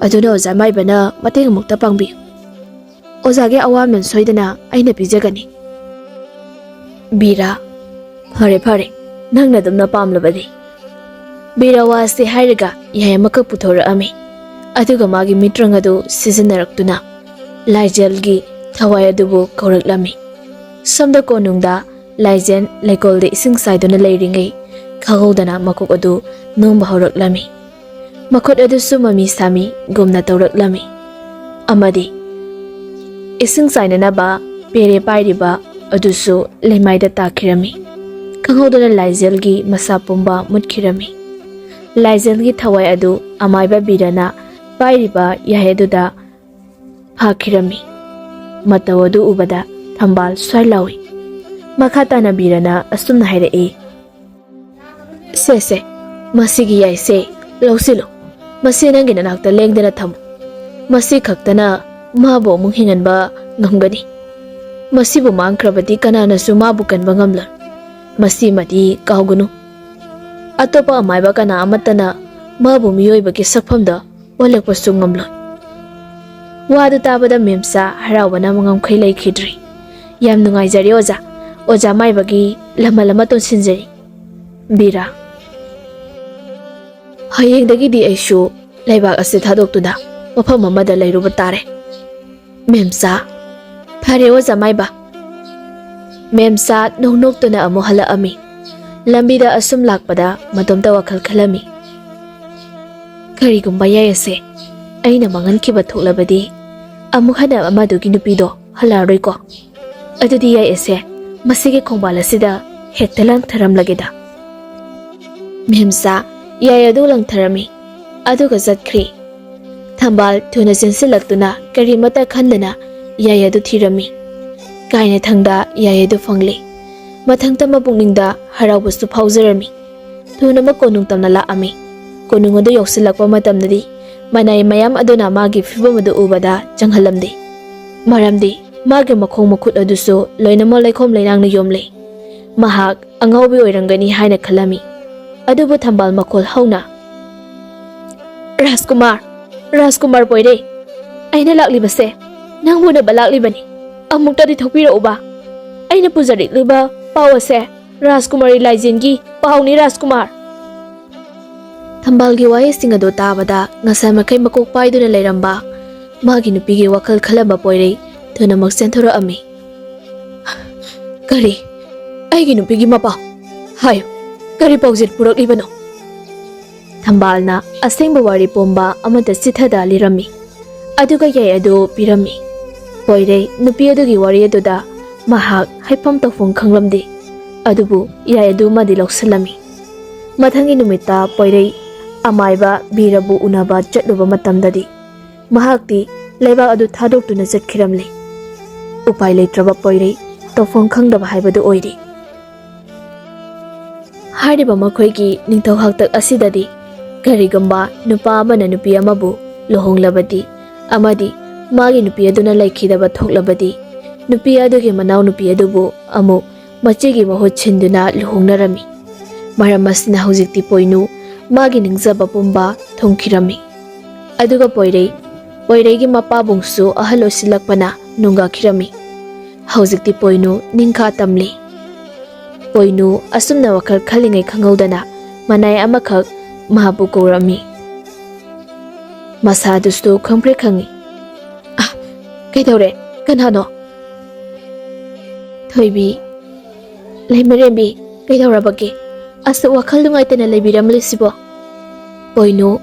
ꯑꯗꯨꯅ ꯑꯣꯖꯥ ꯃꯥꯏꯕꯅ ꯃꯇꯦꯡ ꯑꯃꯨꯛꯇ ꯄꯥꯡꯕꯤꯌꯨ꯫ ꯑꯣꯖꯥꯒꯤ ꯑꯋꯥꯃꯟ ꯁꯣꯏꯗꯅ ꯑꯩꯅ ꯄꯤꯖꯒꯅꯤ꯫" "ꯕꯤꯔꯥ, ꯐꯔꯦ ꯐꯔꯦ, ꯅꯪꯅ ꯑꯗꯨꯝꯅ ꯄꯥꯝꯂꯕꯗꯤ꯫" ꯕꯤꯔꯥ ꯋꯥꯁꯦ ꯍꯥꯏꯔꯒ ꯌꯥꯏ ꯑꯃꯈꯛ ꯄꯨꯊꯣꯔꯛꯑꯝꯃꯤ꯫ ꯑꯗꯨꯒ ꯃꯥꯒꯤ ꯃꯤꯠꯇ꯭ꯔꯪ ꯑꯗꯨ ꯁꯤꯖꯤꯟꯅꯔꯛꯇꯨꯅ ꯂꯥꯏꯖꯦꯜꯒꯤ ꯊꯋꯥꯏ ꯑꯗꯨꯕꯨ ꯀꯧꯔꯛꯂꯝꯃꯤ꯫ ꯁꯣꯝꯗ ꯀꯣꯅꯨꯡꯗ ꯂꯥꯏꯖꯦꯜ ꯂꯩꯀꯣꯜꯗ ꯏꯁꯤꯡ ꯆꯥꯏꯗꯨꯅ ꯂꯩꯔꯤꯉꯩ ꯈꯪꯍꯧꯗꯅ ꯃꯀꯣꯛ ꯑꯗꯨ ꯅꯣꯝꯕ ꯍꯧꯔꯛꯂꯝꯃꯤ꯫ ꯃꯈꯨꯠ ꯑꯗꯨꯁꯨ ꯃꯃꯤ ꯁꯥꯃꯤꯒꯨꯝꯅ ꯇꯧꯔꯛꯂꯝꯃꯤ꯫ ꯑꯃꯗꯤ ꯏꯁꯤꯡ ꯆꯥꯏꯅꯅꯕ ꯄꯦꯔꯦ ꯄꯥꯏꯔꯤꯕ ꯑꯗꯨꯁꯨ ꯂꯩꯃꯥꯏꯗ ꯇꯥꯈꯤꯔꯝꯃꯤ꯫ ꯈꯪꯍꯧꯗꯅ ꯂꯥꯏꯖꯦꯜꯒꯤ ꯃꯁꯥ ꯄꯨꯝꯕ ꯃꯨꯠꯈꯤꯔꯝꯃꯤ꯫ ꯂꯥꯏꯖꯦꯜꯒꯤ ꯊꯋꯥꯏ ꯑꯗꯨ ꯑꯃꯥꯏꯕ ꯕꯤꯔꯅ ꯄꯥꯏꯔꯤꯕ ꯌꯥꯏ ꯑꯗꯨꯗ ꯐꯥꯈꯤꯔꯝꯃꯤ꯫ ꯃꯇꯧ ꯑꯗꯨ ꯎꯕꯗ ꯊꯝꯕꯥꯜ ꯁ꯭ꯋꯥꯏ ꯂꯥꯎꯏ꯫ ꯃꯈꯥ ꯇꯥꯅ ꯕꯤꯔꯅ ꯑꯁꯨꯝꯅ ꯍꯥꯏꯔꯛꯏ, "ꯁꯦ ꯁꯦ, ꯃꯁꯤꯒꯤ ꯌꯥꯏꯁꯦ ꯂꯧꯁꯤꯜꯂꯨ꯫ ꯃꯁꯤ ꯅꯪꯒꯤ ꯅꯅꯥꯛꯇ ꯂꯦꯡꯗꯅ ꯊꯝꯃꯨ꯫ ꯃꯁꯤ ꯈꯛꯇꯅ ꯃꯥꯕꯨ ꯑꯃꯨꯛ ꯍꯤꯡꯍꯟꯕ ꯉꯝꯒꯅꯤ꯫ ꯃꯁꯤꯕꯨ ꯃꯥꯡꯈ꯭ꯔꯕꯗꯤ ꯀꯅꯥꯅꯁꯨ ꯃꯥꯕꯨ ꯀꯟꯕ ꯉꯝꯂꯣꯏ꯫ ꯃꯁꯤꯃꯗꯤ ꯀꯥꯎꯒꯅꯨ꯫ ꯑꯇꯣꯞꯄ ꯑꯃꯥꯏꯕ ꯀꯅꯥ ꯑꯃꯠꯇꯅ ꯃꯥꯕꯨ ꯃꯤꯑꯣꯏꯕꯒꯤ ꯁꯛꯐꯝꯗ ꯑꯣꯜꯂꯛꯄꯁꯨ ꯉꯝꯂꯣꯏ꯫" ꯋꯥꯗꯨ ꯇꯥꯕꯗ ꯃꯦꯝꯆꯥ ꯍꯔꯥꯎꯕꯅ ꯉꯝꯈꯩ ꯂꯩꯈꯤꯗ꯭ꯔꯦ꯫ "ꯌꯥꯝ ꯅꯨꯡꯉꯥꯏꯖꯔꯦ ꯑꯣꯖꯥ꯫ ꯑꯣꯖꯥ ꯃꯥꯏꯕꯒꯤ ꯂꯃꯜ ꯑꯃ ꯇꯣꯟꯁꯤꯟꯖꯔꯤ꯫ ꯕꯤꯔꯥ, ꯍꯌꯦꯡꯗꯒꯤꯗꯤ ꯑꯩꯁꯨ ꯂꯩꯕꯥꯛ ꯑꯁꯤ ꯊꯥꯗꯣꯛꯇꯨꯅ ꯃꯐꯝ ꯑꯃꯗ ꯂꯩꯔꯨꯕ ꯇꯥꯔꯦ꯫" ꯃꯦꯝꯆꯥ, "ꯐꯔꯦ ꯑꯣꯖꯥ ꯃꯥꯏꯕ꯫" ꯃꯦꯝꯆꯥ ꯅꯣꯛ ꯅꯣꯛꯇꯨꯅ ꯑꯃꯨꯛ ꯍꯜꯂꯛꯑꯝꯃꯤ꯫ ꯂꯝꯕꯤꯗ ꯑꯁꯨꯝ ꯂꯥꯛꯄꯗ ꯃꯇꯣꯝꯇ ꯋꯥꯈꯜ ꯈꯜꯂꯝꯃꯤ꯫ "ꯀꯔꯤꯒꯨꯝꯕ ꯌꯥꯏ ꯑꯁꯦ ꯑꯩꯅ ꯃꯥꯡꯍꯟꯈꯤꯕ ꯊꯣꯛꯂꯕꯗꯤ ꯑꯃꯨꯛ ꯍꯟꯅ ꯑꯃꯗꯨꯒꯤ ꯅꯨꯄꯤꯗꯣ ꯍꯜꯂꯛꯑꯔꯣꯏꯀꯣ? ꯑꯗꯨꯗꯤ ꯌꯥꯏ ꯑꯁꯦ ꯃꯁꯤꯒꯤ ꯈꯣꯡꯕꯥꯜ ꯑꯁꯤꯗ ꯍꯦꯛꯇ ꯂꯪꯊꯔꯝꯂꯒꯦꯗ"꯫ ꯃꯦꯝꯆꯥ ꯌꯥꯏ ꯑꯗꯨ ꯂꯪꯊꯔꯝꯃꯤ, ꯑꯗꯨꯒ ꯆꯠꯈ꯭ꯔꯤ꯫ ꯊꯝꯕꯥꯜ ꯊꯨꯅ ꯆꯦꯟꯁꯤꯜꯂꯛꯇꯨꯅ ꯀꯔꯤꯃꯠꯇ ꯈꯟꯗꯅ ꯌꯥꯏ ꯑꯗꯨ ꯊꯤꯔꯝꯃꯤ꯫ ꯀꯥꯏꯅꯊꯪꯗ ꯌꯥꯏ ꯑꯗꯨ ꯐꯪꯂꯦ꯫ ꯃꯊꯪꯇ ꯃꯄꯨꯛꯅꯤꯡꯗ ꯍꯔꯥꯎꯕꯁꯨ ꯐꯥꯎꯖꯔꯝꯃꯤ꯫ ꯊꯨꯅꯃꯛ ꯀꯣꯅꯨꯡ ꯇꯝꯅ ꯂꯥꯛꯑꯝꯃꯤ꯫ ꯀꯣꯅꯨꯡ ꯑꯗꯨ ꯌꯧꯁꯤꯜꯂꯛꯄ ꯃꯇꯝꯗꯗꯤ ꯃꯅꯥꯏ ꯃꯌꯥꯝ ꯑꯗꯨꯅ ꯃꯥꯒꯤ ꯐꯤꯕꯝ ꯑꯗꯨ ꯎꯕꯗ ꯆꯪꯍꯜꯂꯝꯗꯦ꯫ ꯃꯔꯝꯗꯤ ꯃꯥꯒꯤ ꯃꯈꯣꯡ ꯃꯈꯨꯠ ꯑꯗꯨꯁꯨ ꯂꯣꯏꯅꯃꯛ ꯂꯩꯈꯣꯝ ꯂꯩꯅꯥꯡꯅ ꯌꯣꯝꯂꯦ꯫ ꯃꯍꯥꯛ ꯑꯉꯥꯎꯕꯤ ꯑꯣꯏꯔꯝꯒꯅꯤ ꯍꯥꯏꯅ ꯈꯜꯂꯝꯃꯤ꯫ ꯑꯗꯨꯕꯨ ꯊꯝꯕꯥꯜ ꯃꯈꯣꯜ ꯍꯧꯅ, "ꯔꯥꯖꯀꯨꯃꯥꯔ, ꯔꯥꯖꯀꯨꯃꯥꯔ ꯄꯣꯏꯔꯩ, ꯑꯩꯅ ꯂꯥꯛꯂꯤꯕꯁꯦ ꯅꯪꯕꯨ ꯎꯅꯕ ꯂꯥꯛꯂꯤꯕꯅꯤ꯫ ꯑꯃꯨꯛꯇꯗꯤ ꯊꯣꯛꯄꯤꯔꯛꯎꯕ꯫ ꯑꯩꯅ ꯄꯨꯖꯔꯛꯂꯤꯕ ꯄꯥꯎ ꯑꯁꯦ ꯔꯥꯖꯀꯨꯃꯥꯔꯤ ꯂꯥꯏꯖꯦꯟꯒꯤ ꯄꯥꯎꯅꯤ, ꯔꯥꯖꯀꯨꯃꯥꯔ"꯫ ꯊꯝꯕꯥꯜꯒꯤ ꯋꯥꯍꯩꯁꯤꯡ ꯑꯗꯨ ꯇꯥꯕꯗ ꯉꯁꯥꯏ ꯃꯈꯩ ꯃꯀꯣꯛ ꯄꯥꯏꯗꯨꯅ ꯂꯩꯔꯝꯕ ꯃꯥꯒꯤ ꯅꯨꯄꯤꯒꯤ ꯋꯥꯈꯜ ꯈꯜꯂꯝꯕ ꯄꯣꯏꯔꯩ ꯊꯨꯅꯃꯛ ꯆꯦꯟꯊꯣꯔꯛꯑꯝꯃꯤ꯫ "ꯀꯔꯤ? ꯑꯩꯒꯤ ꯅꯨꯄꯤꯒꯤ ꯃꯄꯥꯎ? ꯍꯥꯏꯌꯨ, ꯀꯔꯤ ꯄꯥꯎꯖꯦꯜ ꯄꯨꯔꯛꯂꯤꯕꯅꯣ?" ꯊꯝꯕꯥꯜꯅ ꯑꯁꯦꯡꯕ ꯋꯥꯔꯤ ꯄꯨꯝꯕ ꯑꯃꯠꯇ ꯆꯤꯊꯗ ꯂꯤꯔꯝꯃꯤ꯫ ꯑꯗꯨꯒ ꯌꯥꯏ ꯑꯗꯨ ꯄꯤꯔꯝꯃꯤ꯫ ꯄꯣꯏꯔꯩ ꯅꯨꯄꯤ ꯑꯗꯨꯒꯤ ꯋꯥꯔꯤ ꯑꯗꯨꯗ ꯃꯍꯥꯛ ꯍꯥꯏꯐꯝ ꯇꯧꯐꯝ ꯈꯪꯂꯝꯗꯦ꯫ ꯑꯗꯨꯕꯨ ꯌꯥꯏ ꯑꯗꯨꯃꯗꯤ ꯂꯧꯁꯤꯜꯂꯝꯃꯤ꯫ ꯃꯊꯪꯒꯤ ꯅꯨꯃꯤꯠꯇ ꯄꯣꯏꯔꯩ ꯑꯃꯥꯏꯕ ꯕꯤꯔꯕꯨ ꯎꯅꯕ ꯆꯠꯂꯨꯕ ꯃꯇꯝꯗꯗꯤ ꯃꯍꯥꯛꯇꯤ ꯂꯩꯕꯥꯛ ꯑꯗꯨ ꯊꯥꯗꯣꯛꯇꯨꯅ ꯆꯠꯈꯤꯔꯝꯂꯦ꯫ ꯎꯄꯥꯏ ꯂꯩꯇ꯭ꯔꯕ ꯄꯣꯏꯔꯩ ꯇꯧꯐꯝ ꯈꯪꯗꯕ ꯍꯥꯏꯕꯗꯨ ꯑꯣꯏꯔꯦ꯫ ꯍꯥꯏꯔꯤꯕ ꯃꯈꯣꯏꯒꯤ ꯅꯤꯡꯊꯧ ꯍꯥꯛꯇꯛ ꯑꯁꯤꯗꯗꯤ ꯀꯔꯤꯒꯨꯝꯕ ꯅꯨꯄꯥ ꯑꯃꯅ ꯅꯨꯄꯤ ꯑꯃꯕꯨ ꯂꯨꯍꯣꯡꯂꯕꯗꯤ ꯑꯃꯗꯤ ꯃꯥꯒꯤ ꯅꯨꯄꯤ ꯑꯗꯨꯅ ꯂꯩꯈꯤꯗꯕ ꯊꯣꯛꯂꯕꯗꯤ ꯅꯨꯄꯤ ꯑꯗꯨꯒꯤ ꯃꯅꯥꯎꯅꯨꯄꯤ ꯑꯗꯨꯕꯨ ꯑꯃꯨꯛ ꯃꯆꯦꯒꯤ ꯃꯍꯨꯠ ꯁꯤꯟꯗꯨꯅ ꯂꯨꯍꯣꯡꯅꯔꯝꯃꯤ꯫ ꯃꯔꯝ ꯑꯁꯤꯅ ꯍꯧꯖꯤꯛꯇꯤ ꯄꯣꯏꯅꯨ ꯃꯥꯒꯤ ꯅꯤꯡꯖꯕ ꯄꯨꯝꯕ ꯊꯨꯡꯈꯤꯔꯝꯃꯤ꯫ ꯑꯗꯨꯒ ꯄꯣꯏꯔꯩ, ꯄꯣꯏꯔꯩꯒꯤ ꯃꯄꯥꯕꯨꯡꯁꯨ ꯑꯍꯜ ꯑꯣꯏꯁꯤꯜꯂꯛꯄꯅ ꯅꯨꯡꯒꯥꯈꯤꯔꯝꯃꯤ꯫ ꯍꯧꯖꯤꯛꯇꯤ ꯄꯣꯏꯅꯨ ꯅꯤꯡꯈꯥ ꯇꯝꯂꯤ꯫ ꯄꯣꯏꯅꯨ ꯑꯁꯨꯝꯅ ꯋꯥꯈꯜ ꯈꯜꯂꯤꯉꯩ ꯈꯪꯍꯧꯗꯅ ꯃꯅꯥꯏ ꯑꯃꯈꯛ ꯃꯍꯥꯛꯄꯨ ꯀꯧꯔꯝꯃꯤ꯫ ꯃꯁꯥꯗꯨꯁꯨ ꯈꯪꯄ꯭ꯔꯦꯛ ꯈꯪꯉꯤ꯫ "ꯑ, ꯀꯩꯗꯧꯔꯦ? ꯀꯅꯥꯅꯣ?" ꯊꯣꯏꯕꯤ, ꯂꯩꯃꯔꯦꯝꯕꯤ, ꯀꯩꯗꯧꯔꯕꯒꯦ? ꯑꯁꯨꯛ ꯋꯥꯈꯜ ꯅꯨꯡꯉꯥꯏꯇꯅ ꯂꯩꯕꯤꯔꯝꯂꯤꯁꯤꯕꯣ? ꯄꯣꯏꯅꯨ,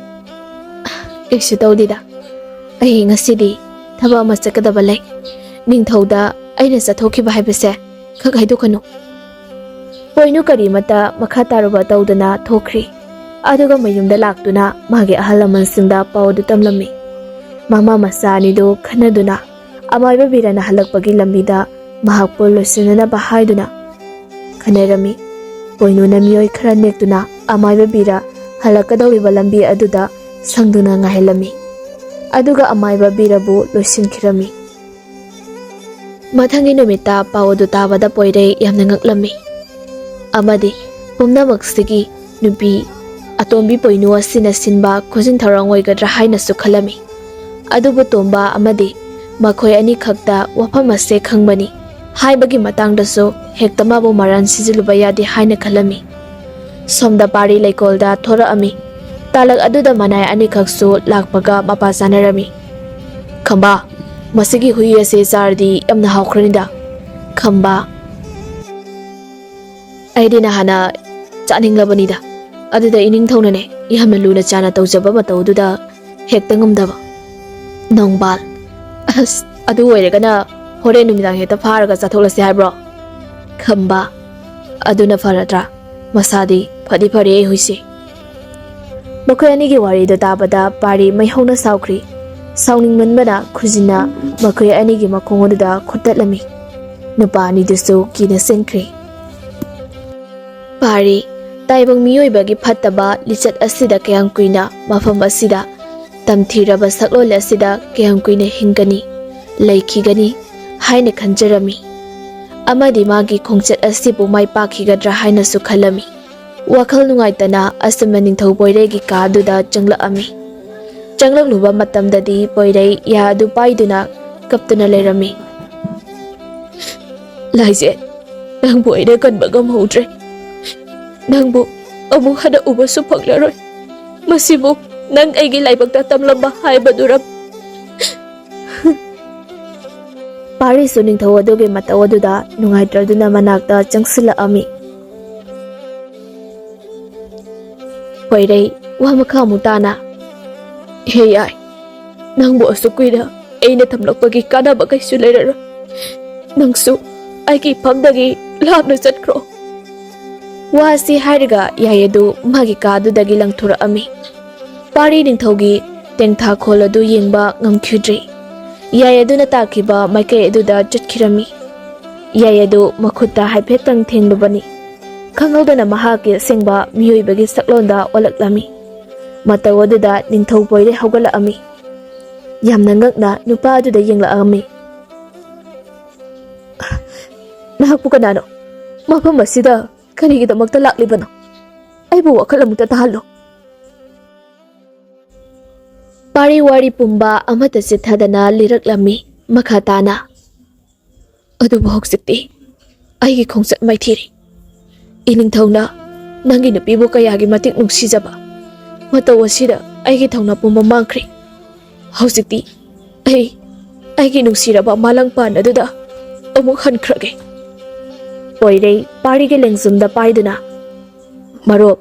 ꯀꯩꯁꯨ ꯇꯧꯗꯦꯗ꯫ ꯑꯩ ꯉꯁꯤꯗꯤ ꯊꯕꯛ ꯑꯃ ꯆꯠꯀꯗꯕ ꯂꯩ꯫ ꯅꯤꯡꯊꯧꯗ ꯑꯩꯅ ꯆꯠꯊꯣꯛꯈꯤꯕ ꯍꯥꯏꯕꯁꯦ ꯈꯛ ꯍꯥꯏꯗꯣꯛꯀꯅꯨ꯫ ꯄꯣꯏꯅꯨ ꯀꯔꯤꯃꯠꯇ ꯃꯈꯥ ꯇꯥꯔꯨꯕ ꯇꯧꯗꯅ ꯊꯣꯛꯈ꯭ꯔꯤ꯫ ꯑꯗꯨꯒ ꯃꯌꯨꯝꯗ ꯂꯥꯛꯇꯨꯅ ꯃꯥꯒꯤ ꯑꯍꯜ ꯂꯃꯟꯁꯤꯡꯗ ꯄꯥꯎ ꯑꯗꯨ ꯇꯝꯂꯝꯃꯤ꯫ ꯃꯃꯥ ꯃꯆꯥ ꯑꯅꯤꯗꯨ ꯈꯟꯅꯗꯨꯅ ꯑꯃꯥꯏꯕ ꯕꯤꯔꯅ ꯍꯜꯂꯛꯄꯒꯤ ꯂꯝꯕꯤꯗ ꯃꯍꯥꯛꯄꯨ ꯂꯣꯏꯁꯤꯟꯅꯅꯕ ꯍꯥꯏꯗꯨꯅ ꯈꯟꯅꯔꯝꯃꯤ꯫ ꯄꯣꯏꯅꯨꯅ ꯃꯤꯑꯣꯏ ꯈꯔ ꯅꯦꯛꯇꯨꯅ ꯑꯃꯥꯏꯕ ꯕꯤꯔ ꯍꯜꯂꯛꯀꯗꯧꯔꯤꯕ ꯂꯝꯕꯤ ꯑꯗꯨꯗ ꯁꯪꯗꯨꯅ ꯉꯥꯏꯍꯜꯂꯝꯃꯤ꯫ ꯑꯗꯨꯒ ꯑꯃꯥꯏꯕ ꯕꯤꯔꯕꯨ ꯂꯣꯏꯁꯤꯟꯈꯤꯔꯝꯃꯤ꯫ ꯃꯊꯪꯒꯤ ꯅꯨꯃꯤꯠꯇ ꯄꯥꯎ ꯑꯗꯨ ꯇꯥꯕꯗ ꯄꯣꯏꯔꯩ ꯌꯥꯝꯅ ꯉꯛꯂꯝꯃꯤ꯫ ꯑꯃꯗꯤ ꯄꯨꯝꯅꯃꯛꯁꯤꯒꯤ ꯅꯨꯄꯤ ꯑꯇꯣꯝꯕꯤ ꯄꯣꯏꯅꯨ ꯑꯁꯤꯅ ꯁꯤꯟꯕ ꯈꯨꯖꯤꯟ ꯊꯧꯔꯥꯡ ꯑꯣꯏꯒꯗ꯭ꯔꯥ ꯍꯥꯏꯅꯁꯨ ꯈꯜꯂꯝꯃꯤ꯫ ꯑꯗꯨꯕꯨ ꯇꯣꯝꯕ ꯑꯃꯗꯤ ꯃꯈꯣꯏ ꯑꯅꯤꯈꯛꯇ ꯋꯥꯐꯝ ꯑꯁꯦ ꯈꯪꯕꯅꯤ ꯍꯥꯏꯕꯒꯤ ꯃꯇꯥꯡꯗꯁꯨ ꯍꯦꯛꯇ ꯃꯥꯕꯨ ꯃꯔꯥꯟ ꯁꯤꯖꯤꯜꯂꯨꯕ ꯌꯥꯗꯦ ꯍꯥꯏꯅ ꯈꯜꯂꯝꯃꯤ꯫ ꯁꯣꯝꯗ ꯄꯥꯔꯤ ꯂꯩꯀꯣꯜꯗ ꯊꯣꯔꯛꯑꯝꯃꯤ꯫ ꯇꯥꯂꯛ ꯑꯗꯨꯗ ꯃꯅꯥꯏ ꯑꯅꯤꯈꯛꯁꯨ ꯂꯥꯛꯄꯒ ꯃꯄꯥ ꯆꯥꯅꯔꯝꯃꯤ꯫ "ꯈꯝꯕ, ꯃꯁꯤꯒꯤ ꯍꯨꯏ ꯑꯁꯦ ꯆꯥꯔꯗꯤ ꯌꯥꯝꯅ ꯍꯥꯎꯈ꯭ꯔꯅꯤꯗ꯫ ꯈꯝꯕ, ꯑꯩꯗꯤ ꯅꯍꯥꯟꯅ ꯆꯥꯅꯤꯡꯂꯕꯅꯤꯗ, ꯑꯗꯨꯗ ꯏꯅꯤꯡꯊꯧꯅꯅꯦ ꯌꯥꯝꯅ ꯂꯨꯅ ꯆꯥꯅ ꯇꯧꯖꯕ ꯃꯇꯧꯗꯨꯗ ꯍꯦꯛꯇ ꯉꯝꯗꯕ꯫ ꯅꯣꯡꯕꯥꯜ, ꯑꯁ, ꯑꯗꯨ ꯑꯣꯏꯔꯒꯅ ꯍꯣꯔꯦꯟ ꯅꯨꯃꯤꯗꯥꯡ ꯍꯦꯛꯇ ꯐꯥꯔꯒ ꯆꯥꯊꯣꯛꯂꯁꯤ ꯍꯥꯏꯕ꯭ꯔꯣ?" ꯈꯝꯕ, "ꯑꯗꯨꯅ ꯐꯔꯗ꯭ꯔꯥ? ꯃꯁꯥꯗꯤ ꯐꯗꯤ ꯐꯔꯦ ꯑꯩ ꯍꯨꯏꯁꯦ꯫" ꯃꯈꯣꯏ ꯑꯅꯤꯒꯤ ꯋꯥꯔꯤꯗꯨ ꯇꯥꯕꯗ ꯄꯥꯔꯤ ꯃꯩꯍꯧꯅ ꯁꯥꯎꯈ꯭ꯔꯤ꯫ ꯁꯥꯎꯅꯤꯡꯃꯟꯕꯅ ꯈꯨꯖꯤꯟꯅ ꯃꯈꯣꯏ ꯑꯅꯤꯒꯤ ꯃꯈꯣꯡ ꯑꯗꯨꯗ ꯈꯨꯠꯇꯠꯂꯝꯃꯤ꯫ ꯅꯨꯄꯥ ꯑꯅꯤꯗꯨꯁꯨ ꯀꯤꯅ ꯆꯦꯟꯈ꯭ꯔꯤ꯫ ꯄꯥꯔꯤ, ꯇꯥꯏꯕꯪ ꯃꯤꯑꯣꯏꯕꯒꯤ ꯐꯠꯇꯕ ꯂꯤꯆꯠ ꯑꯁꯤꯗ ꯀꯌꯥꯝ ꯀꯨꯏꯅ ꯃꯐꯝ ꯑꯁꯤꯗ ꯇꯝꯊꯤꯔꯕ ꯁꯛꯂꯣꯟ ꯑꯁꯤꯗ ꯀꯌꯥꯝ ꯀꯨꯏꯅ ꯍꯤꯡꯒꯅꯤ, ꯂꯩꯈꯤꯒꯅꯤ ꯍꯥꯏꯅ ꯈꯟꯖꯔꯝꯃꯤ꯫ ꯑꯃꯗꯤ ꯃꯥꯒꯤ ꯈꯣꯡꯆꯠ ꯑꯁꯤꯕꯨ ꯃꯥꯏ ꯄꯥꯛꯈꯤꯒꯗ꯭ꯔꯥ ꯍꯥꯏꯅꯁꯨ ꯈꯜꯂꯝꯃꯤ꯫ ꯋꯥꯈꯜ ꯅꯨꯡꯉꯥꯏꯇꯅ ꯑꯁꯨꯝꯅ ꯅꯤꯡꯊꯧ ꯄꯣꯏꯔꯩꯒꯤ ꯀꯥ ꯑꯗꯨꯗ ꯆꯪꯂꯛꯑꯝꯃꯤ꯫ ꯆꯪꯂꯛꯂꯨꯕ ꯃꯇꯝꯗꯗꯤ ꯄꯣꯏꯔꯩ ꯌꯥ ꯑꯗꯨ ꯄꯥꯏꯗꯨꯅ ꯀꯞꯇꯨꯅ ꯂꯩꯔꯝꯃꯤ꯫ "ꯂꯥꯏꯖꯦ, ꯅꯪꯕꯨ ꯑꯩꯅ ꯀꯟꯕ ꯉꯝꯍꯧꯗ꯭ꯔꯦ꯫ ꯅꯪꯕꯨ ꯑꯃꯨꯛ ꯍꯟꯅ ꯎꯕꯁꯨ ꯐꯪꯂꯔꯣꯏ꯫ ꯃꯁꯤꯕꯨ ꯅꯪ ꯑꯩꯒꯤ ꯂꯥꯏꯕꯛꯇ ꯇꯝꯂꯝꯕ ꯍꯥꯏꯕꯗꯨꯔ?" ꯄꯥꯔꯤꯁꯨ ꯅꯤꯡꯊꯧ ꯑꯗꯨꯒꯤ ꯃꯇꯧ ꯑꯗꯨꯗ ꯅꯨꯡꯉꯥꯏꯇ꯭ꯔꯗꯨꯅ ꯃꯅꯥꯛꯇ ꯆꯪꯁꯤꯜꯂꯛꯑꯝꯃꯤ꯫ ꯄꯣꯏꯔꯩ, ꯋꯥ ꯃꯈꯥ ꯑꯃꯨꯛ ꯇꯥꯅ꯫ ꯍꯦ ꯌꯥꯏ, ꯅꯪꯕꯨ ꯑꯁꯨꯛ ꯀꯨꯏꯅ ꯑꯩꯅ ꯊꯝꯂꯛꯄꯒꯤ ꯀꯥꯟꯅꯕ ꯀꯩꯁꯨ ꯂꯩꯔꯔꯣꯏ꯫ ꯅꯪꯁꯨ ꯑꯩꯒꯤ ꯏꯐꯝꯗꯒꯤ ꯂꯥꯞꯅ ꯆꯠꯈ꯭ꯔꯣ꯫ ꯋꯥ ꯑꯁꯤ ꯍꯥꯏꯔꯒ ꯌꯥꯏ ꯑꯗꯨ ꯃꯥꯒꯤ ꯀꯥꯗꯨꯗꯒꯤ ꯂꯪꯊꯣꯔꯛꯑꯝꯃꯤ꯫ ꯄꯥꯔꯤ ꯅꯤꯡꯊꯧꯒꯤ ꯇꯦꯡꯊꯥꯈꯣꯜ ꯑꯗꯨ ꯌꯦꯡꯕ ꯉꯝꯈꯤꯗ꯭ꯔꯤ꯫ ꯌꯥꯏ ꯑꯗꯨꯅ ꯇꯥꯛꯈꯤꯕ ꯃꯥꯏꯀꯩ ꯑꯗꯨꯗ ꯆꯠꯈꯤꯔꯝꯃꯤ꯫ ꯌꯥꯏ ꯑꯗꯨ ꯃꯈꯨꯠꯇ ꯍꯥꯏꯐꯦꯠꯇꯪ ꯊꯦꯡꯂꯨꯕꯅꯤ꯫ ꯈꯪꯍꯧꯗꯅ ꯃꯍꯥꯛꯀꯤ ꯑꯁꯦꯡꯕ ꯃꯤꯑꯣꯏꯕꯒꯤ ꯁꯛꯂꯣꯟꯗ ꯑꯣꯜꯂꯛꯂꯝꯃꯤ꯫ ꯃꯇꯧ ꯑꯗꯨꯗ ꯅꯤꯡꯊꯧ ꯄꯣꯏꯔꯩ ꯍꯧꯒꯠꯂꯛꯑꯝꯃꯤ꯫ ꯌꯥꯝꯅ ꯉꯛꯅ ꯅꯨꯄꯥ ꯑꯗꯨꯗ ꯌꯦꯡꯂꯛꯑꯝꯃꯤ꯫ "ꯅꯍꯥꯛꯄꯨ ꯀꯅꯥꯅꯣ? ꯃꯐꯝ ꯑꯁꯤꯗ ꯀꯔꯤꯒꯤꯗꯃꯛꯇ ꯂꯥꯛꯂꯤꯕꯅꯣ? ꯑꯩꯕꯨ ꯋꯥꯈꯜ ꯑꯃꯨꯛꯇ ꯇꯥꯍꯜꯂꯨ꯫" ꯄꯥꯔꯤ ꯋꯥꯔꯤ ꯄꯨꯝꯕ ꯑꯃꯠꯇ ꯆꯤꯠꯊꯗꯅ ꯂꯤꯔꯛꯂꯝꯃꯤ꯫ ꯃꯈꯥ ꯇꯥꯅ, "ꯑꯗꯨꯕꯨ ꯍꯧꯖꯤꯛꯇꯤ ꯑꯩꯒꯤ ꯈꯣꯡꯆꯠ ꯃꯥꯏꯊꯤꯔꯦ꯫ ꯏꯅꯤꯡꯊꯧꯅ ꯅꯪꯒꯤ ꯅꯨꯄꯤꯕꯨ ꯀꯌꯥꯒꯤ ꯃꯇꯤꯛ ꯅꯨꯡꯁꯤꯖꯕ ꯃꯇꯧ ꯑꯁꯤꯗ ꯑꯩꯒꯤ ꯊꯧꯅꯥ ꯄꯨꯝꯕ ꯃꯥꯡꯈ꯭ꯔꯦ꯫ ꯍꯧꯖꯤꯛꯇꯤ ꯑꯩ ꯑꯩꯒꯤ ꯅꯨꯡꯁꯤꯔꯕ ꯃꯥꯂꯪꯄꯥꯟ ꯑꯗꯨꯗ ꯑꯃꯨꯛ ꯍꯟꯈ꯭ꯔꯒꯦ꯫" ꯄꯣꯏꯔꯩ ꯄꯥꯔꯤꯒꯤ ꯂꯦꯡꯖꯨꯝꯗ ꯄꯥꯏꯗꯨꯅ, "ꯃꯔꯨꯞ,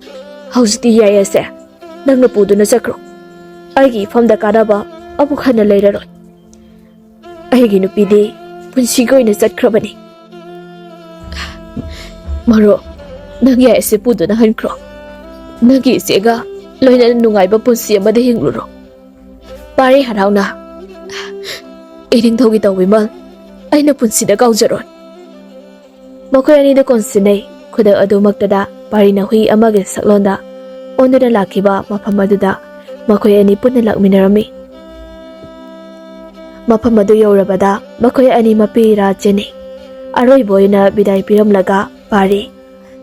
ꯍꯧꯖꯤꯛꯇꯤ ꯌꯥꯏ ꯑꯁꯦ ꯅꯪꯅ ꯄꯨꯗꯨꯅ ꯆꯠꯈ꯭ꯔꯣ꯫ ꯑꯩꯒꯤ ꯏꯐꯝꯗ ꯀꯥꯟꯅꯕ ꯑꯃꯨꯛ ꯍꯟꯅ ꯂꯩꯔꯔꯣꯏ꯫ ꯑꯩꯒꯤ ꯅꯨꯄꯤꯗꯤ ꯄꯨꯟꯁꯤꯒꯤ ꯑꯣꯏꯅ ꯆꯠꯈ꯭ꯔꯕꯅꯤ꯫ ꯃꯔꯨꯞ, ꯅꯪ ꯌꯥꯏ ꯑꯁꯤ ꯄꯨꯗꯨꯅ ꯍꯟꯈ꯭ꯔꯣ꯫ ꯅꯪꯒꯤ ꯏꯆꯦꯒ ꯂꯣꯏꯅꯅ ꯅꯨꯡꯉꯥꯏꯕ ꯄꯨꯟꯁꯤ ꯑꯃꯗ ꯍꯤꯡꯂꯨꯔꯣ꯫" ꯄꯥꯔꯤ ꯍꯔꯥꯎꯅ, "ꯏꯅꯤꯡꯊꯧꯒꯤ ꯇꯧꯕꯤꯃꯜ ꯑꯩꯅ ꯄꯨꯟꯁꯤꯗ ꯀꯥꯎꯖꯔꯣꯏ꯫" ꯃꯈꯣꯏ ꯑꯅꯤꯗ ꯀꯣꯟꯁꯤꯟꯅꯩ꯫ ꯈꯨꯗꯛ ꯑꯗꯨꯃꯛꯇꯗ ꯄꯥꯔꯤꯅ ꯍꯨꯏ ꯑꯃꯒꯤ ꯁꯛꯂꯣꯟꯗ ꯑꯣꯟꯗꯨꯅ ꯂꯥꯛꯈꯤꯕ ꯃꯐꯝ ꯑꯗꯨꯗ ꯃꯈꯣꯏ ꯑꯅꯤ ꯄꯨꯟꯅ ꯂꯥꯛꯃꯤꯟꯅꯔꯝꯃꯤ꯫ ꯃꯐꯝ ꯑꯗꯨ ꯌꯧꯔꯕꯗ ꯃꯈꯣꯏ ꯑꯅꯤ ꯃꯄꯤ ꯏꯔꯥ ꯆꯦꯟꯅꯩ꯫ ꯑꯔꯣꯏꯕ ꯑꯣꯏꯅ ꯕꯤꯗꯥꯏ ꯄꯤꯔꯝꯂꯒ ꯄꯥꯔꯤ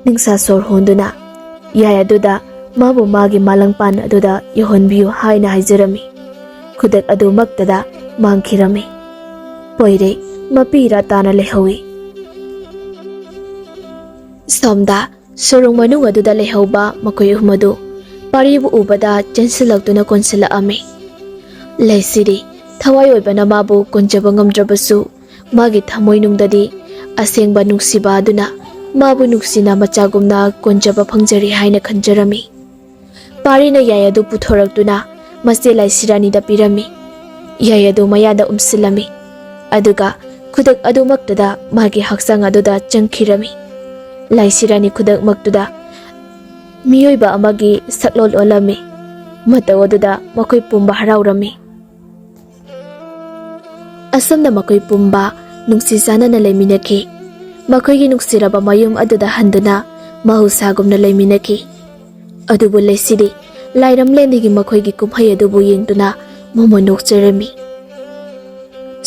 ꯅꯤꯡꯁꯥ ꯁꯣꯔ ꯍꯣꯟꯗꯨꯅ ꯌꯥꯏ ꯑꯗꯨꯗ ꯃꯥꯕꯨ ꯃꯥꯒꯤ ꯃꯥꯂꯪꯄꯥꯟ ꯑꯗꯨꯗ ꯌꯧꯍꯟꯕꯤꯌꯨ ꯍꯥꯏꯅ ꯍꯥꯏꯖꯔꯝꯃꯤ꯫ ꯈꯨꯗꯛ ꯑꯗꯨꯃꯛꯇꯗ ꯃꯥꯡꯈꯤꯔꯝꯃꯤ꯫ ꯄꯣꯏꯔꯩ ꯃꯄꯤ ꯏꯔꯥ ꯇꯥꯅ ꯂꯩꯍꯧꯏ꯫ ꯁꯣꯝꯗ ꯁꯨꯔꯨꯡ ꯃꯅꯨꯡ ꯑꯗꯨꯗ ꯂꯩꯍꯧꯕ ꯃꯈꯣꯏ ꯑꯍꯨꯝ ꯑꯗꯨ ꯄꯥꯔꯤꯕꯨ ꯎꯕꯗ ꯆꯦꯟꯁꯤꯜꯂꯛꯇꯨꯅ ꯀꯣꯟꯁꯤꯜꯂꯛꯑꯝꯃꯤ꯫ ꯂꯩꯁꯤꯗꯤ ꯊꯋꯥꯏ ꯑꯣꯏꯕꯅ ꯃꯥꯕꯨ ꯀꯣꯟꯖꯕ ꯉꯝꯗ꯭ꯔꯕꯁꯨ ꯃꯥꯒꯤ ꯊꯃꯣꯏꯅꯨꯡꯗꯗꯤ ꯑꯁꯦꯡꯕ ꯅꯨꯡꯁꯤꯕ ꯑꯗꯨꯅ ꯃꯥꯕꯨ ꯅꯨꯡꯁꯤꯅ ꯃꯆꯥꯒꯨꯝꯅ ꯀꯣꯟꯖꯕ ꯐꯪꯖꯔꯤ ꯍꯥꯏꯅ ꯈꯟꯖꯔꯝꯃꯤ꯫ ꯄꯥꯔꯤꯅ ꯌꯥꯏ ꯑꯗꯨ ꯄꯨꯊꯣꯔꯛꯇꯨꯅ ꯃꯆꯦ ꯂꯥꯏꯁꯤꯔꯥꯅꯤꯗ ꯄꯤꯔꯝꯃꯤ꯫ ꯌꯥꯏ ꯑꯗꯨ ꯃꯌꯥꯗ ꯎꯝꯁꯤꯜꯂꯝꯃꯤ꯫ ꯑꯗꯨꯒ ꯈꯨꯗꯛ ꯑꯗꯨꯃꯛꯇꯗ ꯃꯥꯒꯤ ꯍꯛꯆꯥꯡ ꯑꯗꯨꯗ ꯆꯪꯈꯤꯔꯝꯃꯤ꯫ ꯂꯥꯏꯁꯤꯔꯥꯅꯤ ꯈꯨꯗꯛꯃꯛꯇꯨꯗ ꯃꯤꯑꯣꯏꯕ ꯑꯃꯒꯤ ꯁꯛꯂꯣꯟ ꯑꯣꯜꯂꯝꯃꯤ꯫ ꯃꯇꯧ ꯑꯗꯨꯗ ꯃꯈꯣꯏ ꯄꯨꯝꯕ ꯍꯔꯥꯎꯔꯝꯃꯤ꯫ ꯑꯁꯨꯝꯅ ꯃꯈꯣꯏ ꯄꯨꯝꯕ ꯅꯨꯡꯁꯤ ꯆꯥꯟꯅꯅ ꯂꯩꯃꯤꯟꯅꯈꯤ꯫ ꯃꯈꯣꯏꯒꯤ ꯅꯨꯡꯁꯤꯔꯕ ꯃꯌꯨꯝ ꯑꯗꯨꯗ ꯍꯟꯗꯨꯅ ꯃꯍꯧꯁꯥꯒꯨꯝꯅ ꯂꯩꯃꯤꯟꯅꯈꯤ꯫ ꯑꯗꯨꯕꯨ ꯂꯩꯁꯤꯗꯤ ꯂꯥꯏꯔꯝꯂꯦꯟꯗꯒꯤ ꯃꯈꯣꯏꯒꯤ ꯀꯨꯝꯍꯩ ꯑꯗꯨꯕꯨ ꯌꯦꯡꯗꯨꯅ ꯃꯣꯃꯣꯟ ꯅꯣꯛꯆꯔꯝꯃꯤ꯫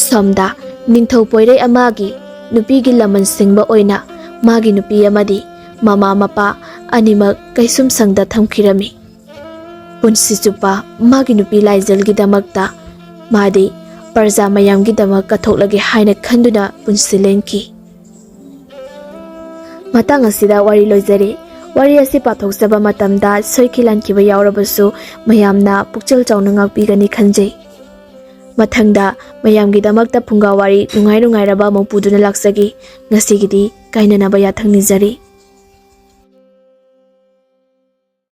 ꯁꯣꯝꯗ ꯅꯤꯡꯊꯧ ꯄꯣꯏꯔꯩ ꯑꯃꯒꯤ ꯅꯨꯄꯤꯒꯤ ꯂꯃꯟ ꯁꯤꯡꯕ ꯑꯣꯏꯅ ꯃꯥꯒꯤ ꯅꯨꯄꯤ ꯑꯃꯗꯤ ꯃꯃꯥ ꯃꯄꯥ ꯑꯅꯤꯃꯛ ꯀꯩꯁꯨꯝꯁꯪꯗ ꯊꯝꯈꯤꯔꯝꯃꯤ꯫ ꯄꯨꯟꯁꯤ ꯆꯨꯞꯄ ꯃꯥꯒꯤ ꯅꯨꯄꯤ ꯂꯥꯏꯖꯦꯜꯒꯤꯗꯃꯛꯇ ꯃꯥꯗꯤ ꯄ꯭ꯔꯖꯥ ꯃꯌꯥꯝꯒꯤꯗꯃꯛ ꯀꯠꯊꯣꯛꯂꯒꯦ ꯍꯥꯏꯅ ꯈꯟꯗꯨꯅ ꯄꯨꯟꯁꯤ ꯂꯦꯟꯈꯤ꯫ ꯃꯇꯥꯡ ꯑꯁꯤꯗ ꯋꯥꯔꯤ ꯂꯣꯏꯖꯔꯦ꯫ ꯋꯥꯔꯤ ꯑꯁꯤ ꯄꯥꯊꯣꯛꯆꯕ ꯃꯇꯝꯗ ꯁꯣꯏꯈꯤ ꯂꯥꯟꯈꯤꯕ ꯌꯥꯎꯔꯕꯁꯨ ꯃꯌꯥꯝꯅ ꯄꯨꯛꯆꯦꯜ ꯆꯥꯎꯅ ꯉꯥꯛꯄꯤꯒꯅꯤ ꯈꯟꯖꯩ꯫ ꯃꯊꯪꯗ ꯃꯌꯥꯝꯒꯤꯗꯃꯛꯇ ꯐꯨꯡꯒꯥ ꯋꯥꯔꯤ ꯅꯨꯡꯉꯥꯏ ꯅꯨꯡꯉꯥꯏꯔꯕ ꯑꯃꯨꯛ ꯄꯨꯗꯨꯅ ꯂꯥꯛꯆꯒꯦ꯫ ꯉꯁꯤꯒꯤꯗꯤ ꯀꯥꯏꯅꯅꯕ ꯌꯥꯊꯪ ꯅꯤꯖꯔꯤ꯫